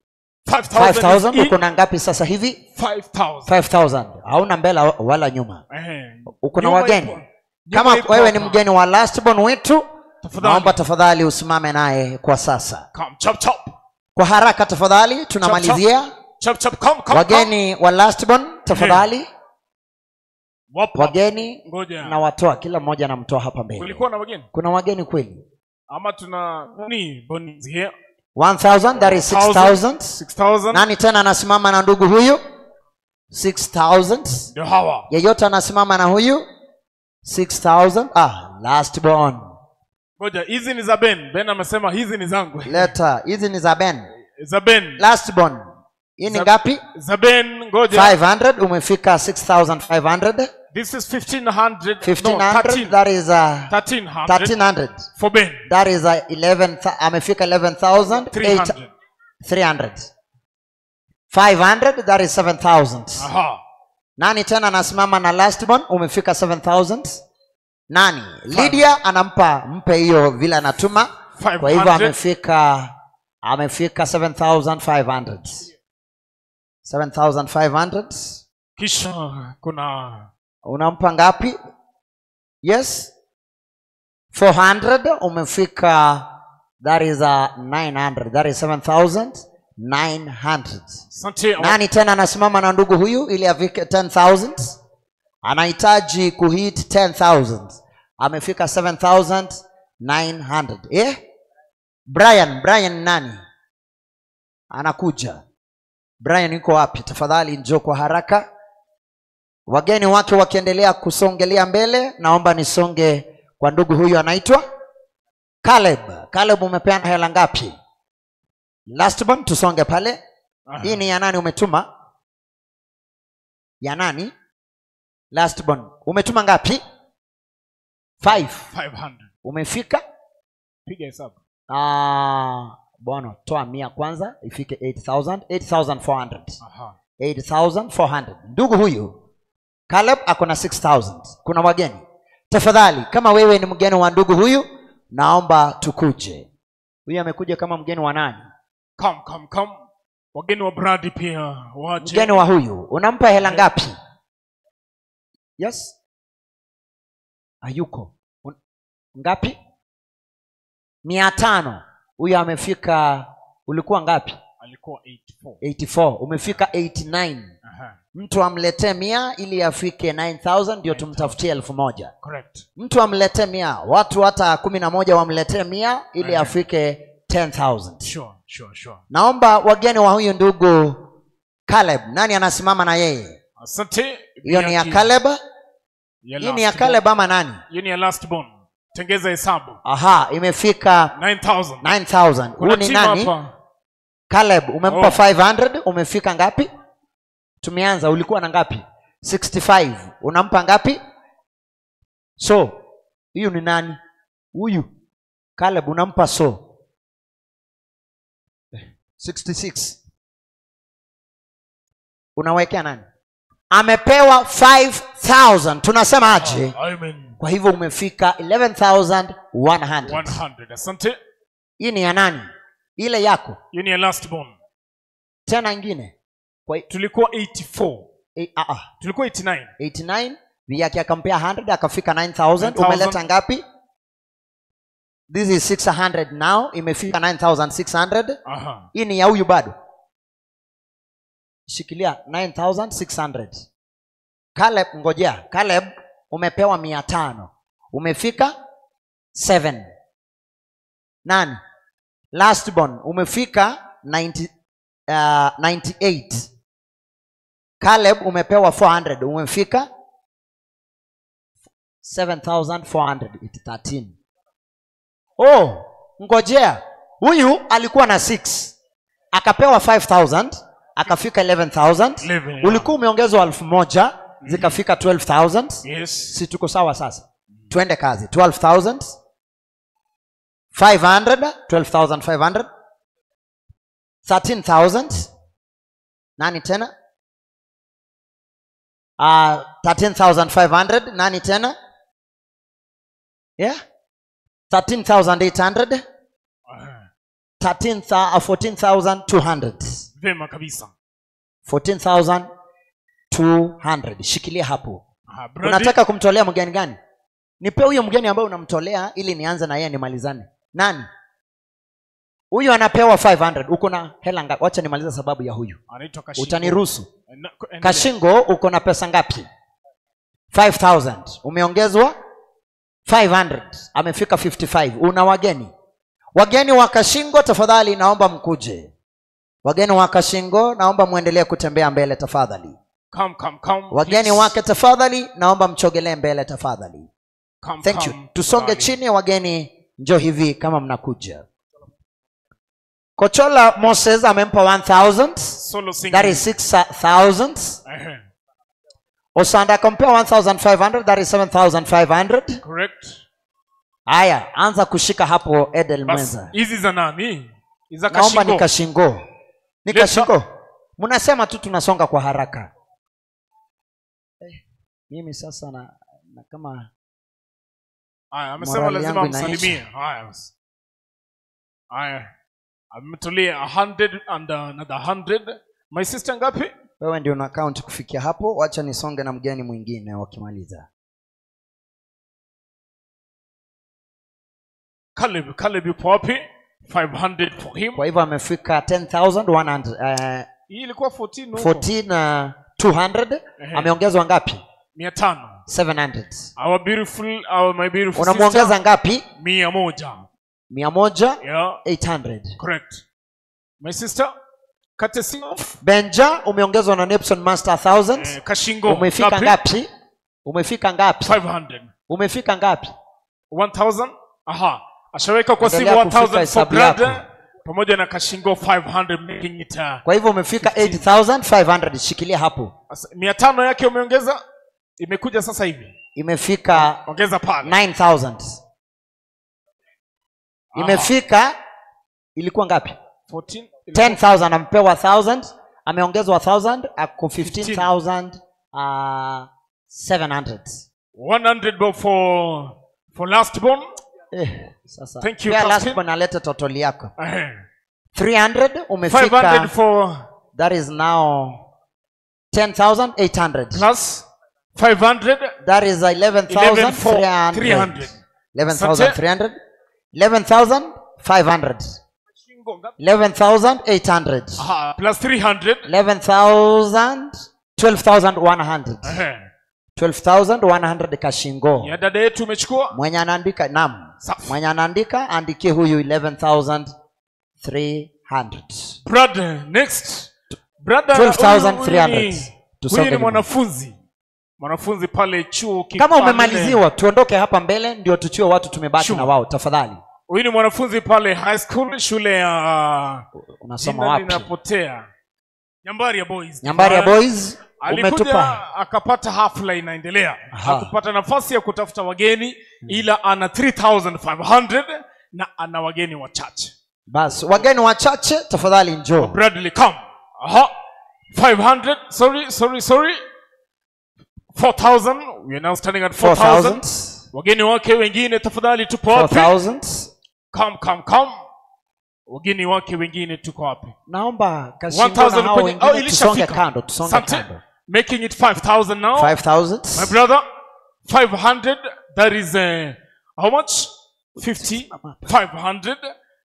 5,000 5,000. is Uko na ngapi sasa hivi? 5,000. 5,000. Hauna mbele wala nyuma. Uko na Nyuma wageni. ipo. Kama Nyuma ipo wewe ni hapa. mgeni wa last born wetu, Tafadhali. naomba tafadhali usimame naye kwa sasa. Come, chop, chop. Kwa haraka tafadhali, tunamalizia. Chop, chop, come, come, Wageni wa last born tafadhali. Wapo. Wageni Ngoja. na watoa, kila mmoja anamtoa hapa mbele. Kulikuwa na wageni? Kuna wageni kweli? Ama tuna ni Bonnie here. 1,000, that is 6,000. 6,000. Nani tena anasimama na ndugu huyu? 6,000. Ndio hawa. Yeyote anasimama na huyu 6,000. Last born. Ngoja, hizi ni za Ben. Ben amesema hizi ni zangu. Leta, hizi ni za Ben. Za Ben. Last born. Hii ni ngapi? Za Ben, ngoja. 500, umefika 6,500. This is 1,500. 1,500, No, 13. That is 1,300. 1,300. For Ben. That is 11, amefika 11,300. 300. 500, that is 7,000. Aha. Nani tena anasimama na last born? Umefika 7,000. Nani? Lydia anampa, mpe hiyo vile anatuma. Kwa hivyo amefika 7,500. 7,500. Kisha kuna unampa ngapi? Yes. 400, umefika, that is 900. That is 7,900. Asante. Nani tena anasimama na ndugu huyu ili afike 10,000? Anahitaji kuhit 10,000. Amefika 7,900. Brian nani? Anakuja. Brian yuko wapi? Tafadhali njoo kwa haraka. Wageni wake wakiendelea kusongelea mbele, naomba nisonge kwa ndugu huyu anaitwa Caleb. Caleb, umepeana hela ngapi? Last one, tusonge pale. Hii ni ya nani umetuma? Ya nani? Last one. Umetuma ngapi? 500. Umefika? Piga hesabu. Bwana, toa 100 kwanza ifike 8,000, 8,400. Aha. 8,400. Ndugu huyu Caleb ako na 6,000. Kuna wageni. Tafadhali, kama wewe ni mgeni wa ndugu huyu, naomba tukuje. Huyu amekuja kama mgeni wa nani? Come, come, come. Wageni wa Brady pia waje. Mgeni wa huyu, unampa hela ngapi? Yes? Hayuko. Ngapi? 500. Huyu amefika, ulikuwa ngapi? Alikuwa 84. 84. Umefika 89. Aha. Mtu amletee 100 ili afike 9,000 ndio tumtafutie 1,000. Correct. Mtu amletee 100, watu hata 11 wamletee 100 ili afike 10,000. Sure, sure, sure. Naomba wageni wa huyu ndugu Caleb, nani anasimama na yeye? Asante. Hiyo ni ya Caleb. Hii ni ya Caleb ama nani? Hiyo ni ya last born. Tengeza hesabu. Aha, imefika 9,000. 9,000. Huyu ni nani? Hapa. Caleb, umempa 500, umefika ngapi? Tumeanza, ulikuwa na ngapi? 65. Unampa ngapi? So, huyu ni nani? Huyu Caleb unampa so 66. Unawekea nani? Amepewa 5,000. Tunasema aje? Amen. Kwa hivyo umefika 11,100. 100. Asante. Hii ni ya nani? Ile yako. Hii ni ya last born. Tena nyingine. Kwa tulikuwa 84. Tulikuwa 89. 89. Yake akampea 100 akafika 9,000. Umeleta ngapi? This is 600 now. Imefika 9,600. Aha. Hii ni ya huyu bado. Shikilia 9,600. Caleb, ngojea. Caleb umepewa 500. Umefika 7. Nani? Last born umefika 98. Caleb umepewa 400. Umefika 7,413. Oh, ngojea. Huyu alikuwa na 6. Akapewa 5,000, akafika 11,000. Ulikuwa umeongezwa 1,000, zikafika 12,000. Yes. Si tuko sawa sasa? Twende kazi. 12,500, 12,500. 13,000. Nani tena? 13,500. Nani tena? Yeah? 13,800. 14,200. Vema kabisa. 14,200. Shikilia hapo. Unataka kumtolea mgeni gani? Nipe huyo mgeni ambaye unamtolea ili nianze na yeye nimalizane. Nani? Huyu anapewa 500. Uko na hela ngapi? Wacha nimalize sababu ya huyu. Anaitwa Kashingo. Utaniruhusu? Kashingo, uko na pesa ngapi? 5,000. Umeongezwa 500. Amefika 55. Una wageni. Wageni wa Kashingo tafadhali naomba mkuje. Wageni wa Kashingo naomba muendelee kutembea mbele tafadhali. Come, come, come. Wageni please. Wake tafadhali, naomba mchogelee mbele tafadhali. Come, Thank you. come, Tusonge darling. chini wageni, njoo hivi kama mnakuja. Kochola Moses amempa 1000. Solo singing. That is 6000. Ehe. Osanda akampea 1500, that is 7500. Correct. Haya, anza kushika hapo Edel Bas, mwenza. hizi za nani? Hizi za Naomba Kashingo. ni Kashingo. Ni Leta. Kashingo. Mnasema tu tunasonga kwa haraka. Mimi sasa na kama Haya, amesema morali lazima yangu inaisha. amsalimie. Haya basi. Haya. Amemtolea 100 and another 100. My sister ngapi? Wewe ndio una count kufikia hapo, wacha nisonge na mgeni mwingine wakimaliza. Caleb yupo wapi? 500 for him. Kwa hivyo amefika 10,100, Hii ilikuwa 14 huko. 14, 200. Ehe. Ameongezwa ngapi? 500. 700. Our beautiful, our my beautiful Unamuongeza sister. ngapi? 100. 100, Yeah. 800. Correct. My sister, courtesy of Benja umeongezwa na Nepson Master 1000. Kashingo. Umefika Ngapi? ngapi? Umefika ngapi? 500. Umefika ngapi? 1000. Aha. Ashaweka kwa simu Endelea kufika 1000 for hesabu yako. brother pamoja na Kashingo 500 making it, Kwa hivyo umefika 8500, shikilia hapo. 500 yake umeongeza, imekuja sasa hivi. Imefika ongeza pale. 9000. Imefika ilikuwa ngapi? 14. 10000, ampewa 1000, ameongezwa 1000, ako 15700. 100 bob for last born. Sasa. Thank you, Pia last Justin. born aleta total yako. 300 umefika. 500 for that is now 10800. Plus 500. That is 11300. 300. 11300. 11500. 11800. Aha, plus 300. 11,000, 12,100. Ehe. 12,100 Kashingo. Ya dada yetu umechukua? Mwenye anaandika, naam. Safi. Mwenye anaandika andikie huyu 11,300. Brother, next. Brother, 12,300. Tusonge huyu ni nyuma. mwanafunzi. Mwanafunzi pale chuo kikuu. Kama umemaliziwa, tuondoke hapa mbele ndio tuchue watu tumebaki Sure. na wao tafadhali. Huyu ni mwanafunzi pale high school, shule ya Unasoma jina wapi? linapotea. Nyambaria Boys. Nyambaria Boys, Alikuja umetupa. akapata hafla inaendelea. Aha. Hakupata nafasi ya kutafuta wageni ila ana 3500 na ana wageni wachache. Bas, wageni wachache tafadhali njoo. Bradley come. Aha. 500, sorry. 4000, we are now standing at 4000. 4000. Wageni wake wengine tafadhali tupo wapi? 4000. Come, come, come. Wageni wake wengine tuko wapi? Naomba Kashingo na 1000 hao kwenye, wengine oh, ilishafika. tusonge kando, tusonge Asante. kando. Making it 5000 now. 5000. My brother, 500, that is how much? 50, 500.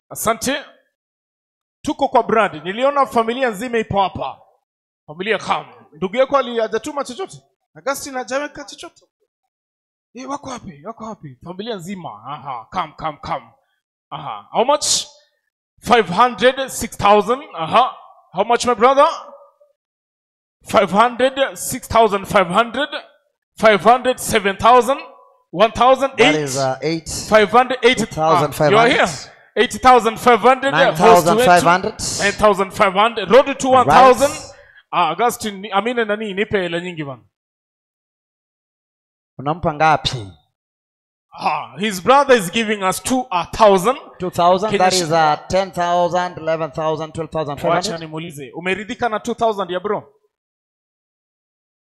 Asante. Tuko kwa Brad. Niliona familia nzima ipo hapa. Familia come. Ndugu yako hajatuma chochote? Augustine hajaweka chochote? Wako wapi? Wako wapi? Familia nzima. Aha, come, come, come. Aha. How much? 500, 6,000. Aha. How much, my brother? 500, 6,500, 500, 7,000, 1,000, That eight. is, eight. 500, eight, Thousand five you are hundred. here. 8,500, 9,500. 9,500. Road to 1,000. Right. Augustine, Amina nani, nipe hela nyingi bana. Unampa ngapi? His brother is giving us 2,000. 2,000, Can that you is, 10,000, 11,000, 12,500. Wacha nimuulize, umeridhika na 2,000 ya bro?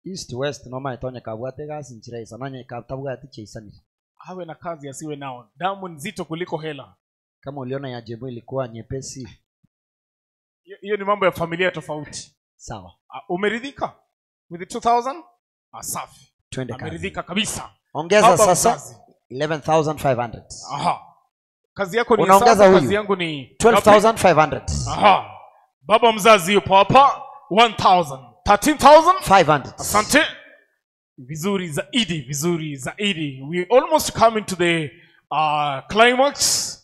East West noma itonye kabwate gasi nchira isa nonye kabwate cheisanire. Awe na kazi asiwe nao. Damu nzito kuliko hela. Kama uliona ya Jebo ilikuwa nyepesi. Hiyo ni mambo ya familia tofauti. Sawa. Umeridhika with the 2,000? Safi. Twende kazi. Ameridhika kabisa. Ongeza Baba sasa mzazi. 11,500. Aha. Kazi yako ni Unaongeza hesabu, huyu. kazi yangu ni 12,500. Aha. Baba mzazi yupo hapa 1,000. 13,500. Asante. Vizuri zaidi, vizuri zaidi. We almost coming to the climax.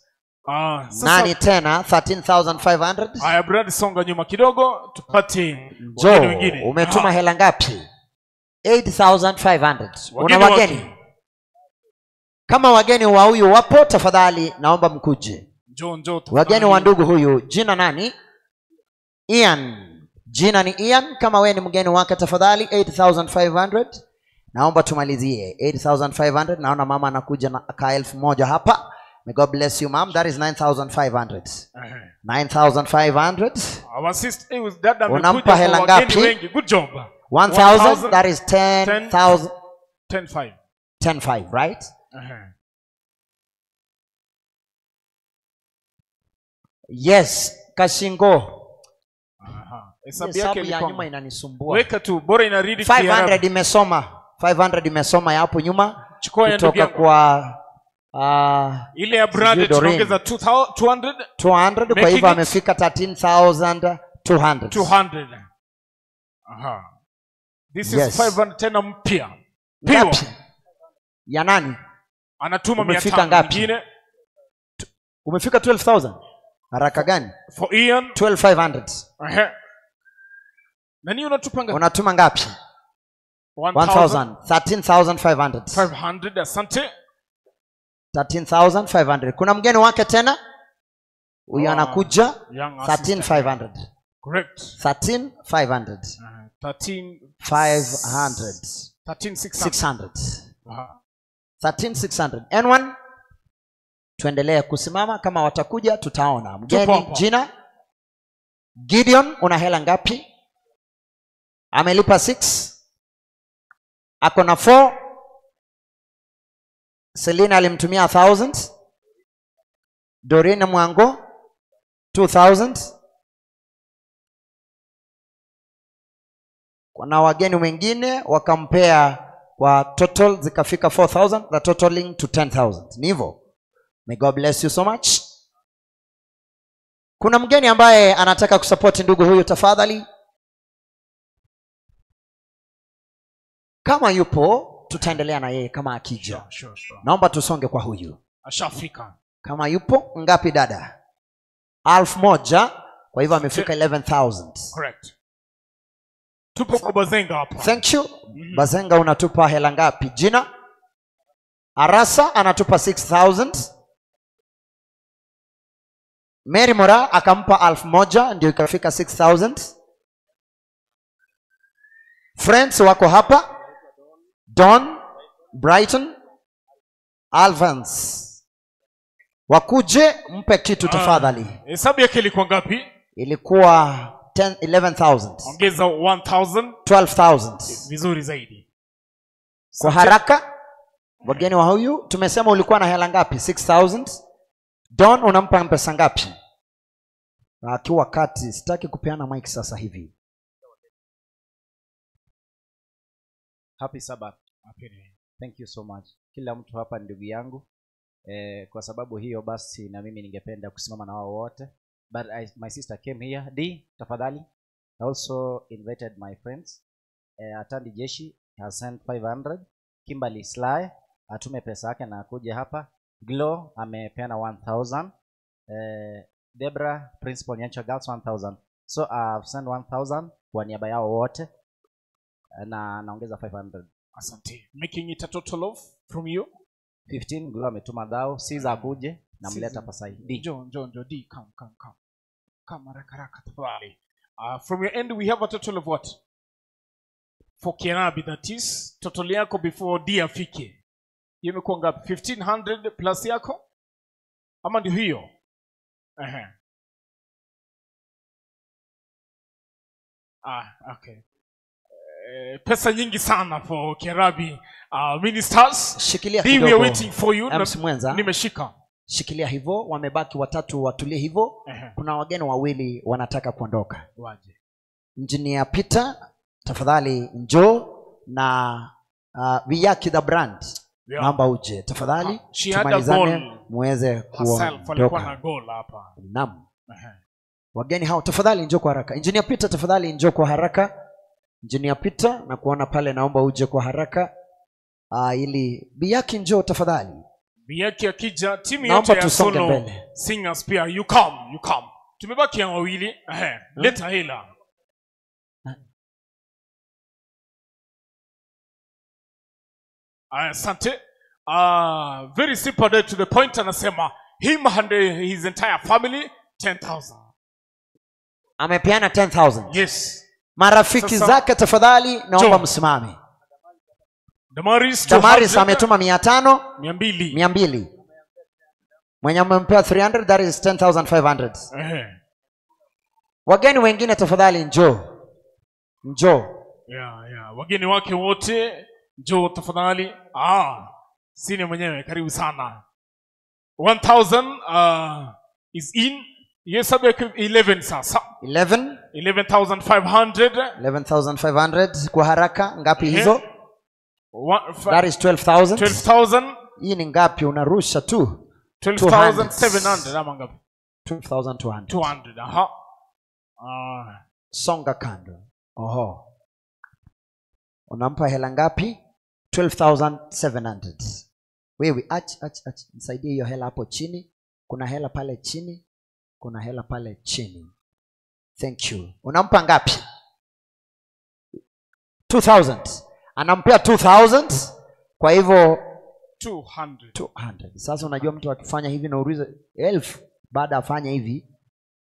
Sasa, Nani tena? 13,500. Haya, Brad, songa nyuma kidogo tupate Njoo, wageni wengine. umetuma hela ngapi? 8,500. Una Wageni wageni? Kama wageni wa huyu wapo, tafadhali naomba mkuje. Njoo, njoo. Wageni wa ndugu huyu, jina nani? Ian. Jina ni Ian. Kama wewe ni mgeni wake, tafadhali 8,500. Naomba tumalizie 8,500. Naona mama anakuja na ka 1,000 hapa. May God bless you, ma'am. That is 9,500. 9,500. Our sister, dada amekuja Unampa kwa hela wageni ngapi? wengi. Good job. 1,000, that is 10,000. 10,500. 10,500, right? Yes, Kashingo. Hesabu Hesabu yake ya ilikuwa nyuma inanisumbua. Weka tu, bora inaridi 500 imesoma. 500 imesoma ya hapo nyuma. Chukua ya ndugu Kutoka yangu. kwa ile ya brand sijui Doreen. tunaongeza 200. 200, kwa Making hivyo it amefika 13,200. 200. This is Yes. 500 tena mpya. Ngapi? Pure. Ya nani? Anatuma Umefika 500 ngapi? nyingine. Umefika 12,000. Haraka gani? For Ian 12,500. Nani unatupa ngapi? Unatuma ngapi? 1,000. 1,000. 13,500. 500, asante. 13,500. Kuna mgeni wake tena? Huyu anakuja young assistant. 13,500. Correct. 13,500. 13 500. 13,600. 600. 13,600. N1 tuendelee kusimama, kama watakuja tutaona. Mgeni Tupo hapo. jina Gideon, una hela ngapi? Amelipa 6. Ako na 4. Selina alimtumia 1,000. Doreen Mwango 2,000. Kuna wageni wengine wakampea kwa total zikafika 4,000, the totaling to 10,000. Ni hivyo. May God bless you so much. Kuna mgeni ambaye anataka kusupport ndugu huyu, tafadhali. Kama yupo tutaendelea na yeye kama akija. Sure. Naomba tusonge kwa huyu. Ashafika. Kama yupo, ngapi dada? 1,000, kwa hivyo amefika 11,000. Correct. Tupo kwa Bazenga hapa. Thank you. Bazenga unatupa hela ngapi? Jina? Arasa anatupa 6,000. Mary Mora akampa 1,000, ndio ikafika 6,000. Friends wako hapa. Don, Brighton, Alvans. Wakuje mpe kitu tafadhali. Hesabu yake ilikuwa ngapi? Ilikuwa 11,000. Ongeza 1,000. 12,000. Vizuri zaidi. Kwa haraka wageni wa huyu tumesema ulikuwa na hela ngapi? 6,000. Don unampa pesa ngapi? Akiwa kati, sitaki kupeana mic sasa hivi. Happy Sabbath. Thank you so much. Kila mtu hapa ndugu yangu. Kwa sababu hiyo basi na mimi ningependa kusimama na wao wote. But my sister came here. D, tafadhali. I also invited my friends. Atandi Jeshi has sent 500. Kimberly Sly atume pesa yake na akuje hapa. Glo amepeana 1,000. Debra Principal Nyancha Girls 1,000. So I've sent 1,000 kwa niaba yao wote. Na naongeza 500. Asante. Making it a total of from you 15. Glo ametuma dhao. Caesar akuje namleta hapa sasa hivi. Njoo, njoo, njoo. D, come, come, come. Come haraka haraka tafadhali. From your end we have a total of what? For Kiarabi, that is total yako before D afike. Hiyo imekuwa ngapi? 1500 plus yako? Ama ndio hiyo? Okay. Pesa nyingi sana for Kiarabi ministers. Shikilia D, we are kidogo. waiting for you. MC Mwenza. Nimeshika. Shikilia hivyo, wamebaki watatu, watulie hivyo. Kuna wageni wawili wanataka kuondoka. Waje. Engineer Peter, tafadhali njoo na Wiyaki the brand. Yeah. Naomba uje tafadhali, She had a tumalizane goal. muweze Herself alikuwa kuondoka. na goal hapa. Naam. Wageni hao tafadhali njoo kwa haraka. Engineer Peter tafadhali njoo kwa haraka. Engineer Peter na kuona pale, naomba uje kwa haraka. Ili Biyaki njoo tafadhali. Biaki akija, timu Naomba yote ya tusonge solo mbele. singers pia, you come, you come. Tumebaki ya wawili. Leta hela. Asante. Very simple, day to the point. Anasema him and his entire family 10,000. Amepeana 10,000. Yes. Marafiki Sasa, zake tafadhali naomba Joe. msimame. Damaris, Damaris 200. ametuma 500. 200. 200. Mwenye amempea 300, that is 10,500. Wageni wengine tafadhali njoo. Njoo. Yeah. Wageni wake wote njoo tafadhali. Sini mwenyewe karibu sana. 1,000 is in. Yes, 11 sasa. 11? 11,500. 11,500 kwa haraka ngapi hizo? That is 12,000. 12,000. Hii ni ngapi unarusha tu? 12,700 ama ngapi? 12,200. 200. Aha. Songa kando. Oho. Unampa hela ngapi? 12,700. Wewe ach. Nisaidie hiyo hela hapo chini. Kuna hela pale chini. Kuna hela pale chini. Thank you. Unampa ngapi? 2,000. Anampea 2,000. Kwa hivyo 200. 200. Sasa unajua mtu akifanya hivi na ulize 1,000 baada afanye hivi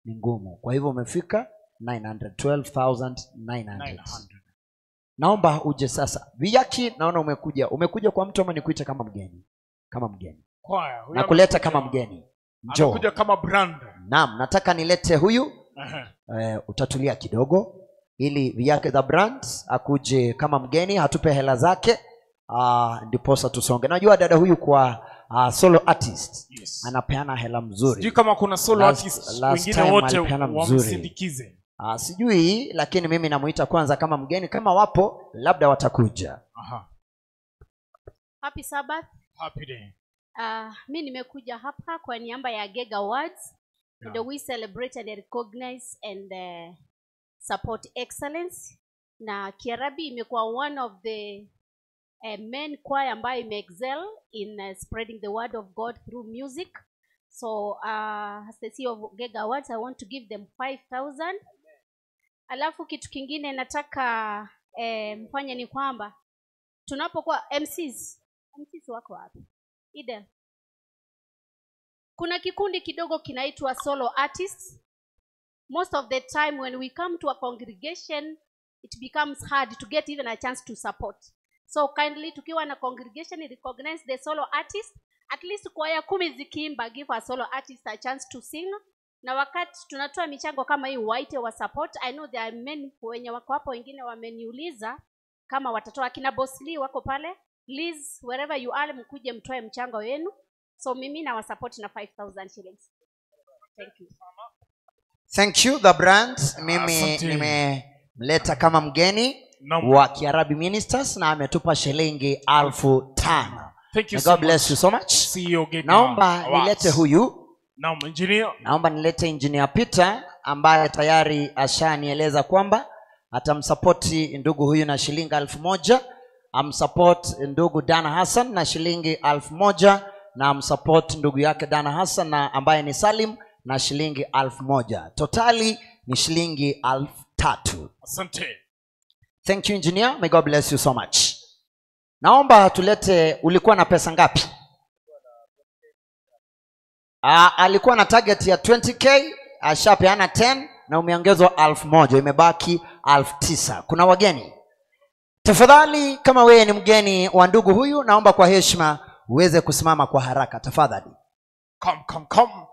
ni ngumu. Kwa hivyo umefika 900, 12,900. Naomba uje sasa. Viyaki naona umekuja. Umekuja kwa mtu ama nikuite kama mgeni? Kama mgeni. Kwaya, huyu Nakuleta kama mgeni. Njoo. Amekuja kama brand. Naam, nataka nilete huyu. Utatulia kidogo ili Viyaki the brand akuje kama mgeni, hatupe hela zake. Ndiposa tusonge. Najua dada huyu kwa solo artist. Yes. Anapeana hela mzuri. Sijui kama kuna solo artist wengine wote wamsindikize. Sijui, lakini mimi namuita kwanza kama mgeni, kama wapo labda watakuja. Aha. Happy Sabbath. Happy day. Mi nimekuja hapa kwa niaba ya Gega Awards. And we celebrate and recognize and support excellence. Na Kiarabi imekuwa one of the main choir ambayo imeexcel in spreading the word of God through music. So as the CEO of Gega Awards, I want to give them 5,000. Alafu kitu kingine nataka mfanye ni kwamba tunapokuwa MCs wako wapi? Ida. Kuna kikundi kidogo kinaitwa solo artists. Most of the time when we come to a congregation, it becomes hard to get even a chance to support. So kindly tukiwa na congregation, recognize the solo artist. At least kwaya 10 zikiimba, give a solo artist a chance to sing. Na wakati tunatoa michango kama hii, waite wa support. I know there are many wenye wako hapo, wengine wameniuliza kama watatoa. Kina Boss Lee wako pale. Please, wherever you are, mkuje mtoe mchango wenu. So mimi na wasupport na 5,000 shillings. Thank you. Thank you the brand. Mimi nimemleta kama mgeni wa Kiarabi Ministers na ametupa shilingi 5,000. Thank you May so God bless much. you so much. CEO Gega Naomba Awards. nilete huyu. Naam, engineer. Naomba nilete Engineer Peter ambaye tayari ashanieleza kwamba atamsupporti ndugu huyu na shilingi 1,000, amsupport ndugu Dana Hassan na shilingi 1,000, na amsupport ndugu yake Dana Hassan na ambaye ni Salim na shilingi 1,000. Totali ni shilingi 3,000. Asante. Thank you engineer. May God bless you so much. Naomba tulete, ulikuwa na pesa ngapi? Alikuwa na target ya 20k, ashapeana 10 na umeongezwa 1,000, imebaki 9,000. Kuna wageni? Tafadhali kama wewe ni mgeni wa ndugu huyu, naomba kwa heshima uweze kusimama kwa haraka tafadhali. Come come come.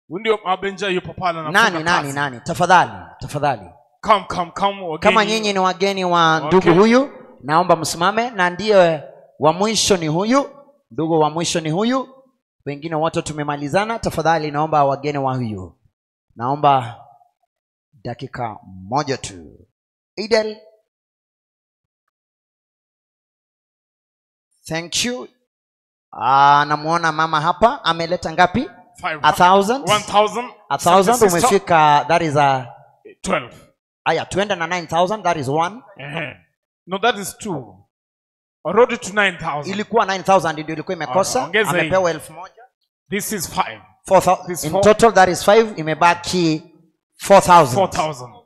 Ndio Abenja yupo pale na Nani? Tafadhali, tafadhali. Come come come wageni. Kama nyinyi ni wageni wa ndugu huyu, naomba msimame. Na ndiye wa mwisho ni huyu, ndugu wa mwisho ni huyu. Wengine wote tumemalizana. Tafadhali naomba wageni wa huyu. Naomba dakika moja tu. Idel. Thank you. Namuona mama hapa ameleta ngapi? 1,000. 1,000. 1,000 umefika, that is a 12. Aya, tuende na 9,000, that is 1. No, that is 2. Already to 9,000. Ilikuwa 9,000 ndio ilikuwa imekosa. Amepewa 1,000. This is 5. 4,000. In total that is 5, imebaki 4,000. 4,000.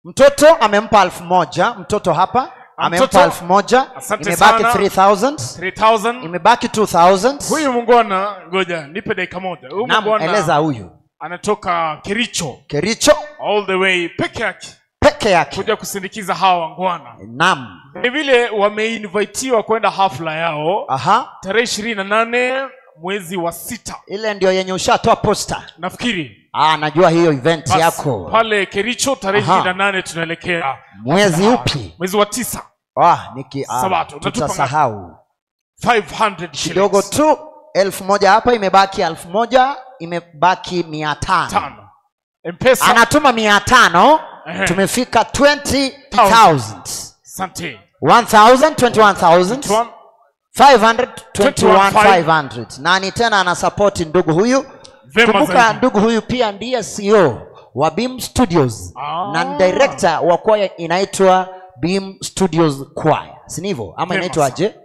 Mtoto amempa 1,000, mtoto hapa amempa 1,000, imebaki 3,000. 3,000. Imebaki 2,000. Huyu mungwana, ngoja nipe dakika moja. Huyu mungwana eleza huyu. Anatoka Kericho. Kericho. All the way peke yake. Peke yake. Kuja kusindikiza hawa wangwana. Naam. Ni vile wameinvitiwa kwenda hafla yao. Aha. Tarehe 28 mwezi wa 6. Ile ndio yenye ushatoa poster. Nafikiri. Najua hiyo event bas, yako. Pale Kericho tarehe 28 tunaelekea. Mwezi upi? Mwezi wa 9. Sabato. Tutasahau. 500 shillings. Kidogo tu 1,000 hapa imebaki 1,000, imebaki 500. M-Pesa. Anatuma 500, tumefika 20,000. Asante. 1,000, 21,000. 500, 21,500. Nani tena anasupport ndugu huyu? Kumbuka ndugu huyu pia ndiye CEO wa Beam Studios. Na director wa choir inaitwa Beam Studios Choir. Si ni hivyo? Ama inaitwa aje?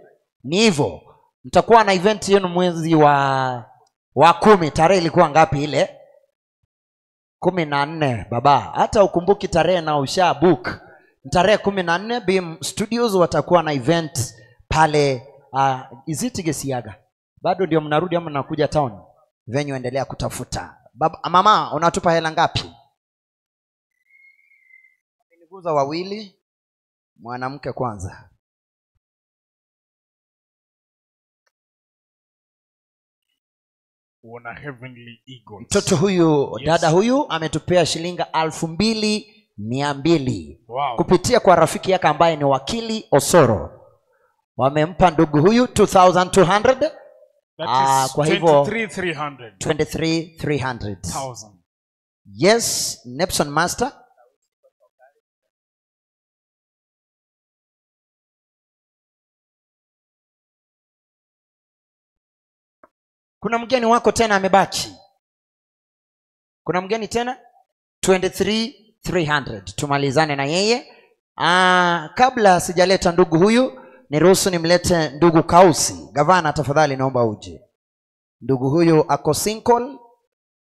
Ni hivyo. Mtakuwa na event yenu mwezi wa 10. Tarehe ilikuwa ngapi ile? 14 baba. Hata ukumbuki tarehe na usha book. Tarehe 14 Beam Studios watakuwa na event pale is it Gesiaga? Bado ndio mnarudi ama mnakuja town? Venue endelea kutafuta. Baba, mama unatupa hela ngapi? Niguza wawili, mwanamke kwanza. Wana Heavenly Eagles. Mtoto huyu, yes. Dada huyu ametupea shilingi 2,200. Wow. Kupitia kwa rafiki yake ambaye ni wakili Osoro. Wamempa ndugu huyu 2,200. That is kwa hivyo 23,300. 23,300. Yes, Nepson Master. Kuna mgeni wako tena amebaki. Kuna mgeni tena 23,300. Tumalizane na yeye. Kabla sijaleta ndugu huyu, niruhusu nimlete ndugu Kausi. Gavana tafadhali naomba uje. Ndugu huyu ako single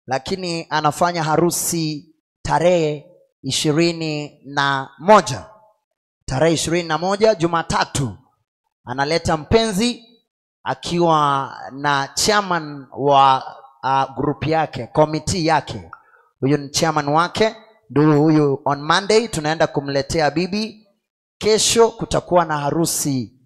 lakini anafanya harusi tarehe 21. Tarehe 21 Jumatatu. Analeta mpenzi akiwa na chairman wa group yake, committee yake. Huyu ni chairman wake. Ndugu huyu on Monday tunaenda kumletea bibi. Kesho kutakuwa na harusi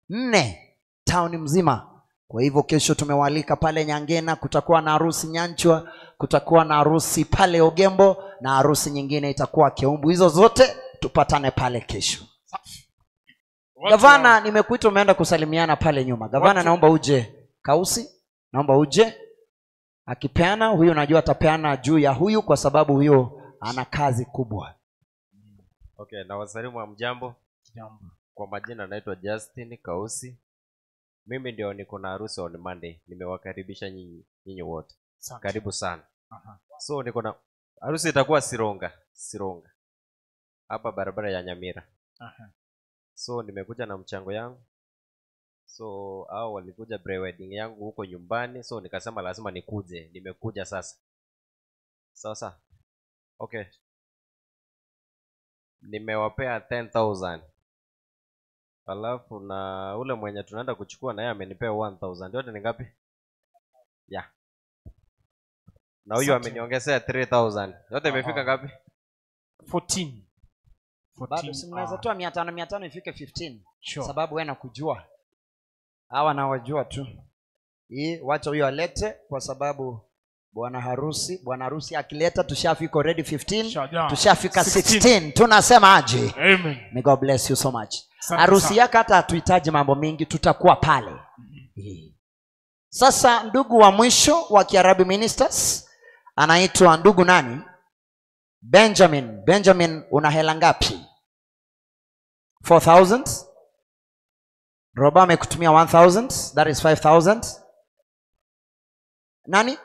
4 town mzima. Kwa hivyo kesho tumewalika pale Nyangena, kutakuwa na harusi Nyanchwa, kutakuwa na harusi pale Ogembo, na harusi nyingine itakuwa Keumbu. Hizo zote tupatane pale kesho. Gavana, nimekuita umeenda kusalimiana pale nyuma. Gavana, naomba uje. Kausi, naomba uje. Akipeana huyu najua atapeana juu ya huyu kwa sababu huyo ana kazi kubwa. Okay, na wasalimu wa mjambo. Jambo. Kwa majina naitwa Justin Kausi. Mimi ndio niko na harusi on Monday. Nimewakaribisha nyinyi wote. Karibu sana. Aha. So niko na harusi itakuwa Sironga. Hapa barabara ya Nyamira. Aha. So nimekuja na mchango yangu. So hao walikuja pre-wedding yangu huko nyumbani, so nikasema lazima nikuje. Nimekuja sasa. Sasa. Okay. Nimewapea 10,000. Alafu na ule mwenye tunaenda kuchukua na yeye amenipea 1,000. Yote ni ngapi? Yeah. Na huyu ameniongezea 3,000. Yote imefika ngapi? 14. Bado si mnaweza toa 500 500 ifike 15. Sure. Sababu wewe nakujua. Hawa nawajua tu. Hii wacha huyo alete kwa sababu bwana harusi akileta tushafika already 15, tushafika 16. Tunasema aje? Amen. May God bless you so much. Harusi yako hata hatuhitaji mambo mingi, tutakuwa pale. Sasa ndugu wa mwisho wa Kiarabi Ministers anaitwa ndugu nani? Benjamin. Benjamin, una hela ngapi? 4,000. Roba amekutumia 1,000, that is 5,000. Nani?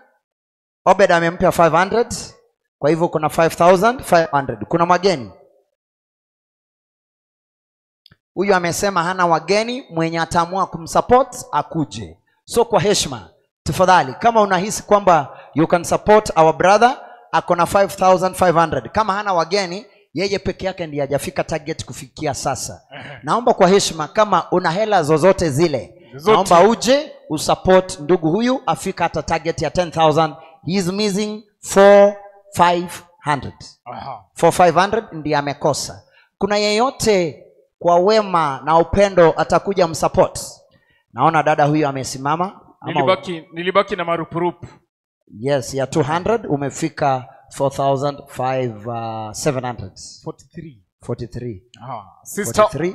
Obed amempia 500. Kwa hivyo kuna 5,500. Kuna mageni. Huyu amesema hana wageni, mwenye ataamua kumsupport akuje. So kwa heshima, tafadhali kama unahisi kwamba you can support our brother, ako na 5500. Kama hana wageni, yeye peke yake ndiye hajafika target kufikia sasa. Naomba kwa heshima, kama una hela zozote zile, Zozote. naomba uje usupport ndugu huyu afika hata target ya 10,000. He is missing 4,500. 4,500 ndiye amekosa. Kuna yeyote kwa wema na upendo atakuja msupport? Naona dada huyu amesimama. Nilibaki na marupurupu. Yes, ya 200 umefika 4,700. 43. 43. Sister 43.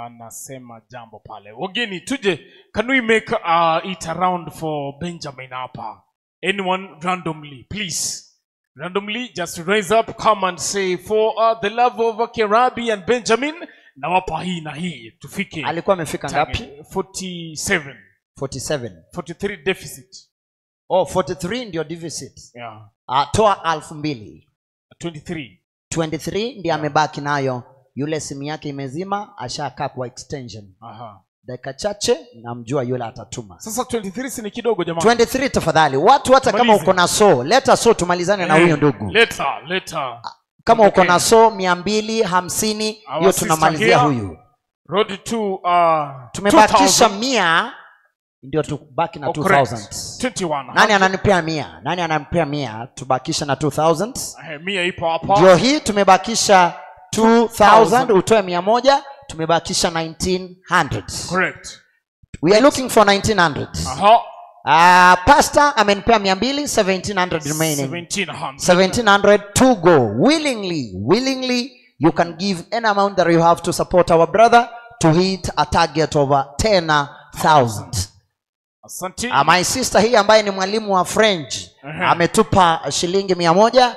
Anasema jambo pale. Wageni tuje, can we make it around for Benjamin hapa? Anyone randomly, please. Randomly just rise up, come and say for the love of Kerabi and Benjamin, nawapa hii na hii tufike. Alikuwa amefika ngapi? 47. 47. 43 deficit. Oh, 43 ndio deficit. Yeah. Toa 2000. 23. 23 ndiye amebaki nayo. Yule simu yake imezima, ashakaa kwa extension. Dakika chache namjua yule atatuma. Sasa 23 si ni kidogo jamani. 23 tafadhali. Watu hata kama uko na so, leta so tumalizane na huyo ndugu. Leta. Kama uko na so 250 hiyo tunamalizia huyu. Road to tumebakisha 100 ndio tubaki na 2000. 21. Nani ananipea 100? Nani ananipea 100? Tubakisha na 2000. 100 ipo hapa. Ndio hii tumebakisha 2000, utoe 100, tumebakisha 1900. Correct. We are looking for 1900. Pastor amenipea 200, 1700 remaining. 1700. 1700 to go. Willingly you can give any amount that you have to support our brother to hit a target of 10,000. Asante. My sister hii ambaye ni mwalimu wa French ametupa shilingi 100.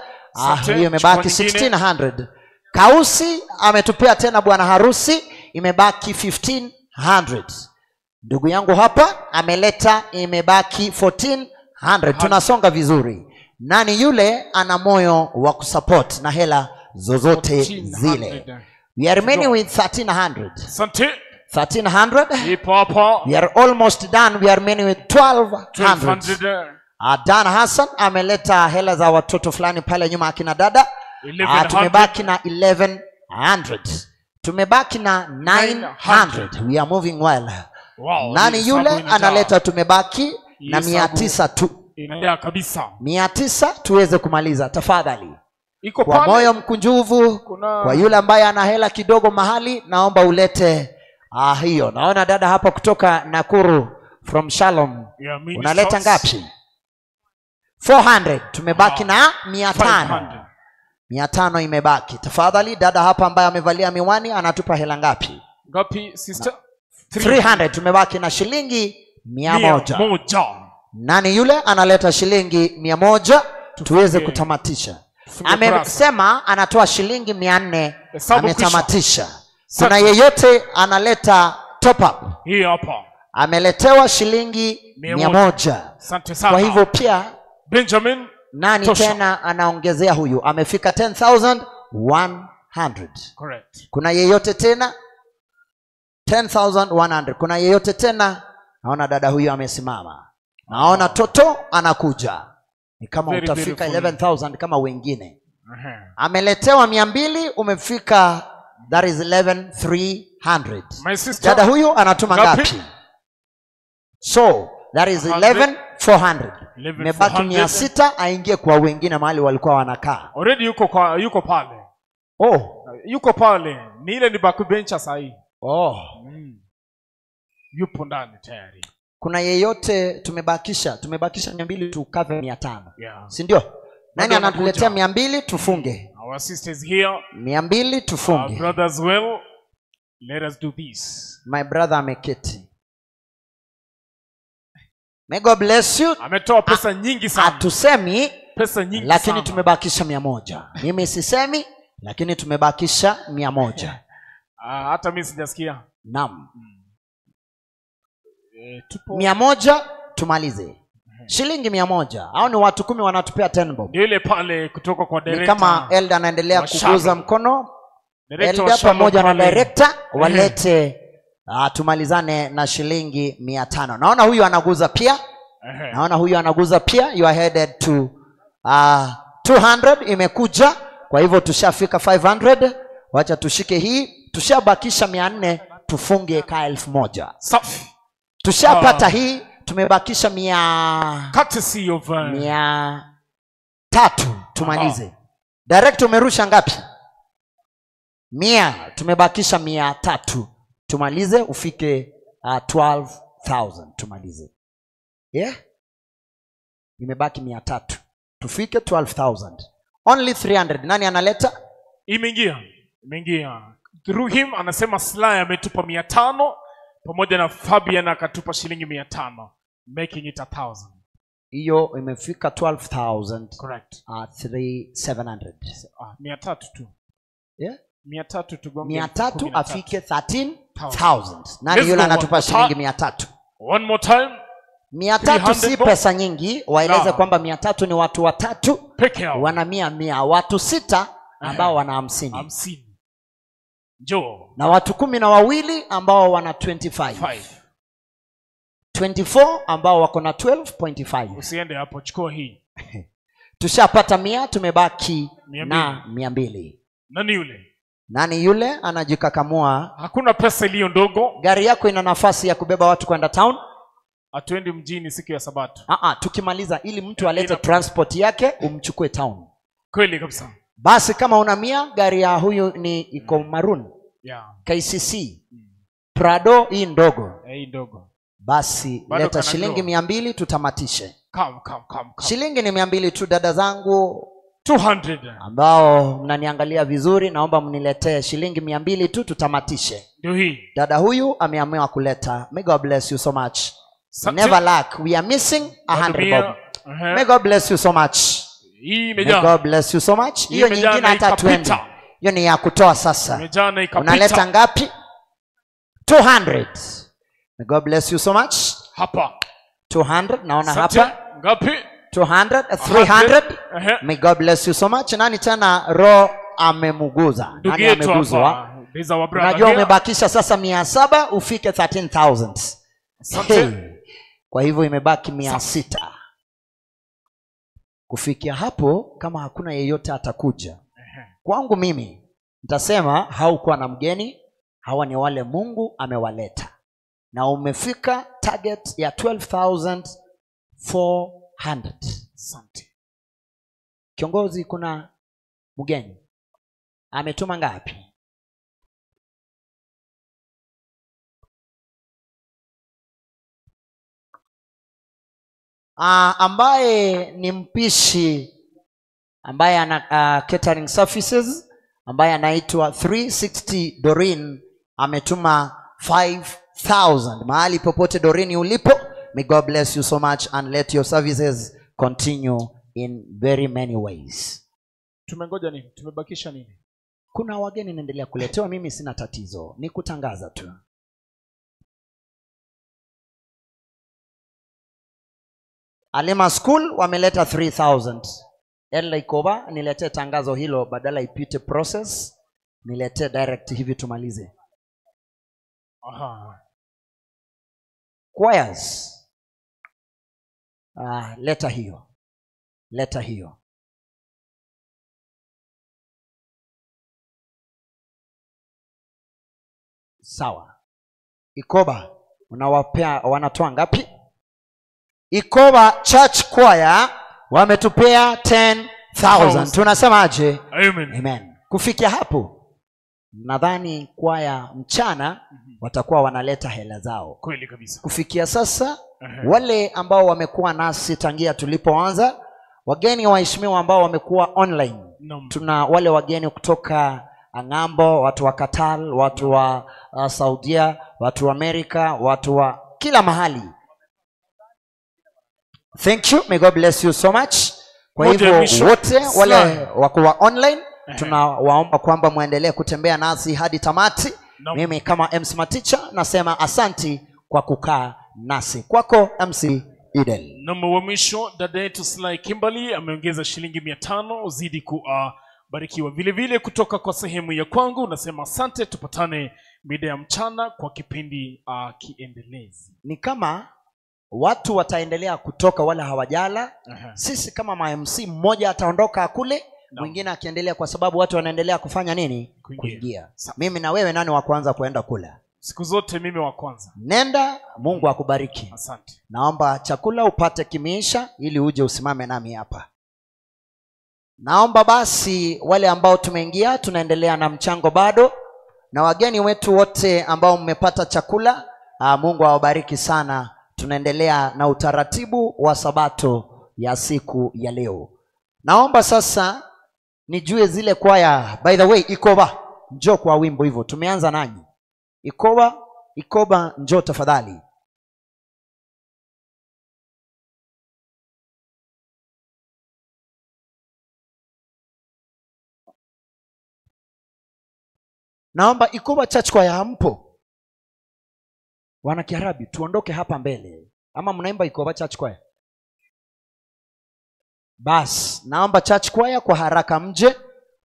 Hiyo imebaki 1600. Kausi ametupea tena bwana harusi, imebaki 1500. Ndugu yangu hapa ameleta, imebaki 1400. Tunasonga vizuri. Nani yule ana moyo wa kusupport na hela zozote zile? We are remaining with 1300. Asante. 1300. Ipo hapa. We are almost done. We are remaining with 1200. Dan Hassan ameleta hela za watoto fulani pale nyuma akina dada. Tumebaki na 1100. Tumebaki na 900. We are moving well. Wow, nani yule analeta? Tumebaki na 900 tu. Inaendelea kabisa. 900 tuweze kumaliza tafadhali. Iko kwa pale. Moyo mkunjuvu. Kwa yule ambaye ana hela kidogo mahali, naomba ulete hiyo. Naona dada hapa kutoka Nakuru from Shalom. Yeah, unaleta ngapi? 400. Tumebaki na 500. 500 imebaki. Tafadhali dada hapa ambaye amevalia miwani anatupa hela ngapi? Ngapi sister? 300. Tumebaki na shilingi 100. Nani yule analeta shilingi 100 tuweze kutamatisha? Amesema anatoa shilingi 400, ametamatisha. Kuna yeyote analeta top up? Hii hapa. Ameletewa shilingi 100. Asante sana. Kwa hivyo pia Benjamin nani tosha. Tena anaongezea huyu. Amefika 10,100. Correct. Kuna yeyote tena? 10,100. Kuna yeyote tena? Naona dada huyu amesimama. Naona Toto anakuja. Ni kama very, utafika 11,000 kama wengine. Ameletewa 200, umefika that is 11,300. My sister. Dada huyu anatuma ngapi? So that is 11,400. Imebaki 600 aingie kwa wengine mahali walikuwa wanakaa. Already yuko pale. Oh, yuko pale. Ni ile ni backbencher sahi. Oh. Yupo ndani tayari. Kuna yeyote tumebakisha? Tumebakisha 200 tukave 500. Yeah. Si ndio? Nani anatuletea 200 tufunge? Our sisters here. 200 tufunge. Our brothers well. Let us do this. My brother ameketi. May God bless you. Ametoa pesa nyingi sana. Hatusemi pesa nyingi lakini sana. Tumebakisha 100. Mimi sisemi lakini tumebakisha 100. Hata mimi sijasikia. Naam. 100 tumalize. Shilingi 100. Hao ni watu 10 wanatupea 10 bob. Ndio ile pale kutoka kwa director. Ni kama elder anaendelea kuguza mkono. Director wa Elda Shalom pamoja na pale. director walete tumalizane na shilingi 500. Naona huyu anaguza pia. Naona huyu anaguza pia. You are headed to 200 imekuja. Kwa hivyo tushafika 500. Wacha tushike hii. Tushabakisha 400 tufunge ka 1000. Safi. Tushapata hii, tumebakisha 100 courtesy of 300 tumalize. Direct umerusha ngapi? 100. Tumebakisha 300 tumalize ufike 12,000 tumalize. Yeah? Imebaki 300 tufike 12,000. Only 300. Nani analeta? Imeingia. Imeingia. Through him anasema Sly ametupa 500 pamoja na Fabian akatupa shilingi 500, making it 1,000. Hiyo imefika 12,000. Correct. 3700. 300 tu. Yeah? 300 tugonge. 300 afike 13,000. Nani Let's yule go anatupa one shilingi more 300? One more time. 300 si 300 bob. pesa nyingi. Waeleze Naam. kwamba 300 ni watu watatu peke yao. Wana 100, watu 6 ambao wana 50. 50. Njoo. Na watu 12 ambao wana 25. 24 ambao wako na 12.5. Usiende hapo, chukua hii. Tushapata 100, tumebaki 200. na 200. Nani yule? Nani yule anajikakamua? Hakuna pesa iliyo ndogo. Gari yako ina nafasi ya kubeba watu kwenda town? Hatuendi mjini siku ya Sabato. Tukimaliza ili mtu alete transport yake umchukue town. Kweli kabisa. Basi kama una 100, gari ya huyu ni iko maroon. Yeah. KCC. Prado hii ndogo. Hii ndogo. Basi Bado leta kana shilingi grow. 200 tutamatishe. Come, come, come, come. Shilingi ni 200 tu dada zangu 200 ambao mnaniangalia vizuri, naomba mniletee shilingi 200 tu tutamatishe. Ndio hii. Dada huyu ameamua kuleta. May God bless you so much. Asante. Never lack. We are missing 100 bob. May God bless you so much. Hii May imejaa. God bless you so much. Hii Hiyo imejaa nyingine na hata ikapita. 20. Hiyo ni ya kutoa sasa. Imejaa na ikapita. Unaleta ngapi? 200. May God bless you so much. Hapa. 200 naona Asante. hapa. Ngapi? 200, 300. May God bless you so much. Nani tena roho amemuguza? Ndugu Nani yetu ameguzwa? hapa. These are our brother Unajua here. umebakisha sasa 700 ufike 13,000. Asante. Hey. Kwa hivyo imebaki 600. Kufikia hapo kama hakuna yeyote atakuja. Kwangu mimi nitasema haukuwa na mgeni, hawa ni wale Mungu amewaleta. Na umefika target ya 12,400. Asante. Kiongozi, kuna mgeni ametuma ngapi? Ambaye ni mpishi ambaye ana catering services ambaye anaitwa 360 Doreen ametuma 5,000. Mahali popote Doreen ulipo, may God bless you so much and let your services continue in very many ways. Tumengoja nini? Tumebakisha nini? Kuna wageni naendelea kuletewa, mimi sina tatizo, ni kutangaza tu. Alema School wameleta 3,000. Ella Ikoba, niletee tangazo hilo badala ipite process, niletee direct hivi tumalize. Aha. Choirs. Leta hiyo. Leta hiyo. Sawa. Ikoba, unawapea wanatoa ngapi? Ikoba Church Choir wametupea 10,000. Tunasemaje? Amen. Amen. Kufikia hapo nadhani kwaya mchana watakuwa wanaleta hela zao. Kweli kabisa. Kufikia sasa wale ambao wamekuwa nasi tangia tulipoanza, wageni waheshimiwa ambao wamekuwa online. Tuna wale wageni kutoka ng'ambo, watu wa Qatar, watu wa Saudia, watu wa Amerika, watu wa kila mahali. Thank you. May God bless you so much. Kwa hivyo wote wale wakuwa online tunawaomba kwamba muendelee kutembea nasi hadi tamati. Mimi kama MC Maticha nasema asanti kwa kukaa nasi. Kwako MC Idel. Namba wa mwisho dada yetu Sly Kimberly ameongeza shilingi 500. Uzidi Barikiwa vile vile kutoka kwa sehemu ya kwangu, nasema asante, tupatane mida ya mchana kwa kipindi kiendelezi. Ni kama watu wataendelea kutoka wala hawajala. Sisi kama ma MC, mmoja ataondoka kule, mwingine akiendelea, kwa sababu watu wanaendelea kufanya nini? Kuingia. Mimi na wewe nani wa kwanza kuenda kula? Siku zote mimi wa kwanza. Nenda, Mungu akubariki. Asante. Naomba chakula upate kimeisha ili uje usimame nami hapa. Naomba basi wale ambao tumeingia tunaendelea na mchango bado, na wageni wetu wote ambao mmepata chakula, Mungu awabariki sana. Tunaendelea na utaratibu wa Sabato ya siku ya leo. Naomba sasa nijue zile kwaya. By the way, Ikoba, njoo kwa wimbo hivyo. Tumeanza nanyi. Ikoba, Ikoba njoo tafadhali. Naomba Ikoba Church Choir hampo. Wana Kiarabi, tuondoke hapa mbele. Ama mnaimba Ikoba Church Choir? Bas, naomba Church Choir kwa haraka mje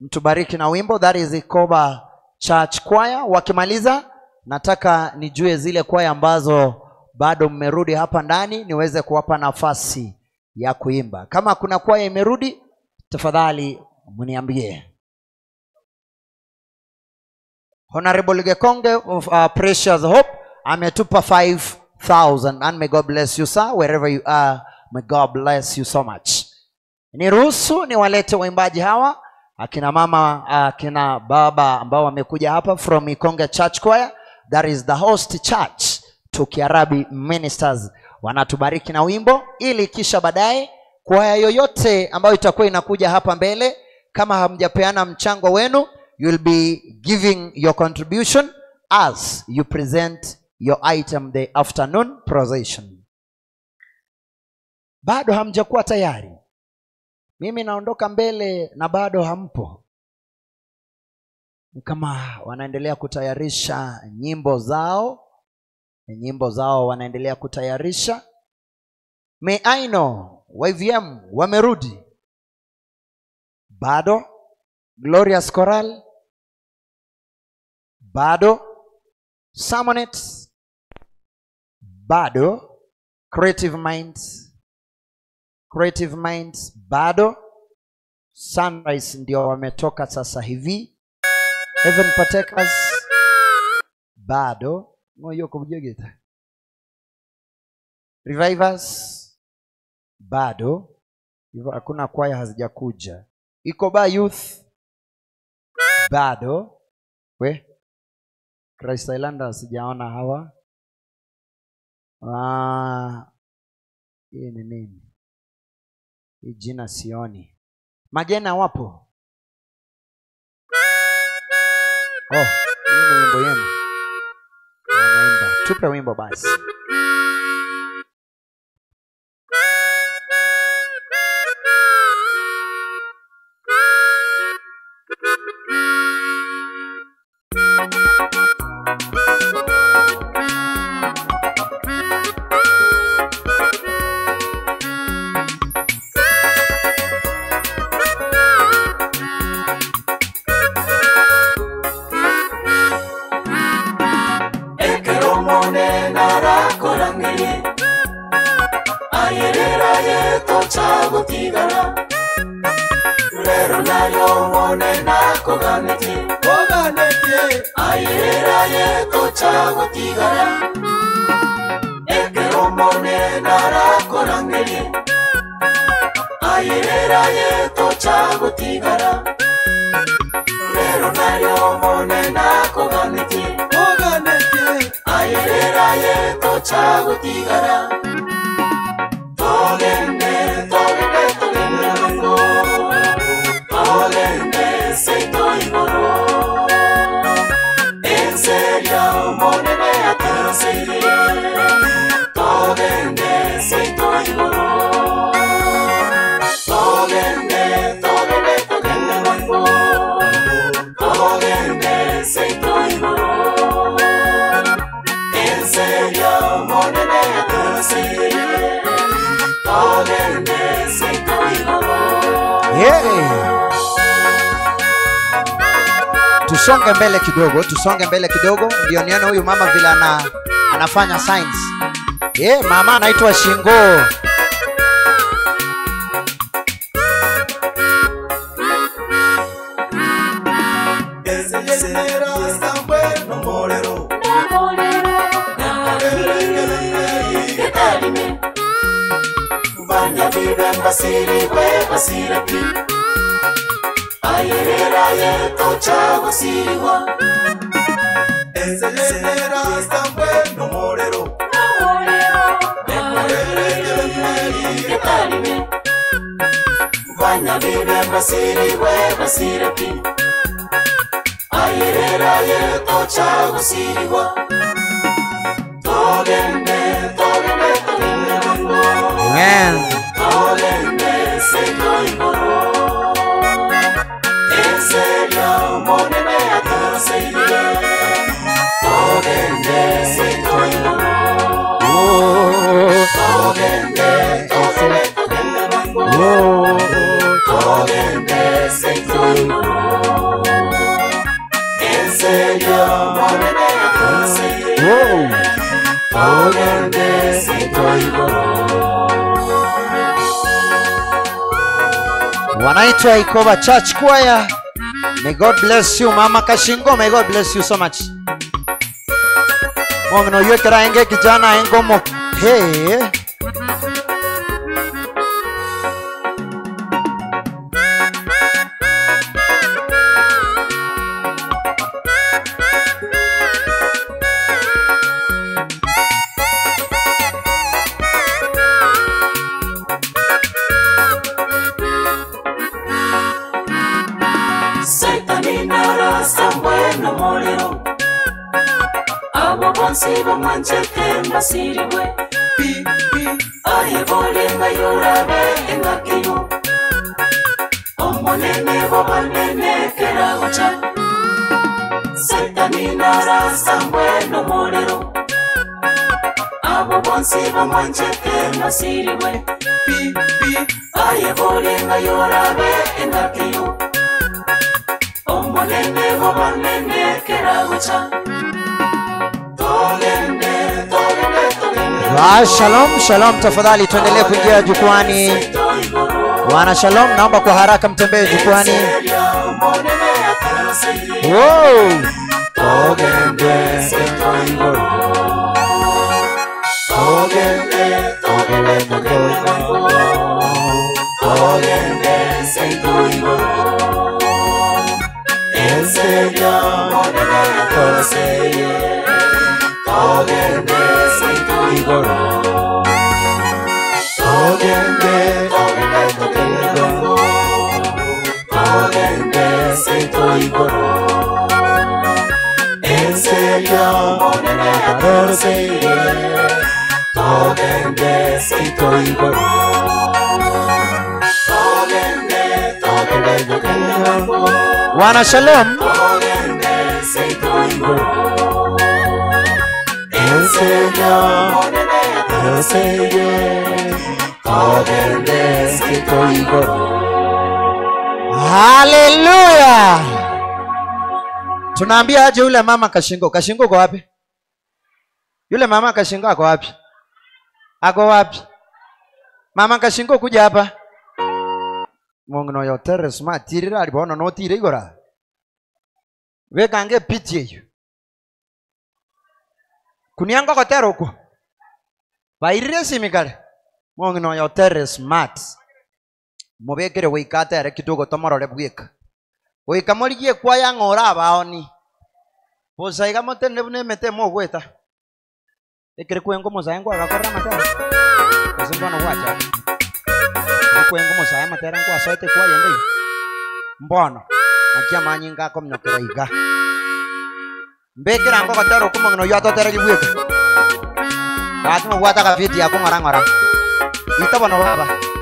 mtubariki na wimbo. That is Ikoba Church Choir. Wakimaliza, nataka nijue zile kwaya ambazo bado mmerudi hapa ndani, niweze kuwapa nafasi ya kuimba. Kama kuna kwaya imerudi, tafadhali mniambie. Honorable Gekonge of Precious Hope ametupa 5,000, and may God bless you sir, wherever you are, may God bless you so much. Niruhusu niwalete waimbaji hawa, akina mama, akina baba ambao wamekuja hapa from Ikonge Church Choir, that is the host church to Kiarabi Ministers. Wanatubariki na wimbo ili kisha baadaye kwaya yoyote ambayo itakuwa inakuja hapa mbele, kama hamjapeana mchango wenu, you'll be giving your contribution as you present your item the afternoon procession. Bado hamjakuwa tayari. Mimi naondoka mbele na bado hampo. Kama wanaendelea kutayarisha nyimbo zao, nyimbo zao wanaendelea kutayarisha. May I know YVM wamerudi? Bado. Glorious Choral bado. Salmonet bado. Creative Minds, Creative Minds bado. Sunrise ndio wametoka sasa hivi. Heaven Partakers bado. Ngoyo kubjegeta. Revivers bado. Hivyo hakuna kwaya hazijakuja. Ikoba Youth bado. We Christ Islanders sijaona hawa. Hii ni nini? Hii jina sioni. Majena wapo? Oh, hii ni wimbo yenu. Wanaimba. Tupe wimbo basi. Yeah. Tusonge mbele kidogo, tusonge mbele kidogo ndio nione huyu mama vile anafanya signs. Mama anaitwa Shingo. Amen. Wanaitwa Ikoba Church Choir. May God bless you, Mama Kashingo. May God bless you so much. Mongno yekera enge kijana engomo. Hey. Shalom, shalom, tafadhali tuendelee kuingia jukwani. Wana shalom, naomba kwa haraka mtembee jukwani. Wow. Wana shalom. Hallelujah. Tunaambia aje yule mama Kashingo? Kashingo uko wapi? Yule mama Kashingo ako wapi? Ako wapi? Mama Kashingo kuja hapa. Mungu yotere smart tirira alibono no tire igora. Wekange piti eyo. Kunianga kotero uko. Bairire simikale. Mungu yotere smart. Mubekere wikate kidogo tomorore bweka. Wika morigie kwa ya ngora baoni. Bosaiga motene bune mete mogweta. Ekere kwengo mozaengo agakora matera. Kosembono gwacha. Kwengo mozaya matera ngwa soete kwa yende. Mbono. Nakia manyinga komnyokera iga. Mbekera ngo katero kumongno yo atotera gibweka. Gatimo gwata ka viti yako ngora ngora. Itabono baba.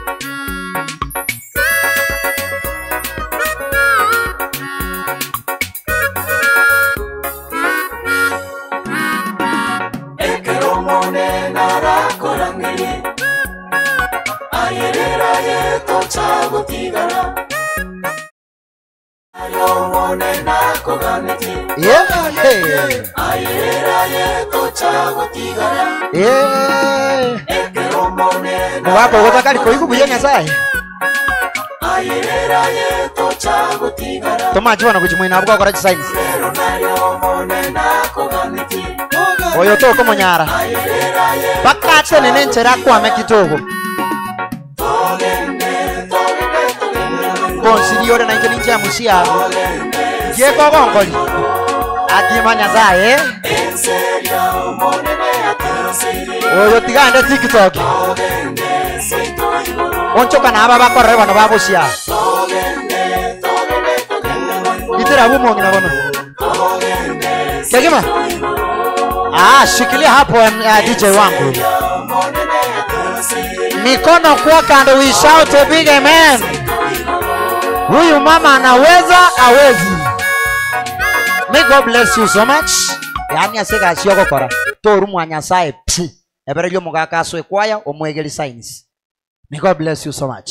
Yeah. Yeah. Mugako gotakari koigu Nyasaye. Tomajua na kuchimwina abuka kora signs. Oyo toko monyara. Bakate nenenchera kwame kitoko. Konsiliore na inje musia. Yeko gonkoli. Akima Nyasaye. Oyo tigande TikTok. Onchoka na aba bakorre bano babusia. Itera bumo ngina bono. Kagima. Ah, shikilia hapo DJ wangu. Mikono kwa kando, we shout a big amen. Huyu mama anaweza, awezi. May God bless you so much. Yani aseka asioko kora. Toru mwa Nyasaye pi. Ebere yo mugaka aswe kwaya omwegeli signs. May God bless you so much.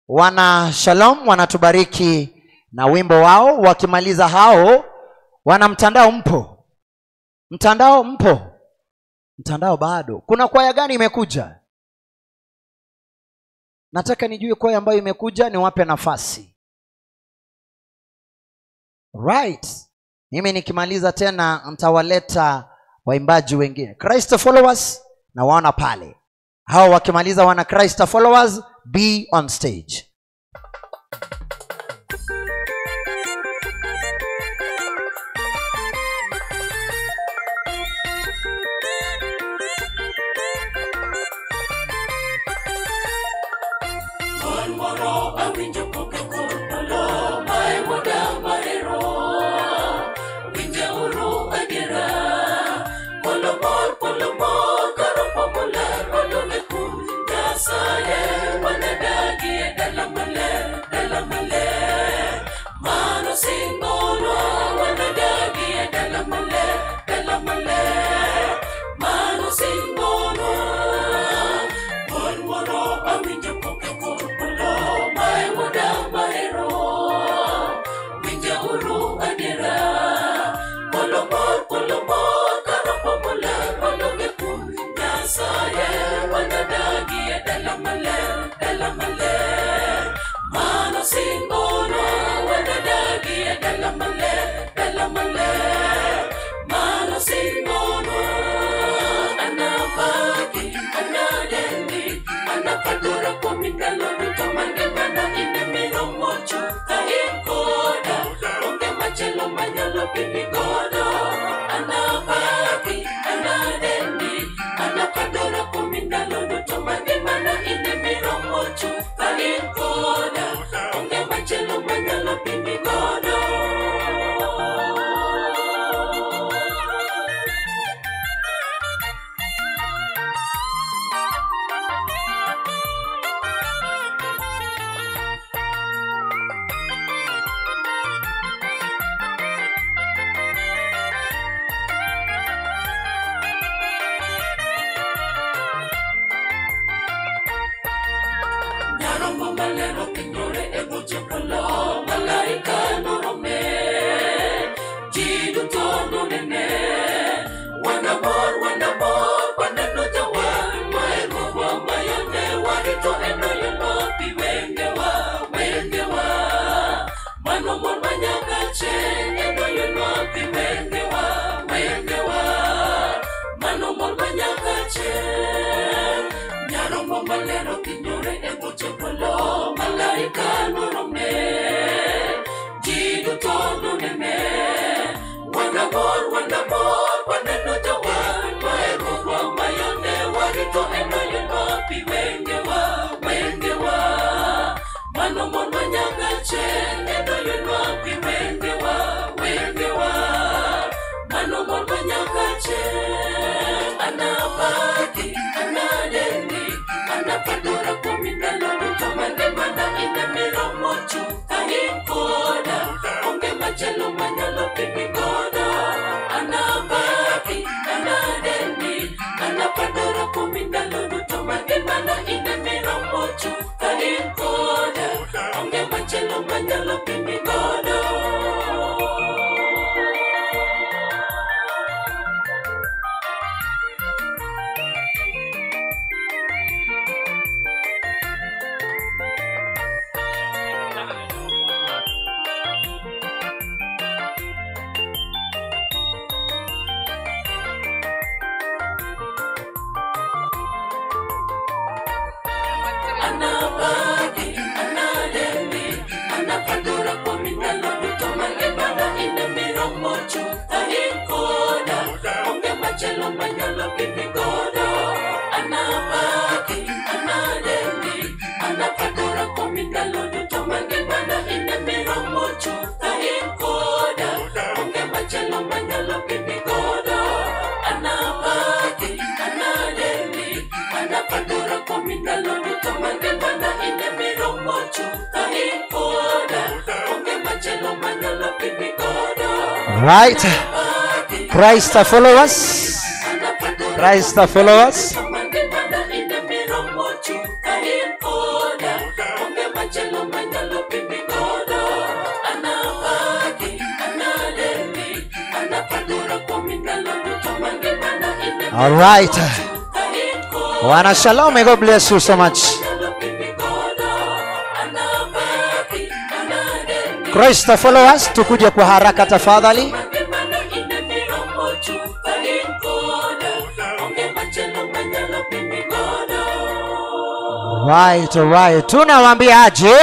Wana Shalom wanatubariki na wimbo wao. Wakimaliza hao, wana mtandao mpo. Mtandao mpo. Mtandao bado. Kuna kwaya gani imekuja? Nataka nijue kwaya ambayo imekuja niwape nafasi. Right. Mimi nikimaliza tena mtawaleta waimbaji wengine. Christ followers na waona pale. Hao wakimaliza wana Christ followers be on stage. Anapaki, anadeni, anapadora kumindalo, tumane mana ina miromo. Anabaki, anademi, anapadura kwa mindalo duto mangimana ine miromo chuta inkoda. Onge machelo manyalo pimigodo. Anabaki, anademi, anapadura kwa mindalo duto mangimana ine miromo chuta inkoda. Onge machelo manyalo pimigodo. Anabaki, anademi, anapadura kwa mindalo duto mangimana ine miromo chuta inkoda. Onge machelo manyalo pimigodo. Right. Christ followers. Christ followers. All right. Wana shalom. May God bless you so much. Christ followers, tukuje kwa haraka tafadhali. Right, right. Tunawaambia aje?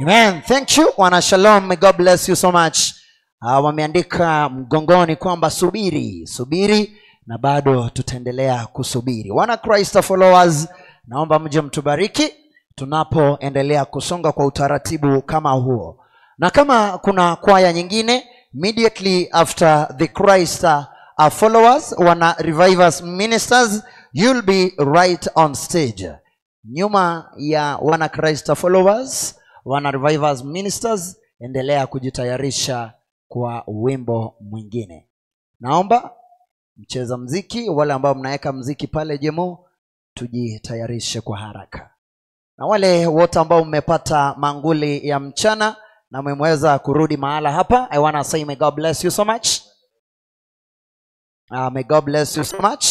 Amen. Thank you. Wana shalom. May God bless you so much. Wameandika mgongoni kwamba subiri, subiri na bado tutaendelea kusubiri. Wana Christ followers, naomba mje mtubariki tunapoendelea kusonga kwa utaratibu kama huo. Na kama kuna kwaya nyingine, immediately after the Christ followers, wana Revivers ministers, you'll be right on stage. Nyuma ya wana Christ followers, wana Revivers ministers, endelea kujitayarisha kwa wimbo mwingine. Naomba mcheza mziki, wale ambao mnaeka mziki pale jemo, tujitayarishe kwa haraka. Na wale wote ambao mmepata manguli ya mchana na mmeweza kurudi mahala hapa, I wanna say may God bless you so much. May God bless you so much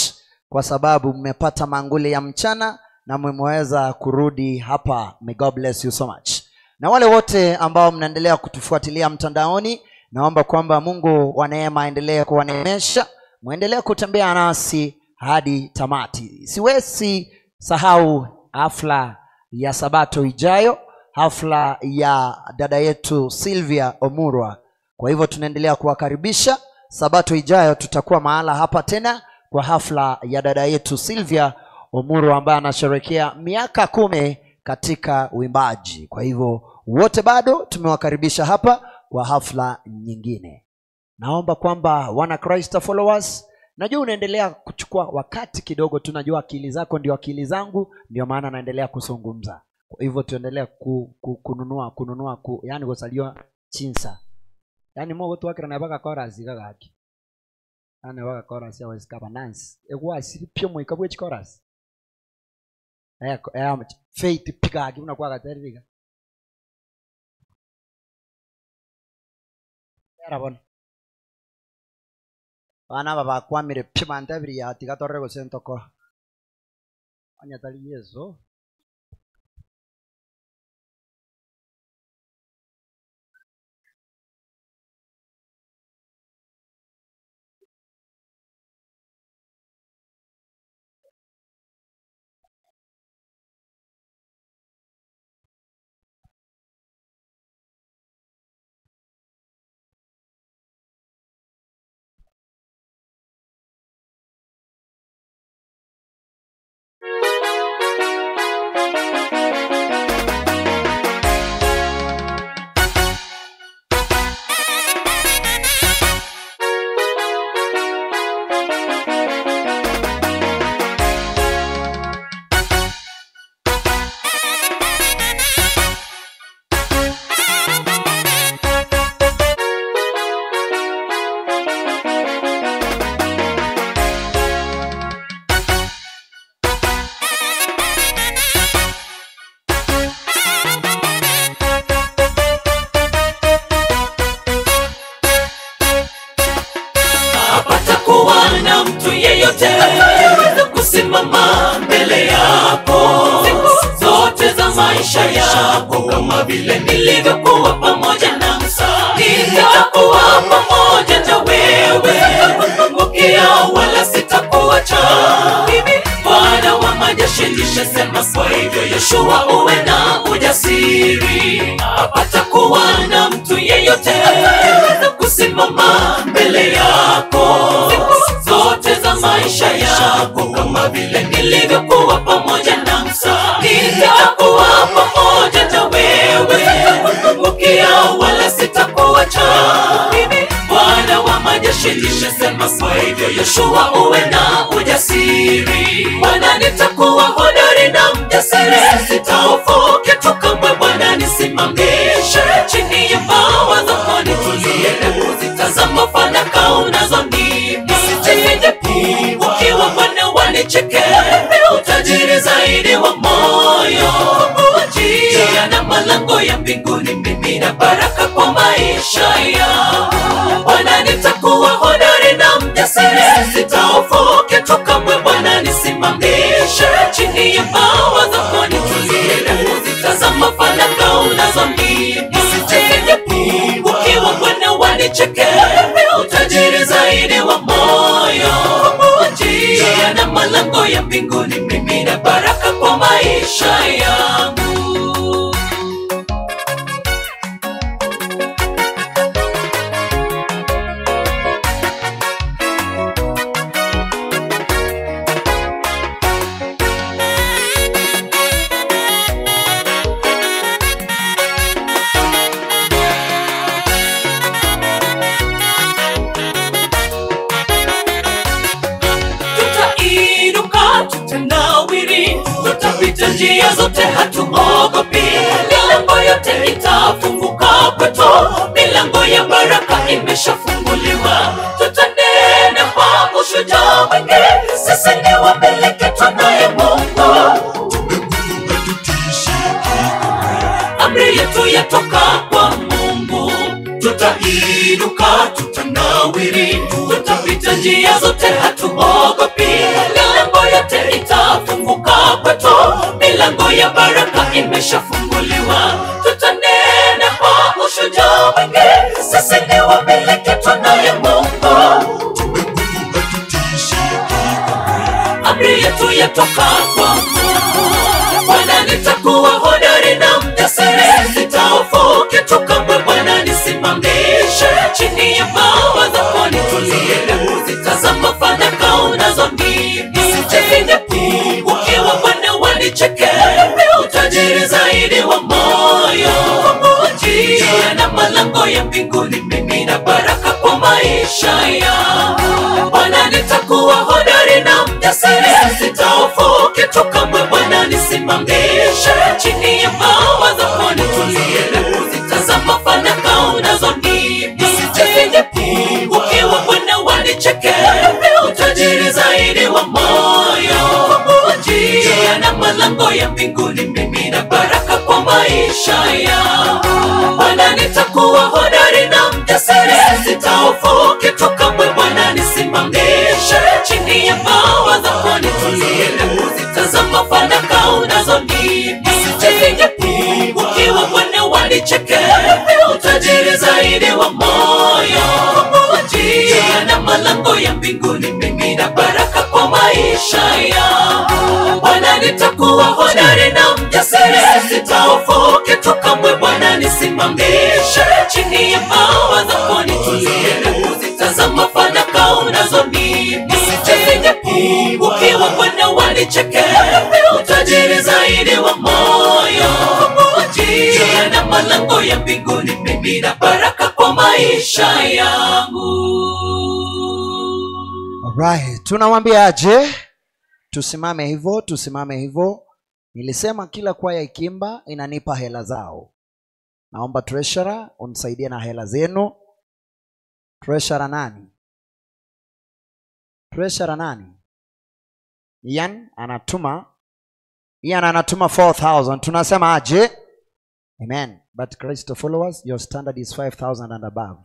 kwa sababu mmepata manguli ya mchana na mmeweza kurudi hapa. May God bless you so much. Na wale wote ambao mnaendelea kutufuatilia mtandaoni, naomba kwamba Mungu wa neema aendelee kuwaneemesha, muendelee kutembea nasi hadi tamati. Siwezi sahau hafla ya Sabato ijayo, hafla ya dada yetu Sylvia Omurwa. Kwa hivyo tunaendelea kuwakaribisha. Sabato ijayo tutakuwa mahala hapa tena kwa hafla ya dada yetu Sylvia Omurwa ambaye anasherehekea miaka 10 katika uimbaji. Kwa hivyo wote bado tumewakaribisha hapa kwa hafla nyingine. Naomba kwamba wana Christ followers, najua unaendelea kuchukua wakati kidogo, tunajua akili zako ndio akili zangu, ndio maana naendelea kuzungumza. Kwa hivyo tuendelea kununua yani kusaliwa chinsa. Yani mo watu wakira na baka chorus gagaki. Ana baka chorus ya wezi kaba Nancy. Egwa sipyo mwika bwe chorus. Faith pika aki unakuwa katerika. Era bon. Bana baba kwamire pimanta biri ya tigatorre gosentoko. Anya tali Yesu. Kama vile nilivyokuwa pamoja na Musa, nitakuwa pamoja na wewe, sitakupungukia wala sitakuacha. Mimi Bwana wa majeshi nishasema, kwa hivyo Yoshua uwe na ujasiri, hapatakuwa na mtu yeyote atakayeweza kusimama mbele yako siku zote za maisha yako. Kama vile nilivyokuwa pamoja na Musa, nitakuwa pamoja na wewe, sitakupungukia wala sitakuacha. Mimi Bwana wa majeshi nishasema. Kwa hivyo Yoshua uwe na ujasiri, Bwana nitakuwa hodari na mjasiri, sitahofu kitu kamwe. Bwana nisimamishe chini ya mbawa zako, nitulie na kuzitazama fanaka unazonipa, nisije ukiwa Bwana wanicheke, utajiri zaidi wa moyo, njia na malango ya mbinguni, mimi na baraka kwa maisha yangu. Bwana nitakuwa hodari na mjasiri, sitahofu kitu kamwe. Bwana nisimamishe chini ya mbawa zako, nitulie na kuzitazama fanaka unazonipa, nisije ukiwa Bwana wanicheke, utajiri zaidi wa moyo, njia na malango ya mbinguni, mimi na baraka kwa maisha yangu. Tutapita njia zote hatuogopi, milango yote itafunguka kwetu, milango ya baraka imeshafunguliwa. Tutanena kwa ushujaa mwingi, sisi ni wamiliki tunaye Mungu. Amri yetu yatoka kwa Mungu, tutainuka, tutanawiri, tutapita njia zote hatuogopi, milango yote itafunguka kwetu, milango ya baraka imeshafunguliwa. Tutanena kwa ushujaa mwingi, sisi ni wamiliki tunaye Mungu. Amri yetu yatoka kwa Mungu. Bwana nitakuwa hodari na mjasiri, sitahofu kitu kamwe. Bwana nisimamishe chini ya mbawa zako, nitulie na kuzitazama fanaka unazonipa, nisije ukiwa Bwana wanicheke, utajiri zaidi wa moyo, njia na malango ya mbinguni, mimi na baraka kwa maisha yangu. Bwana nitakuwa hodari na mjasiri, sitahofu kitu kamwe. Bwana nisimamishe chini ya mbawa zako, nitulie na kuzitazama fanaka unazonipa, nisije ukiwa Bwana wanicheke, utajiri zaidi wa moyo, njia na malango ya mbinguni, mimi na baraka kwa maisha yangu. Bwana nitakuwa hodari na mjasiri, sitahofu kitu kamwe. Bwana nisimamishe chini ya mbawa zako, nitulie na kuzitazama fanaka unazonipa, nisije ukiwa Bwana wanicheke, utajiri zaidi wa moyo, njia na malango ya mbinguni, mimi na baraka kwa maisha yangu. Bwana nitakuwa hodari na mjasiri, sitahofu kitu kamwe. Bwana nisimamishe chini ya mbawa zako, nitulie na kuzitazama fanaka unazonipa, nisije ukiwa Bwana wanicheke, utajiri zaidi wa moyo, njia na malango ya mbinguni, mimi na baraka kwa maisha yangu. Alright, tunamwambia aje? Tusimame hivyo, tusimame hivyo. Nilisema kila kwaya ikimba inanipa hela zao. Naomba treasurer unisaidie na hela zenu. Treasurer nani? Treasurer nani? Ian anatuma. Ian anatuma 4,000. Tunasema aje? Amen. But Christ followers, your standard is 5,000 and above.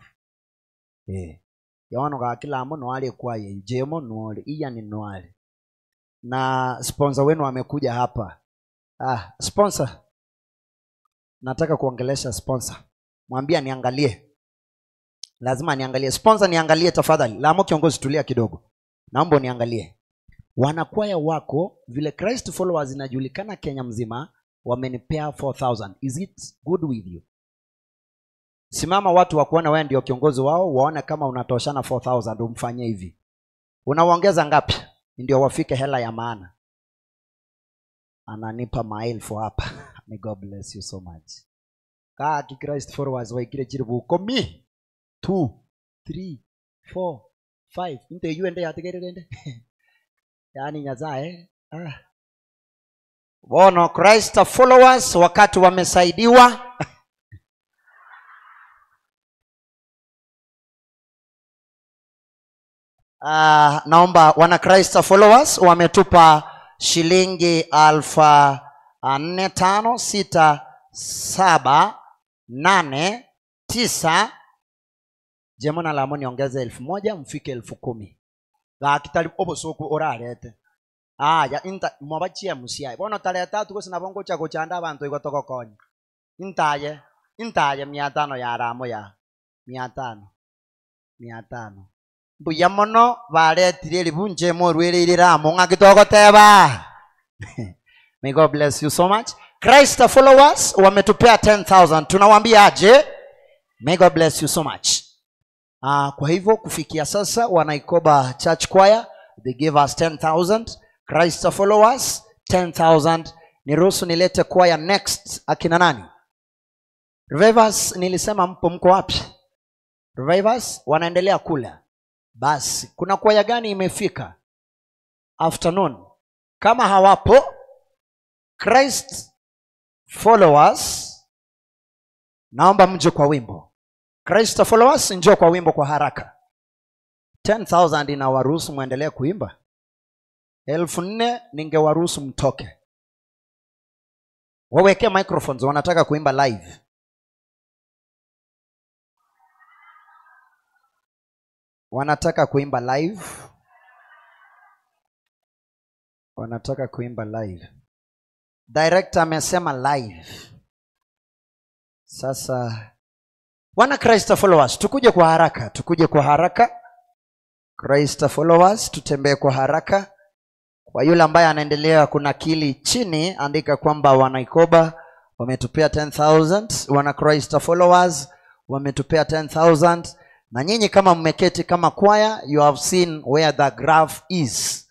Yeah. Yawano ka kila mo noale kwaye, jemo noale, Ian noale. Na sponsor wenu amekuja hapa. Ah, sponsor. Nataka kuongelesha sponsor. Mwambie niangalie. Lazima niangalie. Sponsor niangalie tafadhali. Lamo kiongozi tulia kidogo. Naomba niangalie. Wanakwaya wako vile Christ followers inajulikana Kenya mzima, Wamenipea 4,000. Is it good with you? Simama watu wakuone wewe ndio kiongozi wao, waone kama unatoshana 4,000, umfanyie hivi. Unawaongeza ngapi? Ndio wafike hela ya maana. Ananipa maelfu hapa. May God bless you so much. Kaa ki Christ followers waikire chiribu komi 2 3 4 5 nte yuende atigerende. Yaani nyazae. Ah. Bono Christ followers wakati wamesaidiwa. Naomba wana Christ followers wametupa shilingi 4, 5, 6, 7, 8, 9. Jemona la moni ongeze 1,000 mfike 10,000. Gakitali obosoku orarete. Ya inta mwabachia musiai. Bono tarehe 3 gose nabongo cha gochanda abantu igotogokonya. Intaye 500 ya ramo ya 500. 500. Mbuya mono baretire ribunje morwerire ramo ng'akitogoteba. May God bless you so much. Christ followers wametupea 10,000. Tunawaambia aje? May God bless you so much. Kwa hivyo kufikia sasa wanaikoba Church Choir, they give us 10,000. Christ followers 10,000. Niruhusu nilete choir next akina nani? Revivers nilisema mpo, mko wapi? Revivers wanaendelea kula. Basi kuna kwaya gani imefika afternoon? Kama hawapo Christ followers, naomba mje kwa wimbo. Christ followers njoo kwa wimbo kwa haraka. 10,000 inawaruhusu muendelee kuimba. 4,000 ningewaruhusu mtoke. Waweke microphones, wanataka kuimba live. Wanataka kuimba live. Wanataka kuimba live. Director amesema live. Sasa wana Christ followers, tukuje kwa haraka, tukuje kwa haraka. Christ followers, tutembee kwa haraka. Kwa yule ambaye anaendelea kunakili chini, andika kwamba wanaikoba wametupea 10,000, wana Christ followers wametupea 10,000. Na nyinyi kama mmeketi kama choir, you have seen where the graph is.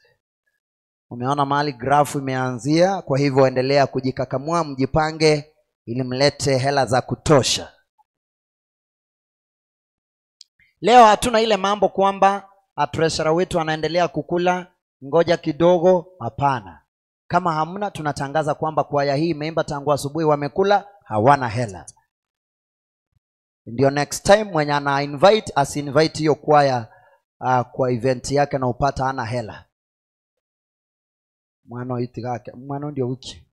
Umeona mahali graph imeanzia. Kwa hivyo endelea kujikakamua, mjipange ili mlete hela za kutosha. Leo hatuna ile mambo kwamba treasurer wetu anaendelea kukula, ngoja kidogo. Hapana. Kama hamna, tunatangaza kwamba kwaya hii imeimba tangu asubuhi, wamekula, hawana hela. Ndio next time mwenye ana invite asi-invite hiyo kwaya kwa event yake na upata hana hela. Mwana itigake, mwana ndio wiki.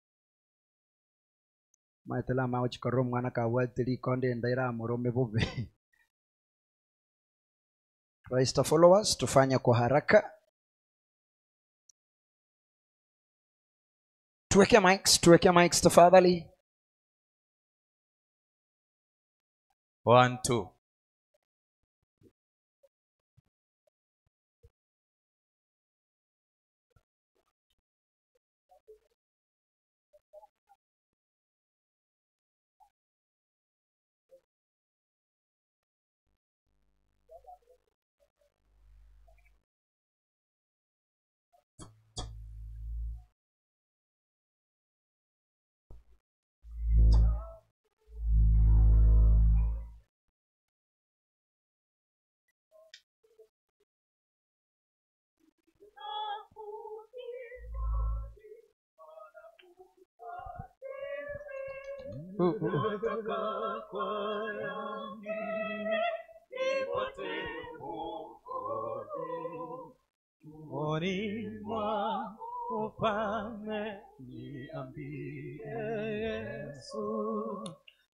Maitela maochikoro mwana kawatiri konde ndaira morome bobe. Christ followers, tufanye kwa haraka. Tuweke mics, tuweke mics tafadhali. 1 2.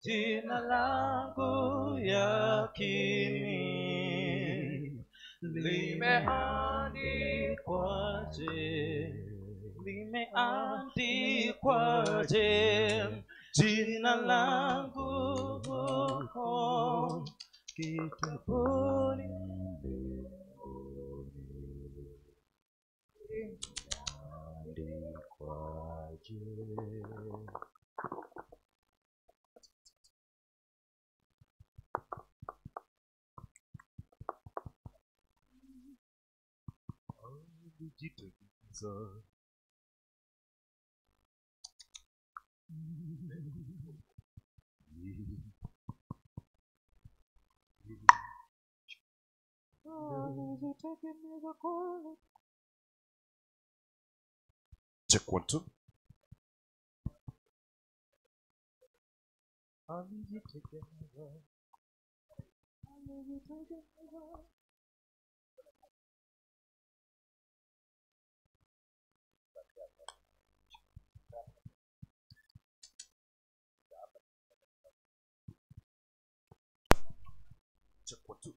Jina langu yakini limeandikwaje, limeandikwaje jina langu huko kitabuni. Alijitokeza. Check 1 2. Check 1 2.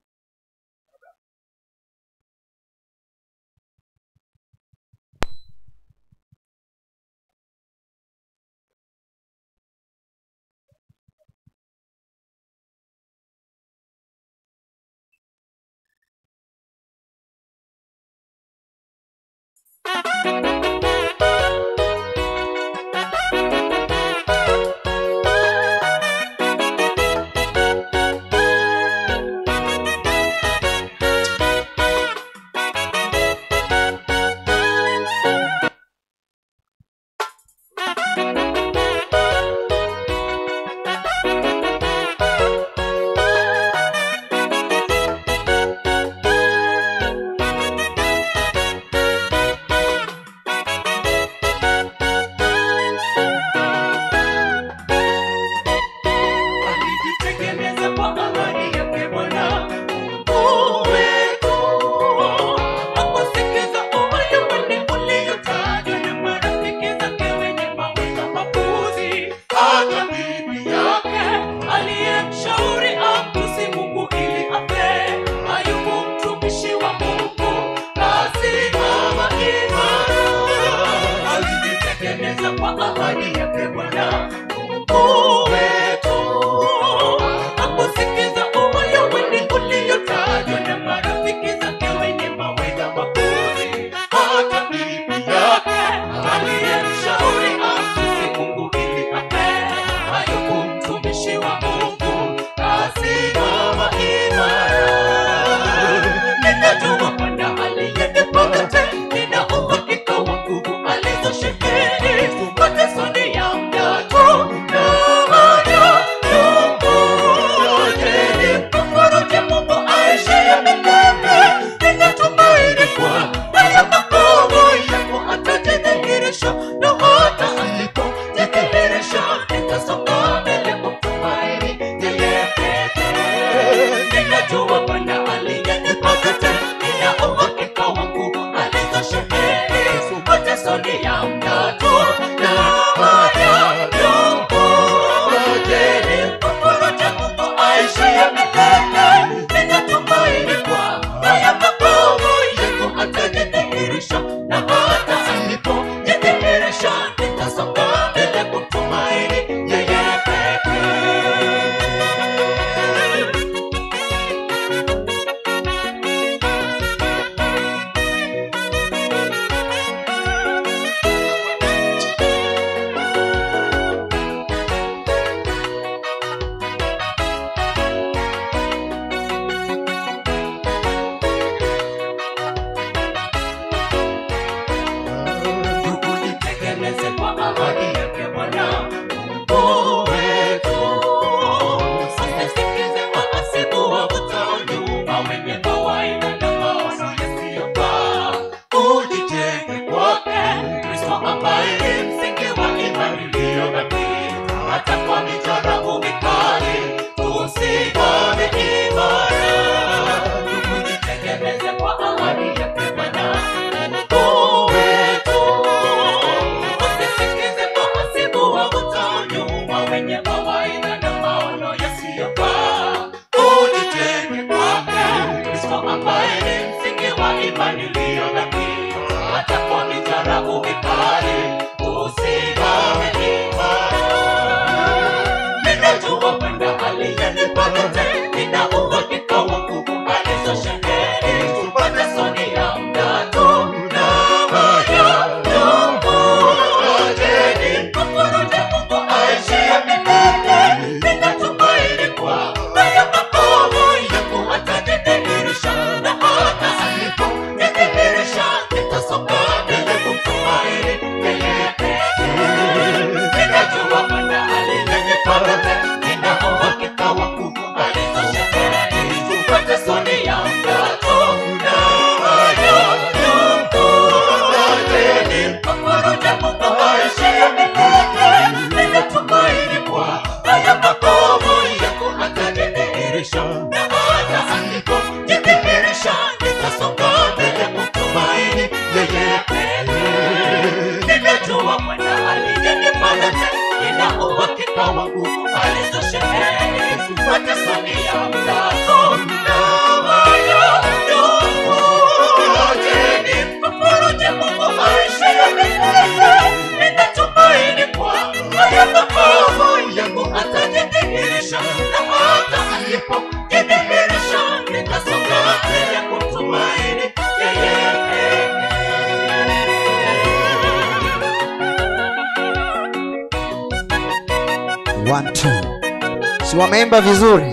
1 2. Si wameimba vizuri?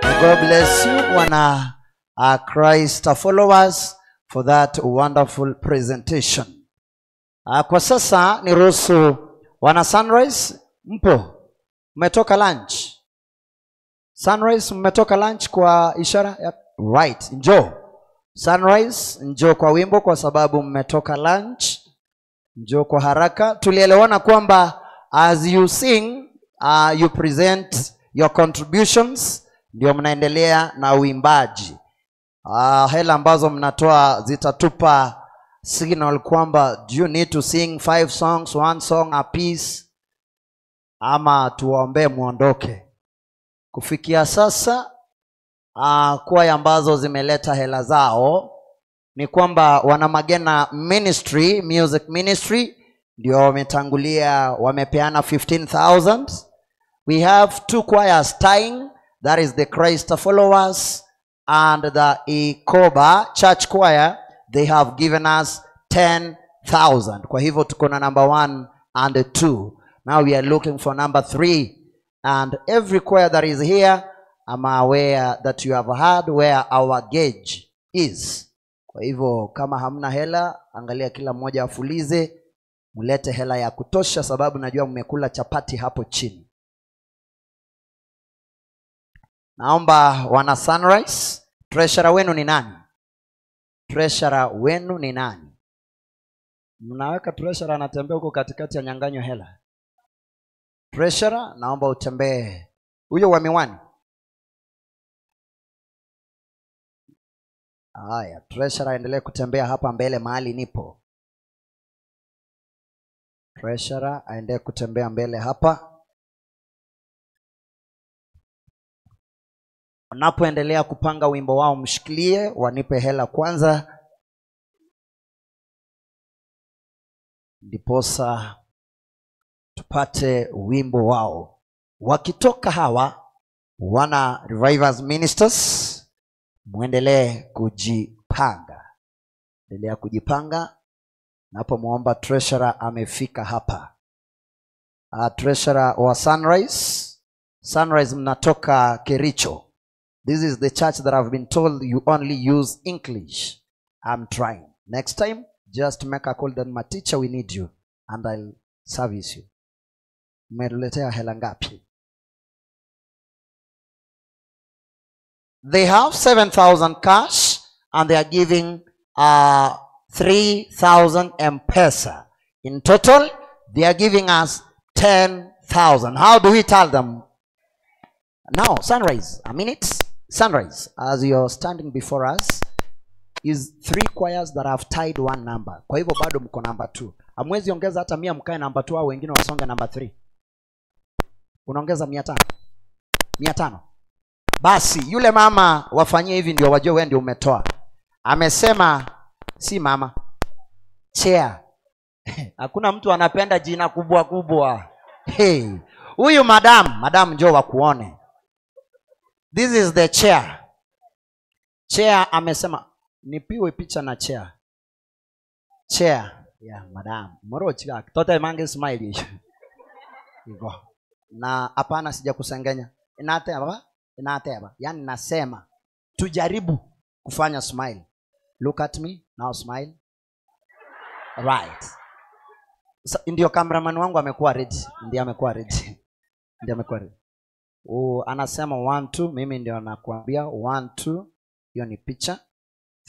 God bless you wana Christ followers for that wonderful presentation. Kwa sasa niruhusu wana Sunrise, mpo? Mmetoka lunch? Sunrise mmetoka lunch kwa ishara ya right, njoo. Sunrise njoo kwa wimbo kwa sababu mmetoka lunch. Njoo kwa haraka. Tulielewana kwamba as you sing, you present your contributions, ndio mnaendelea na uimbaji. Hela ambazo mnatoa zitatupa signal kwamba do you need to sing 5 songs, 1 song a piece, ama tuwaombe muondoke. Kufikia sasa kwaya ambazo zimeleta hela zao ni kwamba wana Magena Ministry, Music Ministry ndio wametangulia, wamepeana 15,000. We have 2 choirs tying, that is the Christ Followers and the Ikoba Church Choir. They have given us 10,000. Kwa hivyo tuko na number 1 and 2. Now we are looking for number 3. And every choir that is here, I'm aware that you have heard where our gauge is. Kwa hivyo kama hamna hela, angalia kila mmoja afulize, mlete hela ya kutosha sababu najua mmekula chapati hapo chini. Naomba wana Sunrise, treasurer wenu ni nani? Treasurer wenu ni nani? Mnaweka treasurer anatembea huko katikati ya nyanganyo hela. Treasurer, naomba utembee. Huyo wa miwani. Haya, treasurer aendelee kutembea hapa mbele mahali nipo. Treasurer aendelee kutembea mbele hapa. Wanapoendelea kupanga wimbo wao mshikilie, wanipe hela kwanza, ndiposa tupate wimbo wao. Wakitoka hawa wana Revivers Ministers, muendelee kujipanga. Endelea kujipanga. Napomuomba treasurer amefika hapa. Treasurer wa Sunrise. Sunrise mnatoka Kericho. This is the church that I've been told you only use English. I'm trying. Next time, just make a call then my teacher, we need you and I'll service you. Mmetuletea hela ngapi? They have 7,000 cash and they are giving 3,000 M-Pesa. In total, they are giving us 10,000. How do we tell them? Now, Sunrise, a minute. Sunrise, as you're standing before us, is 3 choirs that have tied one number. Kwa hivyo bado mko number 2. Hamwezi ongeza hata 100 mkae number 2 au wengine wasonge number 3. Unaongeza 500. 500. Basi yule mama wafanyie hivi ndio wajue wewe ndio umetoa. Amesema si mama, chair. Hakuna mtu anapenda jina kubwa kubwa. Hey, huyu madam, madam njoo wakuone. This is the chair. Chair amesema nipiwe picha na chair. Chair. Yeah, madam. Moro chika tota mange smile. Hivyo. Na hapana sijakusengenya. Inateba, inateba. Yaani nasema tujaribu kufanya smile. Look at me, now smile. Right. So, ndio cameraman wangu amekuwa ready. Ndiye amekuwa ready. Ndiye amekuwa ready. Oh, anasema 1 2, mimi ndio nakuambia 1 2, hiyo ni picha.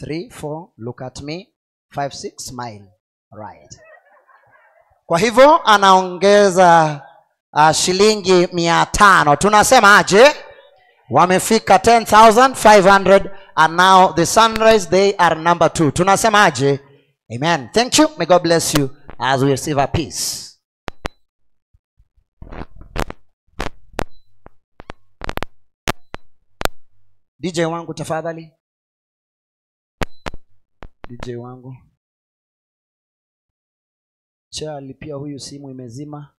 3 4, look at me. 5 6, smile. Right. Kwa hivyo anaongeza shilingi 500. Tunasema aje? Wamefika 10,500 and now the Sunrise, they are number 2. Tunasema aje? Amen. Thank you. May God bless you as we receive our peace. DJ wangu tafadhali. DJ wangu. Cha lipia huyu simu imezima.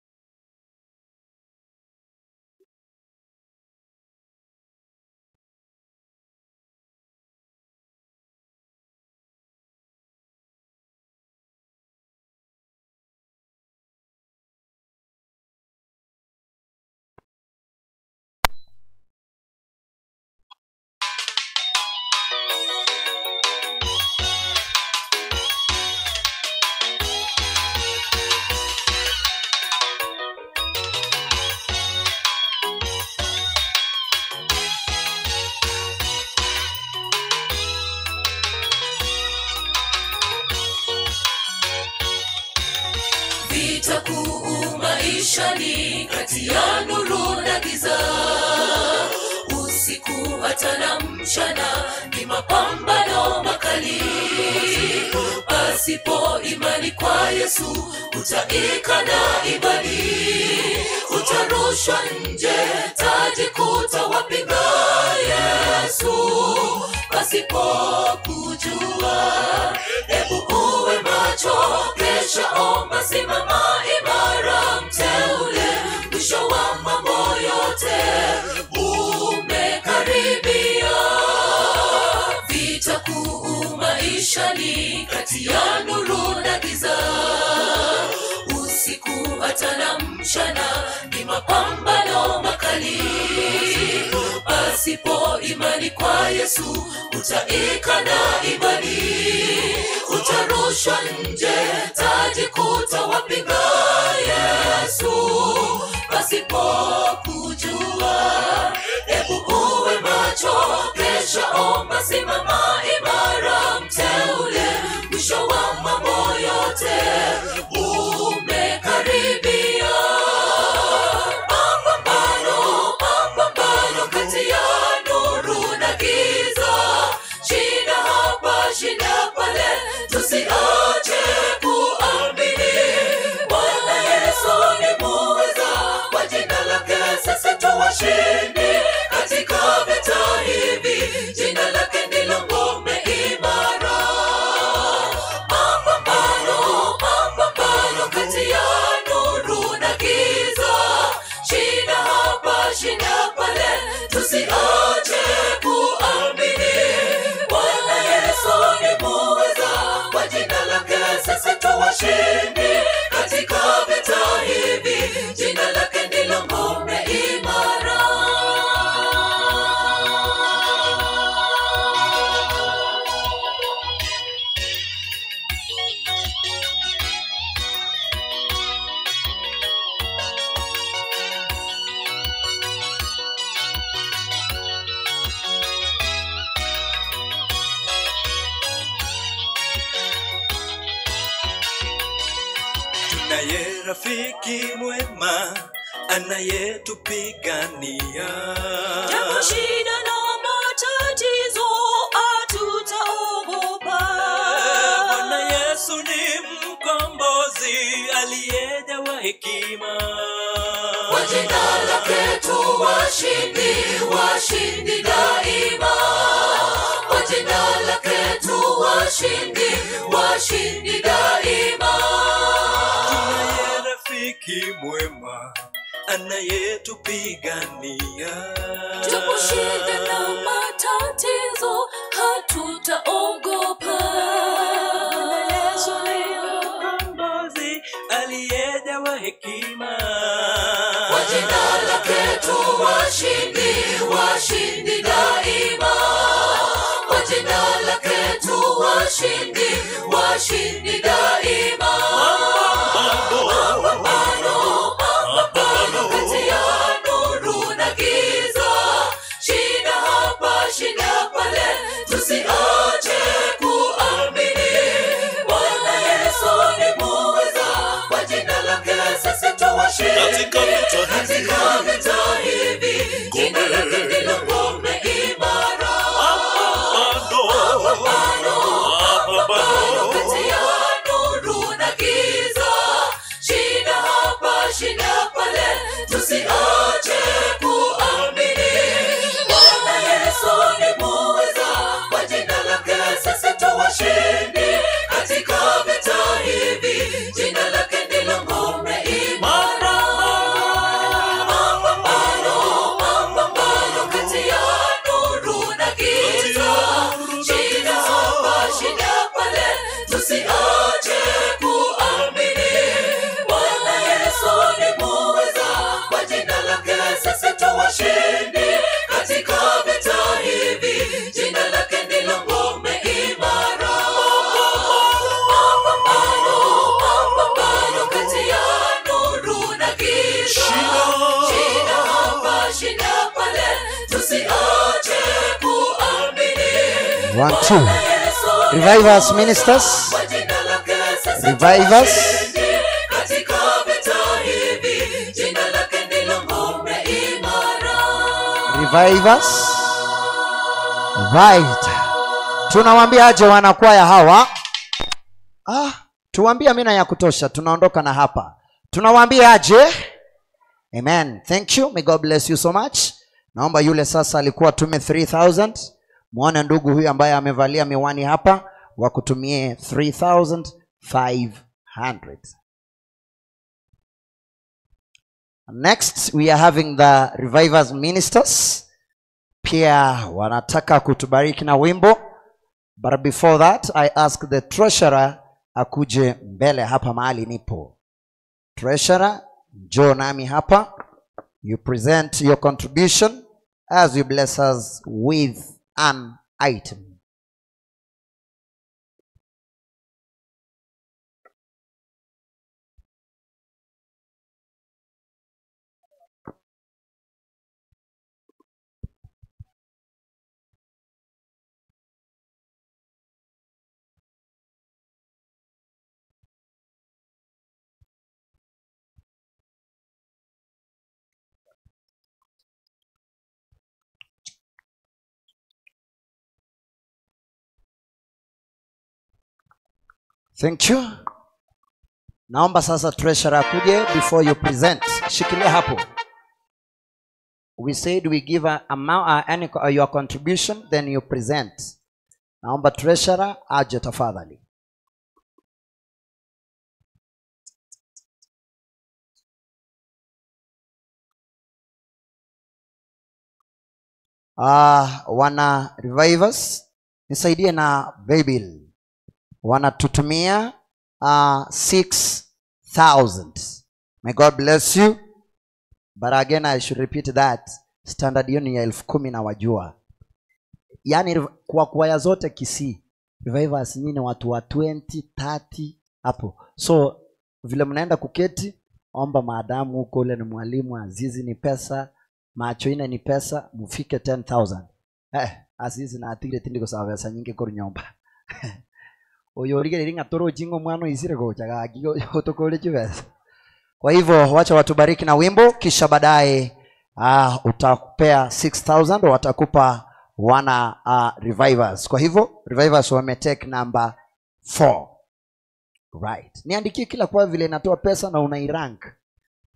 Vita kuu maishani kati ya nuru na giza, usiku hata na mchana ni mapambano makali. Pasipo imani kwa Yesu utaikana imani, utarushwa nje tajikuta wapinga Yesu pasipo kujua. Hebu uwe macho, kesha, omba, simama imara mteule, mwisho wa mambo yote umekaribia. Vita kuu maishani kati ya nuru na giza, usiku hata na mchana ni mapambano makali. Pasipo imani kwa Yesu utaikana imani, utarushwa nje tajikuta wapinga Yesu pasipo kujua. Hebu uwe macho, kesha, omba, simama imara mteule, mwisho wa mambo yote umekaribia. Mapambano, mapambano kati ya nuru na giza, shida hapa shida pale, tusiache kuamini. Bwana Yesu ni muweza, kwa jina lake sisi tu washindi katika vita hivi, jina lake ndilo ngome imara. Mapambano, mapambano kati ya nuru na giza, shida hapa shida pale, tusiache kuamini. Bwana Yesu ni muweza, kwa jina lake sisi tu washindi katika vita hivi, jina lake ndilo ngome imara. Tunaye rafiki mwema anayetupigania, japo shida na matatizo hatutaogopa. Bwana Yesu ni mkombozi aliyejawa hekima, kwa jina lake tu washindi, washindi daima. Kwa jina lake tu washindi, washindi daima. Tunaye rafiki mwema anayetupigania, japo shida na matatizo hatutaogopa. Bwana Yesu ni mkombozi aliyejawa hekima, kwa jina lake tu washindi, washindi daima. Kwa jina lake tu washindi, washindi daima. Mapambano, mapambano kati ya nuru na giza, shida hapa shida pale, tusiache kuamini. Bwana Yesu ni muweza, kwa jina lake sisi tu washindi katika vita hivi, jina lake ndilo ngome imara. Mapambano, mapambano kati ya nuru na giza, shida hapa shida pale, tusiache kuamini. Bwana Yesu ni muweza, kwa jina lake sisi tu washindi katika vita hivi, jina lake ndilo ngome imara. Mapambano, mapambano kati ya nuru na giza, shida hapa shida pale, tusiache kuamini. Bwana Yesu ni muweza, kwa jina lake sisi tu washindi katika vita hivi, jina lake ndilo ngome imara. Mapambano, mapambano kati ya nuru na giza, shida hapa shida pale, tusiache kuamini. 1 2. Revive us, ministers. Revive us. Katika Revivers. Right. Tunawaambia aje wanakwaya hawa? Tuwaambie amina ya kutosha, tunaondoka na hapa. Tunawaambia aje? Amen. Thank you. May God bless you so much. Naomba yule sasa alikuwa tume 3000. Muone ndugu huyu ambaye amevalia miwani hapa wakutumie 3500. Next we are having the Revivers Ministers. Pia wanataka kutubariki na wimbo. But before that I ask the treasurer akuje mbele hapa mahali nipo. Treasurer, njoo nami hapa. You present your contribution as you bless us with an item. Thank you. Naomba sasa treasurer akuje before you present. Shikilia hapo. We said we give a amount, any your contribution, then you present. Naomba treasurer aje tafadhali. Wana Revivers, nisaidie na Bible. Wanatutumia 6,000. May God bless you. But again I should repeat that standard hiyo ni ya 10,000 na wajua. Yaani kwa kwaya zote Kisii, Revivers nyinyi watu wa 20, 30 hapo. So vile mnaenda kuketi, omba maadamu huko ule ni mwalimu, Azizi ni pesa, macho ina ni pesa, mufike 10,000. Azizi na atire tindiko sawa pesa nyingi kwa nyumba. Oyo rigere toro jingo mwana isire gochaga utokole chivesa. Kwa hivyo wacha watubariki na wimbo, kisha baadaye utakupea 6,000 watakupa wana Revivers. Kwa hivyo Revivers wametake number 4. Right. Niandikie kila kwa vile inatoa pesa na unairank.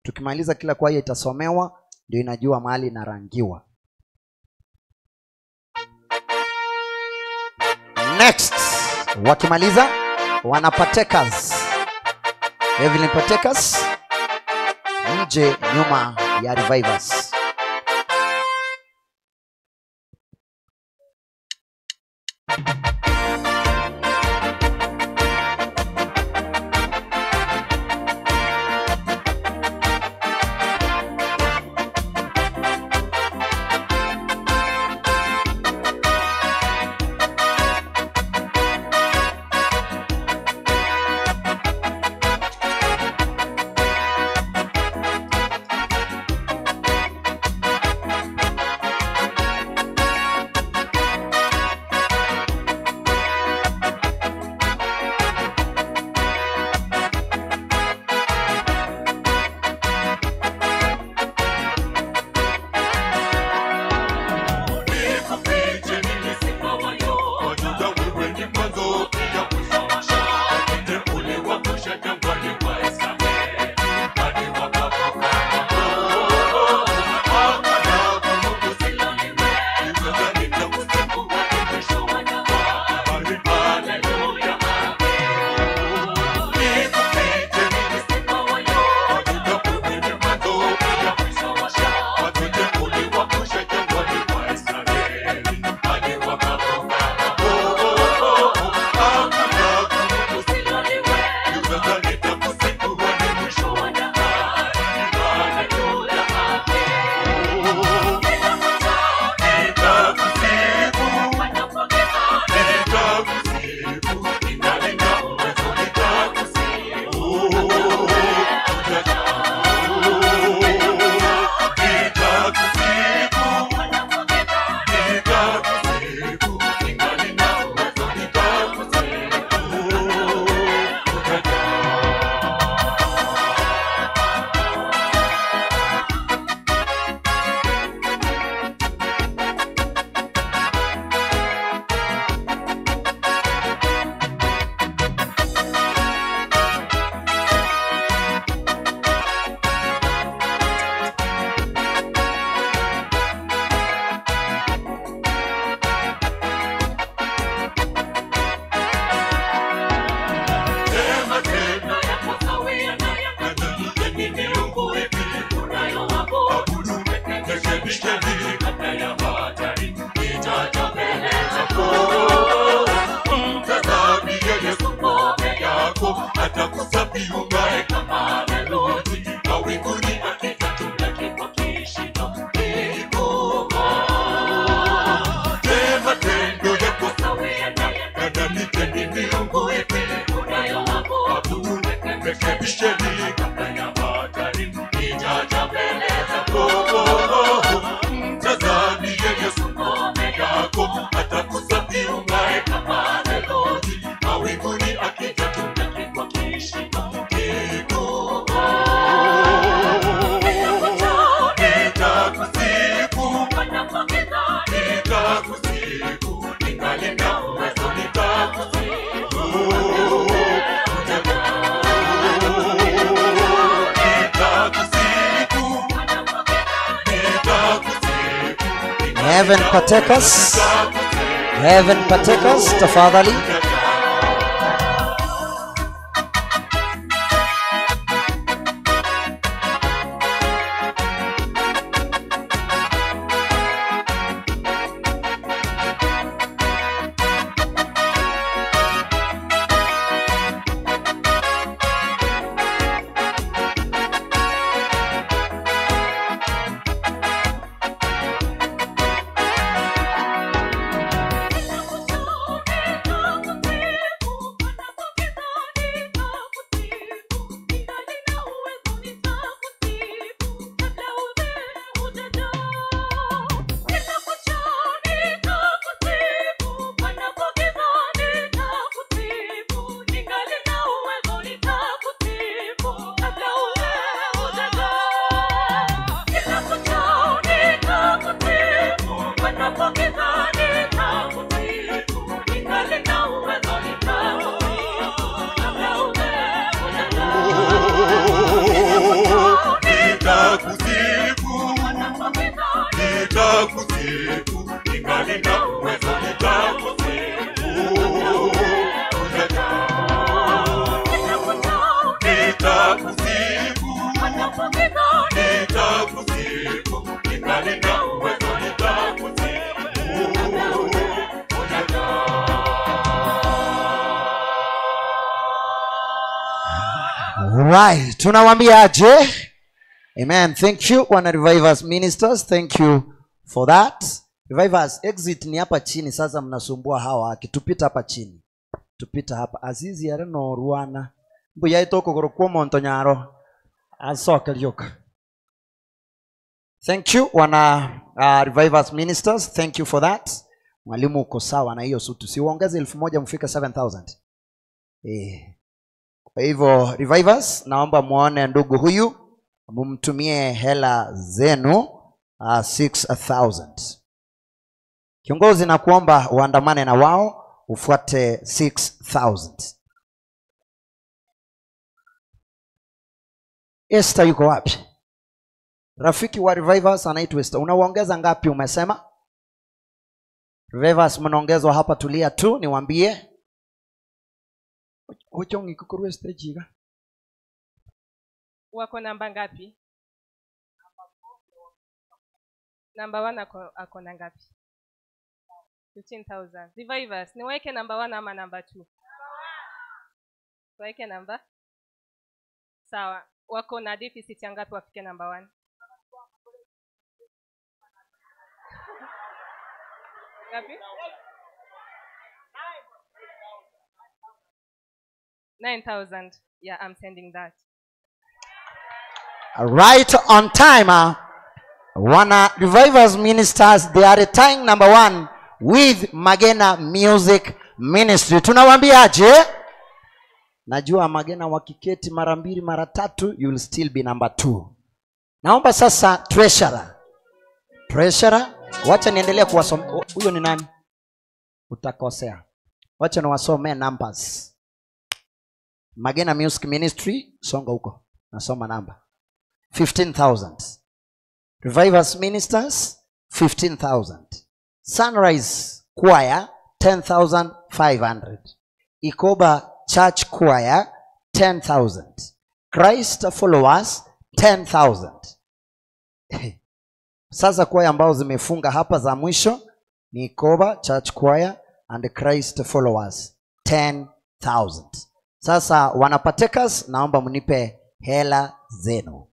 Tukimaliza kila kwa hiyo itasomewa ndio inajua mahali inarangiwa. Next, wakimaliza wana partakers. Evelyn partakers nje nyuma ya Revivers. Televisheni kabla ya hatari ijaja mbele zako. Mtazamie Yesu ngome yako, atakusafi ung'ae kama theluji. Mawinguni akija tutakikwa kishindo kikuu. Nitakusifu, nitakusifu, ningali na uwezo nitakusifu. Heaven partakers, Heaven partakers, tafadhali. Nitakusifu, ningali na uwezo nitakusifu. Nitakusifu, nitakusifu, ningali na uwezo nitakusifu. Right, tunawaambia aje? Amen. Thank you wana Revivers ministers, thank you for that. Revivers, exit ni hapa chini. Sasa mnasumbua hawa akitupita hapa chini. Tupita hapa. Azizi yare no ruana. Mbuya itoko gorokwo monto nyaro. Asoke lyoka. Thank you wana Revivers ministers, thank you for that. Mwalimu uko sawa na hiyo sutu. Si uongeze 1000 mfike 7000. Kwa hivyo Revivers, naomba muone ndugu huyu, mumtumie hela zenu 6000. Kiongozi na kuomba uandamane na wao ufuate 6000. Esther yuko wapi? Rafiki wa Revivers anaitwa Esther. Unaongeza ngapi umesema? Revivers mnaongezwa hapa, tulia tu niwaambie. Ochongi kukurwe stage ga. Wako namba ngapi? Namba 1 ako na ngapi? 15,000. Revivers, niweke namba 1 ama namba 2? Weke namba? Sawa. Wako na deficit ya ngapi wafike namba 1? Ngapi? 9,000. Yeah, I'm sending that. Right on time. Wana Revivers ministers, they are tying number 1 with Magena Music Ministry. Tunawaambia aje? Najua Magena wakiketi mara 2 mara 3, you will still be number 2. Naomba sasa treasurer. Treasurer, wacha niendelee kuwasomea. Huyo ni nani? Utakosea. Wacha niwasomee numbers. Magena Music Ministry, songa huko. Nasoma namba. 15,000. Revivers Ministers, 15,000. Sunrise Choir, 10,500. Ikoba Church Choir, 10,000. Christ Followers, 10,000. Sasa choir ambao zimefunga hapa za mwisho ni Ikoba Church Choir and Christ Followers, 10,000. Sasa wanapatekas, naomba mnipe hela zenu.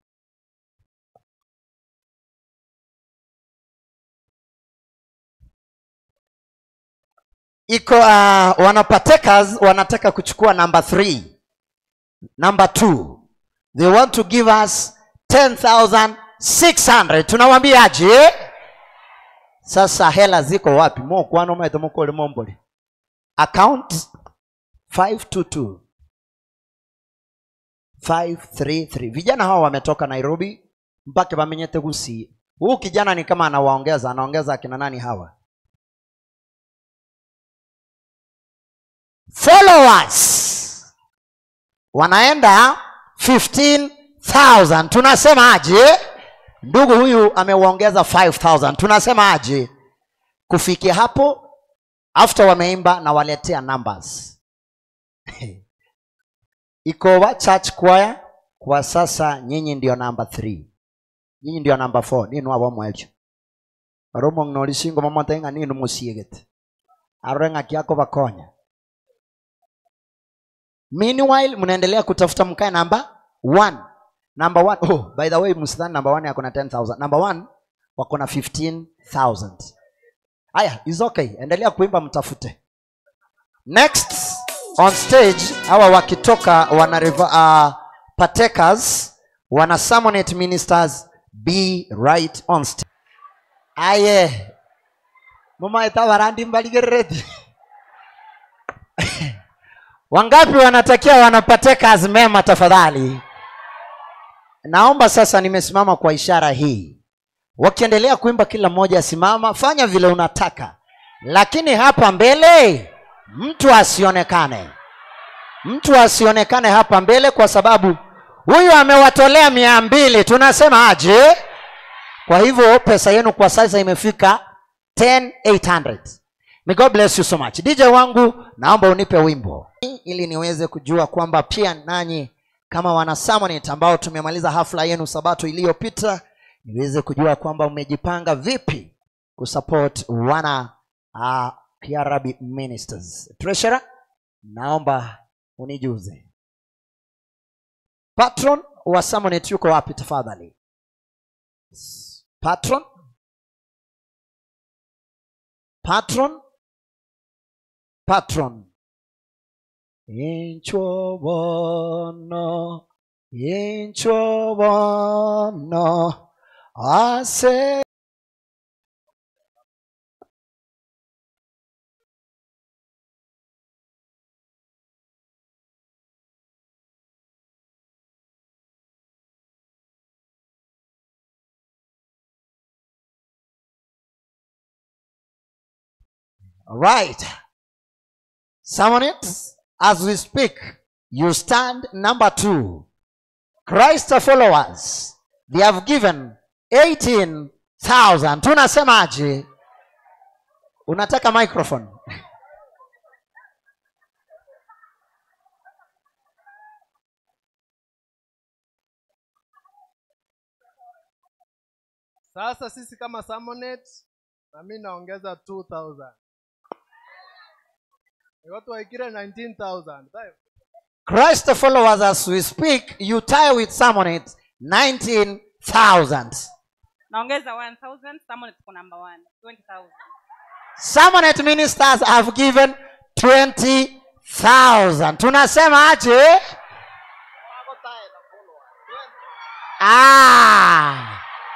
Iko wanapatekas wanataka kuchukua number 3, number 2. They want to give us 10,600. Tunawaambiaje? Sasa hela ziko wapi? Mo kwano maito mokole mombole. Account 522 533. Vijana hawa wametoka Nairobi mpaka bamenyete Gusii. Huu kijana ni kama anawaongeza, anaongeza akina nani hawa? Followers wanaenda 15,000. Tunasema aje? Ndugu huyu amewaongeza 5,000. Tunasema aje? Kufikia hapo, after wameimba na waletea numbers. Ikowa Church Choir kwa sasa nyinyi ndio number 3. Nyinyi ndio number 4. Ninu abo mwelcho. Baromo ngnolishingo mama tenga ninu musiegete. Arenga kiako bakonya. Meanwhile mnaendelea kutafuta mkae number 1. Number 1. Oh, by the way msidhani number 1 yako na 10,000. Number 1 wako na 15,000. Aya, is okay. Endelea kuimba mtafute. Next on stage hawa wakitoka wana partakers, wana Sermonette ministers, be right on stage. Aye. Mama etabarandi mbaligereti. Wangapi wanatakia wana partakers mema tafadhali? Naomba sasa, nimesimama kwa ishara hii. Wakiendelea kuimba kila mmoja asimama, fanya vile unataka. Lakini hapa mbele mtu asionekane. Mtu asionekane hapa mbele kwa sababu huyu amewatolea 200. Tunasema aje? Kwa hivyo pesa yenu kwa sasa imefika 10,800. May God bless you so much. DJ wangu, naomba unipe wimbo ili niweze kujua kwamba pia nanyi kama wana Sermonette ambao tumemaliza hafla yenu Sabato iliyopita, niweze kujua kwamba umejipanga vipi kusupport wana PRB ministers. Treasurer, naomba unijuze. Patron wa Sermonette yuko wapi tafadhali? Patron? Patron? Patron. Inchobono, inchobono, ase. All right. Sermonette, as we speak, you stand number 2. Christ followers, they have given 18,000. Tunasemaje? Unataka microphone? Sasa sisi kama Sermonette, na mimi naongeza 2,000. Watu waikire 19,000. Christ followers, as we speak, you tie with Sermonette 19,000. Naongeza 1,000, Sermonette kwa number 1, 20,000. Sermonette ministers have given 20,000. Tunasema aje?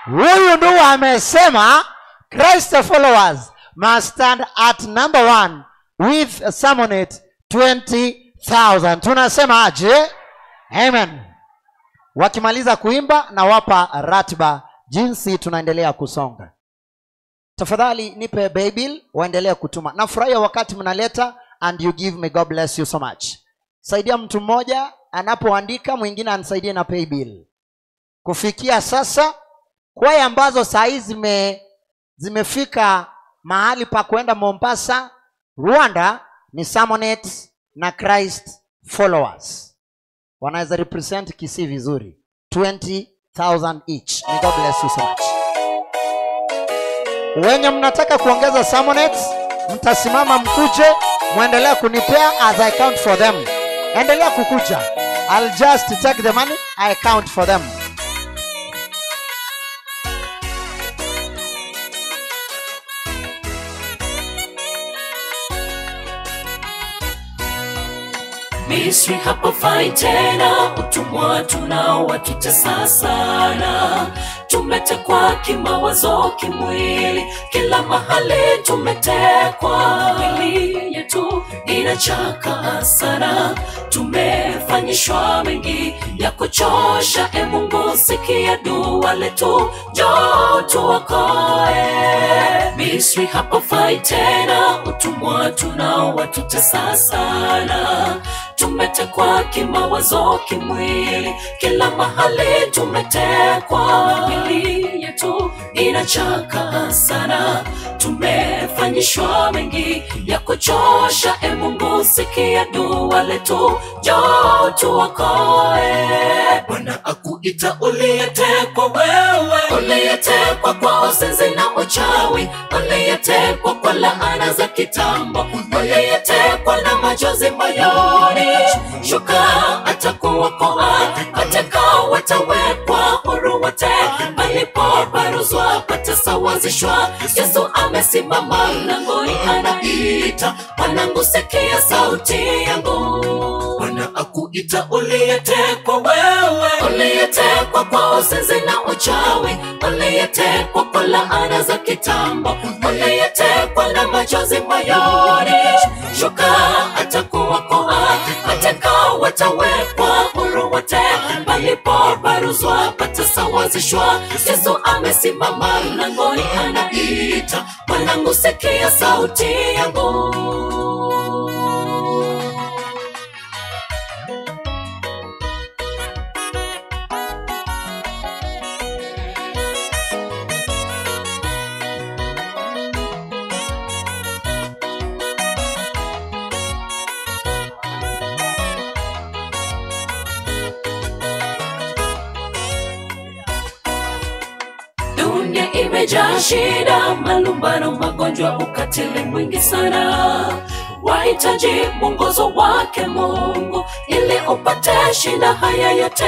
Huyu ndio amesema Christ followers must stand at number 1 with Sermonette 20,000. Tunasema aje? Amen. Wakimaliza kuimba na wapa ratiba jinsi tunaendelea kusonga. Tafadhali nipe Bible, waendelea kutuma. Nafurahia wakati mnaleta and you give me. God bless you so much. Saidia mtu mmoja anapoandika, mwingine anisaidie na pay bill. Kufikia sasa kwaya ambazo saa hizi zimefika mahali pa kwenda Mombasa, Rwanda ni Sermonette na Christ followers. Wanaweza represent Kisii vizuri. 20,000 each. May God bless you so much. Wenye mnataka kuongeza Sermonette, mtasimama mkuje, muendelee kunipea as I count for them. Endelea kukuja. I'll just take the money, I count for them. Misri hapafai tena, utumwa tunao watutesa sana. Tumetekwa kimawazo, kimwili, kila mahali tumetekwa. Mili yetu inachaka sana, tumefanyishwa mengi ya kuchosha. E Mungu, sikia dua letu, njoo tuokoe. Misri hapafai tena, utumwa tunao watutesa sana. Tumetekwa kimawazo, kimwili, kila mahali tumetekwa. Mili yetu inachaka sana, tumefanyishwa mengi ya kuchosha. E Mungu, sikia dua letu, njoo tuokoe. Bwana akuita uliyetekwa wewe, uliyetekwa kwa uzinzi na uchawi, uliyetekwa kwa laana za kitambo, uliyetekwa na machozi moyoni. Shuka atakuokoa, atakao watawekwa huru wote, palipoparuzwa patasawazishwa. Yesu amesimama mlangoni anaita, mwanangu sikia sauti yangu. Bwana akuita uliyetekwa wewe, uliyetekwa kwa uzinzi na uchawi, uliyetekwa kwa laana za kitambo, uliyetekwa na machozi moyoni. Shuka atakuokoa, atakao watawekwa huru wote, palipoparuzwa patasawazishwa. Yesu amesimama mlangoni anaita, mwanangu sikia sauti yangu. Dunia imejaa shida, malumbano, magonjwa, ukatili mwingi sana. Wahitaji mwongozo wake Mungu ili upate shinda haya yote.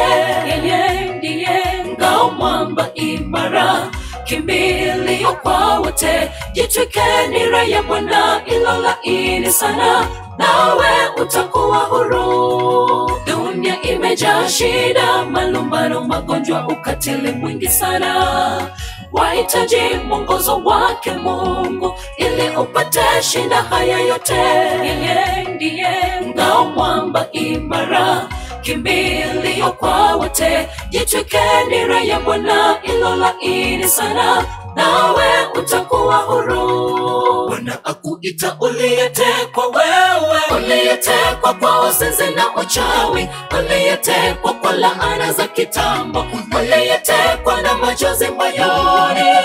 Yeye ndiye ngao, mwamba imara, kimbilio kwa wote. Jitwike nira ya Bwana ilo laini sana, nawe utakuwa huru. Dunia imejaa shida, malumbano, magonjwa, ukatili mwingi sana. Wahitaji mwongozo wake Mungu ili upate shinda haya yote. Yeye ndiye ngao, mwamba imara, kimbilio kwa wote. Jitwike nira ya Bwana ilo laini sana, nawe utakuwa huru. Bwana akuita uliyetekwa wewe, uliyetekwa kwa uzinzi na uchawi, uliyetekwa kwa laana za kitambo, uliyetekwa na machozi moyoni.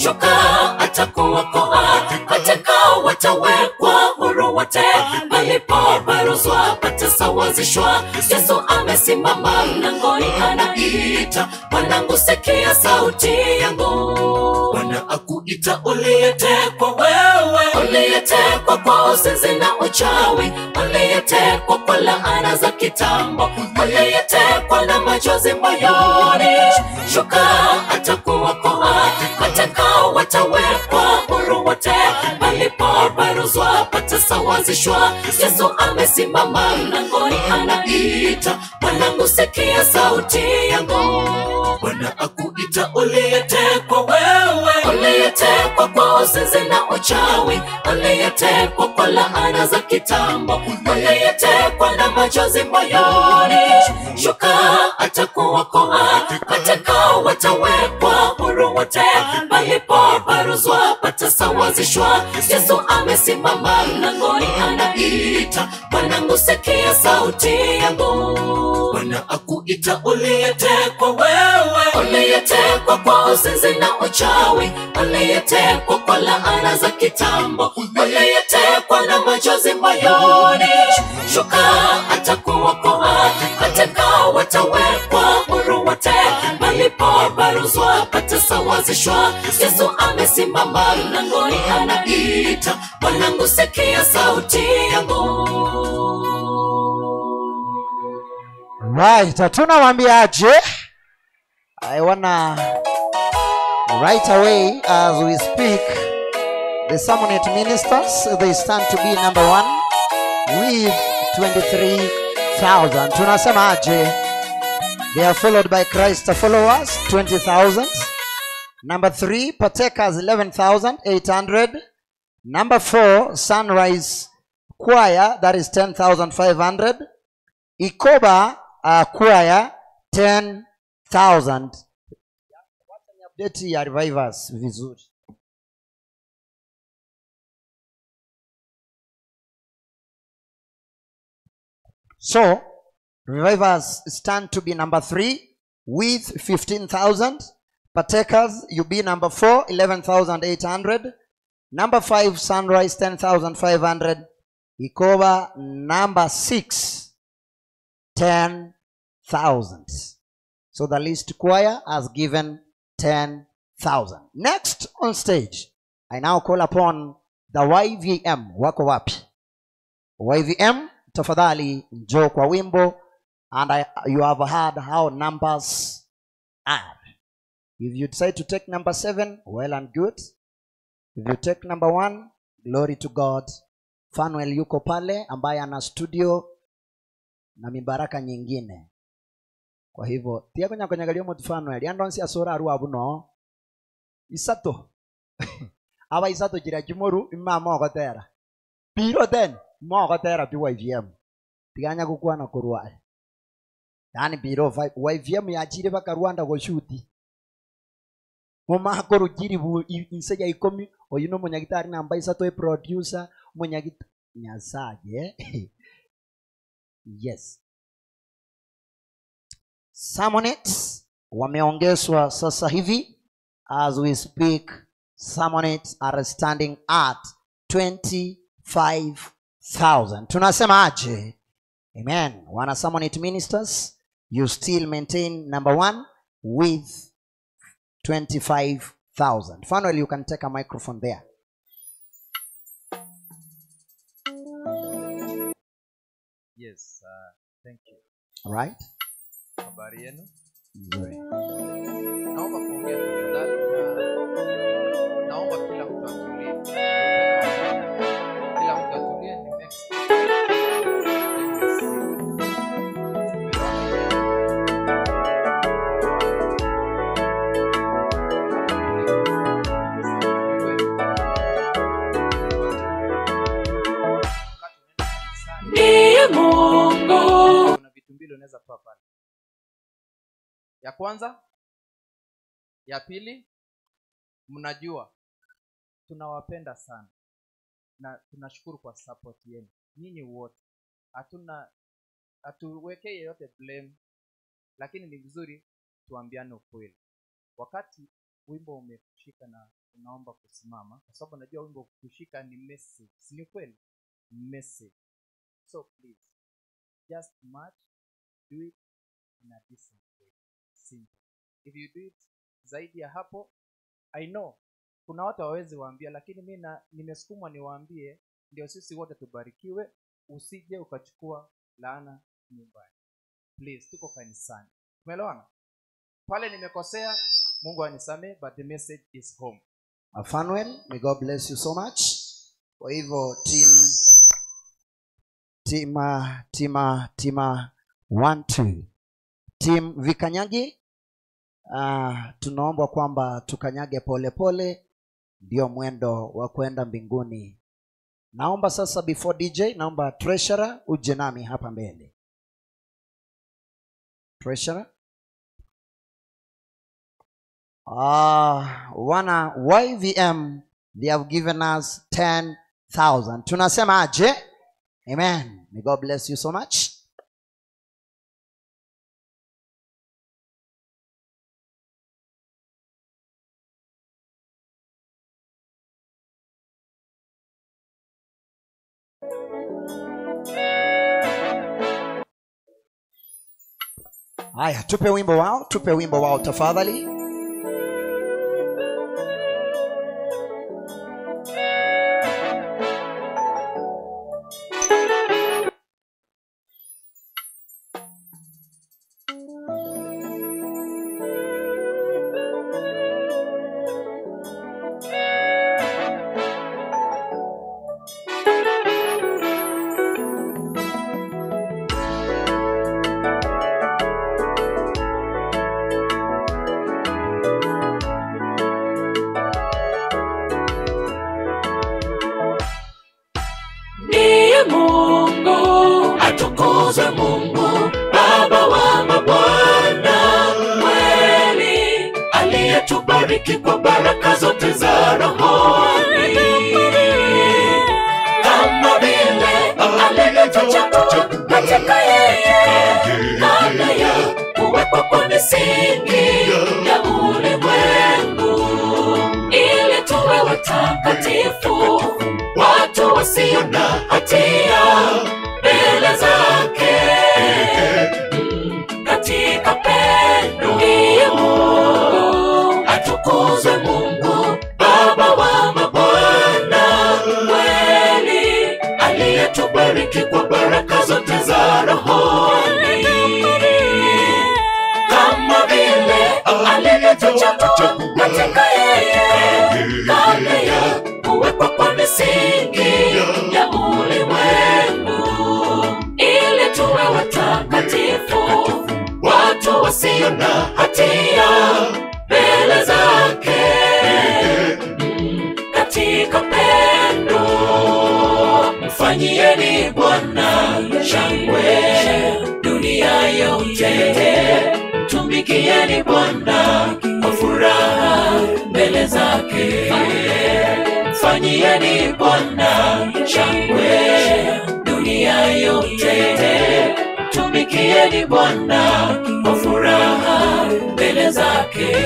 Shuka atakuokoa, atakao watawekwa huru wote, palipoparuzwa patasawazishwa. Yesu amesimama mlangoni anaita, mwanangu sikia sauti yangu. Bwana akuita uliyetekwa wewe, uliyetekwa kwa uzinzi na uchawi, uliyetekwa kwa laana za kitambo, uliyetekwa na machozi moyoni. Shuka atakuokoa, atakao watawekwa huru wote, palipoparuzwa patasawazishwa. Yesu amesimama mlangoni anaita, mwanangu sikia sauti yangu. Bwana akuita uliyetekwa wewe, uliyetekwa kwa uzinzi na uchawi, uliyetekwa kwa laana za kitambo, uliyetekwa na machozi moyoni. Shuka atakuokoa, atakao watawekwa huru wote, palipoparuzwa patasawazishwa. Yesu amesimama mlangoni anaita, mwanangu sikia sauti yangu. Bwana akuita uliyetekwa wewe, uliyetekwa kwa uzinzi na uchawi, uliyetekwa kwa laana za kitambo, uliyetekwa na machozi moyoni. Shuka atakuokoa, atakao watawekwa huru wote, palipoparuzwa patasawazishwa. Yesu amesimama mlangoni anaita, mwanangu sikia sauti yangu. Right, tunawambiaje? I wanna right away as we speak, the Sermonette ministers, they stand to be number one with 23 20,000. Tunasema aje? They are followed by Christ followers, 20,000. Number 3, Partakers, 11,800. Number 4, Sunrise Choir, that is 10,500. Ikoba Choir, 10,000. Update ya Revivers vizuri. So, Revivers stand to be number 3 with 15,000. Partakers, you be number 4, 11,800. Number 5, Sunrise, 10,500. Ikoba, number 6, 10,000. So the least choir has given 10,000. Next on stage, I now call upon the YVM. Wako wapi? YVM, tafadhali njoo kwa wimbo. And you have heard how numbers are. If you decide to take number 7, well and good. If you take number 1, glory to God. Fanuel yuko pale ambaye ana studio na mibaraka nyingine. Kwa hivyo, tia kwenye kwenye motu Fanuel, yando nsi asora aru abuno. Isato. Aba isato jira jumoru imama okotera. Piro ten, mo okotera pi YVM. Tiganya kukuwa na kurwa. Yani biro 5 YVM ya chire baka Rwanda goshuti. Mama korujiri bu inseja ikomi oyuno munyagitari namba isato e producer munyagita nyasaje. Yes. Sermonettes wameongezwa sasa hivi as we speak. Sermonettes are standing at 25,000. Tunasema aje? Amen. Wana Sermonette ministers, you still maintain number 1 with 25,000. Fanuel, you can take a microphone there. Yes, thank you. All right. Habari yenu? Nzuri. Naomba kuongea tafadhali na naomba kila mtu atulie. Kila mtu atulie ni next. Mungu. Kuna vitu mbili unaweza toa pale. Ya kwanza, ya pili, mnajua tunawapenda sana na tunashukuru kwa support yenu. Nyinyi wote. Hatuwekei yeyote blame, lakini ni vizuri tuambiane ukweli. Wakati wimbo umekushika na unaomba kusimama, kwa sababu najua wimbo kushika ni message, si ni kweli? Message. So please, just march, do it in a decent way. Simple. If you do it zaidi ya hapo, I know kuna watu hawawezi waambia, lakini mimi nimesukumwa niwaambie ndio sisi wote tubarikiwe. Usije ukachukua laana nyumbani. Please, tuko kanisani. Umeelewana? Pale nimekosea, Mungu anisamee, but the message is home. Fanuel, may God bless you so much. Kwa hivyo team Tima 1 2. Team Vikanyagi, tunaomba kwamba tukanyage pole pole, ndio mwendo wa kwenda mbinguni. Naomba sasa before DJ, naomba treasurer uje nami hapa mbele. Treasurer. Wana YVM, they have given us 10,000. Tunasema aje? Amen. May God bless you so much. Haya, tupe wimbo wao tafadhali. misingi ya ulimwengu, ili tuwe watakatifu, watu wasio na hatia mbele zake. Katika pendo ndiye Mungu, atukuzwe Mungu Baba wa mabwana, kweli aliyetubariki kwa baraka zote za rohoni, kama vile alivyotuchagua katika yeye kabla ya kuwekwa kwa misingi ya ulimwengu, ili tuwe watakatifu, watu wasio na hatia mbele zake. Katika pendo mfanyieni Bwana shangwe dunia yote, mtumikieni Bwana kwa furaha mbele zake. Mfanyieni Bwana shangwe dunia yote, mtumikieni Bwana kwa furaha mbele zake.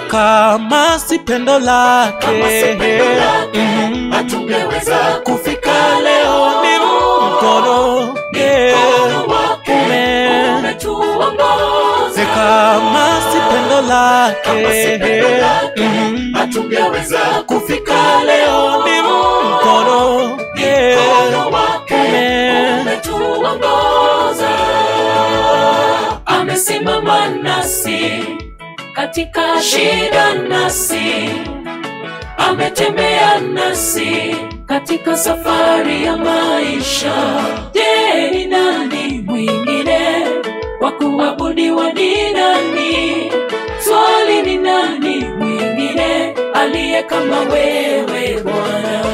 Kama si pendo lake, hatungeweza kufika leo. Ni mkono wake umetuongoza. Kama si pendo lake, hatungeweza kufika leo. Ni mkono wake umetuongoza. Amesimama nasi katika shida nasi, ametembea nasi katika safari ya maisha. Je, ni nani mwingine wa kuabudiwa? Ni nani? Swali ni nani mwingine aliye kama wewe Bwana?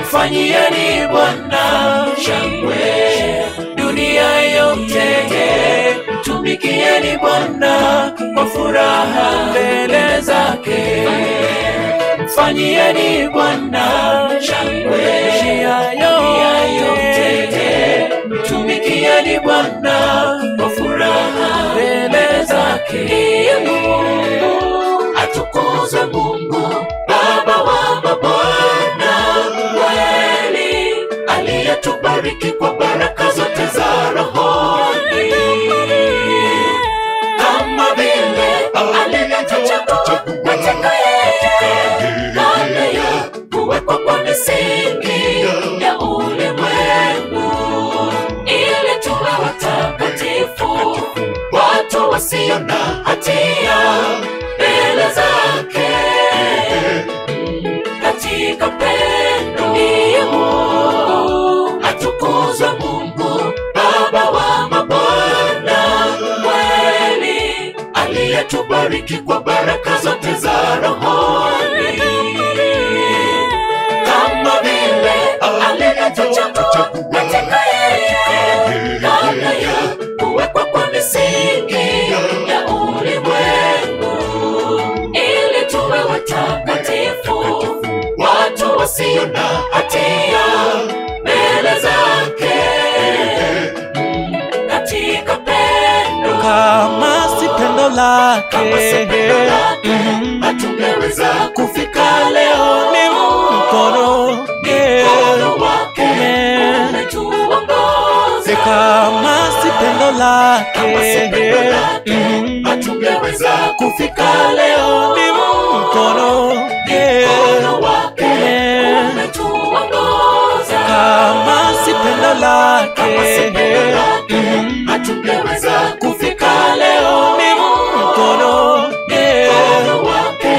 Mfanyieni Bwana shangwe dunia yote, mtumikieni Bwana kwa furaha mbele zake. Mfanyieni Bwana shangwe dunia yote, mtumikieni Bwana kwa furaha mbele zake. Ndiye Mungu, atukuzwe Mungu Baba wa mabwana, kweli aliyetubariki kwa baraka zote za rohoni, kama vile alivyotuchagua katika yeye kabla ya kuwekwa kwa misingi ya ulimwengu, ili tuwe watakatifu, watu wasio na hatia mbele zake. Katika pendo ndiye Mungu, atukuzwe Mungu Baba wa mabwana, kweli aliyetubariki kwa baraka zote za rohoni, kama vile alivyotuchagua katika yeye kabla ya kuwekwa kwa misingi ya ulimwengu, ili tuwe watakatifu, watu wasio na hatia mbele zake. Katika pendo, kama si pendo lake, hatungeweza kufika leo. Ni mkono wake umetuongoza. Kama si pendo lake, hatungeweza kufika leo. Ni mkono wake umetuongoza. Kama si pendo lake, hatungeweza kufika leo. Ni mkono wake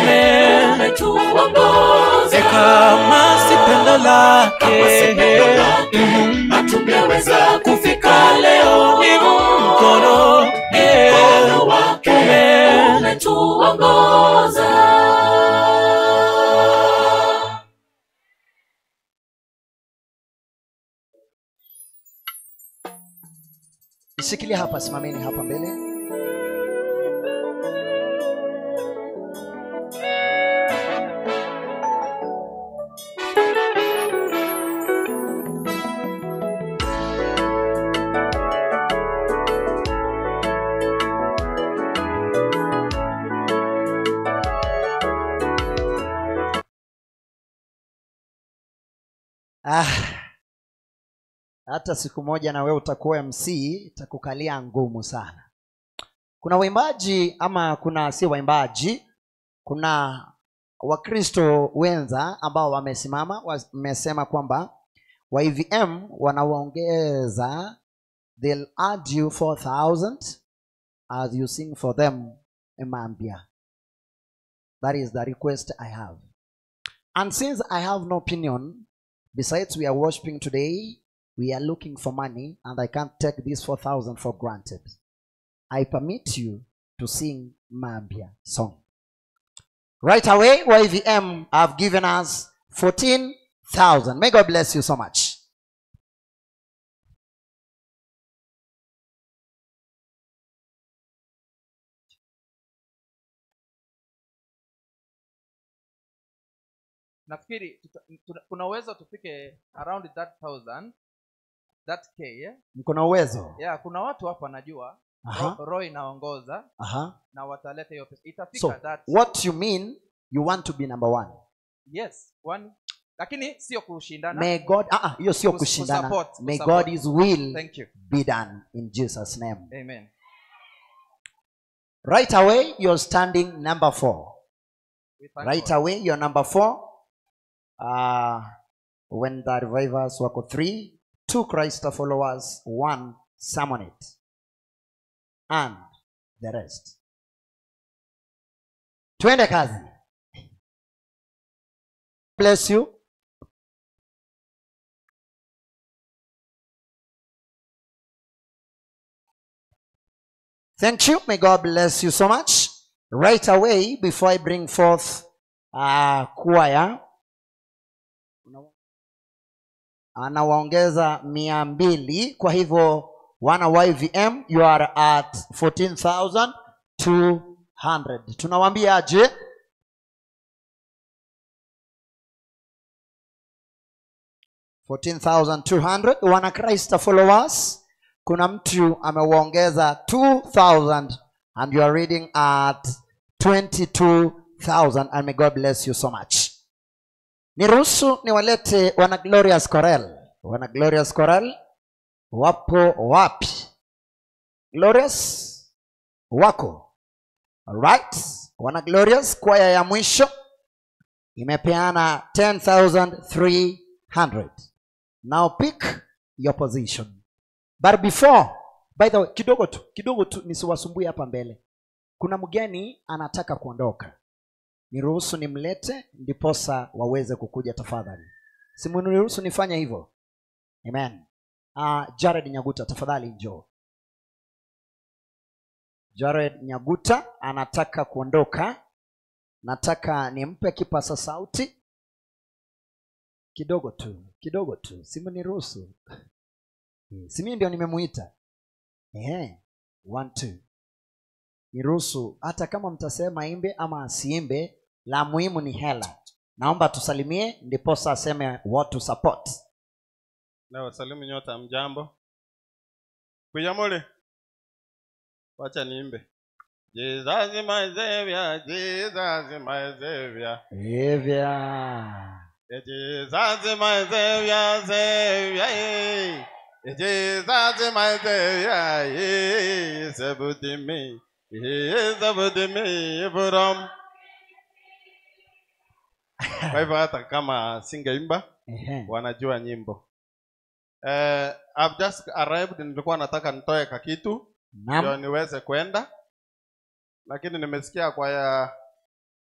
umetuongoza. Kama si pendo lake, hatungeweza kufika leo. Ni mkono wake umetuongoza. Shikilia hapa, simameni hapa mbele. Hata siku moja na wewe utakuwa MC, itakukalia ngumu sana. Kuna waimbaji ama kuna si waimbaji, kuna Wakristo wenza ambao wamesimama, wamesema kwamba YVM wanawaongeza, they'll add you 4,000 as you sing for them Mambia. That is the request I have. And since I have no opinion, besides we are worshiping today, we are looking for money, and I can't take this 4,000 for granted. I permit you to sing Mambia song. Right away, YVM have given us 14,000. May God bless you so much. Nafikiri kuna uwezo tufike around that 1,000, that K, yeah? Mko uwezo? Yeah, kuna watu hapa najua. Roho inaongoza. Na wataleta hiyo pesa. Itafika so, that. What you mean, you want to be number one? Yes, one. Lakini sio kushindana. May God, hiyo sio kushindana. May support. God his will Thank you. Be done in Jesus name. Amen. Right away you're standing number 4. Right God. Away you're number 4. When the revivers wako 3, 2 Christ followers, 1 Salmonite, and the rest. Twende kazi. Bless you. Thank you. May God bless you so much. Right away, before I bring forth choir, anawaongeza 200. Kwa hivyo wana YVM, you are at 14,200. Tunawaambia aje? $14,200. Wana Christ followers, kuna mtu amewaongeza 2,000 and you are reading at 22,000, and may God bless you so much. Niruhusu niwalete wana Glorious Chorale. Wana Glorious Chorale wapo wapi? Glorious wako. All right. Wana Glorious choir ya mwisho imepeana 10,300. Now pick your position. But before, by the way, kidogo tu nisiwasumbue hapa mbele. Kuna mgeni anataka kuondoka. Niruhusu nimlete ndiposa waweze kukuja tafadhali. Simuniruhusu nifanye hivyo. Amen. Jared Nyaguta tafadhali njoo. Jared Nyaguta anataka kuondoka. Nataka nimpe kipasa sauti. Kidogo tu. Simuniruhusu. Si mimi ndio nimemuita. 1 2. Niruhusu hata kama mtasema imbe ama asiimbe, la muhimu ni hela. Naomba tusalimie ndiposa aseme what to support. Na wasalimu nyota, mjambo. Kuyamole. Wacha niimbe. Jesus is my savior, Jesus is my savior. Savior. Jesus is my savior, savior. Jesus is my savior, he is me. He is me from. Kwa hivyo hata kama singeimba, wanajua nyimbo. I've just arrived, nilikuwa nataka nitoe kakitu ndio niweze kwenda. Lakini nimesikia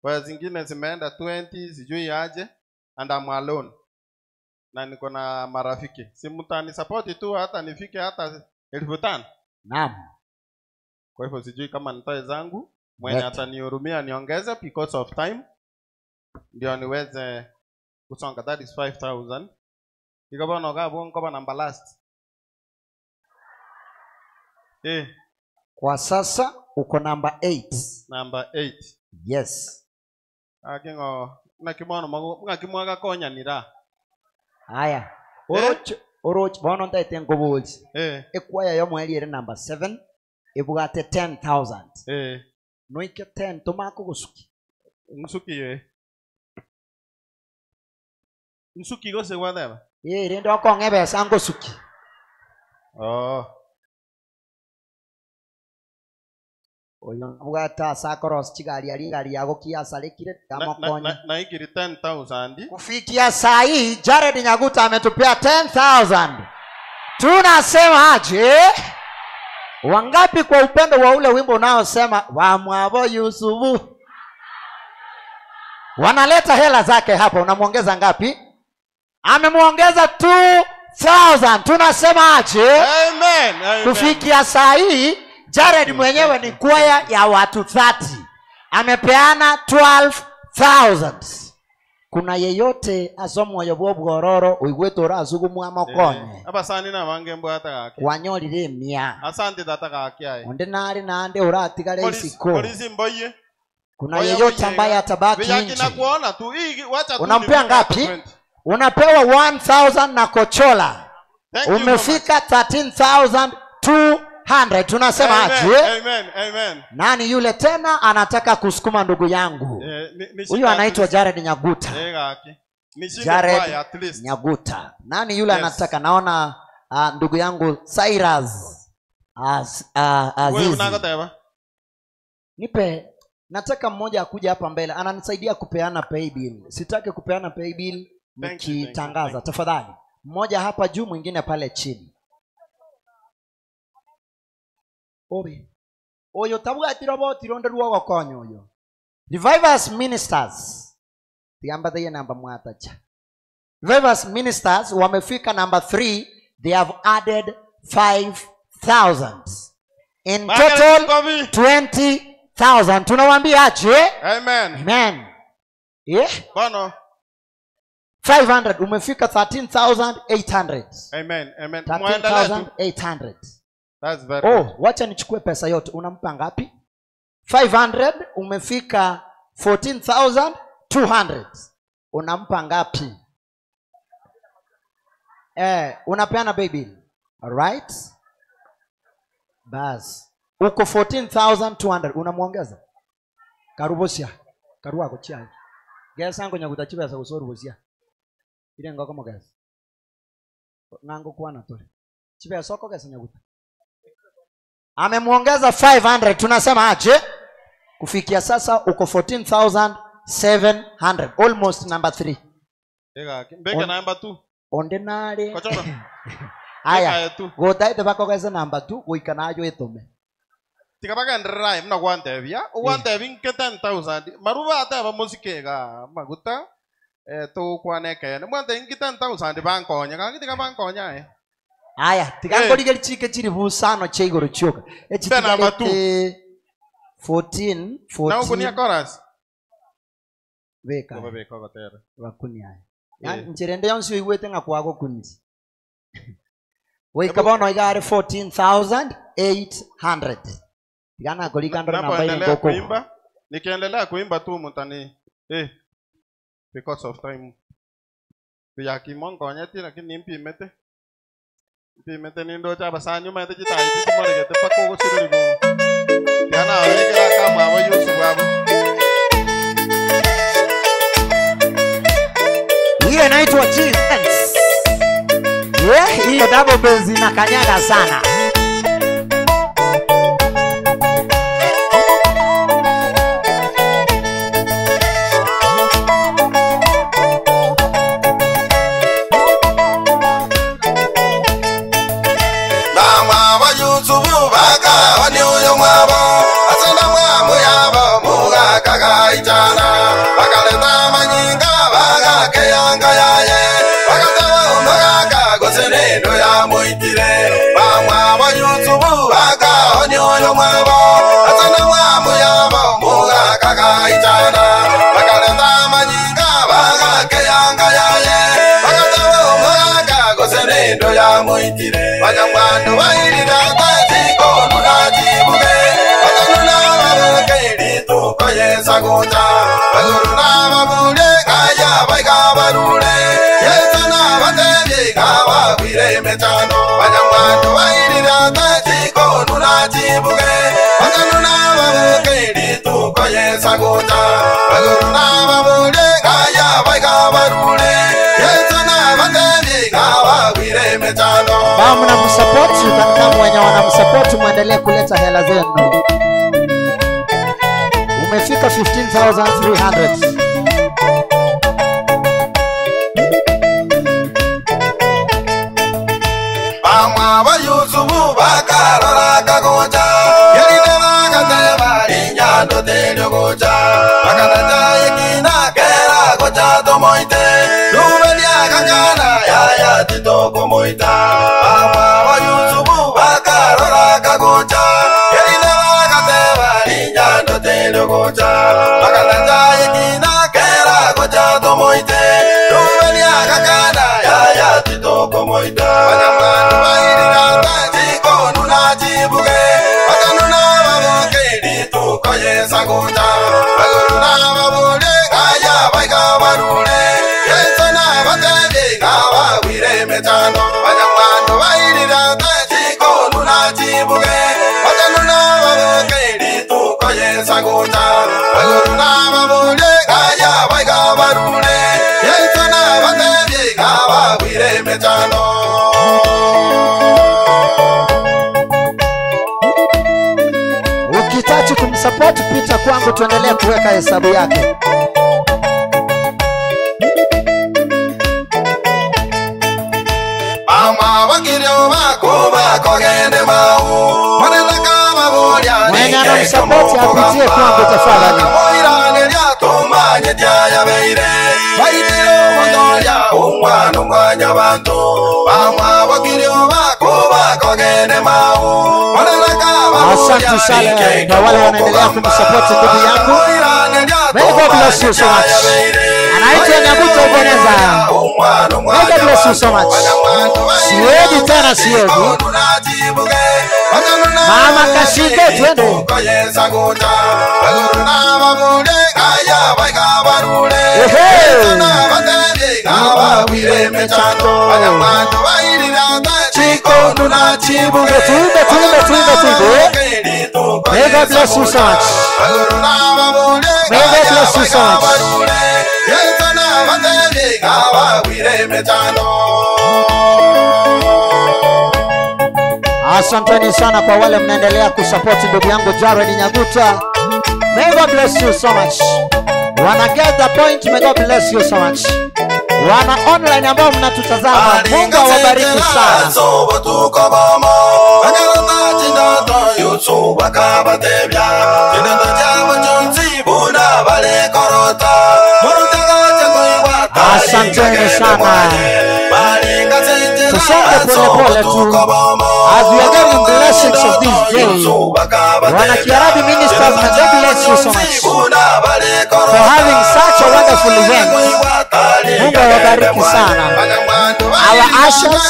kwa zingine zimeenda 20, sijui aje, and I'm alone. Na niko na marafiki. Si mtani support tu hata nifike hata 5,000. Naam. Kwa hivyo sijui kama nitoe zangu, mwenye atanihurumia niongeze because of time ndio niweze kusonga. That is 5,000. Ikabona ngabo ngoba number last. Kwa sasa uko number 8. Number 8. Yes. Akingo nakimono ngakimwaga konya nira. Haya. Oroch oroch bono ndaite ngoboji. Ekwaya yo mweli ere number 7 ibwate 10,000. Noike 10 tomako gosuki. Nsuki ye. Nsuki gose gwadeba. Rendo akong'ebesa ngosuki. Oh. Oyo bwata sakoros chigari ari gari yago kiasarekire kamakonya. Na ikiri 10,000. Kufikia saa hii Jared Nyaguta ametupea 10,000. Tunasema aje? Wangapi kwa upendo wa ule wimbo unaosema wa mwabo Yusufu? Wanaleta hela zake hapa, unamuongeza ngapi? Amemuongeza 2,000. Tunasema aje? Amen. Amen. Kufikia saa hii Jared mwenyewe ni kwaya ya watu 30. Amepeana 12,000. Kuna yeyote asomwa yobo bwororo uigwetora azugumwa makonye. Abasani na bange mbwata gake. Wanyorire mia. Asante tata gake aye. Onde nari nande uratigare isiko. Polisi mboye. Kuna yeyote ambaye atabaki nje. Nakuona tu hii wacha tu. Unampea ngapi? Unapewa 1,000 na kochola. Umefika 13,200. Tunasema aje? Amen, amen. Nani yule tena anataka kusukuma ndugu yangu? Huyu anaitwa Jared Nyaguta. Jared Nyaguta. Nani yule anataka? Naona ndugu yangu Cyrus Azizi. Nipe, nataka mmoja akuja hapa mbele ananisaidia kupeana pay bill. Sitaki kupeana pay bill nikitangaza. Tafadhali. Mmoja hapa juu, mwingine pale chini. Obe. Oyo tabwati roboti ronde ruogo konyo oyo. Revivers Ministers. Tiamba the namba mwatacha. Revivers Ministers wamefika number 3. They have added 5,000. In total 20,000. Tunawaambia aje? Amen. Amen. Yeah? Bono. 500 umefika 13,800. Amen. Amen. 13,800. That's very good. Wacha nichukue pesa yote. Unampa ngapi? 500 umefika 14,200. Unampa ngapi? Unapeana baby. All right? Bas. Uko 14,200 unamuongeza. Karubosia. Karuwa kochia. Gesa ngo nyaguta chibesa usorubosia. Ile ngoko mogesa. Ngango kwana tole. Chibesa soko gesa nyaguta. Amemuongeza 500. Tunasema aje? Kufikia sasa uko 14,700. Almost number 3. Mbeke number 2. Ondenare. Aya. Gotaite bakogeza number 2 goikanayo etome. Tikabaka mna gwantebia. Ugwantebi nke 10,000. Maruba ateba musikega maguta. Tukwaneke. Mwante nke 10,000 bankonya. Kangi bankonya. Aya, tikangorigeri chike chiri busano che igoro chioka. Echi tigarete 14 14. Na ukunia chorus. Beka. Beka gotera. Bakunia. Yani ncherende yonsi oigwete nga kwago kunisi. Goika bono igare 14,800. Tigana kolikandro namba ile ngoko. Kuimba, nikiendelea kuimba tu mutani. Because of time. Biyakimongo nyeti lakini mpimete. Mpimete nindo cha basanyu mete chitai chimoregete pako gosiririgo. Tiana abekera kama abo Yusuf abo. Hiyo inaitwa Jesus. Yeah, hiyo double bass inakanyaga sana. Ndo ya muitire banyamwando bairira tazikono. Yesagocha Baguru na kaya baiga barure Yesu na batebi kawa wire mechano Banyamwando bairira tachiko nuna chibuge Banyanu na babuke rituko Yesagocha Baguru na babure kaya baiga barure Yesu na batebi kawa wire mechano. Kama mnamsupport, kama wenye wanamsupport muendelee kuleta hela zenu. Umefika 15,300. Bamwa ba Yusufu bakarora kagocha Yerine bakateba inyando teryogocha Bakatacha ikina kera gocha tomoite Rubelia kakana yaya titoko moita Bamwa ba Yusufu bakarora kagocha Yerine bakateba inyando teryogocha Bakatacha ikina kera gocha tomoite Rubelia kakana yaya titoko moita Ukitaka kumsupport pita kwangu tuendelee kuweka hesabu yake. Mama wakirio bako bako gende mau manena kama boria mwenye anamsupport apitie kwangu tafadhali. Asante sana kwa wale wanaendelea kumsupport ndugu yangu. May God bless you so much. Anaitwa Nyabuto Ebeneza. May God bless you so much. Siedi tena siedi. Mama Kashike twende. Tuimbe. May God bless you so much. May God bless you so much. Asanteni sana kwa wale mnaendelea kusupport ndugu yangu Jared Nyaguta. May God bless you so much. Wana get the point, may God bless you so much. Wana online ambao mnatutazama, Mungu awabariki sana. Asanteni sana. Tusonge pole pole tu as we are getting blessings of this day. Wana Kiarabi ministers, may God bless you so much for having such a wonderful event. Mungu awabariki sana. Our ushers,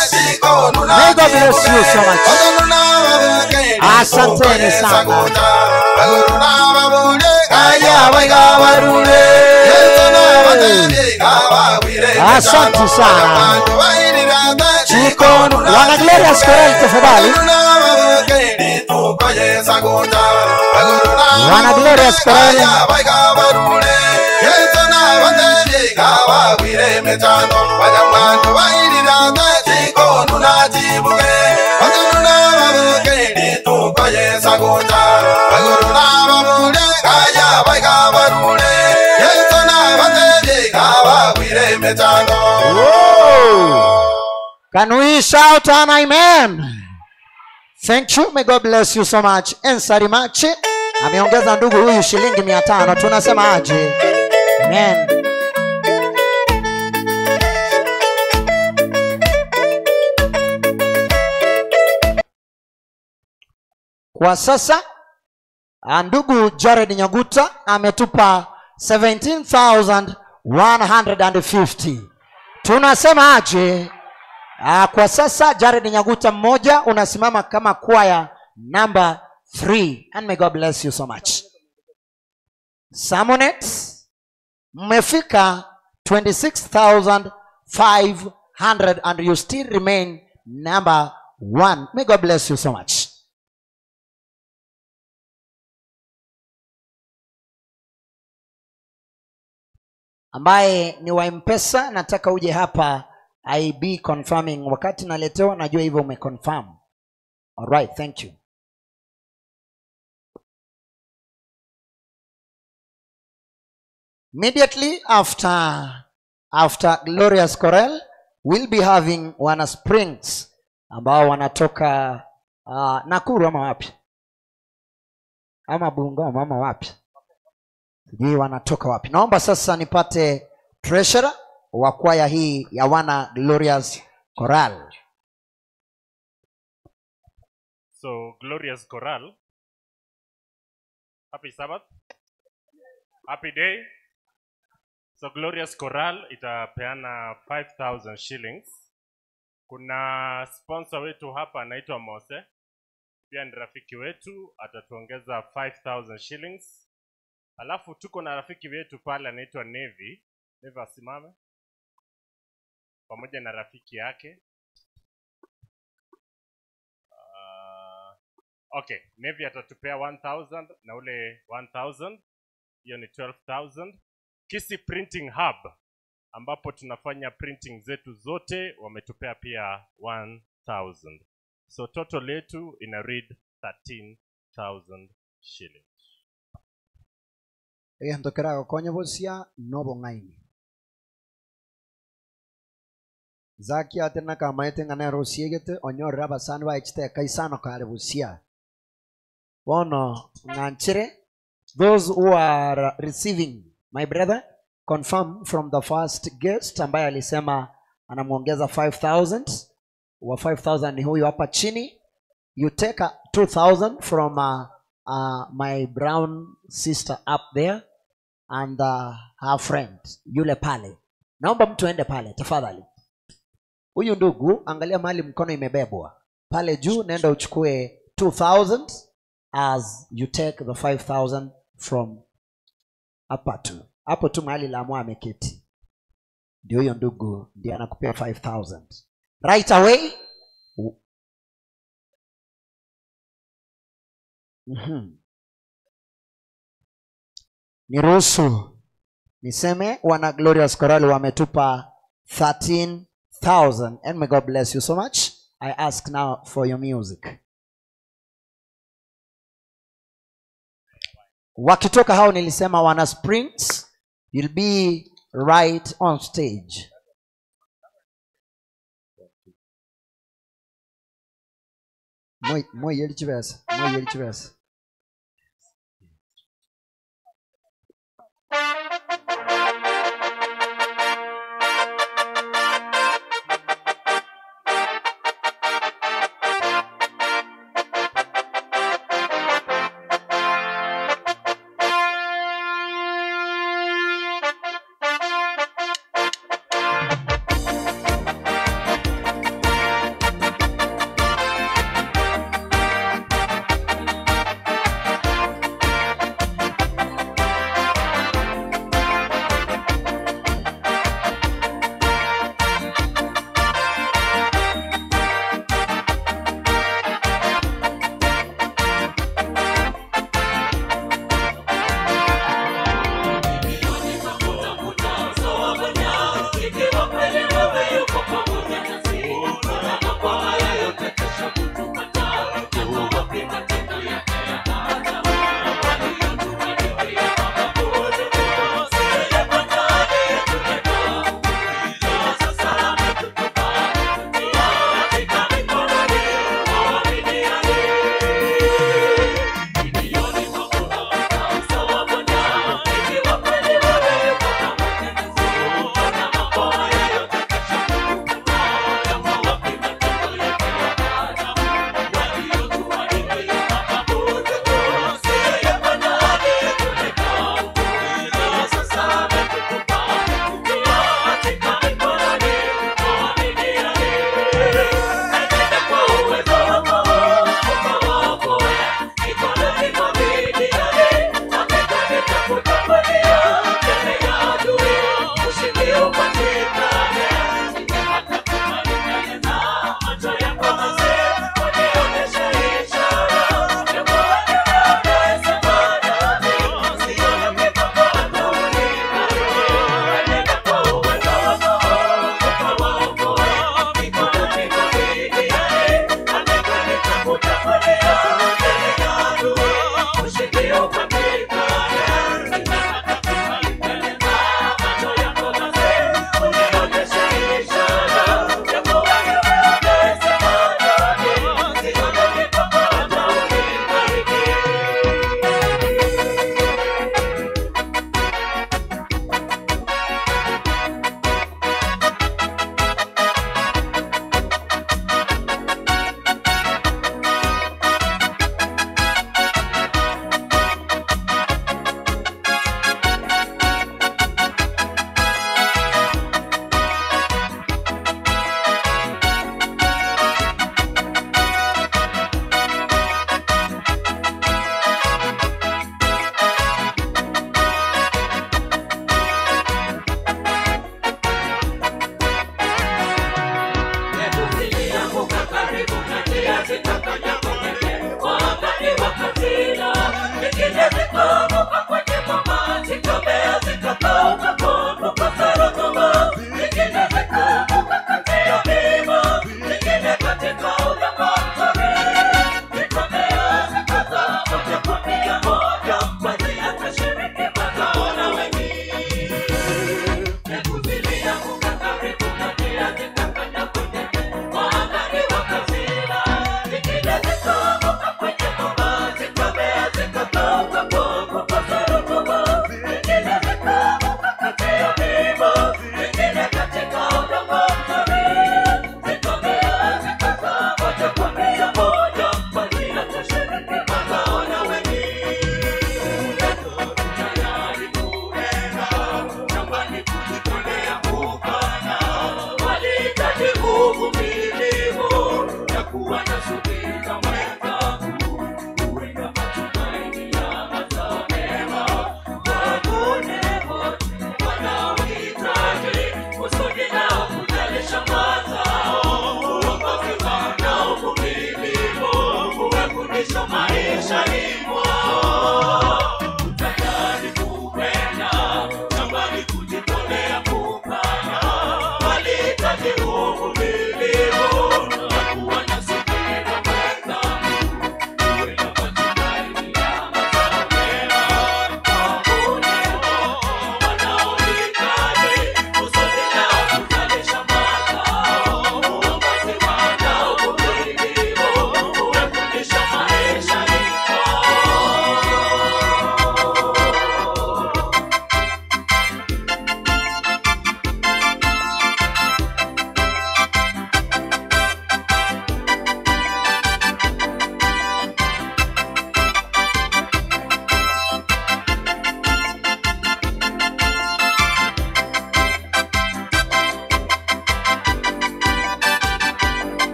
may God bless you so much. Asanteni sana. Asante sana. Wana Glorious Chorale tafadhali. Wana Glorious Chorale. Can we shout an amen? Thank you. May God bless you so much. Ensari Machi ameongeza ndugu huyu shilingi 500. Tunasema aje? Amen. Kwa sasa ndugu Jared Nyaguta ametupa 17,150. Tunasema aje? Kwa sasa Jared Nyaguta mmoja unasimama kama kwaya number 3. And may God bless you so much. Samonet mmefika 26,500 and you still remain number 1. May God bless you so much. Ambaye ni wa M-Pesa, nataka uje hapa IB confirming. Wakati naletewa najua hivyo umeconfirm. All right, thank you. Immediately after Glorious Chorale, we'll be having Wana Springs ambao wanatoka Nakuru ama wapi? Ama Bungoma ama wapi? Sijui wanatoka wapi. Naomba sasa nipate treasurer wa kwaya hii ya Wana Glorious Chorale. So Glorious Chorale, happy Sabbath, happy day. So Glorious Chorale itapeana 5,000 shillings. Kuna sponsor wetu hapa anaitwa Mose, pia ni rafiki wetu, atatuongeza 5,000 shillings. Alafu tuko na rafiki wetu pale anaitwa Nevi. Nevi asimame pamoja na rafiki yake. Okay, Nevi atatupea 1,000 na ule 1,000, hiyo ni 12,000. Kisi Printing Hub ambapo tunafanya printing zetu zote wametupea pia 1,000. So total letu ina read 13,000 shillings. Egento kerago konya bosia nobo ngaini. Zaki atena kamaete ngana rosiegete onyorera abasani baechite kaisano kare bosia. Bono nganchere, those who are receiving, my brother, confirm from the first guest ambaye alisema anamuongeza 5,000. Wa 5,000 ni huyu hapa chini. You take 2,000 from my brown sister up there and her friend yule pale. Naomba mtu aende pale tafadhali. Huyu ndugu, angalia mahali mkono imebebwa pale juu, nenda uchukue 2,000 as you take the 5,000 from hapa tu. Hapo tu mahali la mwa ameketi. Ndio huyo ndugu ndiye anakupea 5,000. Right away. Niruhusu niseme wana Glorious Chorale wametupa 13,000 and may God bless you so much. I ask now for your music. Wakitoka hao nilisema wana Springs, you'll be right on stage. Moi yeli chibesa, moi yeli chibesa.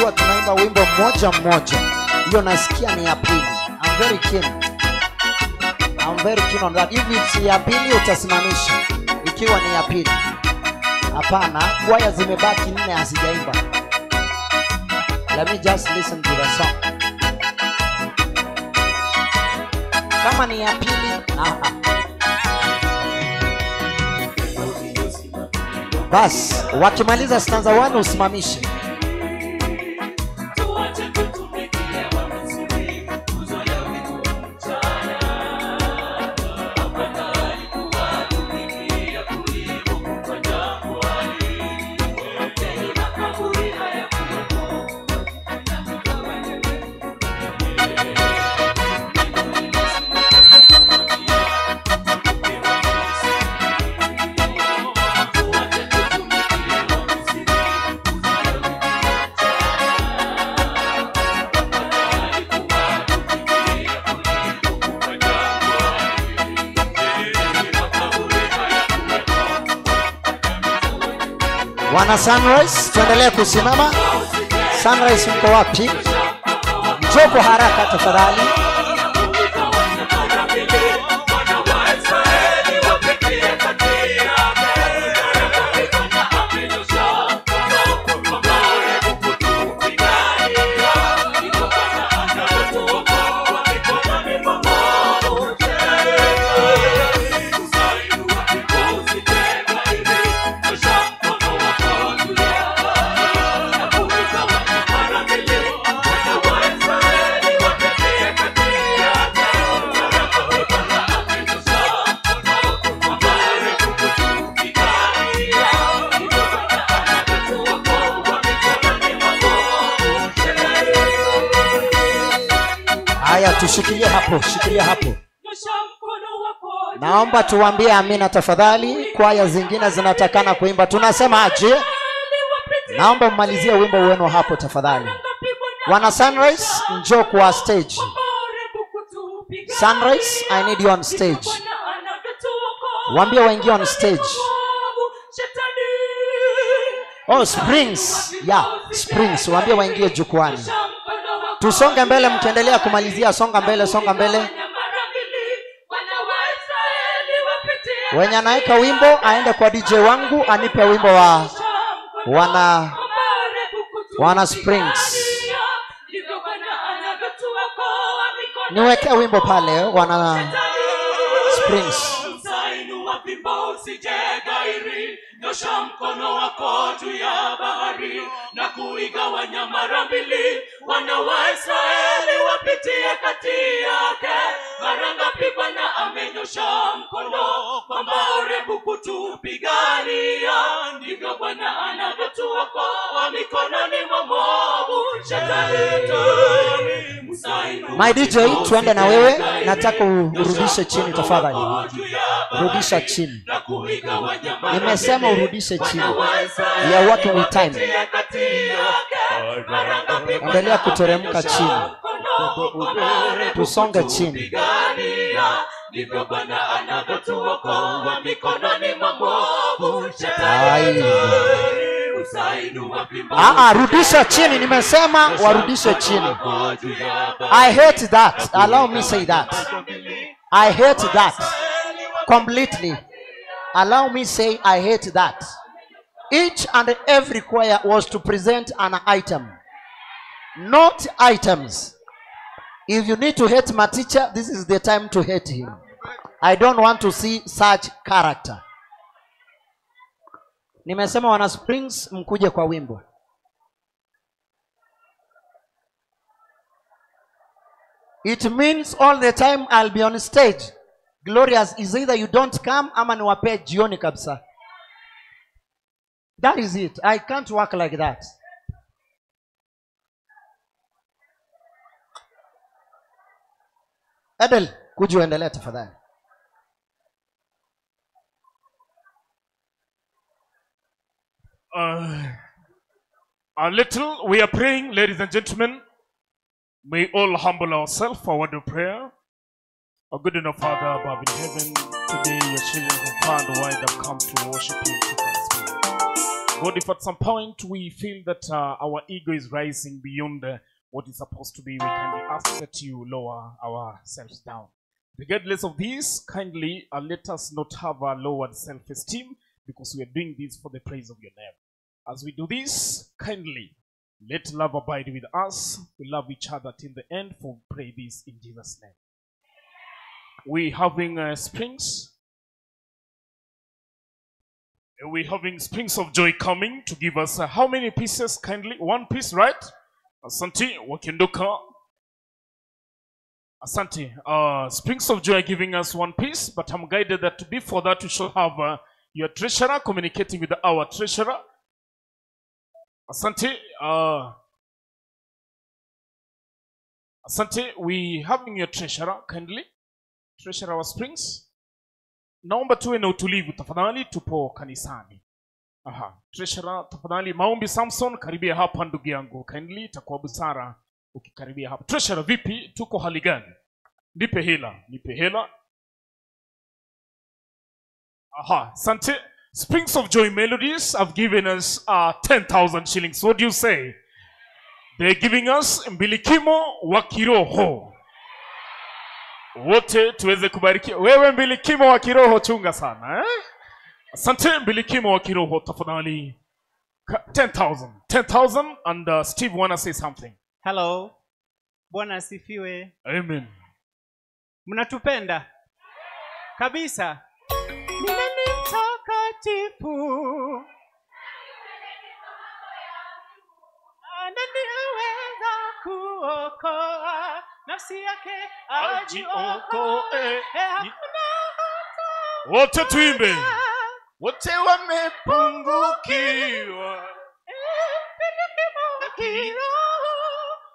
Tulikuwa tunaimba wimbo mmoja mmoja. Hiyo nasikia ni ya pili. I'm very keen. I'm very keen on that. If it's ya pili utasimamisha. Ikiwa ni ya pili. Hapana, kwaya zimebaki 4 hazijaimba. Let me just listen to the song. Kama ni ya pili, aha. Bas, wakimaliza stanza 1 usimamishe. Wana Sunrise, tuendelee kusimama. Sunrise mko wapi? Njoo kwa haraka tafadhali. Tushikilie hapo, shikilia hapo. Naomba tuambie amina tafadhali. Kwaya zingine zinatakana kuimba. Tunasema aje? Naomba mmalizie wimbo wenu hapo tafadhali. Wana Sunrise, njoo kwa stage. Sunrise, I need you on stage. Waambie waingie on stage. Oh, Springs. Yeah, Springs. Waambie waingie jukwani. Tusonge mbele mkiendelea kumalizia, songa mbele, songa mbele. Wenye anaeka wimbo aende kwa DJ wangu anipe wimbo wa wana Springs. Niweke wimbo pale wana Springs. Nyosha mkono wako juu ya bahari na kuigawanya mara mbili, wana wa Israeli wapitie kati yake. Mara ngapi Bwana amenyosha mkono kwamba Orebu kutupigania, ndivyo Bwana anavyotuokoa mikononi mwa Moabu. Shetani My DJ, tuende na wewe. Nataka urudishe chini tafadhali. Rudisha chini. Nimesema urudishe chini. We are working with time. Endelea kuteremka chini. Tusonge chini. Ndivyo Bwana anavyotuokoa mikononi mwa Moabu. Rudisha chini. Nimesema warudishe chini. I hate that. Allow me say that. I hate that completely. Allow me say I hate that. Each and every choir was to present an item, not items. If you need to hate my teacher, this is the time to hate him. I don't want to see such character. Nimesema wana Springs mkuje kwa wimbo. It means all the time I'll be on stage. Glorious is either you don't come ama niwape jioni kabisa. That is it. I can't work like that. Edel, kuja uendelee tafadhali. A little, we are praying, ladies and gentlemen. May all humble ourselves for a word of prayer. Our good and our Father above in heaven, today your children from far and wide have come to worship you in truth and spirit. God, if at some point we feel that our ego is rising beyond what is supposed to be, we kindly ask that you lower ourselves down. Regardless of this, kindly let us not have a lowered self-esteem, because we are doing this for the praise of your name. As we do this, kindly let love abide with us. We love each other till the end, for we pray this in Jesus' name. We're having springs. We're having Springs of Joy coming to give us how many pieces, kindly? One piece, right? Asante, wakinduka. Asante. Springs of Joy are giving us one piece, but I'm guided that before that we shall have your treasurer communicating with our treasurer. Asante. Asante, we having your treasurer, kindly. Treasurer wa Springs. Naomba tuwe na utulivu tafadhali, tupo kanisani. Aha, treasurer tafadhali, Maombi Samson, karibia hapa ndugu yangu. Kindly, itakuwa busara ukikaribia hapa. Treasurer, vipi? Tuko hali gani? Nipe hela, nipe hela. Aha, asante. Springs of Joy Melodies have given us 10,000 shillings. What do you say? They're giving us mbilikimo wa kiroho. Wote tuweze kubariki. Wewe mbilikimo wa kiroho, chunga sana, eh? Asante, mbilikimo wa kiroho tafadhali. 10,000. 10,000 and Steve wanna say something. Hello. Bwana asifiwe. Amen. Mnatupenda? Kabisa. Mimi ni mtakatifu. Nani aweza kuokoa nafsi yake ajiokoe? Wote tuimbe. Wote wamepungukiwa,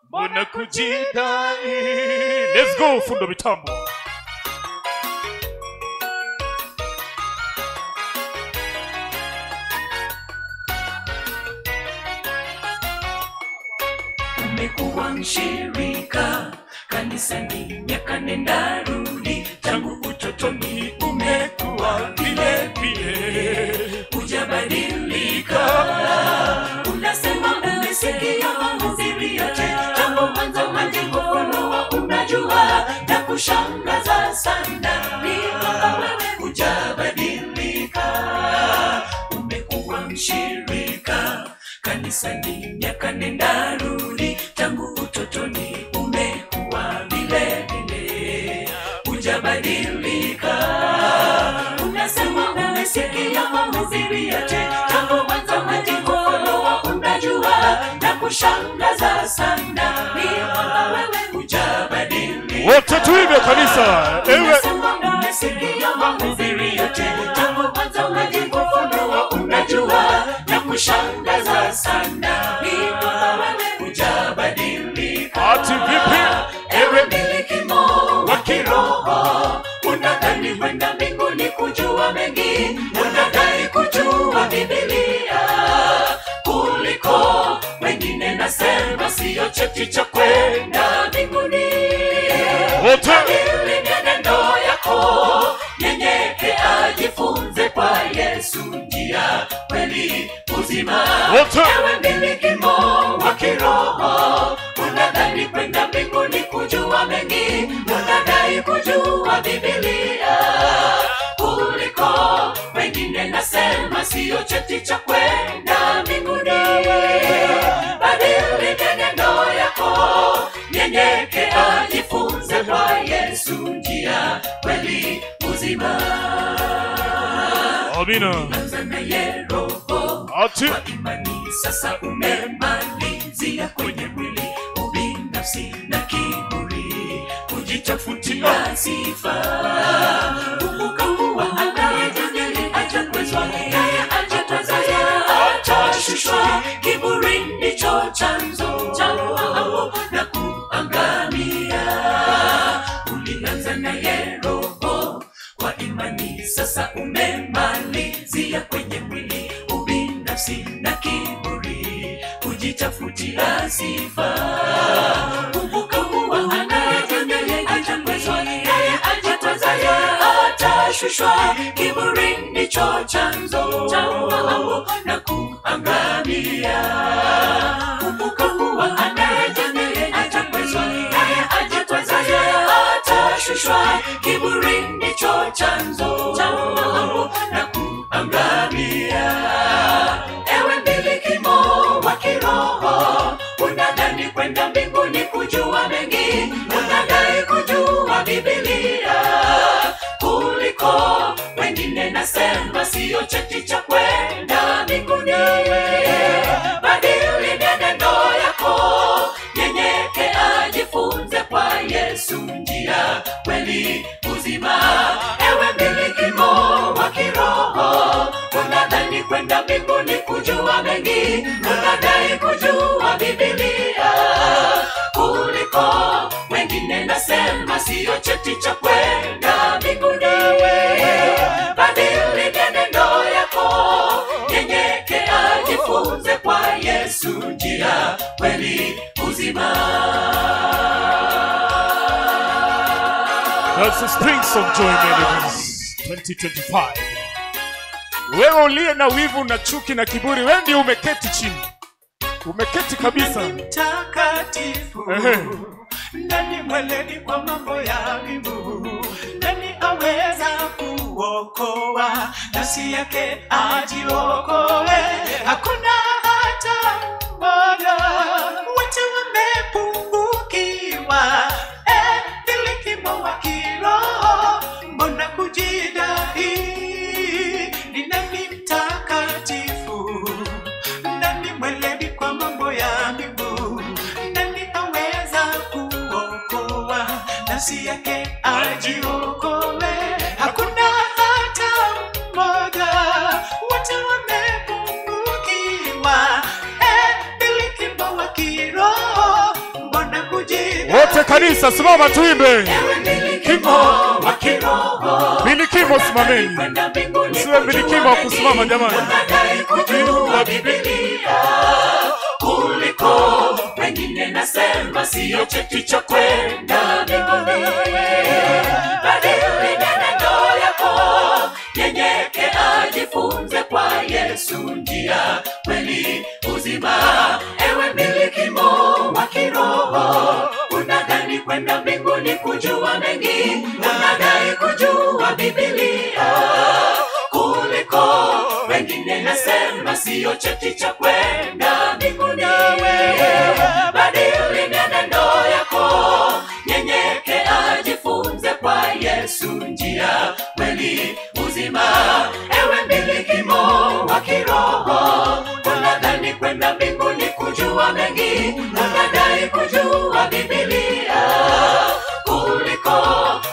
mbona kujidai. Let's go, fundo mitambo. Umekuwa mshirika kanisani miaka nenda rudi, tangu utotoni umekuwa vile vile, hujabadilika. Unasema umesikia mahubiri yote tangu mwanzo hadi ufunuo, unajua na kushangaza sana ni kwamba wewe hujabadilika. Umekuwa mshirika kanisani miaka nenda rudi, tangu utotoni umekuwa vile vile, hujabadilika. Unasema umesikia mahubiri yote tangu mwanzo hadi ufunuo, unajua na kushangaza sana ni kwamba wewe hujabadilika. Wote tuimbe kanisa. Ewe unasema umesikia mahubiri yote tangu mwanzo hadi ufunuo, unajua na kushangaza sana ni kwamba wewe hujabadilika. Ati vipi? Ewe mbilikimo wa kiroho, unadhani kwenda mbinguni kujua mengi, unadai kujua Biblia kuliko wengine. Nasema siyo cheti cha kwenda mbinguni. Badili mienendo yako, nyenyekea, jifunze kwa Yesu njia, kweli, uzima. Ewe mbilikimo wa kiroho, unadhani kwenda mbinguni kujua mengi, unadai kujua Biblia kuliko wengine. Nasema siyo cheti cha kwenda mbinguni. Badili mienendo yako, nyenyekea, jifunze kwa Yesu njia, kweli, uzima. Amina. Anza naye roho kwa imani, sasa umemalizia kwenye mwili, ubinafsi na kiburi, kujitafutia sifa. Kumbuka kuwa anayejadili atakwezwa, naye atatwezwa, atashushwa. Kiburi ndicho chanzo cha maovu na kuangamia. Ulianza naye roho kwa imani, sasa umemalizia kwenye mwili, ubinafsi na kiburi, kujitafutia sifa. Kumbuka kuwa anayejadili atakwezwa, naye atatwezwa, atashushwa. atashushwa. Kiburi ndicho chanzo cha maanguko na kuangamia. Kumbuka kuwa anayejamii atakwezwa, naye ajikwezaye atashushwa. Kiburi ndicho chanzo cha maanguko na kuangamia. Ewe mbilikimo wa kiroho, unadhani kwenda mbinguni kujua mengi, unadai kujua Biblia kuliko wengine. Nasema siyo cheti cha kwenda mbinguni. Badili mienendo yako, nyenyekea, jifunze kwa Yesu njia, kweli, uzima. Ewe mbilikimo wa kiroho, unadhani kwenda mbinguni kujua mengi, unadai kujua Biblia kuliko wengine. Nasema siyo cheti cha kwenda mbinguni. Badili mienendo yako, nyenyekea, jifunze kwa Yesu njia, kweli, uzima. That's the Springs of Joy Melodies 2025. Wewe uliye na wivu na chuki na kiburi, wewe ndiye umeketi chini. Umeketi kabisa. Mtakatifu, nani mweledi kwa mambo ya mbingu, nani aweza kuokoa nafsi yake ajiokoe? Hakuna hata mmoja, wote wamepungukiwa. Mbilikimo wa kiroho, mbona kujidai? Ni nani mtakatifu, nani mweledi kwa mambo ya mbingu, nani aweza kuokoa nafsi yake ajiokoe? Hakuna hata mmoja, wote wamepungukiwa. Mbilikimo wa kiroho, mbona kujidai? Wote kanisa simama tuimbe. Mbilikimo wa kiroho, Mbilikimo simameni. Usiwe mbilikimo wa kusimama jamani. Unadai kujua Biblia kuliko wengine. Nasema siyo cheti cha kwenda mbinguni. Badili mienendo yako, nyenyekea, jifunze kwa Yesu njia, kweli, uzima. Ewe mbilikimo wa kiroho, unadhani kwenda mbinguni kujua mengi, unadai kujua Biblia kuliko wengine. Nasema siyo cheti cha kwenda mbinguni. Badili mienendo yako, nyenyekea, jifunze kwa Yesu njia, kweli, uzima. Ewe mbilikimo wa kiroho, unadhani kwenda mbinguni kujua mengi, unadai kujua Biblia kuliko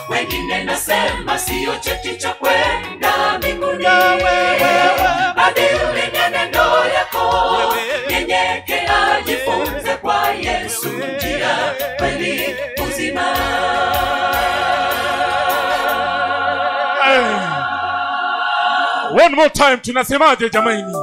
wengine. Nasema siyo cheti cha kwenda mbinguni. Badili mienendo yako, nyenyekea, jifunze kwa Yesu njia, kweli, uzima. One more time, tunasemaje jamani?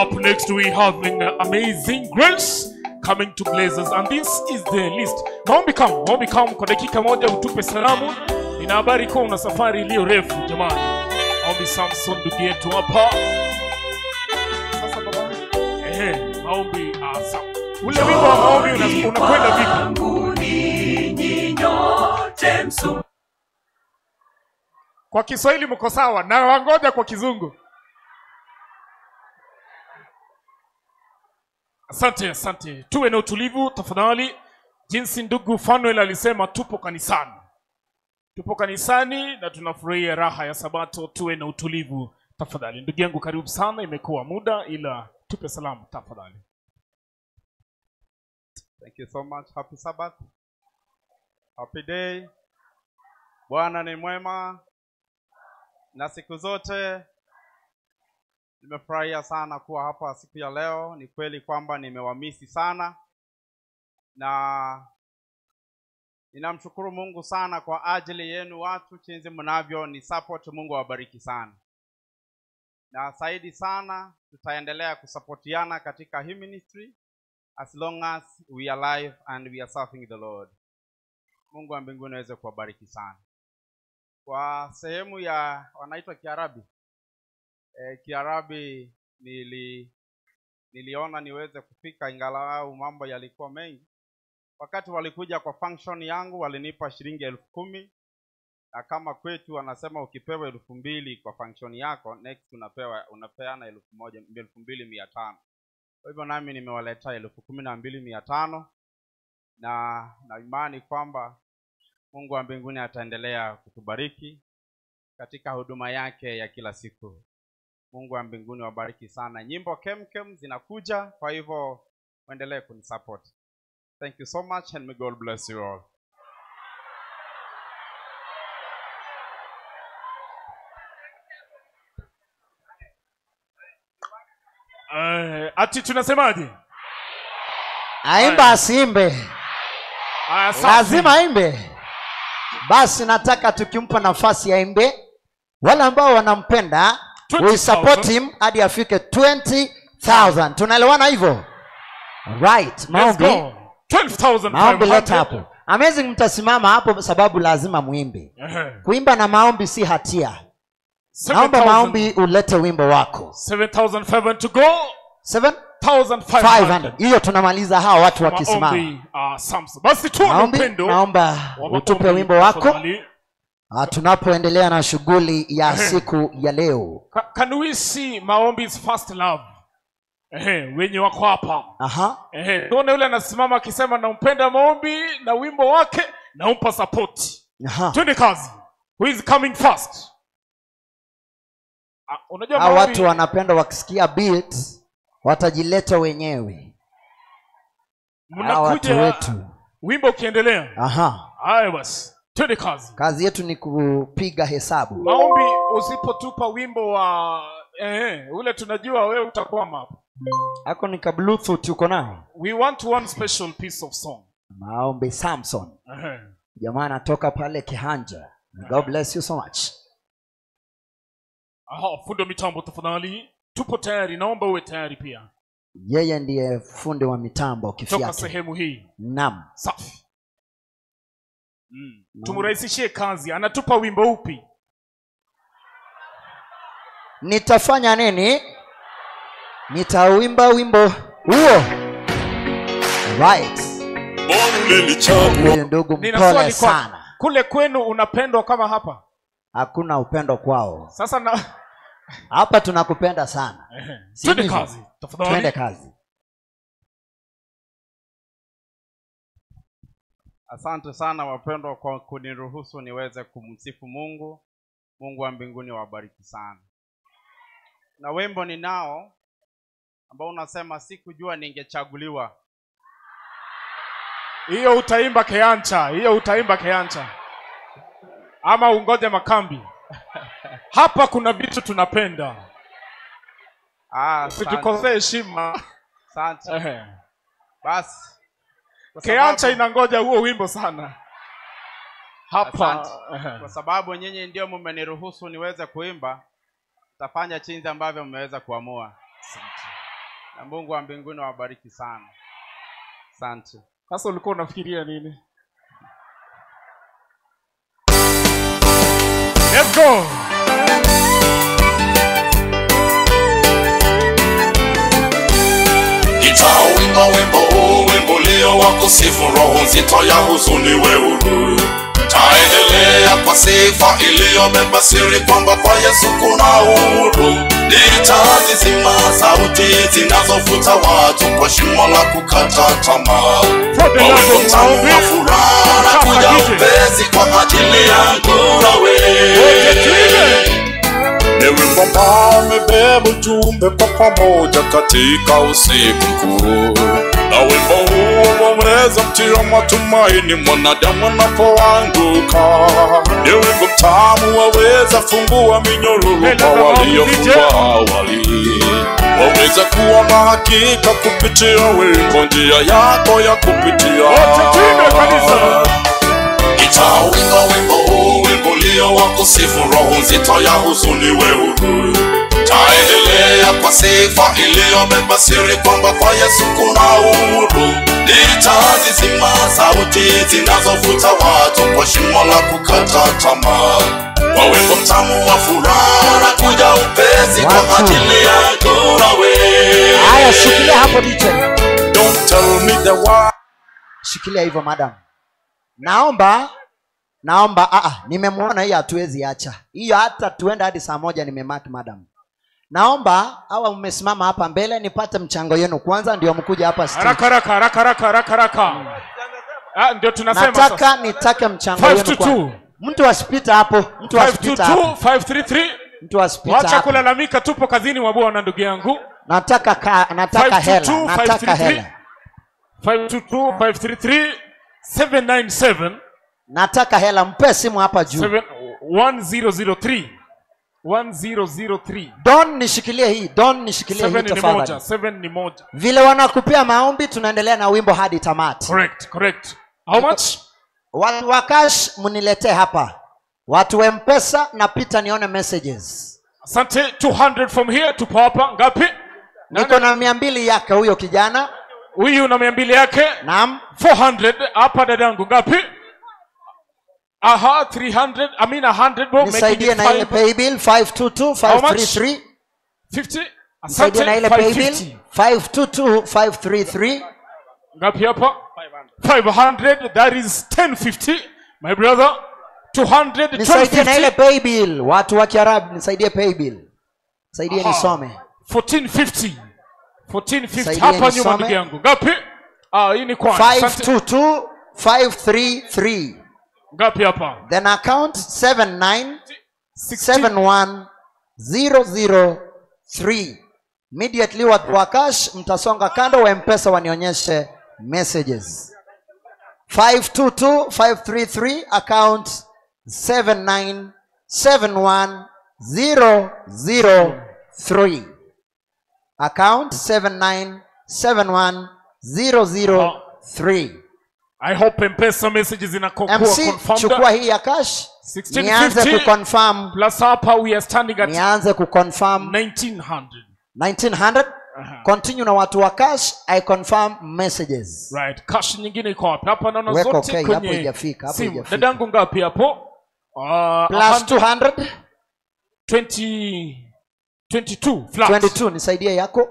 Up next we have an amazing grace coming to blazers, and this is the list. Maombi come kwa dakika moja utupe salamu. Nina habari kuwa una safari iliyo refu jamani. Maombi Samson ndugu yetu hapa. Sasa baba. Maombi Samson. Ule wimbo wa maombi unakwenda vipi? Kwa Kiswahili mko sawa, na wangoja kwa Kizungu. Asante, asante. Tuwe na utulivu tafadhali. Jinsi ndugu Fanuel alisema, tupo kanisani. Tupo kanisani na tunafurahia raha ya Sabato. Tuwe na utulivu tafadhali. Ndugu yangu karibu sana, imekuwa muda ila tupe salamu tafadhali. Thank you so much. Happy Sabbath. Happy day. Bwana ni mwema na siku zote. Nimefurahia sana kuwa hapa siku ya leo. Ni kweli kwamba nimewamisi sana, na ninamshukuru Mungu sana kwa ajili yenu watu, jinsi mnavyo ni support. Mungu awabariki sana. Na zaidi sana tutaendelea kusapotiana katika hii ministry as long as we are alive and we are serving the Lord. Mungu wa mbinguni aweze kuwabariki sana. Kwa sehemu ya wanaitwa Kiarabi. Kiarabi niliona niweze kufika ingalau mambo yalikuwa mengi. Wakati walikuja kwa function yangu walinipa shilingi 10,000. Na kama kwetu wanasema ukipewa 2,000 kwa function yako, next unapeana 1,000, 2,500. Kwa hivyo nami nimewaletea 12,500 na imani kwamba Mungu wa mbinguni ataendelea kutubariki katika huduma yake ya kila siku. Mungu wa mbinguni wabariki sana. Nyimbo kemkem zinakuja, kwa hivyo muendelee kunisupport. Thank you so much and may God bless you all. Ati tunasemaje? Aimba asiimbe. Lazima aimbe. Basi nataka tukimpa nafasi aimbe. Wale ambao wanampenda, we support him hadi afike 20,000. Tunaelewana hivyo? Right. Maombi. 12,500. Maombi leta hapo. Amazing, mtasimama hapo sababu lazima muimbe. Kuimba na maombi si hatia. Naomba maombi ulete wimbo wako. 7,500 to go. 7,500. Hiyo tunamaliza hawa watu wakisimama. Samson. Basi tu upendo. Naomba utupe wimbo wako. Tunapoendelea na shughuli ya siku ya leo. Can we see Maombi's first love? Wenye wako hapa. Tuone yule anasimama akisema nampenda Maombi na wimbo wake naumpa support. Twende kazi. Who is coming first? Unajua Maombi, watu wanapenda wakisikia beat watajileta wenyewe. Mnakuja wetu. Wimbo ukiendelea. Haya basi. Twende kazi. Kazi yetu ni kupiga hesabu. Maombi, usipotupa wimbo wa ule tunajua wewe utakwama hapo. Hako ni ka Bluetooth uko nao. We want one special piece of song. Maombi Samson. Jamaa anatoka pale Kihanja. God bless you so much. Fundi wa mitambo tafadhali. Tupo tayari, naomba uwe tayari pia. Yeye ndiye fundi wa mitambo kifyake. Toka sehemu hii. Naam. Safi. Tumrahisishie kazi. Anatupa wimbo upi? Nitafanya nini? Nitauimba wimbo huo. Right. Ndugu mpole sana. Kule kwenu unapendwa kama hapa? Hakuna upendo kwao. Sasa na hapa tunakupenda sana. Twende kazi. Tafadhali. Twende kazi. Asante sana wapendwa kwa kuniruhusu niweze kumsifu Mungu. Mungu wa mbinguni awabariki sana. Na wimbo ninao ambao unasema sikujua ningechaguliwa. Hiyo utaimba Keancha, hiyo utaimba Keancha. Ama ungoje makambi. Hapa kuna vitu tunapenda. Usitukosee heshima. Asante. Basi. Keancha inangoja huo wimbo sana. Hapa. Kwa sababu nyinyi ndio mmeniruhusu niweze kuimba, nitafanya jinsi ambavyo mmeweza kuamua. Asante. Na Mungu wa mbinguni awabariki sana. Asante. Sasa ulikuwa unafikiria nini? Let's go. Nitauimba wimbo huu, wimbo leo wa kusifu, roho nzito ya huzuni we huru. Taendelea kwa sifa iliyobeba siri kwamba kwa Yesu kuna uhuru. Nitazizima sauti zinazofuta watu kwa shimo la kukata tamaa. Wimbo mtamu wa furaha na kuja upesi kwa ajili yangu na wewe. Ni wimbo ambao umebeba ujumbe kwa pamoja katika usiku mkuu. Na wimbo huo waweza mtia matumaini mwanadamu anapoanguka. Ni wimbo mtamu waweza fungua minyororo kwa waliofungwa awali. Waweza kuwa na hakika kupitia wimbo njia yako ya kupitia. Nitauimba wimbo huu, wimbo leo wa kusifu, roho nzito ya huzuni we huru. Taendelea kwa sifa iliyobeba siri kwamba kwa Yesu kuna uhuru. Nitazizima sauti zinazovuta watu kwa shimo la kukata tamaa. Kwa wimbo mtamu wa furaha nakuja upesi kwa ajili yako nawe. Haya, shikilia hapo DJ. Don't tell me the why. Shikilia hivyo madam. Naomba nimemwona hii hatuwezi acha. Hiyo hata tuenda hadi saa 1 nimemark madam. Naomba hawa mmesimama hapa mbele nipate mchango yenu kwanza ndio mkuje hapa stage. Haraka. Ah, ndio tunasema nataka sasa. Nitake mchango yenu kwanza. Mtu asipita hapo, mtu asipita hapo. 522 533. Mtu asipita hapo. Wacha kulalamika, tupo kazini wa Bwana ndugu yangu. Nataka hela, nataka hela. 522 533 797. Nataka hela, mpe simu hapa juu. 1003. 1003. Don nishikilie hii, Don nishikilie hii tafadhali. 7 ni moja. Vile wanakupia maombi tunaendelea na wimbo hadi tamati. Correct. How much? Watu wa cash mniletee hapa. Watu wa M-Pesa napita nione messages. Asante. 200 from here tupo hapa ngapi? Niko na 200 yake huyo kijana. Huyu na 200 yake. Naam. 400 hapa dadangu ngapi? Aha, 300, I mean 100 bro. Nisaidie na ile pay bill 522 533 50. Nisaidie na ile pay bill 522 533. Ngapi hapa? 500, that is 1050 my brother. 200, nisaidie na ile pay bill. Watu wa Kiarabu nisaidie pay bill. Nisaidie nisome. 1450. 1450 hapa nyuma ndugu yangu. Ngapi? Ah, hii ni kwa 522 533. Ngapi hapa? Then account 7971003. Immediately watu wa cash mtasonga kando, wa M-Pesa wanionyeshe messages. 522 533 account 7971003. Account 7971003. I hope M-Pesa messages inakokuwa confirmed. Chukua hii ya cash. Nianze kuconfirm. Plus hapa we are standing at nianze kuconfirm 1900. 1900. Continue na watu wa cash, I confirm messages. Right, cash nyingine iko wapi? Hapa naona zote okay, kwenye. Hapo haijafika, hapo haijafika. Dadangu ngapi hapo? Plus 200 20 22 flat. 22 nisaidie yako.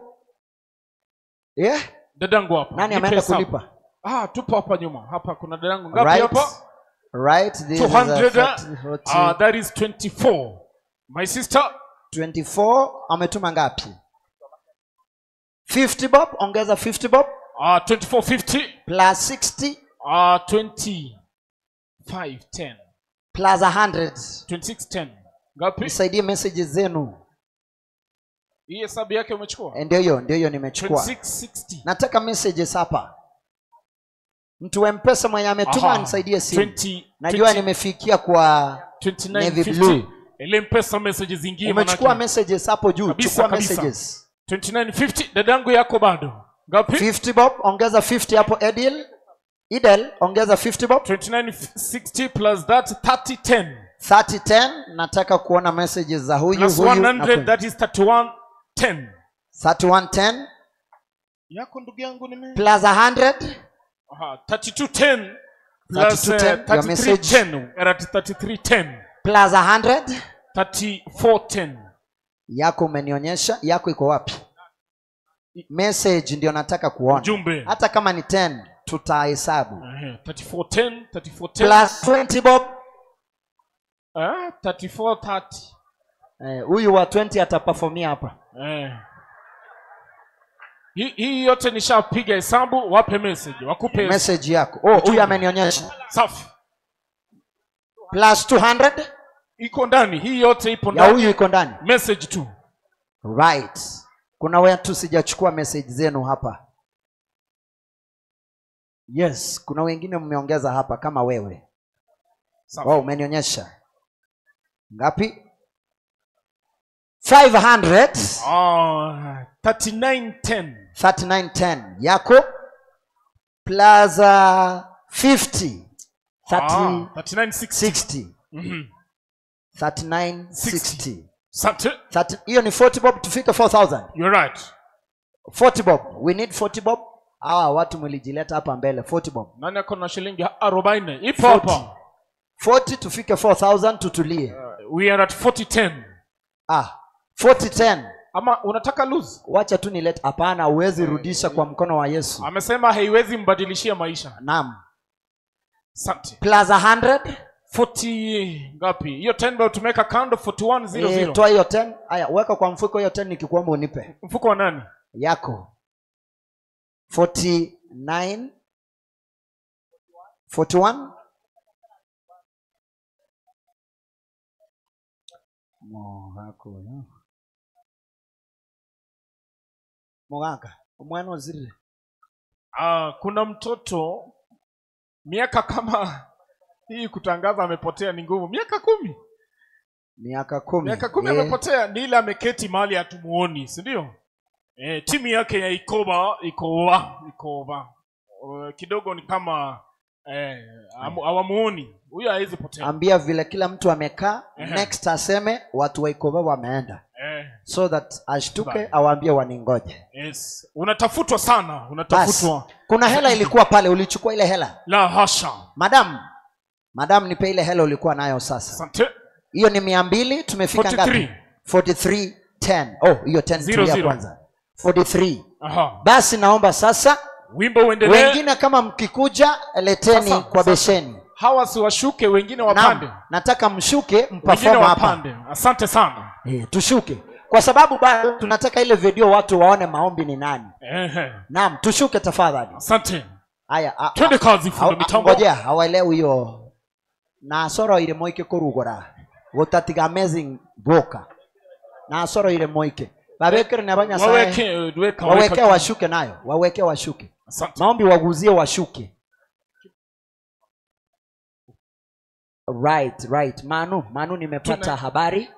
Yeah? Dadangu hapa. Nani ameenda kulipa? Ah, tupo hapa nyuma. Hapa kuna dadangu ngapi hapa? Right, this 200, is 40, that is 24. My sister 24 ametuma ngapi? 50 bob, ongeza 50 bob. 2450 plus 60 25 10 plus 100 2610. Ngapi? Nisaidie messages zenu. Hii hesabu yake umechukua? Ndio hiyo, ndio hiyo nimechukua. 2660. Nataka messages hapa. Mtu wa M-Pesa mwenye ametuma nisaidie simu. 20, najua nimefikia kwa 29 Navy Blue. Ile M-Pesa messages zingine umechukua messages hapo juu. Chukua messages. 2950 dadangu yako bado. Ngapi? 50 bob, ongeza 50 hapo Edil. Idel, ongeza 50 bob. 2960 plus that 3010. 3010, nataka kuona messages za huyu plus huyu. 100 that is 3110. 3110. Yako ndugu yangu nime plus 100. Aha, 3210 plus 3310. 3310 plus 100 3410. Yako umenionyesha, yako iko wapi? Message ndio nataka kuona. Ujumbe. Hata kama ni 10 tutahesabu. 3410, 3410 plus 20 bob. 3430. Huyu wa 20 ataperformia hapa. Hii yote nishapiga hesabu, wape message, wakupe message yako. Oh, huyu amenionyesha. Safi. Plus 200 iko ndani, hii yote ipo ndani. Ya huyu iko ndani. Message tu. Right. Kuna watu sijachukua message zenu hapa. Yes, kuna wengine mmeongeza hapa kama wewe. Safi. Oh, umenionyesha. Ngapi? 500. 3910. 3910 yako plus 50. 3960. 3960. Sante. Hiyo ni 40 bob tufike 4000. You're right. 40 bob. We need 40 bob. Hawa watu mlijileta hapa mbele 40 bob. Nani ako na shilingi 40? Ipo hapa. 40 tufike 4000 tutulie. We are at 4010. 4010. Ama unataka lose? Wacha tu nilete. Hapana, huwezi rudisha kwa mkono wa Yesu. Amesema haiwezi mbadilishia maisha. Naam. Asante. Plus 100. 40 ngapi? Hiyo 10 bado tumeweka kando 4100. Toa hiyo 10. Haya, weka kwa mfuko hiyo 10 nikikuomba unipe. Mfuko wa nani? Yako. 49 41 Mogaka, omwana ozirire. Kuna mtoto miaka kama hii kutangaza amepotea ni ngumu. Miaka 10. Miaka 10. Miaka 10 amepotea, ni ile ameketi mahali hatumuoni, si ndio? Timu yake ya Ikoba iko kidogo ni kama hawamuoni. Huyo hawezi potea. Ambia vile kila mtu amekaa, next aseme watu wa Ikoba wameenda. So that ashtuke awaambie waningoje. Yes. Unatafutwa sana, unatafutwa. Bas, kuna hela ilikuwa pale, ulichukua ile hela? La hasha. Madam nipe ile hela ulikuwa nayo sasa. Asante. Hiyo ni 200, tumefika ngapi? 43 10. Oh, hiyo 10 tulia kwanza. 43. Aha. Basi naomba sasa wimbo uendelee. Wengine kama mkikuja leteni sasa, kwa besheni. Hawa si washuke, wengine wapande. Naam, nataka mshuke mperform hapa. Asante sana. Tushuke. Kwa sababu bado tunataka ile video watu waone maombi ni nani. Naam, tushuke tafadhali. Asante. Haya, twende kazi fundi mitambo. Ngojea, hawaelewi hiyo. Na soro ile moike korugora. Gotatiga amazing boka. Na soro ile moike. Babekere na banya sae. Waweke washuke nayo. Waweke washuke. Asante. Maombi waguzie washuke. Right. Manu nimepata habari.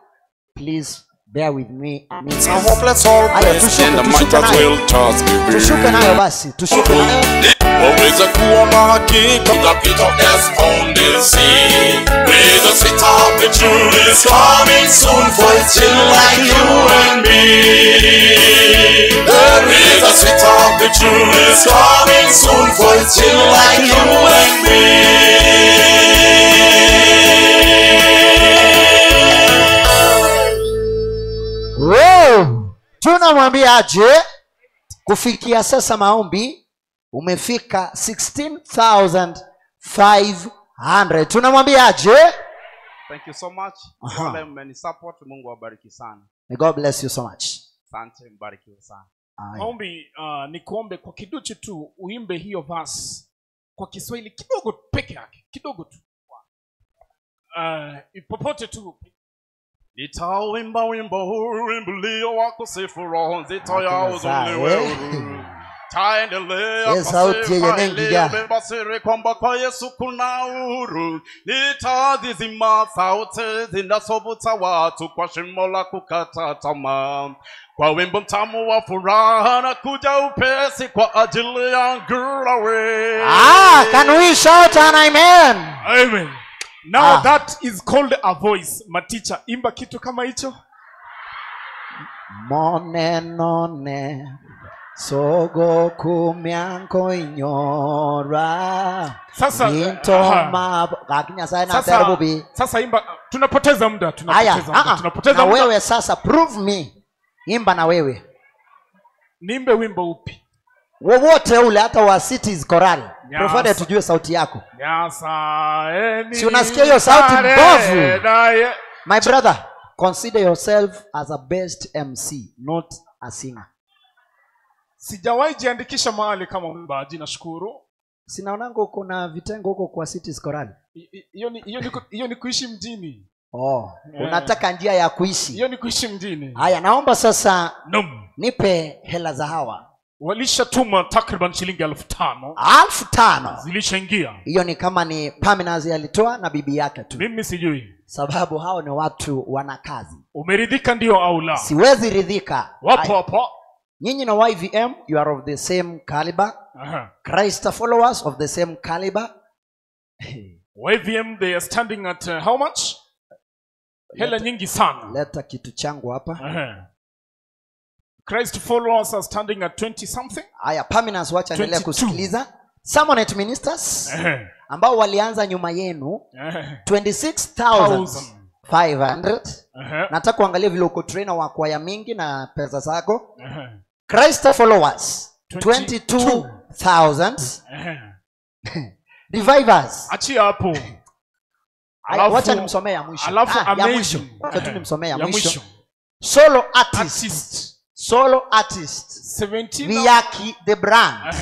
Please bear with me. It's a hopeless hopeless and the might as well just give in. Tushuke nayo basi, tushuke nayo. Waweza kuona hakika the pit of death on the sea. With the sweet of the truth is coming soon for children like you and me. There is a sweet of the truth is coming soon for children like you and me. Wow. Tunamwambia aje kufikia sasa maombi umefika 16,500. Tunamwambia aje? Thank you so much. Wale mmenisupport, Mungu awabariki sana. May God bless you so much. Asante, mbarikiwe sana. Maombi, nikuombe kwa kiduchu tu uimbe hiyo verse kwa Kiswahili kidogo peke yake, kidogo tu. Popote tu. Nitauimba wimbo huu, wimbo wa kusifu roho nzito ya huzuni wewe. Taendelea Yes, sauti yenye nengi ya. Nimebasiri kwamba kwa Yesu kuna uhuru. Nitazizima sauti zinazovuta watu kwa shimo la kukata tamaa. Kwa wimbo mtamu wa furaha na kuja upesi kwa ajili yangu nawe. Can we shout an amen? Amen. Now that is called a voice. Maticha, imba kitu kama hicho. Monenone sogo kumyanko inyora. Sasa sasa imba, tunapoteza muda, tunapoteza muda. Na wewe sasa prove me. Imba na wewe. Niimbe wimbo upi? Wowote ule, hata wa Cities Choral. Provided tujue sauti yako. Si unasikia hiyo sauti mbovu? My brother, consider yourself as a best MC, not a singer. Sijawahi jiandikisha mahali kama mwimbaji, nashukuru. Sinaonanga uko na vitengo huko kwa Cities Choral. Hiyo ni kuishi mjini. Oh, unataka njia ya kuishi. Hiyo ni kuishi mjini. Haya, naomba sasa nipe hela za hawa. Walishatuma takriban shilingi 5,000. 5,000. Zilishaingia. Hiyo ni kama ni Pamina alitoa na bibi yake tu. Mimi sijui. Sababu hao ni watu wana kazi. Umeridhika ndio au la? Siwezi ridhika. Wapo hapo. Nyinyi na YVM, you are of the same caliber. Christ followers of the same caliber. YVM, they are standing at how much? Hela nyingi sana. Leta kitu changu hapa. Christ followers are standing at 20 something. Aya, Paminas wacha endelea kusikiliza. Sermonet ministers ambao walianza nyuma yenu 26,500. 500. Nataka kuangalia vile uko trainer wa kwaya mingi na pesa zako. Christ followers 22,000. Revivers. Achia hapo. Wacha nimsomee ya mwisho. Alafu ya mwisho. Wacha tu nimsomee ya mwisho. Solo artist. Solo artist. 17. Miyaki the brand.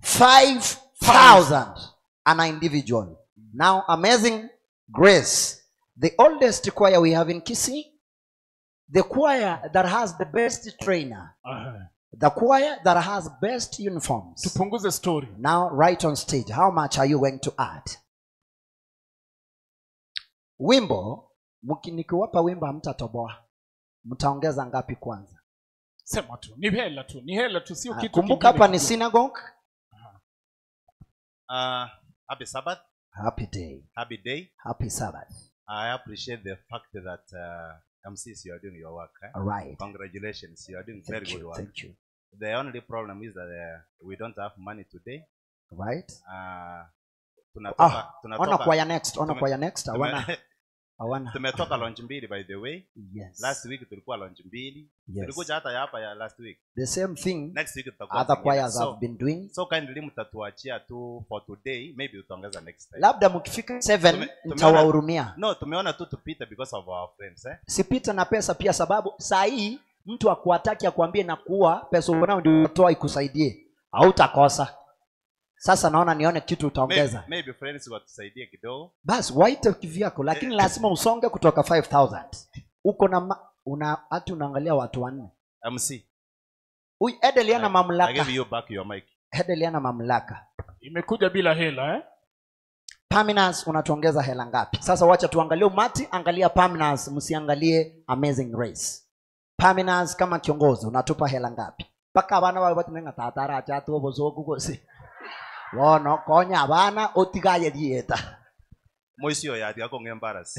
5,000 an individual. Now Amazing Grace, the oldest choir we have in Kisii, the choir that has the best trainer, the choir that has best uniforms. Tupunguze story. Now right on stage, how much are you going to add? Wimbo, nikiwapa wimbo hamtatoboa. Mtaongeza ngapi kwanza? Sema tu, ni hela tu, ni hela tu, sio kitu. Kumbuka hapa ni synagogue. Happy Sabbath. Happy day. Happy day. Happy Sabbath. I appreciate the fact that MCs, you are doing your work. Eh? All right. Congratulations, you are doing very good work. Thank you. The only problem is that we don't have money today. Right. Ona choir next. Ona choir next. Awana. Tumetoka launch mbili, by the way. Yes. Last week tulikuwa launch mbili. Yes. Tulikuja hata hapa ya last week. The same thing. Next week tutakuwa other choirs have been doing. So kindly mtatuachia tu for today, maybe tutaongeza next time. Labda mkifika 7 nitawahurumia. No, tumeona tu tupite because of our friends, eh? Sipita na pesa pia, sababu saa hii mtu akuataki akwambie na kuwa pesa unao ndio utoa ikusaidie. Hautakosa. Sasa naona nione kitu utaongeza. Maybe friends watusaidie kidogo. Bas waite kivyako, lakini lazima usonge kutoka 5,000. Uko na hata unaangalia watu wanne. MC. Huyu Edel ana mamlaka. I give you back your mic. Edel ana mamlaka. Imekuja bila hela, eh? Paminas unatuongeza hela ngapi? Sasa wacha tuangalie umati, angalia Paminas, msiangalie Amazing Grace. Paminas kama kiongozi unatupa hela ngapi? Paka abana bawe batinenga tatara chatu obozoku gose. Wono konya abana otigaye dieta. Moisio ya ati ako embarrass.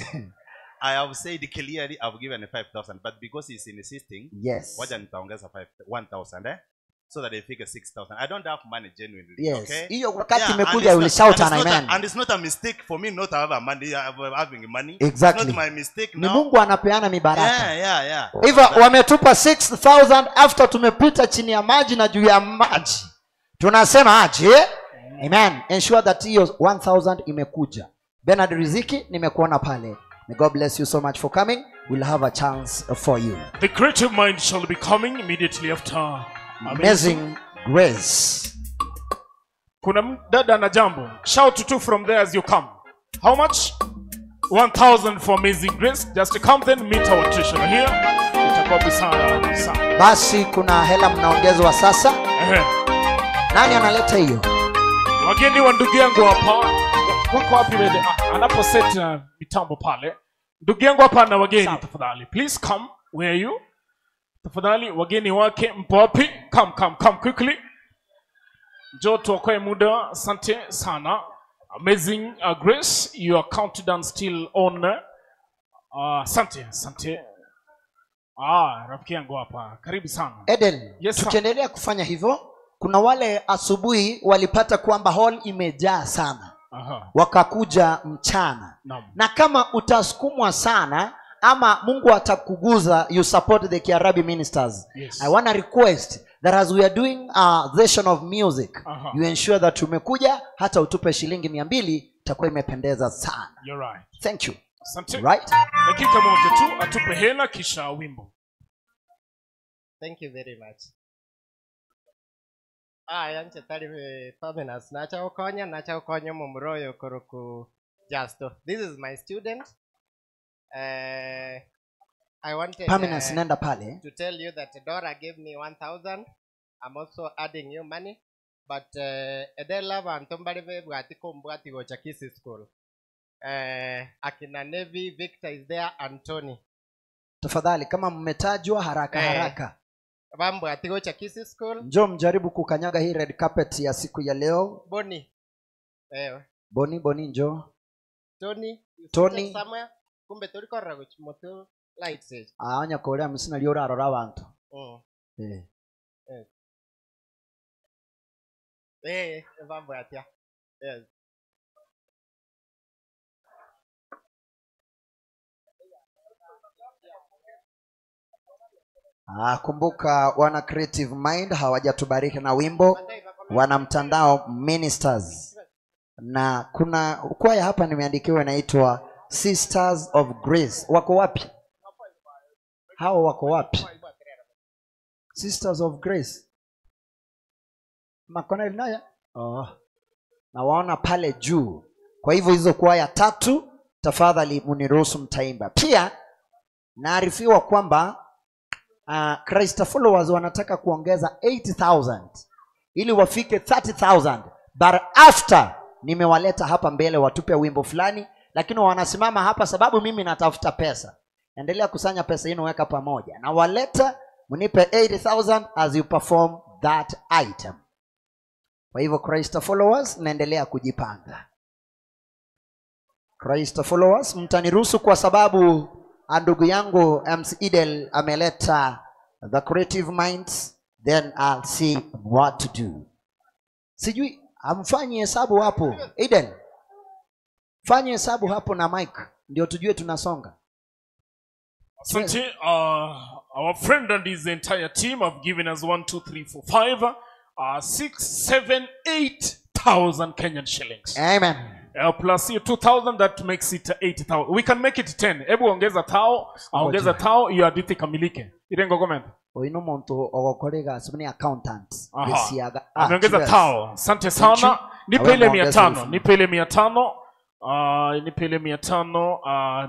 I have said clearly I've given 5,000, but because he's insisting, yes, wacha nitaongeza 1,000, eh? So that they figure 6,000. I don't have money genuinely. Yes. Okay? Hiyo wakati imekuja yeah, shout an amen. And it's not a mistake for me not to have a money, having money. Exactly. It's not my mistake now. Ni Mungu anapeana mibaraka. Yeah. Hivyo wametupa 6,000 after tumepita chini ya maji na juu ya maji. Tunasema aje? Amen. Ensure that hiyo 1,000 imekuja. Bernard Riziki nimekuona pale. May God bless you so much for coming. We'll have a chance for you. The creative mind shall be coming immediately after Amazing Grace. Kuna dada na jambo. Shout to from there as you come. How much? 1,000 for Amazing Grace. Just to come then meet our treasurer here. Itakuwa busara sana. Basi kuna hela mnaongezwa sasa. Nani analeta hiyo? Wageni wa ndugu yangu hapa. Wako wapi wewe? Anapo set mitambo pale. Ndugu yangu hapa na wageni tafadhali. Please come. Where are you? Tafadhali wageni wake mpo wapi? Come come quickly. Njoo tuokoe muda. Asante sana. Amazing Grace, your countdown still on. Asante, asante. Rafiki yangu hapa. Karibu sana. Eden, yes, tukiendelea kufanya hivyo, kuna wale asubuhi walipata kwamba hall imejaa sana. Aha. Wakakuja mchana. Naam. Na kama utasukumwa sana ama Mungu atakuguza, you support the Kiarabi ministers. Yes. I wanna request that as we are doing a session of music, you ensure that umekuja hata utupe shilingi 200, itakuwa imependeza sana. You're right. Thank you. Asante. Right? Dakika moja tu atupe hela kisha wimbo. Thank you very much. Aya nche tari Pamenas nacha ukonya mumuroyo koroku Justo. This is my student. I wanted Pamenas nenda pale to tell you that Dora gave me 1,000. I'm also adding you money. But Edela vantombari bwati kumbwati gocha Kisii School. Akina Nevi, Victor is there, Anthony. Tafadhali kama mmetajwa haraka haraka. Bambwati gocha Kisii School. Njoo mjaribu kukanyaga hii red carpet ya siku ya leo. Boni. Boni njoo. Tony. Somewhere. Kumbe tuliko raguch moto lights. Anya kolea msina liora arora bantu. Bambwati. Yes. Kumbuka wana Creative Mind hawajatubariki na wimbo, wana mtandao Ministers. Na kuna kwaya hapa nimeandikiwa inaitwa Sisters of Grace. Wako wapi? Hao wako wapi? Sisters of Grace. Makona ilinayo? Oh. Na waona pale juu. Kwa hivyo hizo kwaya tatu tafadhali muniruhusu mtaimba. Pia naarifiwa kwamba Christ followers wanataka kuongeza 80,000 ili wafike 30,000. But after nimewaleta hapa mbele watupe wimbo fulani, lakini wanasimama hapa sababu mimi natafuta pesa. Endelea kusanya pesa yenu, weka pamoja. Na waleta mnipe 80,000 as you perform that item. Kwa hivyo Christ followers, naendelea kujipanga. Christ followers, mtaniruhusu kwa sababu ndugu yangu MC Idel ameleta the Creative Minds, then I'll see what to do. Sijui amfanye hesabu hapo Idel. Fanye hesabu hapo na Mike ndio tujue tunasonga. Asante. Our friend and his entire team have given us 1 2 3 4 5 6 7 8,000 Kenyan shillings. Amen. Plus 2,000, that makes it 8,000. We can make it 10. Ebu ongeza tao, ongeza tao, hiyo hadithi kamilike. Irengo comment. Oino muntu ogokorega sumni accountant. Besiaga. Ameongeza tao. Asante sana. Nipe ile 500, nipe ile 500. Nipe ile 500,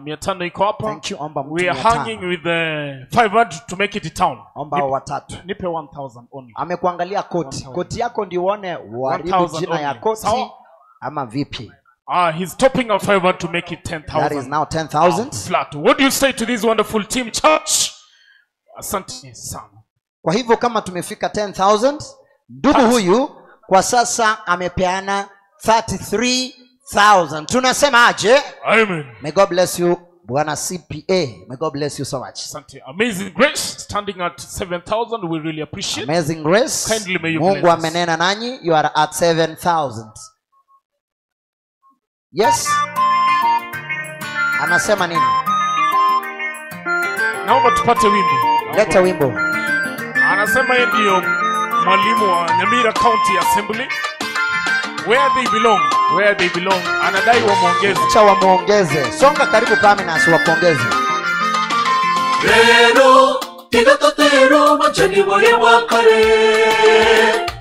500 iko hapa. Thank you, omba mtu. We are hanging with the 500 to make it town. Omba watatu. Nipe 1,000 only. Amekuangalia koti. Koti yako ndio uone uharibu jina ya koti ama vipi. He's topping up 500 to make it 10,000. That is now 10,000. Flat. What do you say to this wonderful team, church? Asante sana. Kwa hivyo kama tumefika 10,000, ndugu huyu kwa sasa amepeana 33,000. Tunasema aje? Amen. May God bless you, Bwana CPA. May God bless you so much. Asante. Amazing Grace standing at 7,000. We really appreciate. Amazing Grace. Kindly may you bless. Mungu amenena nanyi. You are at 7,000. Yes. Anasema nini? Naomba tupate wimbo. Leta wimbo. Anasema yeye ndio mwalimu wa Nyamira County Assembly. Where they belong, where they belong. Anadai wamuongeze. Acha wamuongeze. Songa karibu Paminas wakuongeze. Rero tigatotero manchani bore wakare.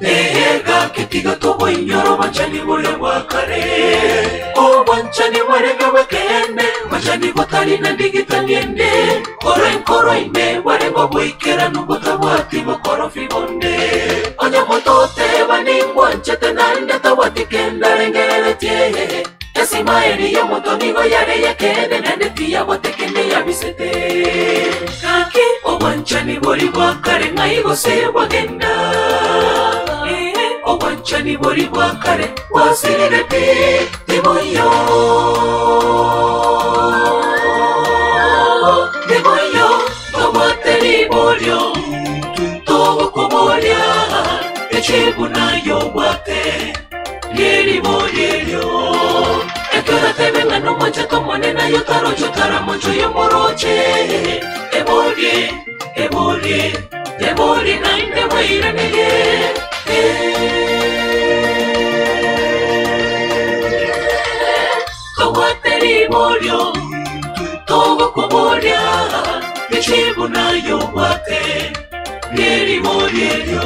Ega kitigato inyoro manchani bore wakare. O manchani warega wekene, manchani botari na digitaniende. Oro ime warengo boikera nubutabwati bokorofi bonde. Onyamotote baningwanchete nande tawatikenda rengereretie. Esimaeri ya moto nigo yare yakene nande tiya watekene ya bisete. Kaki obwanchani bori bwakare ngaigo se wagenda. Obwanchani bori bwakare wasirire pi tiboyo. Tiboyo tobwateri boryo togokoborya echibunayo bwate lyeri boryo. Ekera tebenga no mancha tomonena yo tarocho taramocho yo moroche. Ebori, ebori, ebori nainde wairaneye. Towateri boryo, togokoborya, echibunayo bwate lyeri boryo.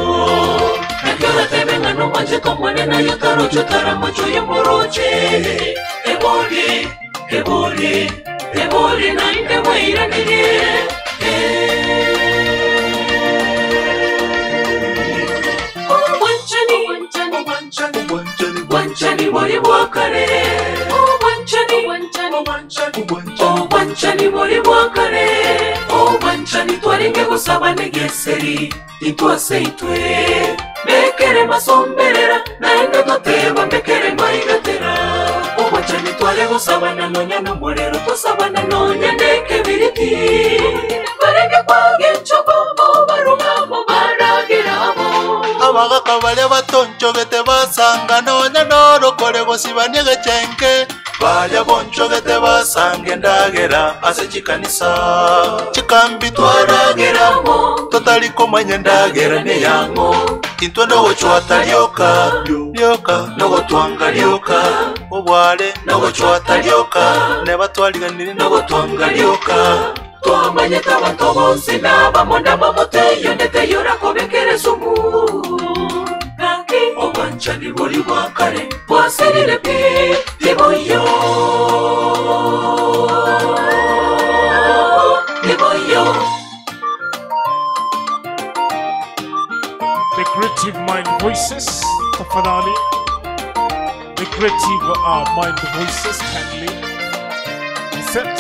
Ekera tebenga no mancha tomonena yo tarocho taramocho yo moroche. Ebori, ebori, ebori nainde wairaneye. Wanchani bori bwakare. Oh wanchani, oh wanchani bori bwakare. Oh wanchani twarenge gusaba negeseri itwase itwe. Mekere masomberera naende toteba mekere maigatera. Oh wanchani tware gusaba na nonya no morero tosaba na nonya nekebiriti. Barenge kwage chokomo barugamo baragiramo. Abagaka baria batonchogete basanga nonya norokore gosibanie gechenke Balya bonchogete basange ndagera ase chikanisa chikambi twarageramo totaliko mwenye ndagera ne yango intwe nogochwata lyoka lyoka nogotwanga lyoka obwale nogochwata lyoka nebatwaliganire nogotwanga lyoka twamanyete abantu bonsi n'abamonda bamuteyo ndeteyo rakobekere sumu kaki obwanchani buli bwakare bwaserire pi tiboyo tiboyo. The Creative Mind Voices, tafadhali. The Creative Mind Voices, kindly be set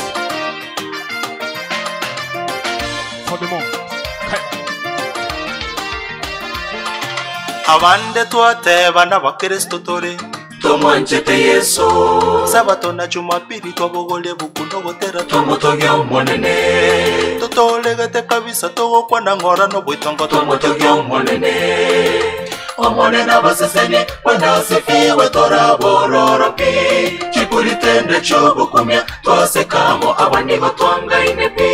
for the moment. Abande twateba n'abakristo tore tumwanchete Yesu sabato na Jumapili twabogole bukundo gotera tumutoge omonene tutolegete kabisa togokwana ng'ora n'obwitongo tumutoge omonene omonene abaseseni wanasifiwe torabororopi chikuritende chobukumya twasekamo abandi batwangaine pi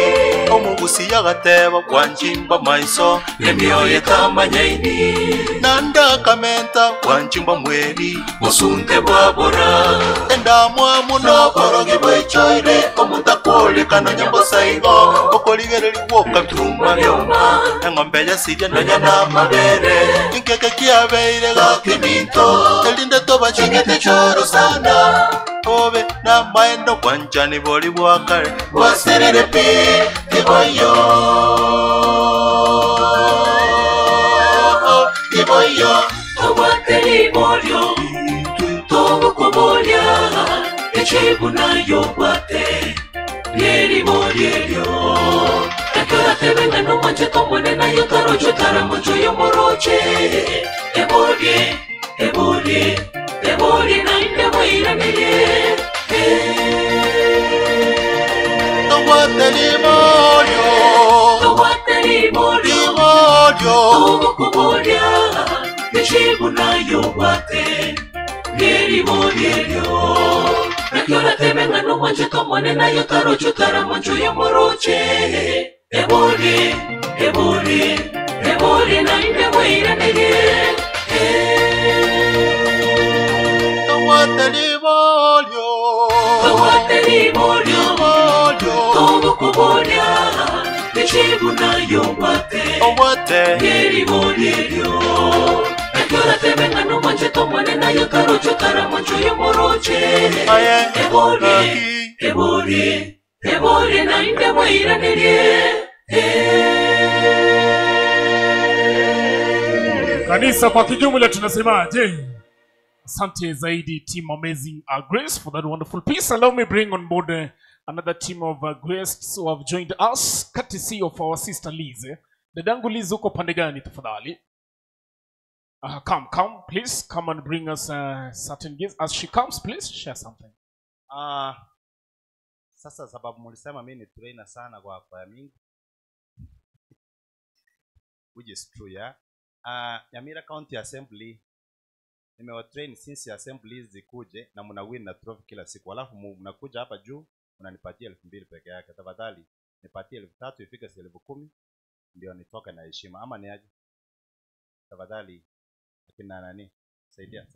omugusi yagateba bwanjimba maiso emioyo etamanyaini nandakamenta bwanjimba mweri busunte bwabora endamwamu noborogi bwechoire omuntakuolikana nyambosaigo okoligererigwoka bituma byoma eng'ombe yasiria nonya n'amabere inkeke kiabeire gakiminto elinde tobachingete choro sana obe n'amaendo bwanchani boli bwakare bwaserere pi tiboyo tiboyo tobwate libolyo tobukubolya echibunayo bwate lyeribolyeryo ekyoratebeng'a nomwanche tomwene nayo tarocho taramocho yomoroche ebolye ebolye ebolye nainde bweiranire tobwate libolyo tobwate libolyo libolyo tobukubolya echibunayo bwate lyeribolyeryo ekyoratebeng'a nomwanche tomwene nayo tarocho taramocho yomoroche ebolye ebolye ebolye nainde bweiranire tobwate libolyo tobwate libolyo tobukubolya echibunayo bwate obwate lyeribolyeryo ekyoratebeng'a nomwanche tomwene nayo tarocho taramocho yomoroche ebolye ebolye ebolye nainde bweiranire. Kanisa kwa kijumla tunasemaje? Asante zaidi team Amazing Grace for that wonderful piece. Allow me bring on board another team of guests who have joined us courtesy of our sister Liz. Dadangu Liz, uko pande gani tafadhali? Come please, come and bring us certain gifts. As she comes, please share something. Sasa sababu mulisema mimi ni trainer sana kwa kwaya mingi, which is true, yeah. Nyamira County Assembly nimewatrain since assembly zikuje na mna win na trophy kila siku. Alafu mnakuja hapa juu mnanipatia 2000 peke yake. Tafadhali nipatie 3000 ifike 10,000 ndio nitoke na heshima, ama ni aje? Tafadhali akina nani? Saidia.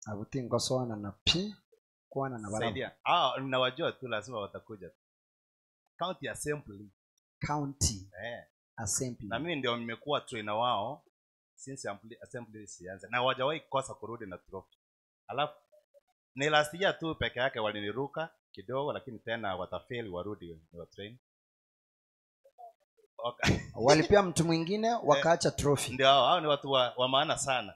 Abutingo soana na pi kuana na baraba. Saidia. Ninawajua tu lazima watakuja. County Assembly. County. Assembly. Na mimi ndio nimekuwa trainer wao since assembly sianza. Na hawajawahi kosa kurudi na trophy. Alafu ni last year tu peke yake waliniruka kidogo, lakini tena watafeli warudi ni wa train. Okay. Walipia mtu mwingine wakaacha trophy. Ndio hao ni watu wa maana sana.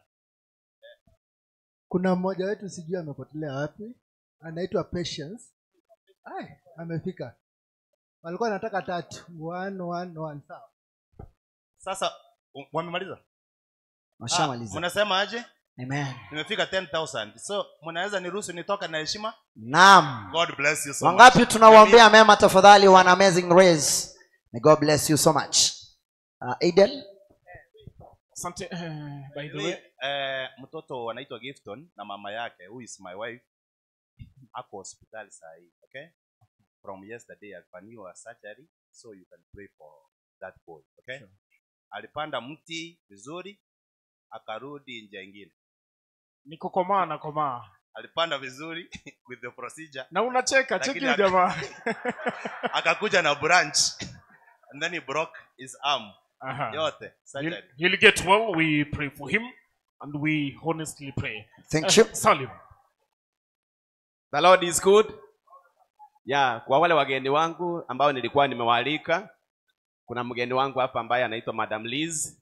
Kuna mmoja wetu sijui amepotelea wapi, anaitwa Patience. Ai, amefika. Walikuwa wanataka 3 1 1 1 sawa. Sasa wamemaliza? Washamaliza. Mnasema aje? Amen. Nimefika 10,000. So mnaweza niruhusu nitoka na heshima? Naam. God bless you so much. Wangapi tunawaombea mema tafadhali wana Amazing Grace. May God bless you so much. Adel? Asante. By the way, mtoto anaitwa Gifton na mama yake who is my wife ako hospitali saa hii, okay? From yesterday alifanyiwa surgery, so you can pray for that boy, okay? Sure. Alipanda mti vizuri akarudi njia nyingine. Ni kukomaa na komaa. Alipanda vizuri with the procedure. Na unacheka, cheki jamaa. Akakuja na branch and then he broke his arm. Yote surgery. He'll get well, we pray for him and we honestly pray. Thank you. Salim. The Lord is good. Yeah, kwa wale wageni wangu ambao nilikuwa nimewaalika, kuna mgeni wangu hapa ambaye anaitwa Madam Liz.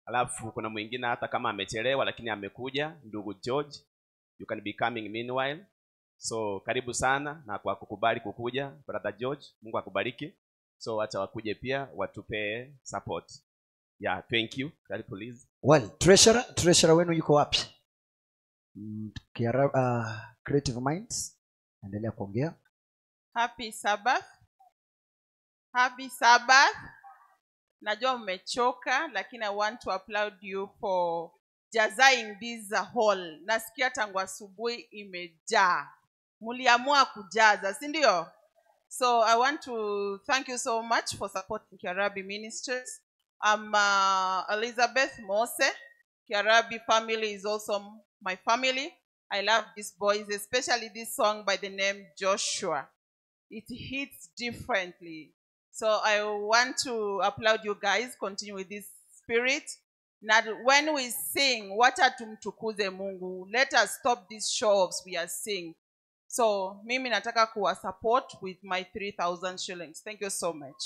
Alafu kuna mwingine hata kama amechelewa lakini amekuja, ndugu George. You can be coming meanwhile. So karibu sana na kwa kukubali kukuja, brother George, Mungu akubariki. So acha wakuje pia watupe support. Yeah, thank you. Karibu Liz. Well, treasurer wenu yuko wapi? Creative Minds, endelea kuongea. Happy Sabbath. Happy Sabbath. Najua mmechoka lakini I want to applaud you for jazaing this hall. Nasikia tangu asubuhi imejaa. Muliamua kujaza, si ndio? So I want to thank you so much for supporting Kiarabi Ministries. I'm Elizabeth Mose. Kiarabi family is also my family. I love these boys, especially this song by the name Joshua. It hits differently. So I want to applaud you guys. Continue with this spirit. Now, when we sing, wacha tumtukuze Mungu. Let us stop these show-offs we are seeing. So, mimi nataka kuwa support with my 3,000 shillings. Thank you so much.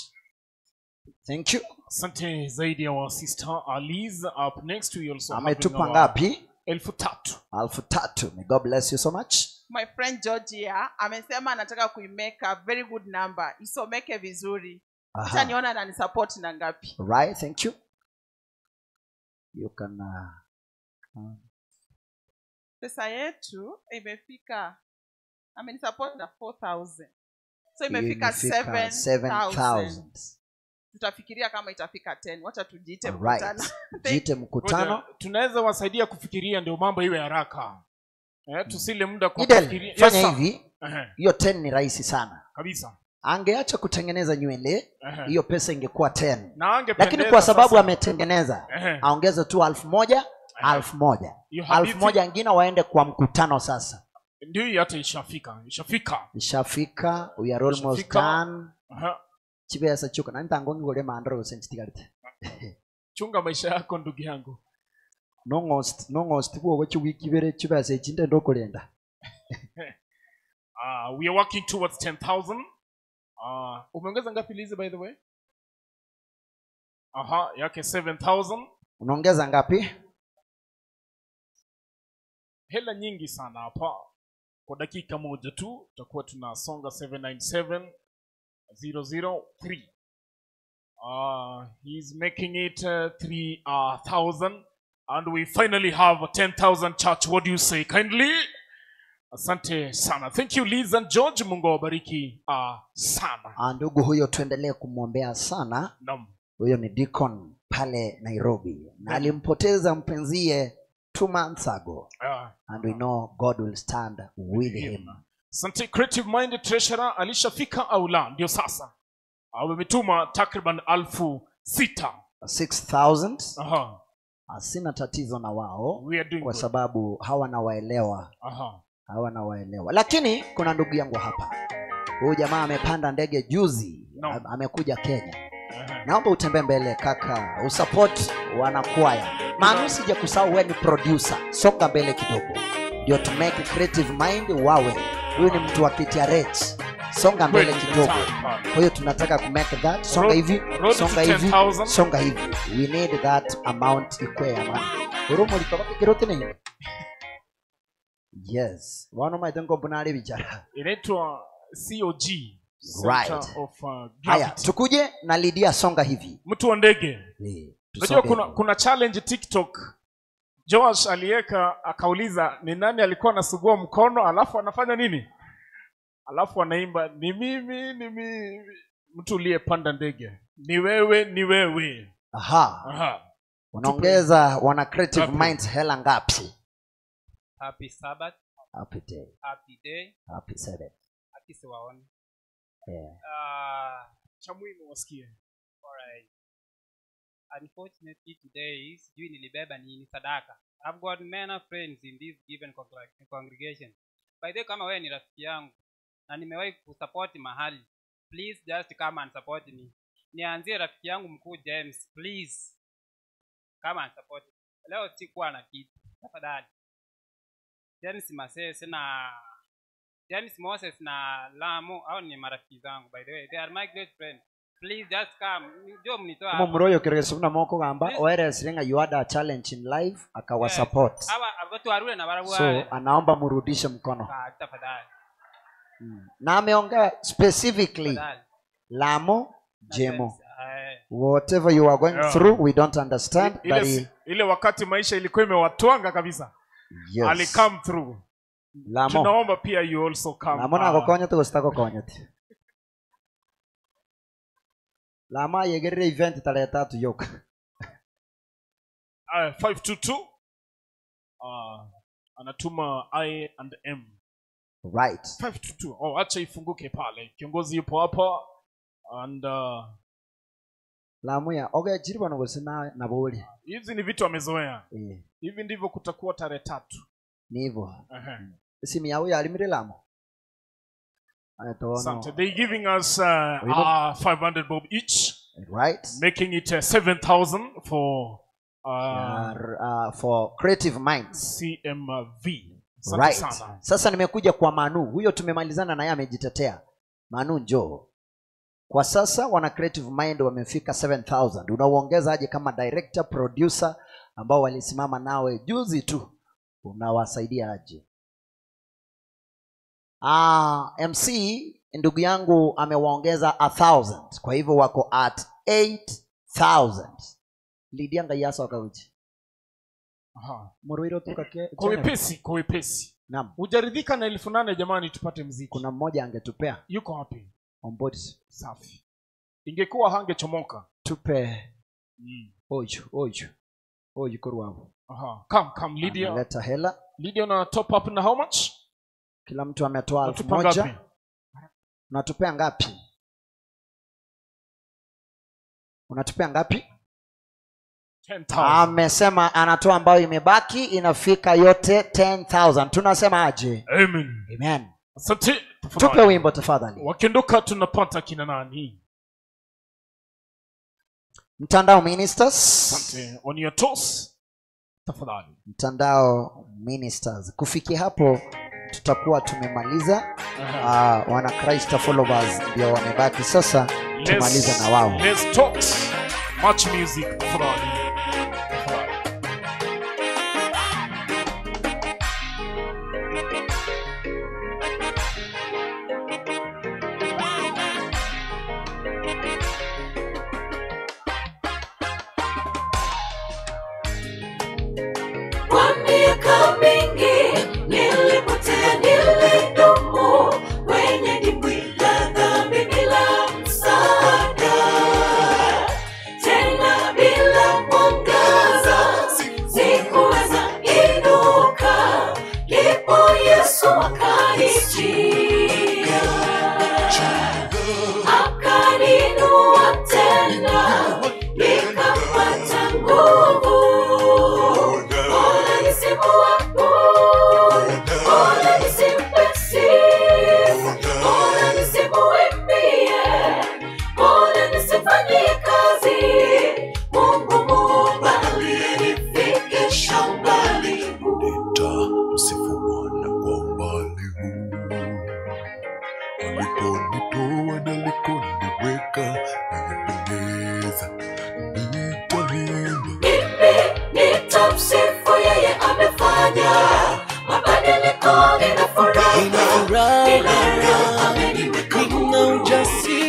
Thank you. Asante zaidi our sister Alize. Up next we also ametupa ngapi? 3,000. 3,000. May God bless you so much. My friend Georgia amesema anataka kuimake a very good number. Isomeke vizuri. Acha niona ananisupport na ngapi. Right, thank you. You can pesa yetu imefika, amenisupport na 4,000. So imefika 7,000. Tutafikiria kama itafika 10. Wacha tujiite mkutano. Jiite mkutano. Tunaweza wasaidia kufikiria ndio mambo iwe haraka. Tusile muda kwa kufikiria. Fanya hivi. Hiyo 10 ni rahisi sana. Kabisa. Angeacha kutengeneza nywele, hiyo pesa ingekuwa 10. Lakini kwa sababu ametengeneza, aongeze tu 1,000, 1,000. 1,000 nyingine waende kwa mkutano sasa. Ndio hata ishafika. Ishafika. Ishafika. We are almost done. Chibesa chuka na ntangongi gole mandro sentigarite. Chunga maisha yako ndugu yangu. Nongost bwo wiki bere chibesa chinde ndokolenda. We are working towards 10,000. Umeongeza ngapi Liz by the way? Aha, yake 7,000. Unaongeza ngapi? Hela nyingi sana hapa. Kwa dakika moja tu tutakuwa tunasonga 797,003. He's making it 3,000 and we finally have 10,000 church. What do you say kindly? Asante sana. Thank you Liz and George. Mungu awabariki sana. Ndugu huyo tuendelee kumwombea sana. Naam. Huyo ni deacon pale Nairobi. Na alimpoteza mpenzie 2 months ago. And we know God will stand with him. Asante. Creative Mind Treasurer alishafika au la? Ndio sasa. Ametuma takriban 6,000. 6,000. Aha. Sina tatizo na wao kwa sababu hawa nawaelewa. Aha. Hawa nawaelewa. Lakini kuna ndugu yangu hapa. Huyu jamaa amepanda ndege juzi. No. Amekuja Kenya. Naomba utembee mbele kaka, usupport wanakwaya. Maana usije kusahau wewe ni producer. Soka mbele kidogo. Ndio to make Creative Mind wawe. Huyu ni mtu wa KTRH. Songa mbele kidogo. Kwa hiyo tunataka ku make that. Songa hivi, songa hivi, songa hivi. We need that amount ikwe amani. Urumo likabaki kirote nini? Yes. Wana maitengo bunali bichara. Inaitwa COG. Right. Of, haya, tukuje na Lydia songa hivi. Mtu wa ndege. Unajua kuna challenge TikTok. Josh alieka akauliza ni nani alikuwa anasugua mkono alafu anafanya nini? Alafu anaimba ni mimi, ni mimi. Mtu uliyepanda ndege. Ni wewe, ni wewe. Aha. Aha. Unaongeza wana Creative Minds hela ngapi? Happy Sabbath. Happy day. Happy day. Happy Sabbath. Akisiwaone. Yeah. Cha muhimu wasikie. Alright. Unfortunately today sijui nilibeba nini sadaka. I've got many friends in this given congregation. By the way, kama wewe ni rafiki yangu na nimewahi kusupport mahali, please just come and support me. Nianzie rafiki yangu mkuu James, please come and support. Leo sikuwa na kitu, tafadhali. James Masese na James Moses na Lamu, hao ni marafiki zangu by the way. They are my great friends. Please just come. Ndio mnitoa. Kama mroyo kireso na moko gamba oere sirenga you had a challenge in life akawa support. Hawa watu warule na barabu. So anaomba murudishe mkono. Tafadhali. Na ameongea specifically Lamu Jemo. Whatever you are going through we don't understand but ile wakati maisha ilikuwa imewatwanga kabisa. Yes. Ali come through. Lamo. Tunaomba pia you also come. Lamo na kokonya tu gostako konya. Lama yegerere event tarehe 3 yoka. 522 anatuma I and M. Right. 522. Oh, acha ifunguke pale. Kiongozi yupo hapa and Lamu ya okay jiriba no gosina na boli. Hizi ni vitu amezoea. Hivi ndivyo kutakuwa tarehe 3. Ni hivyo. Simu yao ya alimire Lamu. Asante. They giving us 500 bob each. Right. Making it 7,000 for for Creative Minds. CMV. Right. Sana. Sasa nimekuja kwa Manu. Huyo tumemalizana naye amejitetea. Manu njoo. Kwa sasa wana Creative Mind wamefika 7,000. Unauongeza aje kama director, producer ambao walisimama nawe juzi tu? Unawasaidia aje? MC ndugu yangu amewaongeza 1,000. Kwa hivyo wako at 8,000. Lidia Ngayasa wakauji. Aha. Moroiro tukake. Kwa wepesi, kwa wepesi. Naam. Hujaridhika na 8,000 jamani, tupate muziki. Kuna mmoja angetupea. Yuko wapi? On board. Safi. Ingekuwa hangechomoka. Tupe. Oju. Oju korwapo. Aha. Come Lydia. Analeta hela. Lydia na top up na how much? Kila mtu ametoa 1,000. Unatupea ngapi? Unatupea ngapi? 10,000. Amesema anatoa ambayo imebaki inafika yote 10,000. Tunasema aje? Amen. Amen. Asante. Tupe wimbo tafadhali. Wakiondoka tunapata kina nani? Mtandao Ministers. Asante. On your toes. Tafadhali. Mtandao Ministers. Kufikia hapo tutakuwa tumemaliza. Wana Christ followers ndio wamebaki sasa, tumaliza na wao. Let's talk. Much music tafadhali. Kwa miaka mingi nilipotea, nilidumu kwenye dimbwi la dhambi bila msaada, tena bila mwangaza, sikuweza inuka, ndipo Yesu akanijia, akaninua tena, nikapata nguvu. Msifu Bwana kwa umbali huu, alikonitoa na alikoniweka, nayapendeza, nitaimba. Mimi nitamsifu yeye, amefanya mabadiliko, nina furaha, ameniweka huru,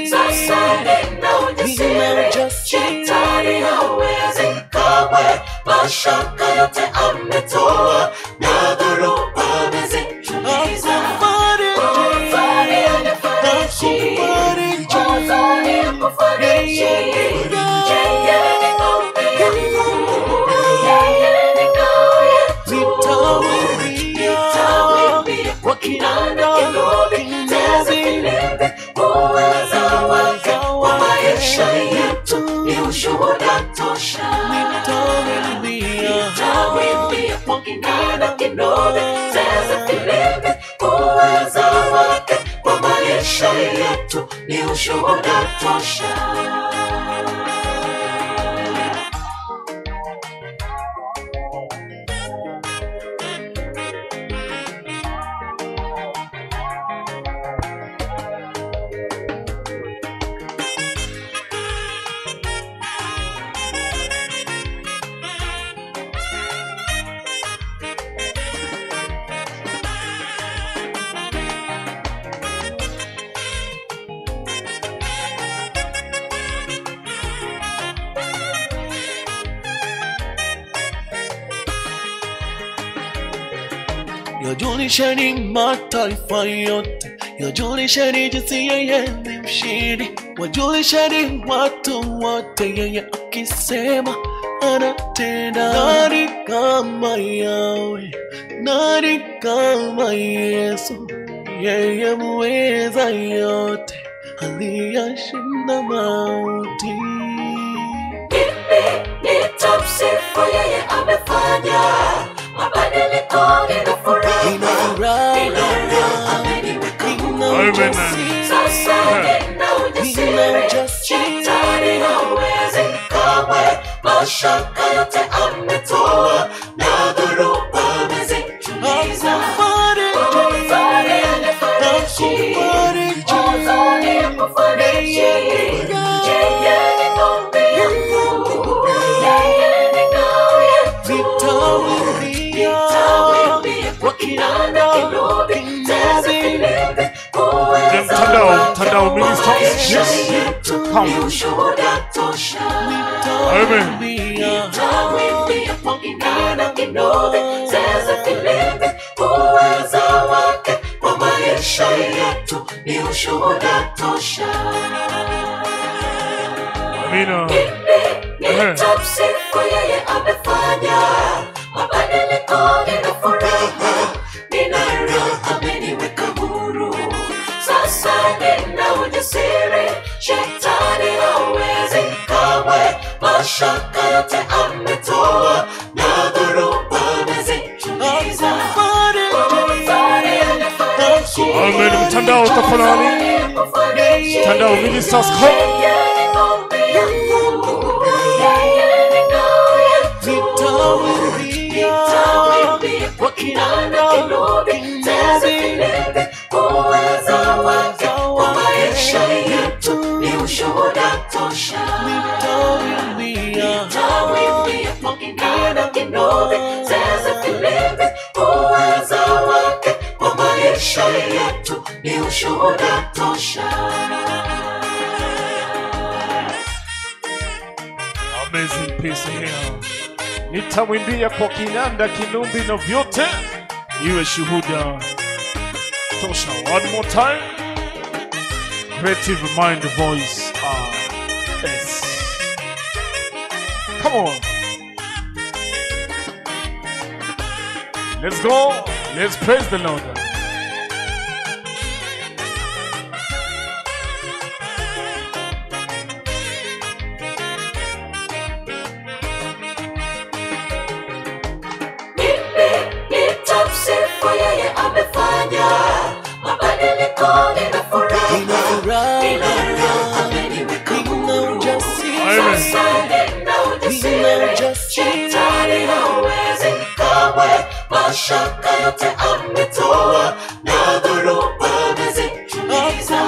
sasa nina ujasiri, shetani hawezi kamwe, mashaka yote ametoa na dhoruba amezituliza. Huzuni anifariji, huzuni akufariji, yeye ni ngome yangu. Nitawaimbia kwa kinanda kinubi, zeze filimbi, uweza wake kwa maisha yetu ni ushuhuda tosha. Yajulisheni mataifa yote, yajulisheni jinsi yeye ni mshindi, wajulisheni watu wote, yeye akisema anatenda. Nani kama Yahweh? Nani kama Yesu? Yeye muweza yote, aliyashinda mauti. Mimi nitamsifu yeye amefanya mabadiliko, nina furaha, ameniweka huru. Sasa nina ujasiri, shetani hawezi kamwe, mashaka yote ametoa na dhoruba amezituliza. Huzuni anafariji, huzuni hakufariji, yeye ni ngome yangu, yeye ni ngao yetu. Nitawaimbia kwa kinanda kinubi, zeze filimbi, uweza wake Mtandao kwa ministers, maisha yes. yetu Come. ni ushuhuda tosha. Amen. Nitawaimbia kwa kinanda kinubi, zeze filimbi, uweza wake kwa maisha yetu ni ushuhuda tosha. Amina. Mimi nitamsifu yeye amefanya mabadiliko, nina furaha, nina raha, ameniweka huru. Sasa nina ujasiri, shetani hawezi kamwe, mashaka yote ametoa na dhoruba amezituliza. Huzuni anafariji, Amen. Mtandao tafadhali. hakufariji, Mtandao ministers, come. yeye ni ngome yangu, yeye ni ngao yetu. Nitawaimbia kwa kinanda kinubi, zeze filimbi, uweza wake kwa maisha yetu ni ushuhuda tosha. Nitawaimbia kwa kinanda kinubi, zeze filimbi, uweza wake kwa maisha yetu ni ushuhuda tosha. Amazing peace here. Nitamwimbia kwa kinanda kinumbi na vyote iwe shuhuda tosha. One more time. Creative mind voice R S. Come on. Let's go. Let's praise the Lord. Mimi nitamsifu yeye amefanya mabadiliko, nina furaha, nina raha, ameniweka huru. Sasa nina ujasiri, shetani hawezi kamwe, mashaka yote ametoa na dhoruba amezituliza.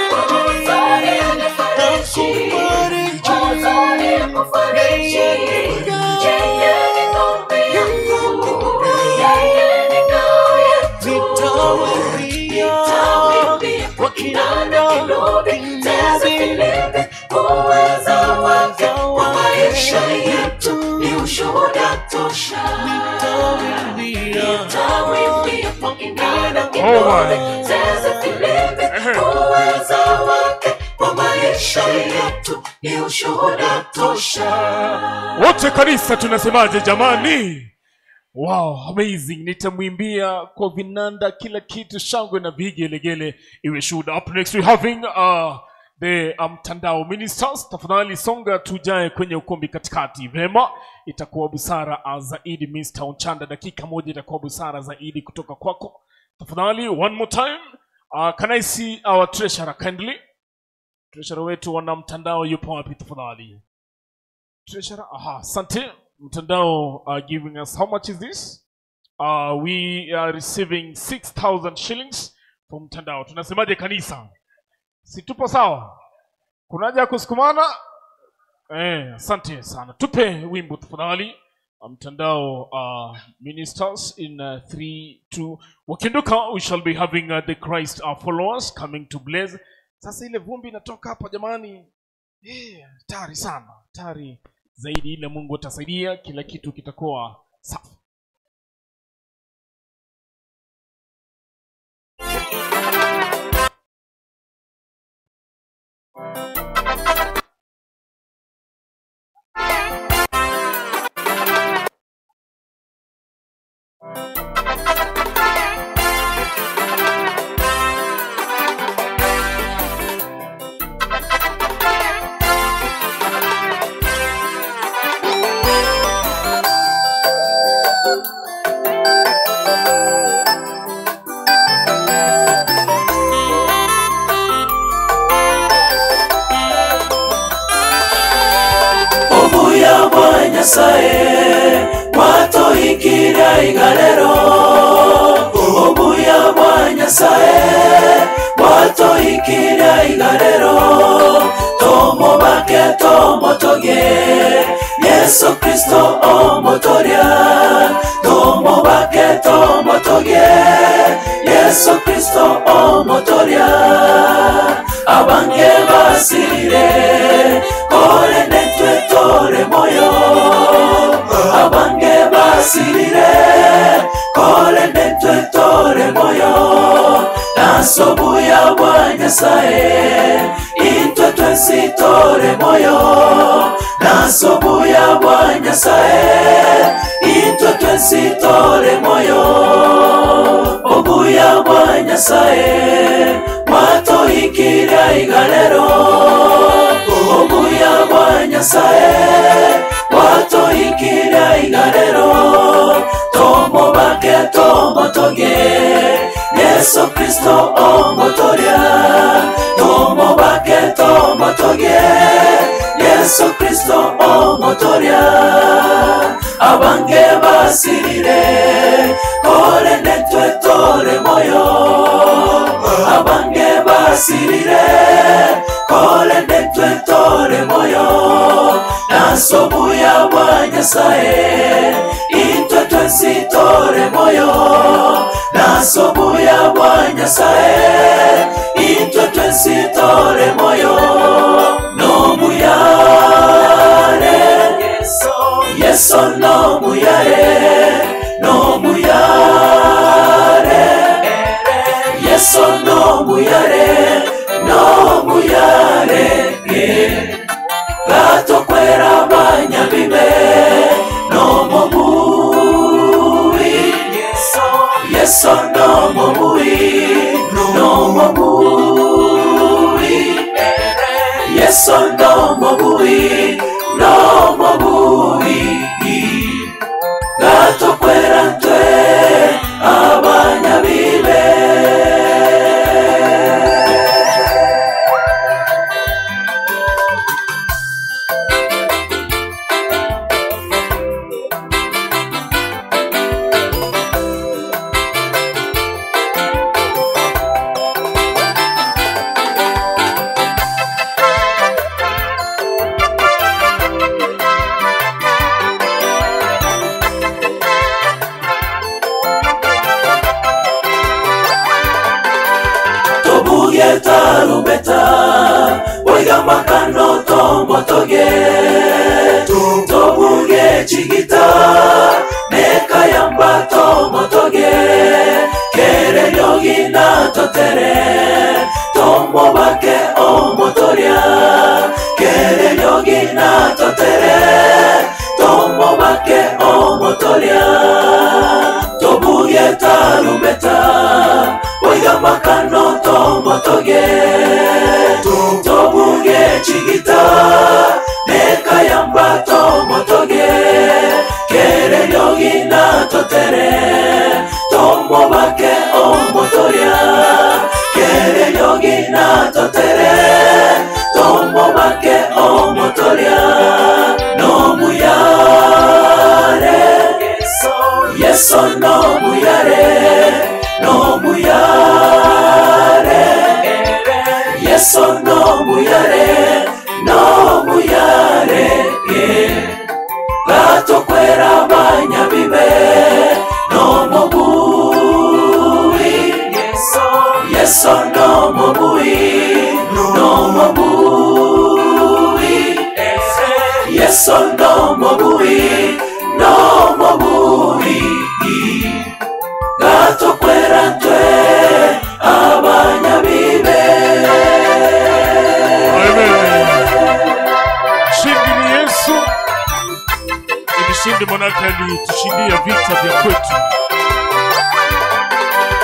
Huzuni anafariji, huzuni hakufariji, yeye ni ngome yangu, yeye ni ngao yetu. Nitawaimbia kwa kinanda kinubi, zeze filimbi, uweza wake kwa maisha yetu ni ushuhuda tosha. Nitawaimbia kwa kinanda kinubi, zeze filimbi, uweza wake kwa maisha yetu ni ushuhuda tosha. Wote kanisa tunasemaje jamani? Wow, amazing. Nitamwimbia kwa vinanda, kila kitu, shangwe na vigelegele iwe shuhuda. Up next we having The mtandao ministers, tafadhali songa tujae kwenye ukumbi katikati. Vema, itakuwa busara zaidi Mr. Ochanda, dakika moja itakuwa busara zaidi kutoka kwako. Tafadhali one more time. Can I see our treasurer kindly? Treasurer wetu wana mtandao yupo wapi tafadhali? Treasurer, aha, asante. Mtandao giving us, how much is this? We are receiving 6,000 shillings from mtandao. Tunasemaje kanisa? Si tupo sawa? Kuna haja ya kusukumana? Asante sana. Tupe wimbo tafadhali. Mtandao ministers in 3, 2. Wakinduka, we shall be having the Christ followers coming to bless. Sasa ile vumbi inatoka hapa jamani. Tari sana. Tari zaidi ile Mungu atasaidia, kila kitu kitakuwa safi. Nyasaye watohikira igalero, obuya bwa Nyasaye watohikira igalero, tomobake tomotoge Yesu Kristo omotoria, tomobake tomotoge Yesu Kristo omotoria, abange basirire kore netwe tore moyo, abange basirire kore netwe tore moyo, nasobuya bwa Nyasaye intwe twensi tore moyo, nasobuya bwa Nyasaye intwe twensi tore moyo, obuya bwa Nyasaye watohikira igalero, obuya bwa Nyasaye watohikira igalero, tomobake tomotoge Yesu Kristo omotoria, tomobake tomotoge Yesu Kristo omotoria, abange basirire kore netwe tore moyo, abange basirire kore netwe tore moyo, nasobuya bwa Nyasaye intwe twensi tore moyo, nasobuya bwa Nyasaye intwe twensi tore moyo, no muyare Yesu no muyare, no muyare Yesu no muyare, no muyare gatokwera banyabibe no mobui Yesu no mobui, no mobui Yesu no mobui, no mobui gatokwera ntwe abanyabibe. Tarumbeta oiga makano tomotoge, tobuge chigita nekayamba tomotoge, kere lyogina totere tomobake omotoria, kere lyogina totere tomobake omotoria, tobuge tarumbeta oiga makano tomotoge, tobuge Nechigita nekayamba tomotoge kere lyogina totere tomobake omotoria kere lyogina totere tomobake omotoria no muyare Yeso no muyare no muyare Yeso no muyare no muyare Gatokwera banyabibe no mobui Yeso no mobui no mobui Yeso no mobui no mobui Gatokwera ntwe abanyabibe. Mshindi ni Yesu. Ni mshindi manake alitushindia vita vya kwetu.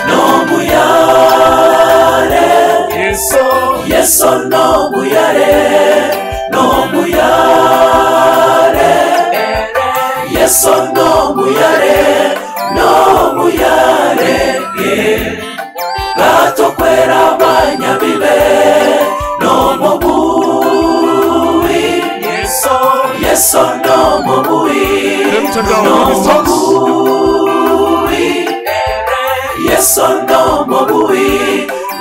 No muyare Yesu, Yesu no muyare no muyare Yesu no muyare no muyare Gatokwera banyabibe no mobui Yesu no mobui no mobui Yesu no mobui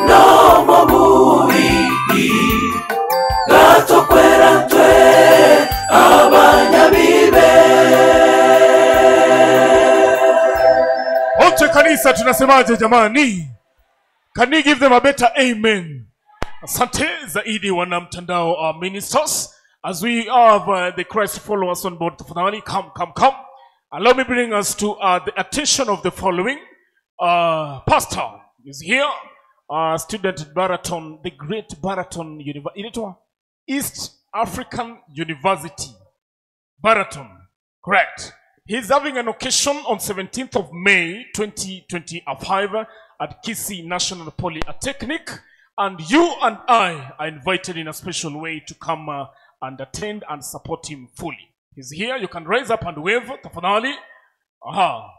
no mobui Gatokwera ntwe abanyabibe. Wote kanisa tunasemaje jamani? Can you give them a better amen? Asante zaidi wana mtandao ministers. As we have the Christ followers on board, tafadhali come, come, come. Allow me bring us to the attention of the following. Pastor is here, student at Baraton, the great Baraton University, East African University, Baraton, correct. He's having an occasion on 17th of May 2025 at Kisii National Polytechnic, and you and I are invited in a special way to come and attend and support him fully. He's here. You can raise up and wave, tafadhali. Aha.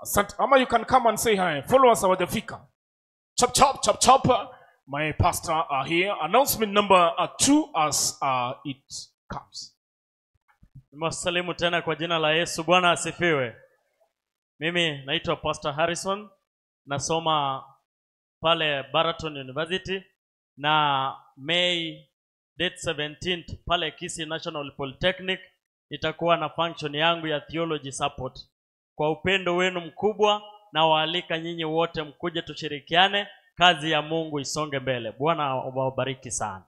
Asante. Ama you can come and say hi. Followers hawajafika. Chop, chop, chop, chop. My pastor are here. Announcement number 2 as it comes. Nimewasalimu tena kwa jina la Yesu. Bwana asifiwe. Mimi naitwa Pastor Harrison. Nasoma pale Baraton University na May date 17th pale Kisii National Polytechnic nitakuwa na function yangu ya theology support. Kwa upendo wenu mkubwa na waalika nyinyi wote mkuje tushirikiane, kazi ya Mungu isonge mbele. Bwana awabariki sana.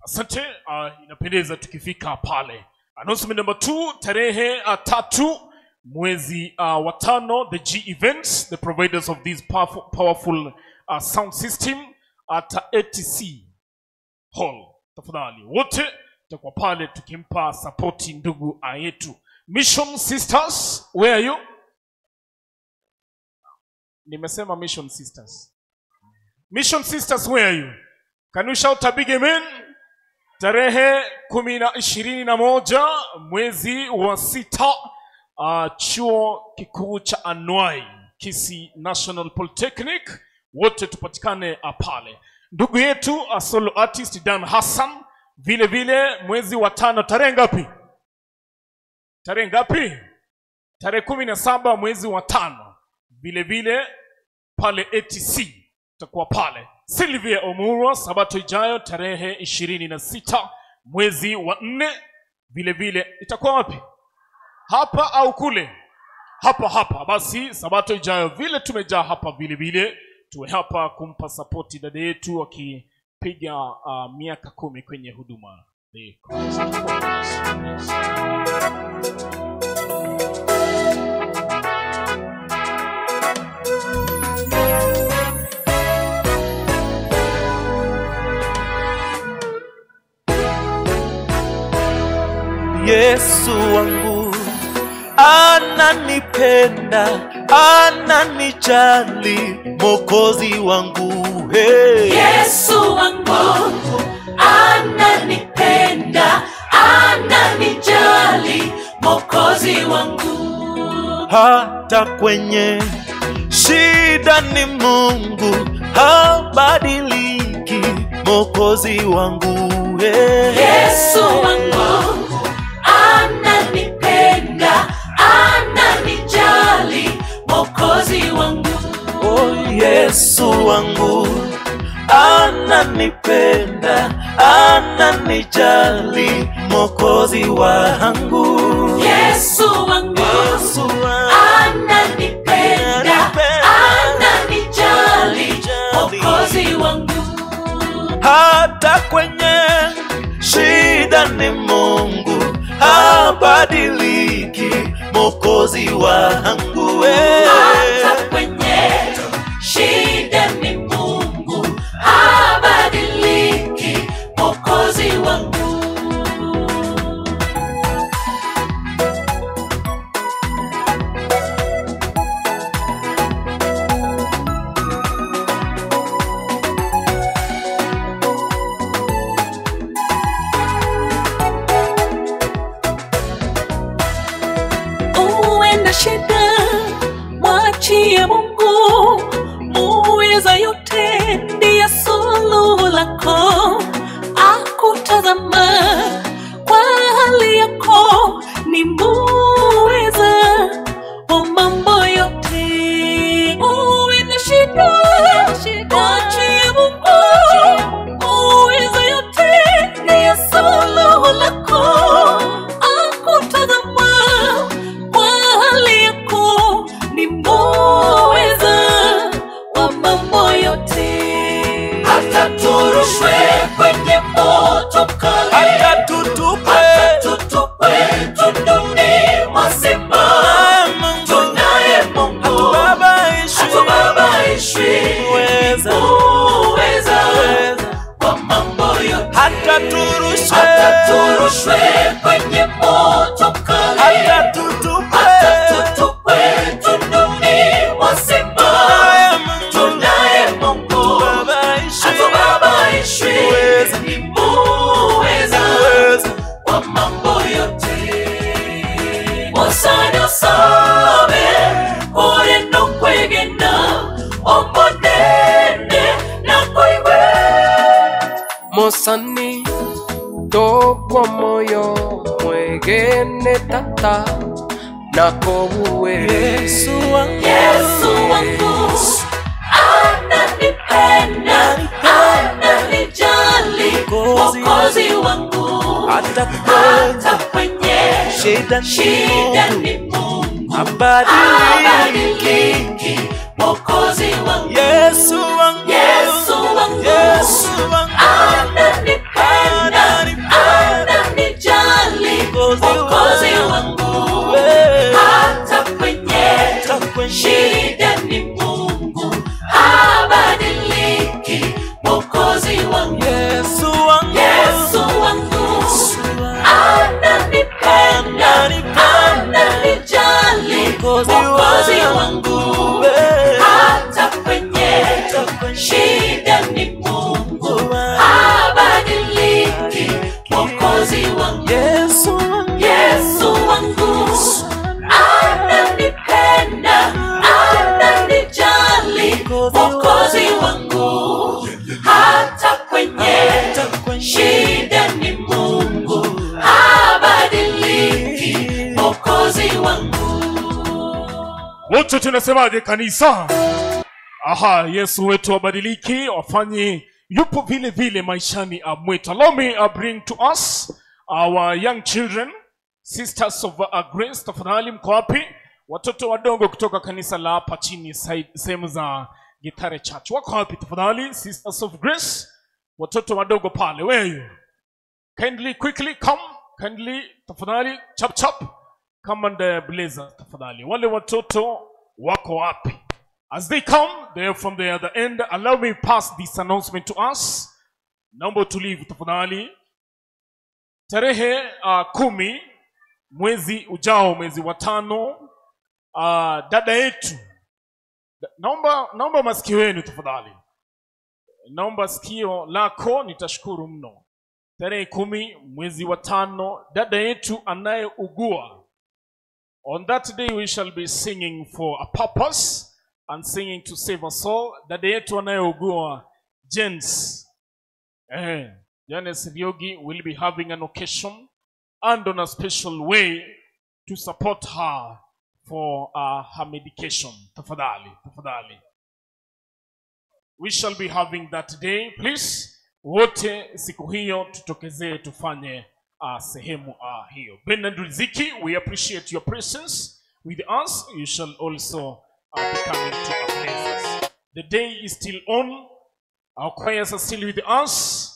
Asante. Inapendeza tukifika pale. Announcement number 2, tarehe 3 mwezi wa 5, the G Events, the providers of this powerful sound system at ATC Hall. Tafadhali wote tutakuwa pale tukimpa support ndugu yetu. Mission Sisters, where are you? Nimesema Mission Sisters. Mission Sisters, where are you? Can you shout a big amen? Tarehe 21 mwezi wa 6, chuo kikuu cha Anuai, Kisii National Polytechnic, wote tupatikane pale. Ndugu yetu solo artist Dan Hassan, vile vile mwezi wa 5, tarehe ngapi? Tarehe ngapi? Tarehe 17 mwezi wa 5, vile vile pale ATC tutakuwa pale. Sylvia Omurwa, sabato ijayo tarehe 26 mwezi wa 4, vile vile itakuwa wapi? Hapa au kule? Hapa hapa. Basi sabato ijayo vile tumejaa hapa, vile vile tuwe hapa kumpa sapoti dada yetu akipiga miaka 10 kwenye huduma. The Christ Followers. Yesu wangu ananipenda, ananijali Mwokozi wangu, hey. Yesu wangu ananipenda, ananijali, Mwokozi wangu. Hata kwenye shida ni Mungu habadiliki, Mwokozi wangu, hey. Yesu wangu ananipenda, ananijali, Mwokozi wangu. Oh, Yesu wangu ananipenda, ananijali, Mwokozi wangu. Yesu wangu ananipenda, ananijali, Mwokozi wangu. Hata kwenye shida ni Mungu habadiliki, Mwokozi wangu. Hata kwenye shida ni Mungu habadiliki, Mwokozi wangu. Uwe na shida, mwachie Mungu, muweza yote ndiye suluhu lako. Akutazama kwa hali yako, ni muweza wa mambo yote. Uwe na shida, mwachie Mungu, muweza yote ndiye suluhu lako. Akutazama kwa hali yako, ni muweza wa mambo yote. Hata turushwe kwenye moto mkali, hata tutupwe tunduni mwa simba, tunaye Mungu hatubabaishwi, muweza wa mambo yote. Hata turushwe kwenye moto mkali, hata tutupwe tunduni mwa simba, tunaye Mungu hatubabaishwi, ni muweza wa mambo yote. Osana sabe oreno kwegena omonene na koiwe Mosani tokwa moyo mwegene tata nakobuwe. Yesu wangu, Yesu wangu ananipenda, ananijali, Mwokozi wangu. Hata kwenye shida ni Mungu habadiliki, Mwokozi wangu. Yesu wangu, Yesu wangu, Yesu wangu ananipenda, ananijali, Mwokozi wangu. Hata kwenye shida ni Mungu habadiliki, Mwokozi wangu. Yesu wangu, Yesu wangu ananipenda, ananijali, Mwokozi wangu. Hata kwenye shida ni Mungu habadiliki, Mwokozi wangu. Yesu wangu, Yesu wangu ananipenda, ananijali, Mwokozi wangu. Hata kwenye shida ni Mungu habadiliki, Mwokozi wangu. Wote tunasemaje kanisa? Aha, Yesu wetu wabadiliki, wafanye yupo vile vile maishani mwetu. Allow me bring to us our young children, sisters of grace. Tafadhali mko wapi? Watoto wadogo kutoka kanisa la hapa chini sehemu za Gitare Church. Wako wapi tafadhali? Sisters of Grace, watoto wadogo pale. Where are you? Kindly quickly come, kindly tafadhali, chap chap. Come and blaze tafadhali. Wale watoto wako wapi? As they come, they're from the other end. Allow me pass this announcement to us. Naomba utulivu tafadhali. Tarehe 10 mwezi ujao, mwezi wa 5, Naomba masikio yenu tafadhali. Naomba sikio lako, nitashukuru mno. Tarehe 10 mwezi wa 5, dada yetu anayeugua. On that day we shall be singing for a purpose and singing to save us all. Dada yetu anayeugua Jens. Janes Riogi will be having an occasion and on a special way to support her for her medication. Tafadhali, tafadhali. We shall be having that day. Please, wote siku hiyo tutokezee tufanye sehemu hiyo. Bernard Riziki, we appreciate your presence with us. You shall also be coming to our places. The day is still on. Our choirs are still with us.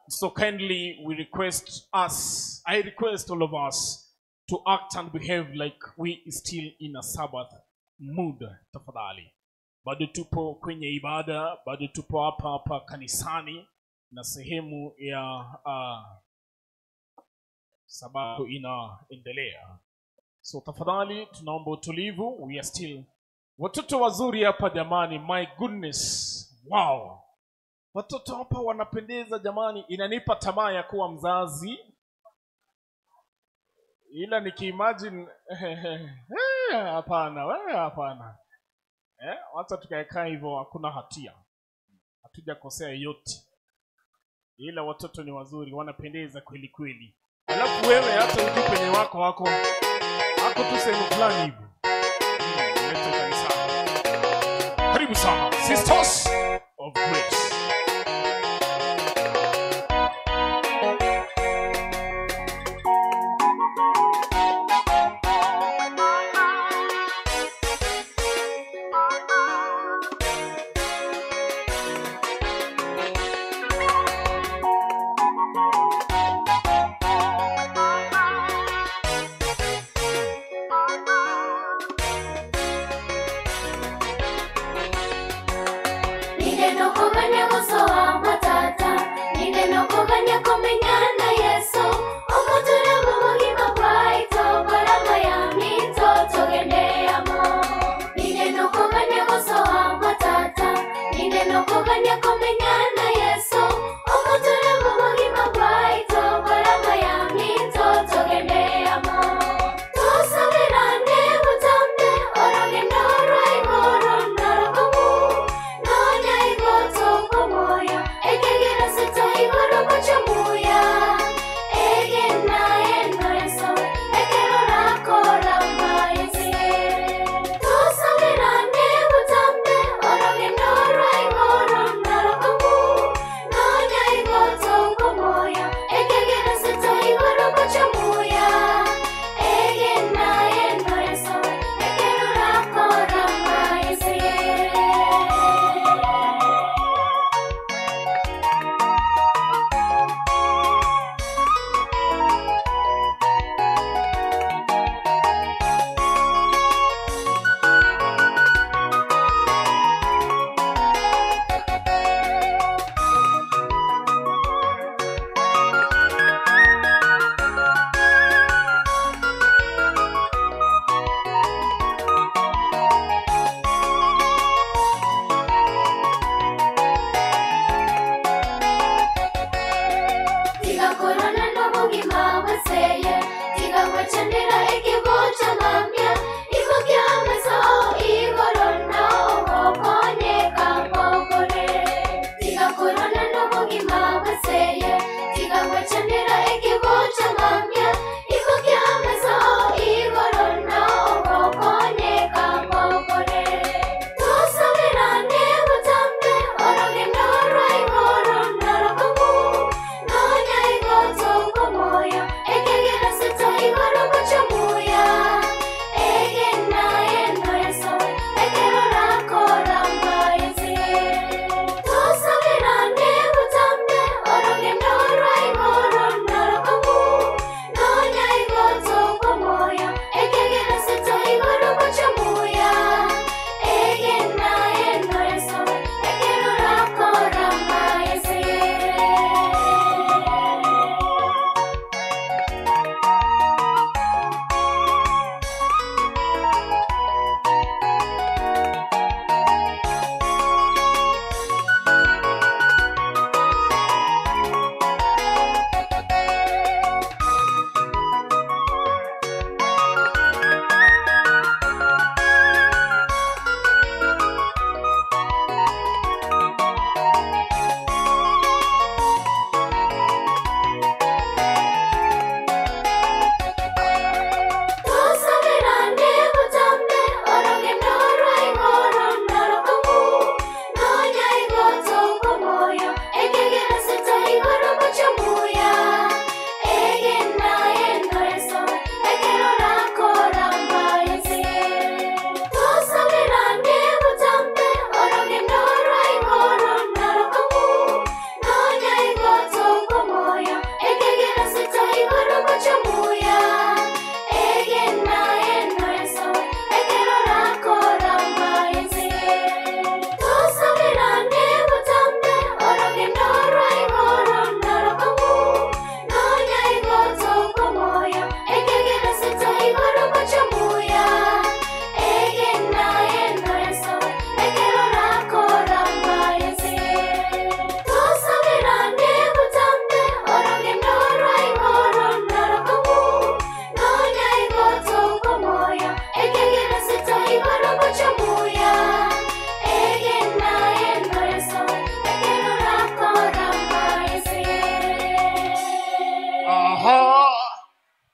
So kindly we request us, I request all of us to act and behave like we still in a Sabbath mood. Tafadhali. Bado tupo kwenye ibada, bado tupo hapa hapa kanisani na sehemu ya Sabato inaendelea. So tafadhali tunaomba utulivu. We are still watoto wazuri hapa jamani, my goodness. Wow. Watoto hapa wanapendeza jamani, inanipa tamaa ya kuwa mzazi. Ila nikiimagine hapana, hapana. Wacha tukaekaa hivyo, hakuna hatia. Hatujakosea yote. Ila watoto ni wazuri, wanapendeza kweli kweli. Alafu wewe hata ujui penye wako wako. Hako tu sehemu fulani hivi. Leta kanisani. Karibu sana Sisters of Grace. Nigeno komane.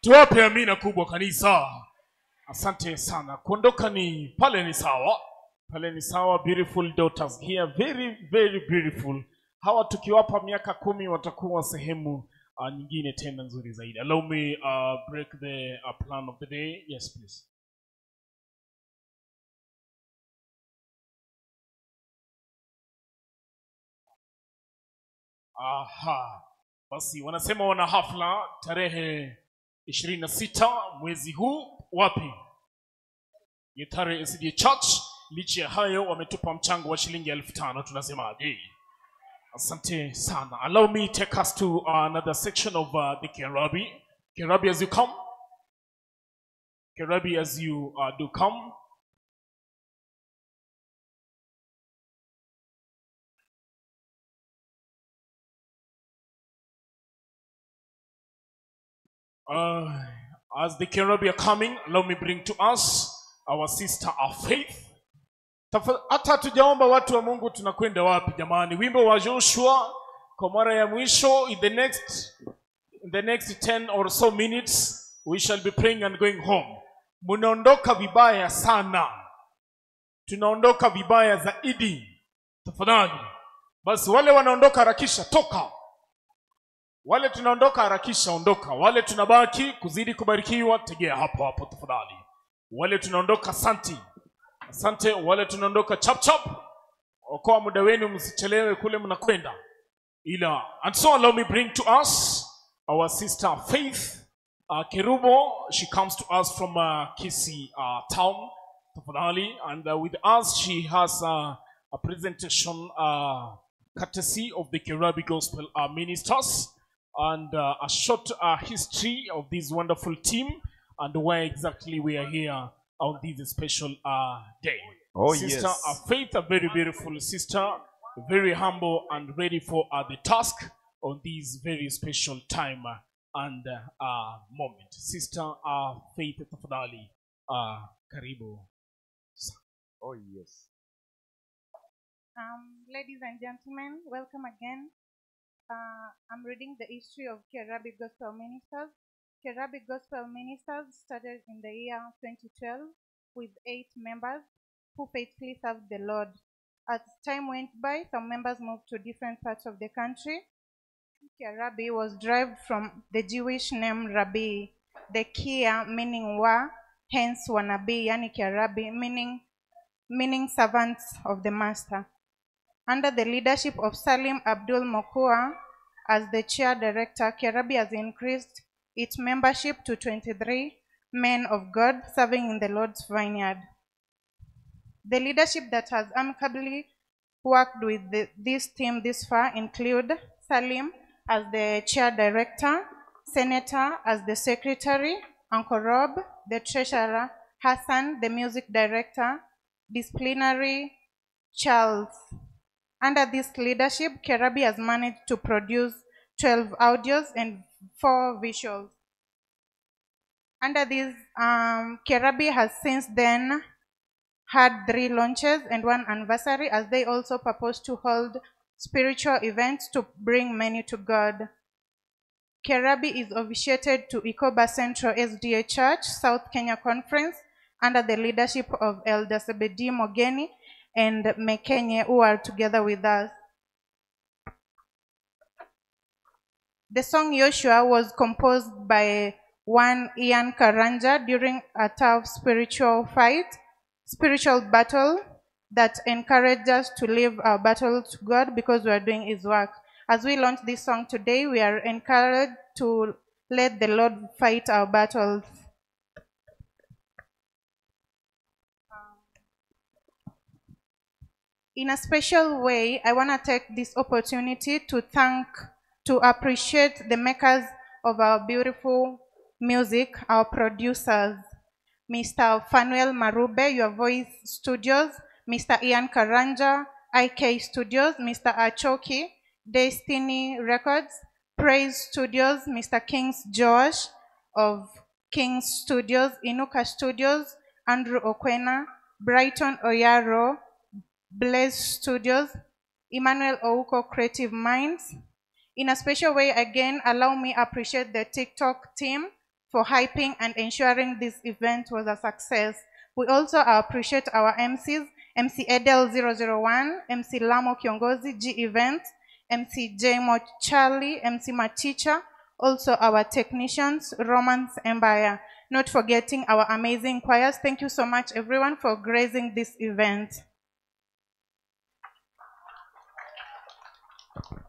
Tuwape amina kubwa kanisa. Asante sana. Kuondoka ni pale ni sawa. Pale ni sawa. Beautiful daughters here, very very beautiful. Hawa tukiwapa miaka 10 watakuwa sehemu nyingine tena nzuri zaidi. Allow me break the plan of the day. Yes, please. Aha. Basi wanasema wana hafla tarehe 26 mwezi huu wapi? Gitare SDA Church. Licha ya hayo wametupa mchango wa shilingi 5,000. Tunasemaje? Asante sana. Allow me take us to another section of the Kerabi. Kerabi as you come. Kerabi as you do come. As the Kerabi are coming, allow me bring to us our sister of faith. Hata tujaomba watu wa Mungu, tunakwenda wapi jamani? Wimbo wa Joshua kwa mara ya mwisho. In the next 10 or so minutes we shall be praying and going home. Munaondoka vibaya sana. Tunaondoka vibaya zaidi. Tafadhali. Basi wale wanaondoka harakisha toka. Wale tunaondoka harakisha ondoka. Wale tunabaki kuzidi kubarikiwa tegea hapo hapo tafadhali. Wale tunaondoka asante. Asante. Wale tunaondoka chap chap. Okoa muda wenu, msichelewe kule mnakwenda. Ila, and so allow me bring to us our sister Faith Kerubo. She comes to us from Kisii town, tafadhali. And with us she has a presentation courtesy of the Kerabi Gospel Ministers, and a short history of this wonderful team and why exactly we are here on this special day. Oh, sister, yes. Faith, a very beautiful sister, very humble and ready for the task on this very special time and moment. Sister Faith, tafadhali, karibu. Oh, yes. Ladies and gentlemen, welcome again. I'm reading the history of Kerabi Gospel Ministers. Kerabi Gospel Ministers started in the year 2012 with 8 members who faithfully served the Lord. As time went by, some members moved to different parts of the country. Kerabi was derived from the Jewish name Rabbi, the Kia meaning wa, hence wanabi, yani Kerabi, meaning servants of the master. Under the leadership of Salim Abdul Mokua as the chair director, Kerabi has increased its membership to 23 men of God serving in the Lord's vineyard. The leadership that has amicably worked with this team this far include Salim as the chair director, Senator as the secretary, Uncle Rob, the treasurer, Hassan, the music director, disciplinary, Charles. Under this leadership, Kerabi has managed to produce 12 audios and 4 visuals. Under this, Kerabi has since then had 3 launches and 1 anniversary, as they also purpose to hold spiritual events to bring many to God. Kerabi is officiated to Ikoba Central SDA Church, South Kenya Conference, under the leadership of Elder Sebedi Mogeni and Mekenye, who are together with us. The song Joshua was composed by one Ian Karanja during a tough spiritual battle that encouraged us to live our battle to God because we are doing His work. As we launch this song today, we are encouraged to let the Lord fight our battles. In a special way, I want to take this opportunity to appreciate the makers of our beautiful music, our producers, Mr. Fanuel Marube, Your Voice Studios, Mr. Ian Karanja, IK Studios, Mr. Achoki, Destiny Records, Praise Studios, Mr. Kings Josh of Kings Studios, Inuka Studios, Andrew Okwena, Brighton Oyaro, Blaze Studios, Emmanuel Ouko Creative Minds. In a special way, again, allow me appreciate the TikTok team for hyping and ensuring this event was a success. We also appreciate our MCs, MC Edel 001, MC Lamo Kiongozi, G Event, MC Jmo Charlie, MC Machicha, also our technicians, Romance Empire. Not forgetting our amazing choirs. Thank you so much, everyone, for gracing this event.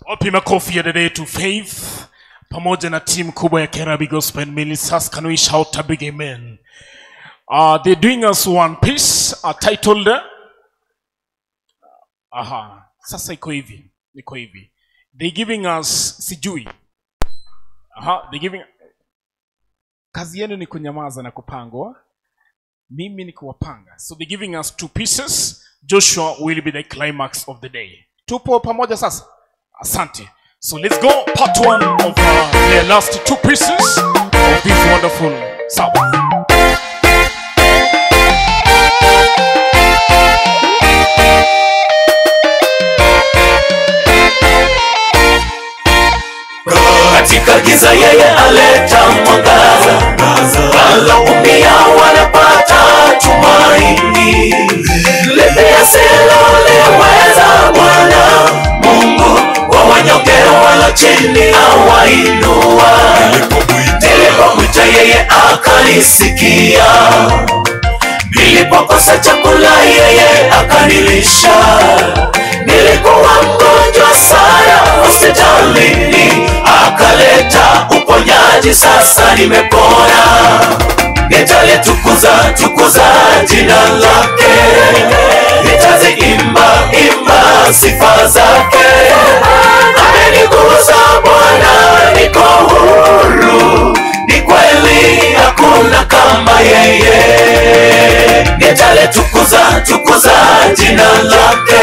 Wapi makofi ya dada yetu Faith pamoja na timu kubwa ya Kerabi Gospel Ministers. Can we shout a big amen? They're doing us one piece titled aha, sasa iko hivi, iko hivi. They're giving us sijui. Aha, they're giving. Kazi yenu ni kunyamaza na kupangwa. Mimi ni kuwapanga. So they're giving us two pieces. Joshua will be the climax of the day. Tupo pamoja sasa. Asante. So let's go part one of the last two pieces of this wonderful Sabbath. Katika giza yeye aleta mwangaza, waloumia wanapata tumaini. Lipi asiloliweza Bwana Mungu, wa wanyonge wala chini awainua. Nilipomwita yeye akanisikia, nilipokosa chakula yeye akanilisha. Nilikuwa mgonjwa sana hospitalini, akaleta uponyaji, sasa nimepona. Nitalitukuza tukuza jina lake, nitaziimba imba sifa zake. Amenigusa Bwana, niko huru, ni kweli hakuna kama yeye. Nitalitukuza tukuza jina lake,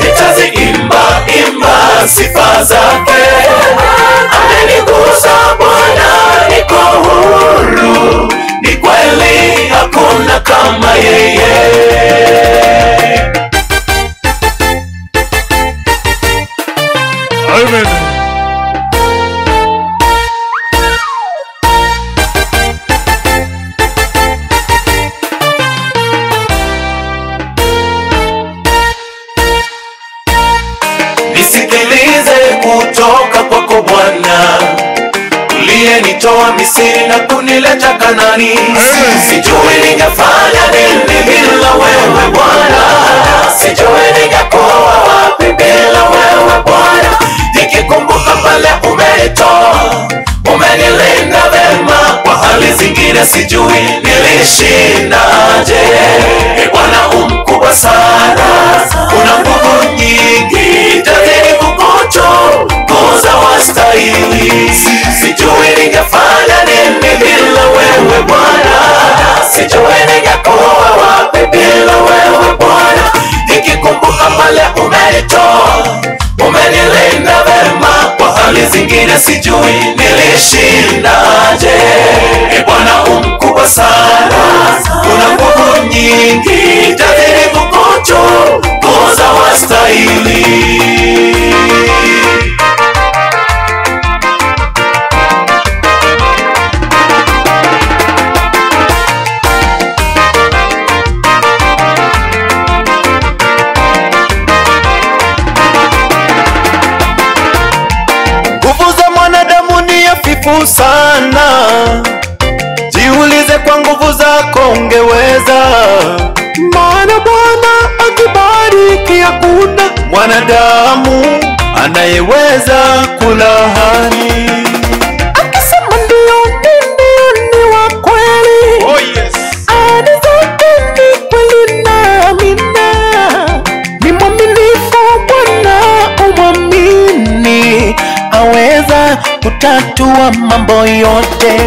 nitaziimba imba sifa zake. Amenigusa Bwana, niko huru, ni kweli hakuna kama yeye. Amen. Nisikilize kutoka kwako Bwana, uliyenitoa Misri na kunileta Kanani. Sijui ningefanya nini bila wewe Bwana, sijui ningekuwa wapi bila wewe Bwana. Nikikumbuka pale umenitoa, umenilinda vema, kwa hali zingine sijui nilishindaje. Bwana umkubwa sana, una nguvu nyingi, tazidi kukutukuza wastahili. Sijui ningefanya nini bila wewe Bwana, sijui ningekuwa wapi bila wewe Bwana. Nikikumbuka pale umenitoa, umenilinda vema, kwa hali zingine sijui nilishindaje. Bwana umkubwa sana, una nguvu nyingi, tazidi kukutukuza wastahili. Nguvu za mwanadamu ni hafifu sana, jiulize kwa nguvu zako ungeweza. Maana Bwana akibariki hakuna mwanadamu anayeweza kulaani. Akisema ndio ndio ni wa kweli. Oh yes. Ahadi zake ni kweli na amina. Ni mwaminifu Bwana, umwamini, aweza kutatua mambo yote.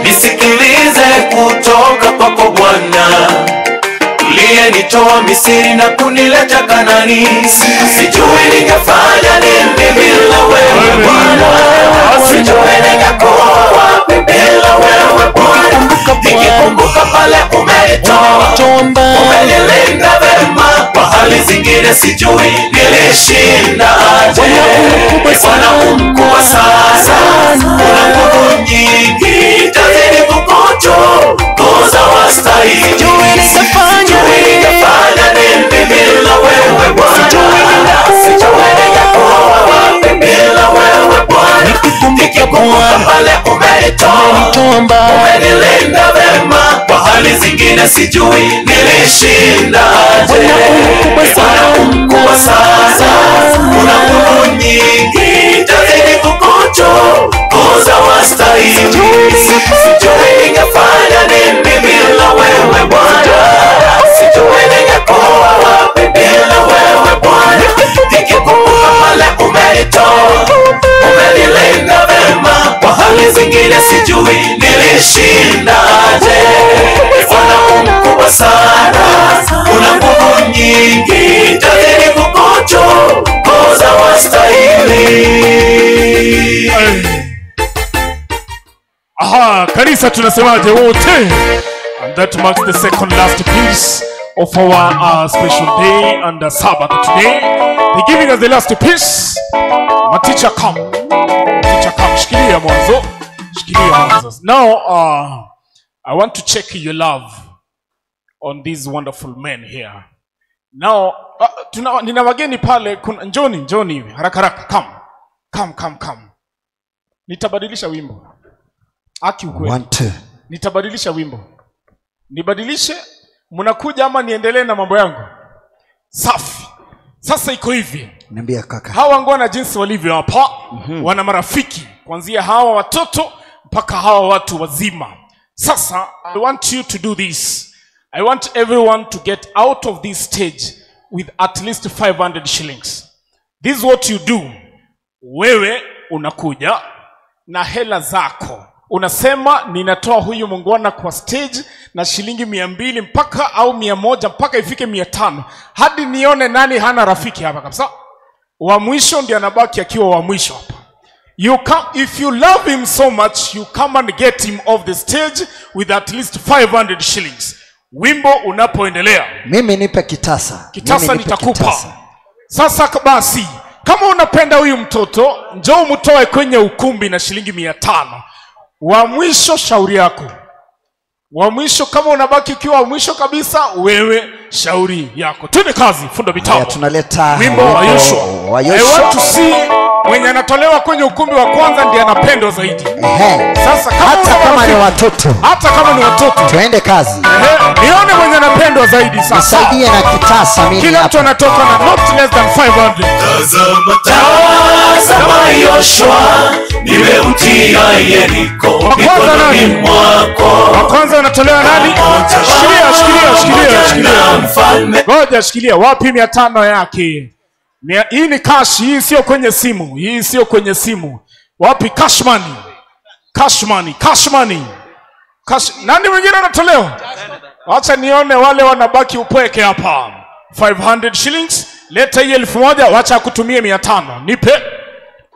Nisikilize kutoka kwako Bwana, Uliyenitoa Misri na kunileta Kanani. Sijui ningefanya nini bila wewe Bwana, sijui ningekuwa wapi bila wewe Bwana. Nikikumbuka pale umenitoa, umenilinda vema kwa hali zingine sijui nilishinda aje. Bwana mkubwa sana, una nguvu nyingi, tazidi kukutukuza wastahili. Sijui ningefanya nini bila wewe Bwana, sijui ningekuwa wapi bila wewe Bwana. Nikikumbuka pale umenitoa, umenilinda vema kwa hali zingine sijui nilishinda aje. Bwana mkubwa sana, una nguvu nyingi, tazidi kukutukuza wastahili. Sijui ningefanya nini bila wewe Bwana, sijui ningekuwa wapi bila wewe Bwana. Nikikumbuka pale umenitoa, umenilinda vema kwa hali zingine sijui nilishinda aje. Bwana mkubwa sana, una nguvu nyingi, tazidi kukutukuza wastahili. Aha, kanisa tunasemaje wote? And that marks the second last piece of our special day and the Sabbath today. They're giving us the last piece. My teacher come. Teacher come. Shikilia mwanzo. Shikilia mwanzo. Now, I want to check your love on these wonderful men here. Now, nina wageni pale. Njoni, njoni hivi. Haraka haraka. Come. Come, come, come. Nitabadilisha wimbo. Aki ukweli. 1 2. Nitabadilisha wimbo. Nibadilishe, mnakuja ama niendelee na mambo yangu? Safi. Sasa iko hivi. Niambia kaka. Hawa ngwana jinsi walivyo hapa, wana marafiki kuanzia hawa watoto mpaka hawa watu wazima. Sasa I want you to do this. I want everyone to get out of this stage with at least 500 shillings. This is what you do. Wewe unakuja na hela zako. Unasema ninatoa huyu mungwana kwa stage na shilingi 200 mpaka au 100 mpaka ifike 500 hadi nione nani hana rafiki hapa kabisa. Wa mwisho ndiye anabaki akiwa wa mwisho hapa. You come, if you love him so much, you come and get him off the stage with at least 500 shillings. Wimbo unapoendelea. Mimi nipe kitasa. Kitasa nitakupa. Sasa basi, kama unapenda huyu mtoto, njoo mtoe kwenye ukumbi na shilingi 500. Wa mwisho shauri yako. Wa mwisho, kama unabaki ukiwa wa mwisho kabisa, wewe shauri yako. Twende kazi, fundo mitambo. Tunaleta wimbo wa Yoshua. I want to see mwenye anatolewa kwenye ukumbi wa kwanza ndiye anapendwa zaidi. Sasa kama hata kama ni watoto, hata kama ni watoto, twende kazi. Nione mwenye anapendwa zaidi sasa. Nisaidie na kitasa mimi. Kila mtu anatoka na not less than 500. Tazama Yoshua, nimeutia Yeriko mikononi mwako. Wa kwanza anatolewa nani? Shikilia, shikilia, shikilia, shikilia. Ngoja shikilia, wapi 500 yake? Hii ni cash, hii sio kwenye simu, hii sio kwenye simu. Wapi cash money? Cash money, cash money. Cash. Nani mwingine anatolewa? Acha nione wale wanabaki upweke hapa. 500 shillings, leta hii 1000, wacha akutumie 500. Nipe.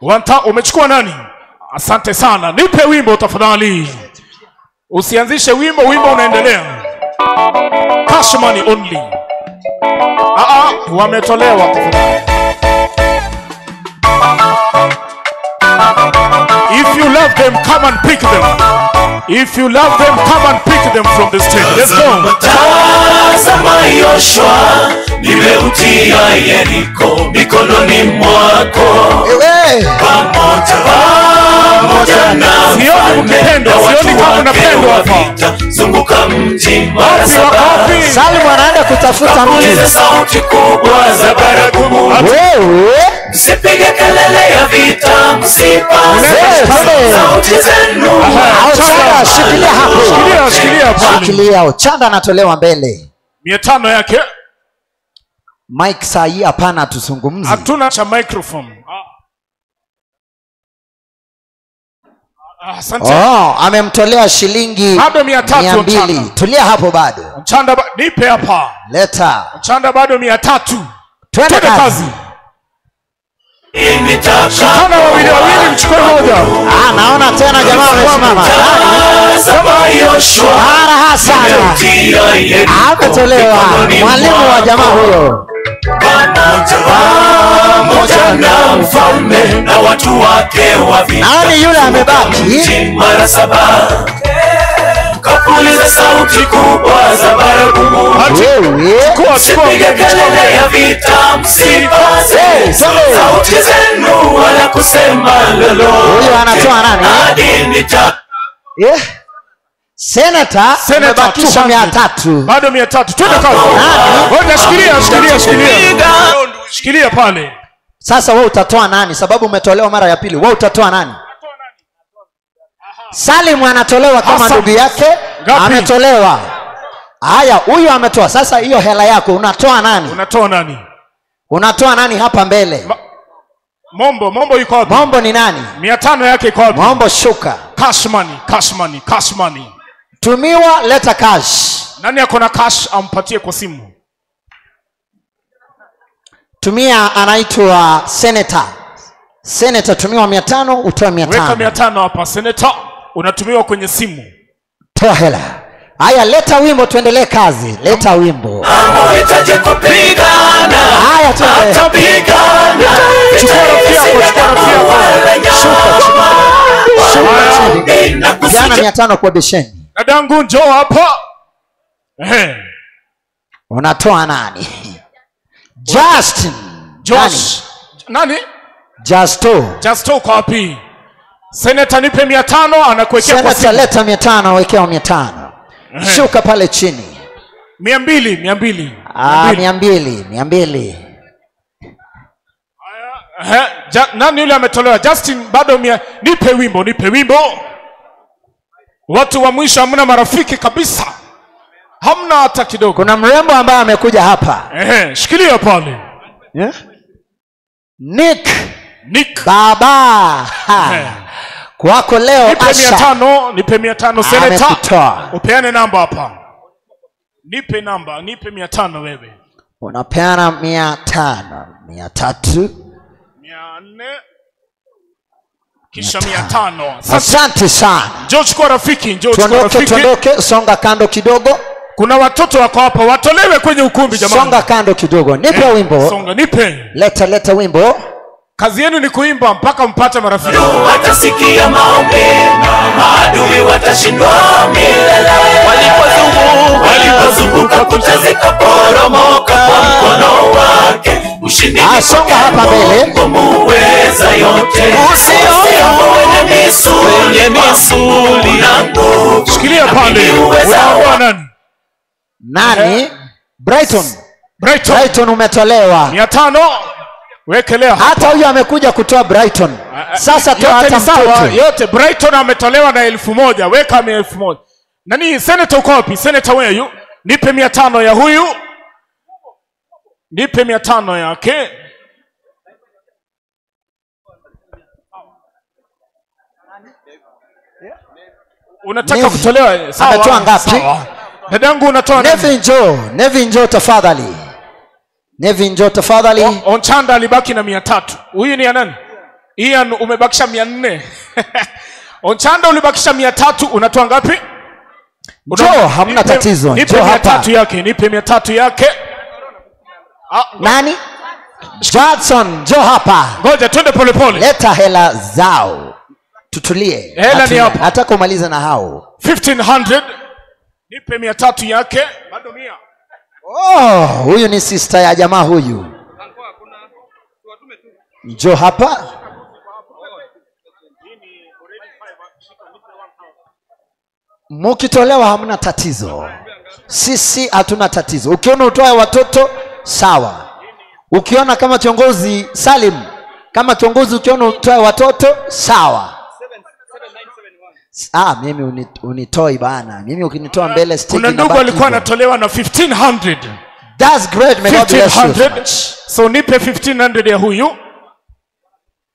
Wanta, umechukua nani? Asante sana. Nipe wimbo tafadhali. Usianzishe wimbo, wimbo unaendelea. Cash money only. Wametolewa tafadhali. If you love them, come and pick them. If you love them, come and pick them from the stage. Let's go. Tazama Yoshua, nimeutia Yeriko mikononi mwako. Pamoja na mfalme na watu wake wa vita, zunguka mji mara saba. Salimu anaenda kutafuta mtu. Sauti kubwa za baragumu. Wewe msipige kelele ya vita, msipaze sauti zenu. Ochanda, shikilia hapo. Shikilia, shikilia hapo. Shikilia, Ochanda anatolewa mbele. 500 yake. Mike saa hii hapana tuzungumze. Hatuna cha microphone. Asante. Oh, amemtolea shilingi bado 300. 200. Tulia hapo bado. Ochanda nipe hapa. Leta. Ochanda bado 300. Twende kazi. Shikana wawili wawili, mchukue moja. Naona tena jamaa amesimama. Raha sana. Ametolewa mwalimu wa jamaa huyo. Pamoja na mfalme na watu wake wa vita. Nani yule amebaki? Mara 7. Kapuliza sauti kubwa za baragumu. Msipige kelele ya vita, msipaze sauti zenu wala kusema lolote. Huyu anatoa nani? Senator amebakisha 300. Bado 300. Twende kazi. Ngoja, shikilia. Shikilia pale. Sasa wewe utatoa nani? Sababu umetolewa mara ya pili. Wewe utatoa nani? Salim anatolewa kama ndugu yake. Ametolewa. Haya, huyu ametoa. Sasa hiyo hela yako unatoa nani? Unatoa nani? Unatoa nani hapa mbele? Mombo yuko wapi? Mombo ni nani? 500 yake iko wapi? Mombo shuka. Cash money. Tumiwa, leta cash. Nani ako na cash ampatie kwa simu? Tumia, anaitwa Senator. Senator tumiwa 500, utoe 500. Weka 500 hapa Senator, unatumiwa kwenye simu. Toa hela. Haya, leta wimbo tuendelee kazi. Leta wimbo. Amuhitaji kupigana. Haya, tuendelee. Atapigana. Chukua rafiki yako, Shuka. Jana 500 kwa besheni. Dadangu njoo hapa. Unatoa nani? Justin. Josh. Nani? Justo kwa wapi? Senator nipe 500, anakuwekea kwa simu. Senator leta 500, wekea 500. Shuka pale chini. 200, 200. 200, 200. Nani yule ametolewa? Justin bado 100. Nipe wimbo. Watu wa mwisho hamna marafiki kabisa. Hamna hata kidogo. Kuna mrembo ambaye amekuja hapa. Shikilia pale. Yeah? Nick. Baba. Kwako leo nipe Asha. Nipe 500 Senator. Upeane namba hapa. Nipe namba, nipe 500 wewe. Unapeana 500, 300, 400, kisha 500. Asante sana. Njoo chukua rafiki, njoo chukua rafiki. Tuondoke, songa kando kidogo. Kuna watoto wako hapa, watolewe kwenye ukumbi jamani. Songa kando kidogo. Nipe wimbo. Songa, nipe. Leta wimbo. Kazi yenu ni kuimba mpaka mpate marafiki. Watasikia maombi, maadui watashindwa milele. Walipozunguka kuta zikaporomoka kwa mkono wake. Ushindi ni songa hapa mbele. Mungu muweza yote. Usihofu wenye misuli na nguvu. Shikilia pale. Unaoa nani? Nani? Brighton umetolewa. 500. Wekelea. Hata huyu amekuja kutoa Brighton. Sasa toa hata mtoto. Yote Brighton ametolewa na 1000. Weka 1000. Nani Senator uko wapi? Senator where you? Nipe 500 ya huyu. Nipe 500 yake. Unataka kutolewa? Sawa. Ametoa ngapi? Dadangu unatoa nani? Nevi njoo tafadhali. Nevi njoo tafadhali. Onchanda alibaki na 300. Huyu ni ya nani? Ian umebakisha 400. Onchanda ulibakisha 300, unatoa ngapi? Njoo, hamna tatizo. Nipe 300 yake, nipe 300 yake. Nani? Judson, njoo hapa. Ngoja twende pole pole. Leta hela zao. Tutulie. Hela ni hapa. Nataka umalize na hao. 1500. Nipe 300 yake. Bado 100. Oh, huyu ni sister ya jamaa huyu. Njoo hapa. Mukitolewa hamna tatizo. Sisi hatuna tatizo. Ukiona utoe watoto sawa. Ukiona kama kiongozi Salim, kama kiongozi ukiona utoe watoto sawa. Mimi unitoi bana. Mimi ukinitoa mbele stage. Kuna ndugu alikuwa anatolewa na 1500. That's great, may God bless you. So nipe 1500 ya huyu.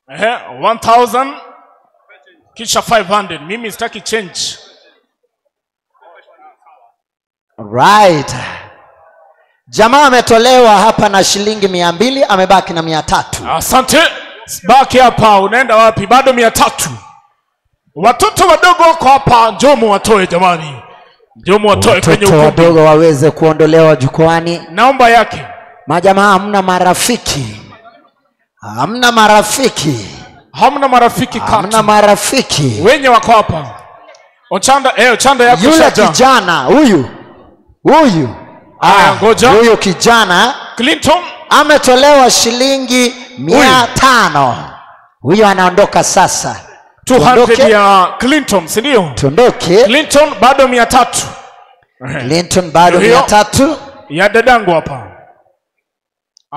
1000 kisha 500. Mimi sitaki change. Right. Jamaa ametolewa hapa na shilingi 200, amebaki na 300. Asante. Baki hapa, unaenda wapi? Bado 300. Watoto wadogo wako hapa, njoo muwatoe jamani. Njoo muwatoe kwenye Watoto ukumbi. wadogo waweze kuondolewa jukwani. Naomba yake. Majamaa, hamna marafiki. Hamna marafiki. Hamna marafiki katu. Hamna marafiki. Wenye wako hapa. Ochanda, Ochanda yako Yule shaja. kijana huyu. Huyu. Ngoja. Huyu kijana Clinton ametolewa shilingi 500. Huyu anaondoka sasa. 200 ya Clinton, si ndio? Tuondoke. Clinton bado 300. Clinton bado 300. Ya dadangu hapa.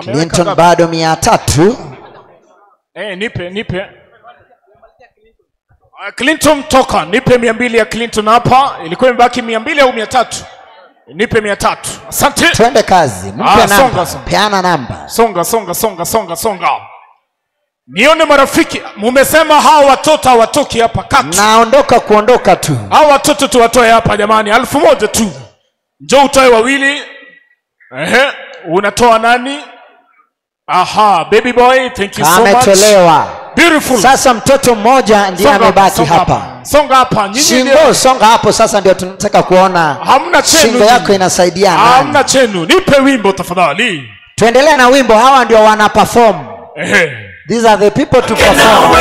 Clinton bado 300. Nipe. Clinton toka, nipe 200 ya Clinton hapa. Ilikuwa imebaki 200 au 300? Nipe 300. Asante. Twende kazi. Mpe namba. Peana namba. Songa. Nione marafiki, mumesema hawa watoto hawatoki hapa kati. Naondoka kuondoka tu. Hawa watoto tuwatoe hapa jamani, 1000 tu. Njoo utoe wawili. Unatoa nani? Aha, baby boy, thank you so much. Ametolewa. Beautiful. Sasa mtoto mmoja ndiye amebaki hapa. Songa hapa. Nyinyi Shingo, songa hapo sasa ndio tunataka kuona. Hamna chenu. Shingo yako inasaidia nani? Hamna chenu. Nipe wimbo tafadhali. Tuendelee na wimbo, hawa ndio wana perform. These are the people to perform.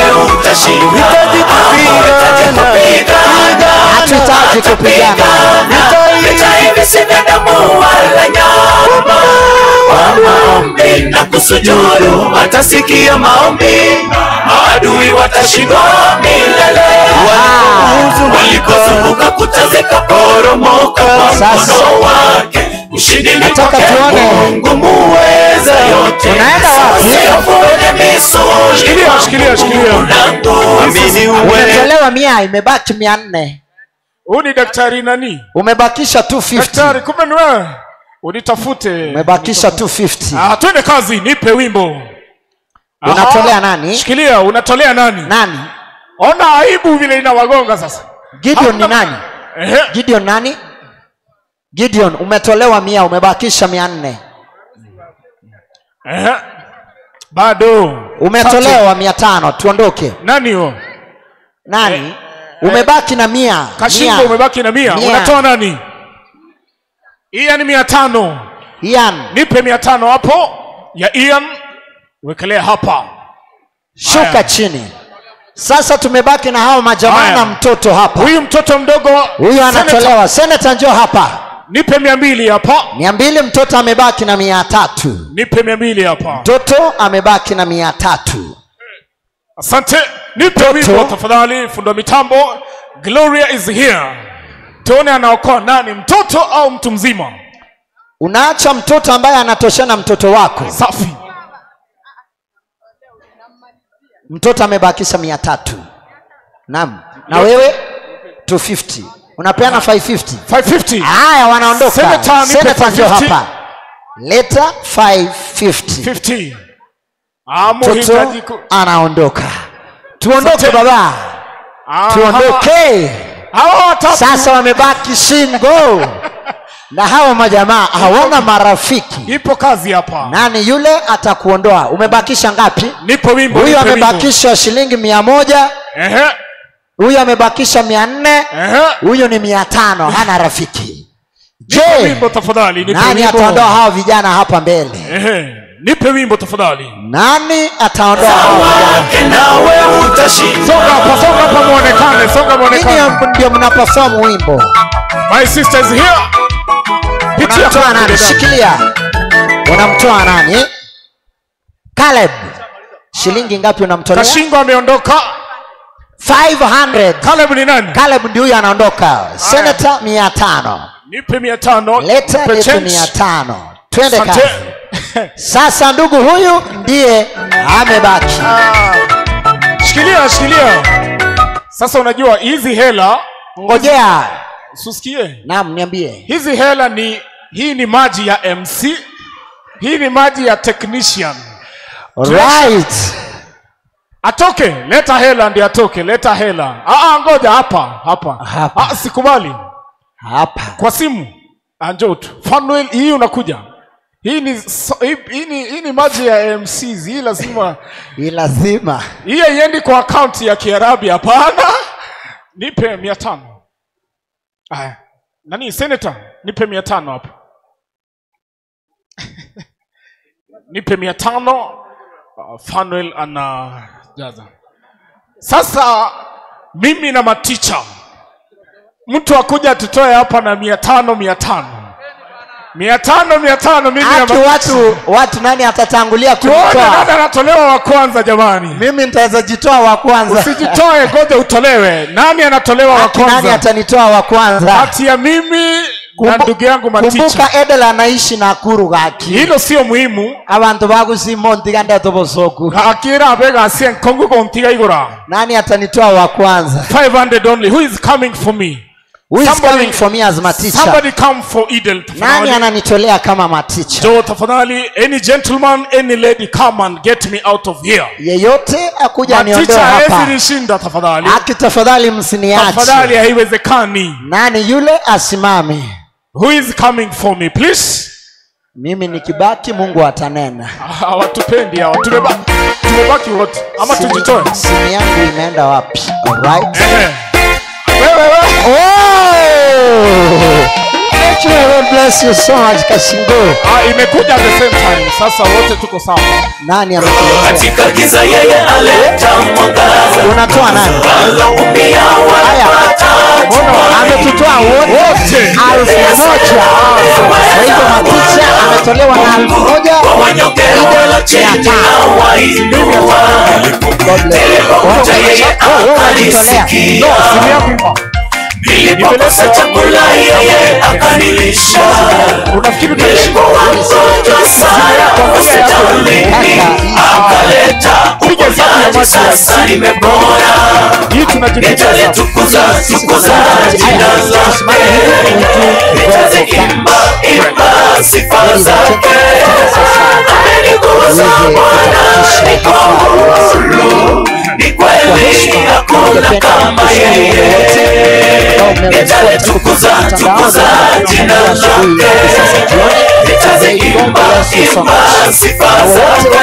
Hatuhitaji kupigana. Vita hivi si vya damu wala nyama. Kwa maombi na kusujudu watasikia maombi, maadui watashindwa milele. Walikozunguka kuta zikaporomoka kwa mkono wake. Ushindi ni kwake Mungu muweza yote. Unaenda wapi? Shikilia. Umetolewa 100, imebaki 400. Huyu ni daktari nani? Umebakisha 250. Daktari, kumbe ni wewe. Unitafute. Umebakisha 250. Twende kazi, nipe wimbo. Unatolea nani? Shikilia, unatolea nani? Nani? Ona aibu vile inawagonga sasa. Gideon ni nani? Gideon nani? Gideon, umetolewa 100, umebakisha 400. Bado. Umetolewa 500, tuondoke. Nani huyo? Nani? Umebaki na 100. Kashingo umebaki na 100. Unatoa nani? Ian 500. Ian. Nipe 500 hapo ya Ian. Wekelea hapa. Shuka chini. Sasa tumebaki na hao majamaa na mtoto hapa. Huyu mtoto mdogo huyu anatolewa. Senator njoo hapa. Nipe 200 hapa. 200, mtoto amebaki na 300. Nipe 200 hapa. Mtoto amebaki na 300. Asante. Nipe wimbo tafadhali, fundo mitambo. Gloria is here. Tuone anaokoa nani, mtoto au mtu mzima? Unaacha mtoto ambaye anatoshana mtoto wako. Safi. Mtoto amebakisha 300. Naam. Na wewe 250. Unapeana 550. 550. Haya, wanaondoka. Senator njoo hapa. Leta 550. 50. Mtoto anaondoka. Tuondoke baba. Tuondoke. Sasa wamebaki shingo. Na hawa majamaa hawana marafiki. Ipo kazi hapa. Nani yule atakuondoa? Umebakisha ngapi? Nipo wimbo. Huyu amebakisha shilingi 100. Huyu amebakisha 400. Huyu ni 500, hana rafiki. Je, wimbo tafadhali, nipe nani wimbo. Ataondoa hawa vijana hapa mbele? Nipe wimbo tafadhali. Nani ataondoa hawa vijana? Nawe utashinda. Songa hapa muonekane, songa muonekane. Ninyi ndio mnaperform wimbo. My sister is here. Pitia Unamtoa nani? Shikilia. Unamtoa nani? Caleb. Shilingi ngapi unamtolea? Kashingo ameondoka. 500. Caleb ni nani? Caleb ndio huyu anaondoka. Senator 500. Nipe 500. Leta nipe 500. Twende kazi. Sasa ndugu huyu ndiye amebaki. Shikilia. Sasa unajua hizi hela, ngojea. Usikie. Naam, niambie. Hizi hela ni, hii ni maji ya MC, hii ni maji ya technician. Right. Atoke, leta hela ndiye atoke, leta hela. Ngoja hapa. Sikubali. Hapa. Kwa simu. Njoo tu. Fanuel, hii unakuja. Hii ni maji ya MCs. Hii lazima. Hii lazima. Hii haiendi kwa account ya Kiarabi, hapana. Nipe 500. Aya. Nani senator? Nipe 500 hapo. Nipe 500. Fanuel anajaza. Sasa mimi na maticha, mtu akuja tutoe hapa na 500 500. 500 500 mimi na watu nani atatangulia kutoa? Nani anatolewa wa kwanza jamani? Mimi nitaweza jitoa wa kwanza. Usijitoe, ngoja utolewe. Nani anatolewa wa kwanza? Nani atanitoa wa kwanza? Kati ya mimi na ndugu yangu maticha. Kumbuka Edel anaishi Nakuru gaki. Hilo sio muhimu. Abantu bagusimo ntiganda tobosoku. Akira abega asien kongo kontiga igora. Nani atanitoa wa kwanza? 500 only. Who is coming for me? Who is coming for me as my teacher? Somebody come for Edel. Nani ananitolea kama maticha? Joe tafadhali, any gentleman, any lady, come and get me out of here. Yeyote akuja niondoe hapa. Maticha hawezi nishinda tafadhali. Aki tafadhali msiniache. Tafadhali haiwezekani. Nani yule asimame? Who is coming for me, please? Mimi nikibaki Mungu atanena. Hawatupendi hawa. Tumebaki wote. Ama tujitoe. Simu yangu imeenda wapi? All right. Wewe. Oh! Thank you, God bless you so much Kashingo. Imekuja at the same time. Sasa wote tuko sawa. Nani amekuletea? Katika giza yeye aleta mwangaza. Unatoa nani? Haya. Ametutoa wote 1000. Kwa hivyo maticha ametolewa na 1000. Kwa wanyonge wala chini hawainua. Nilipokuja yeye akanisikia. Nilipokosa chakula yeye akanilisha. Nilipokuwa mgonjwa sana hospitalini akaleta uponyaji, sasa nimepona. Nitalitukuza tukuza jina lake, nitaziimba imba sifa zake. Amenigusa Bwana, niko huru, ni kweli hakuna kama yeye. Nitalitukuza tukuza jina lake, nitaziimba imba sifa zake.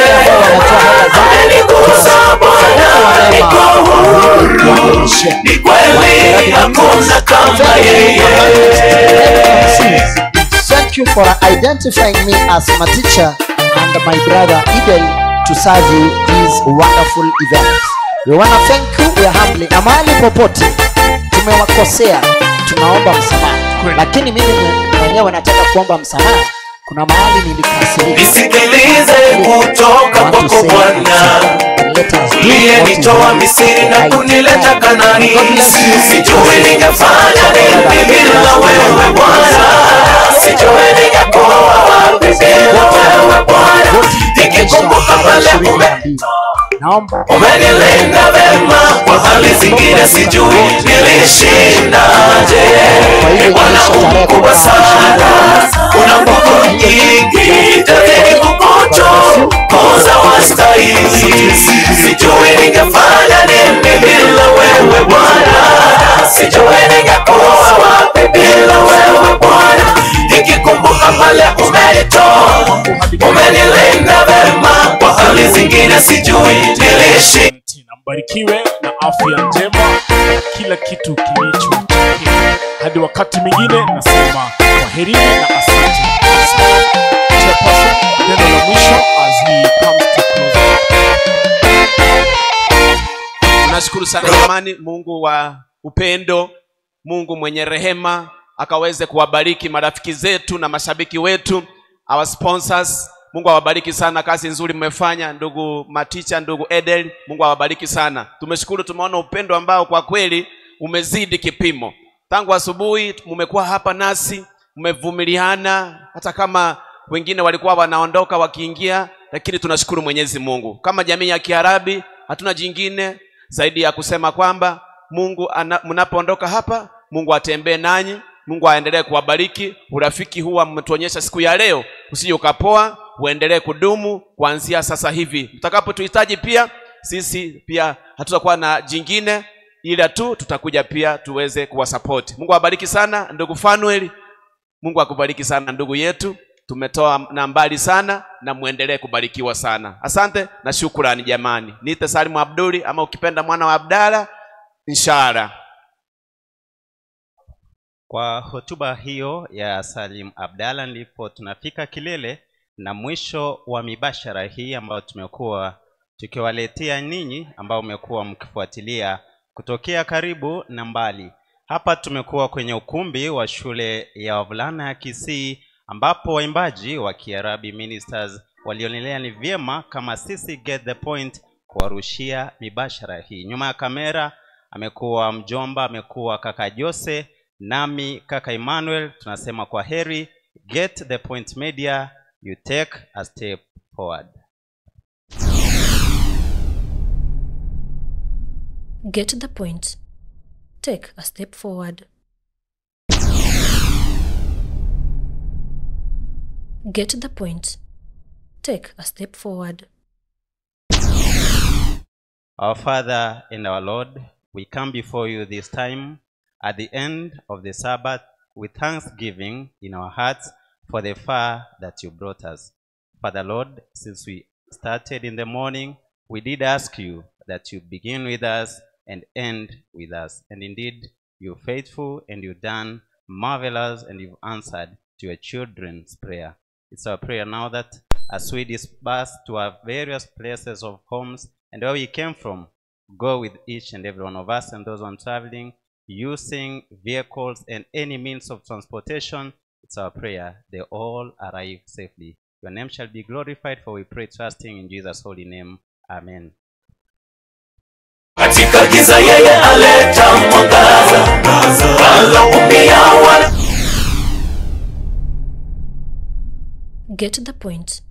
Amenigusa Bwana, niko huru, ni kweli hakuna kama yeye. Thank you for identifying me as my teacher and my brother Edel to serve you this wonderful event. We want to thank you, we are humbly. Na mahali popote tumewakosea, tunaomba msamaha. Lakini mimi mwenyewe nataka kuomba msamaha. Kuna mahali nilikasirika. Nisikilize kutoka kwako Bwana, uliyenitoa Misri na kunileta Kanaani. Sijui ningefanya nini bila wewe Bwana, sijui ningekuwa wapi bila wewe Bwana. Nikikumbuka pale umenilinda vema, kwa hali zingine sijui nilishindaje. Bwana mkubwa sana, una nguvu nyingi, tazidi kukutukuza wastahili. Sijui ningefanya nini bila wewe Bwana, sijui ningekuwa wapi bila wewe Bwana. Nikikumbuka pale umenitoa, umenilinda vema, kwa hali zingine sijui nilishi. Mbarikiwe na afya njema, kila kitu kilicho chake. Hadi wakati mwingine nasema kwaherini na asante. Chairperson, neno la mwisho as he comes to close. Tunashukuru sana jamani, Mungu wa upendo, Mungu mwenye rehema akaweze kuwabariki marafiki zetu na mashabiki wetu, our sponsors. Mungu awabariki sana, kazi nzuri mmefanya ndugu Maticha, ndugu Edel. Mungu awabariki sana. Tumeshukuru, tumeona upendo ambao kwa kweli umezidi kipimo. Tangu asubuhi mmekuwa hapa nasi, mmevumiliana hata kama wengine walikuwa wanaondoka wakiingia, lakini tunashukuru Mwenyezi Mungu. Kama jamii ya Kiarabi hatuna jingine zaidi ya kusema kwamba Mungu mnapoondoka hapa, Mungu atembee nanyi, Mungu aendelee kuwabariki. Urafiki huu mmetuonyesha siku ya leo usije ukapoa, uendelee kudumu kuanzia sasa hivi. Mtakapotuhitaji pia sisi pia hatutakuwa na jingine ila tu tutakuja pia tuweze kuwasupport. Mungu awabariki sana ndugu Fanuel. Mungu akubariki sana ndugu yetu. Tumetoa na mbali sana na muendelee kubarikiwa sana. Asante na shukrani jamani. Niite Salimu Abduli ama ukipenda mwana wa Abdala, inshallah. Kwa hotuba hiyo ya Salim Abdalla ndipo tunafika kilele na mwisho wa mibashara hii ambayo tumekuwa tukiwaletea ninyi ambao mmekuwa mkifuatilia kutokea karibu na mbali. Hapa tumekuwa kwenye ukumbi wa shule ya wavulana ya Kisii ambapo waimbaji wa Kiarabi Ministers walionelea ni vyema kama sisi Get the Point kuwarushia mibashara hii. Nyuma ya kamera amekuwa mjomba, amekuwa kaka Jose, nami kaka Emmanuel. Tunasema kwa heri. Get the Point Media, you take a step forward. Get the point. Take a step forward. Get the point. Take a step forward. Our Father and our Lord, we come before you this time at the end of the Sabbath with thanksgiving in our hearts for the far that you brought us. Father Lord, since we started in the morning, we did ask you that you begin with us and end with us. And indeed, you're faithful and you've done marvelous and you've answered to your children's prayer. It's our prayer now that as we disperse to our various places of homes and where we came from, go with each and every one of us and those on traveling, using vehicles and any means of transportation. It's our prayer they all arrive safely. Your name shall be glorified, for we pray trusting in Jesus' holy name. Amen. Katika giza yeye aleta mwangaza, waloumia wala. Get the point.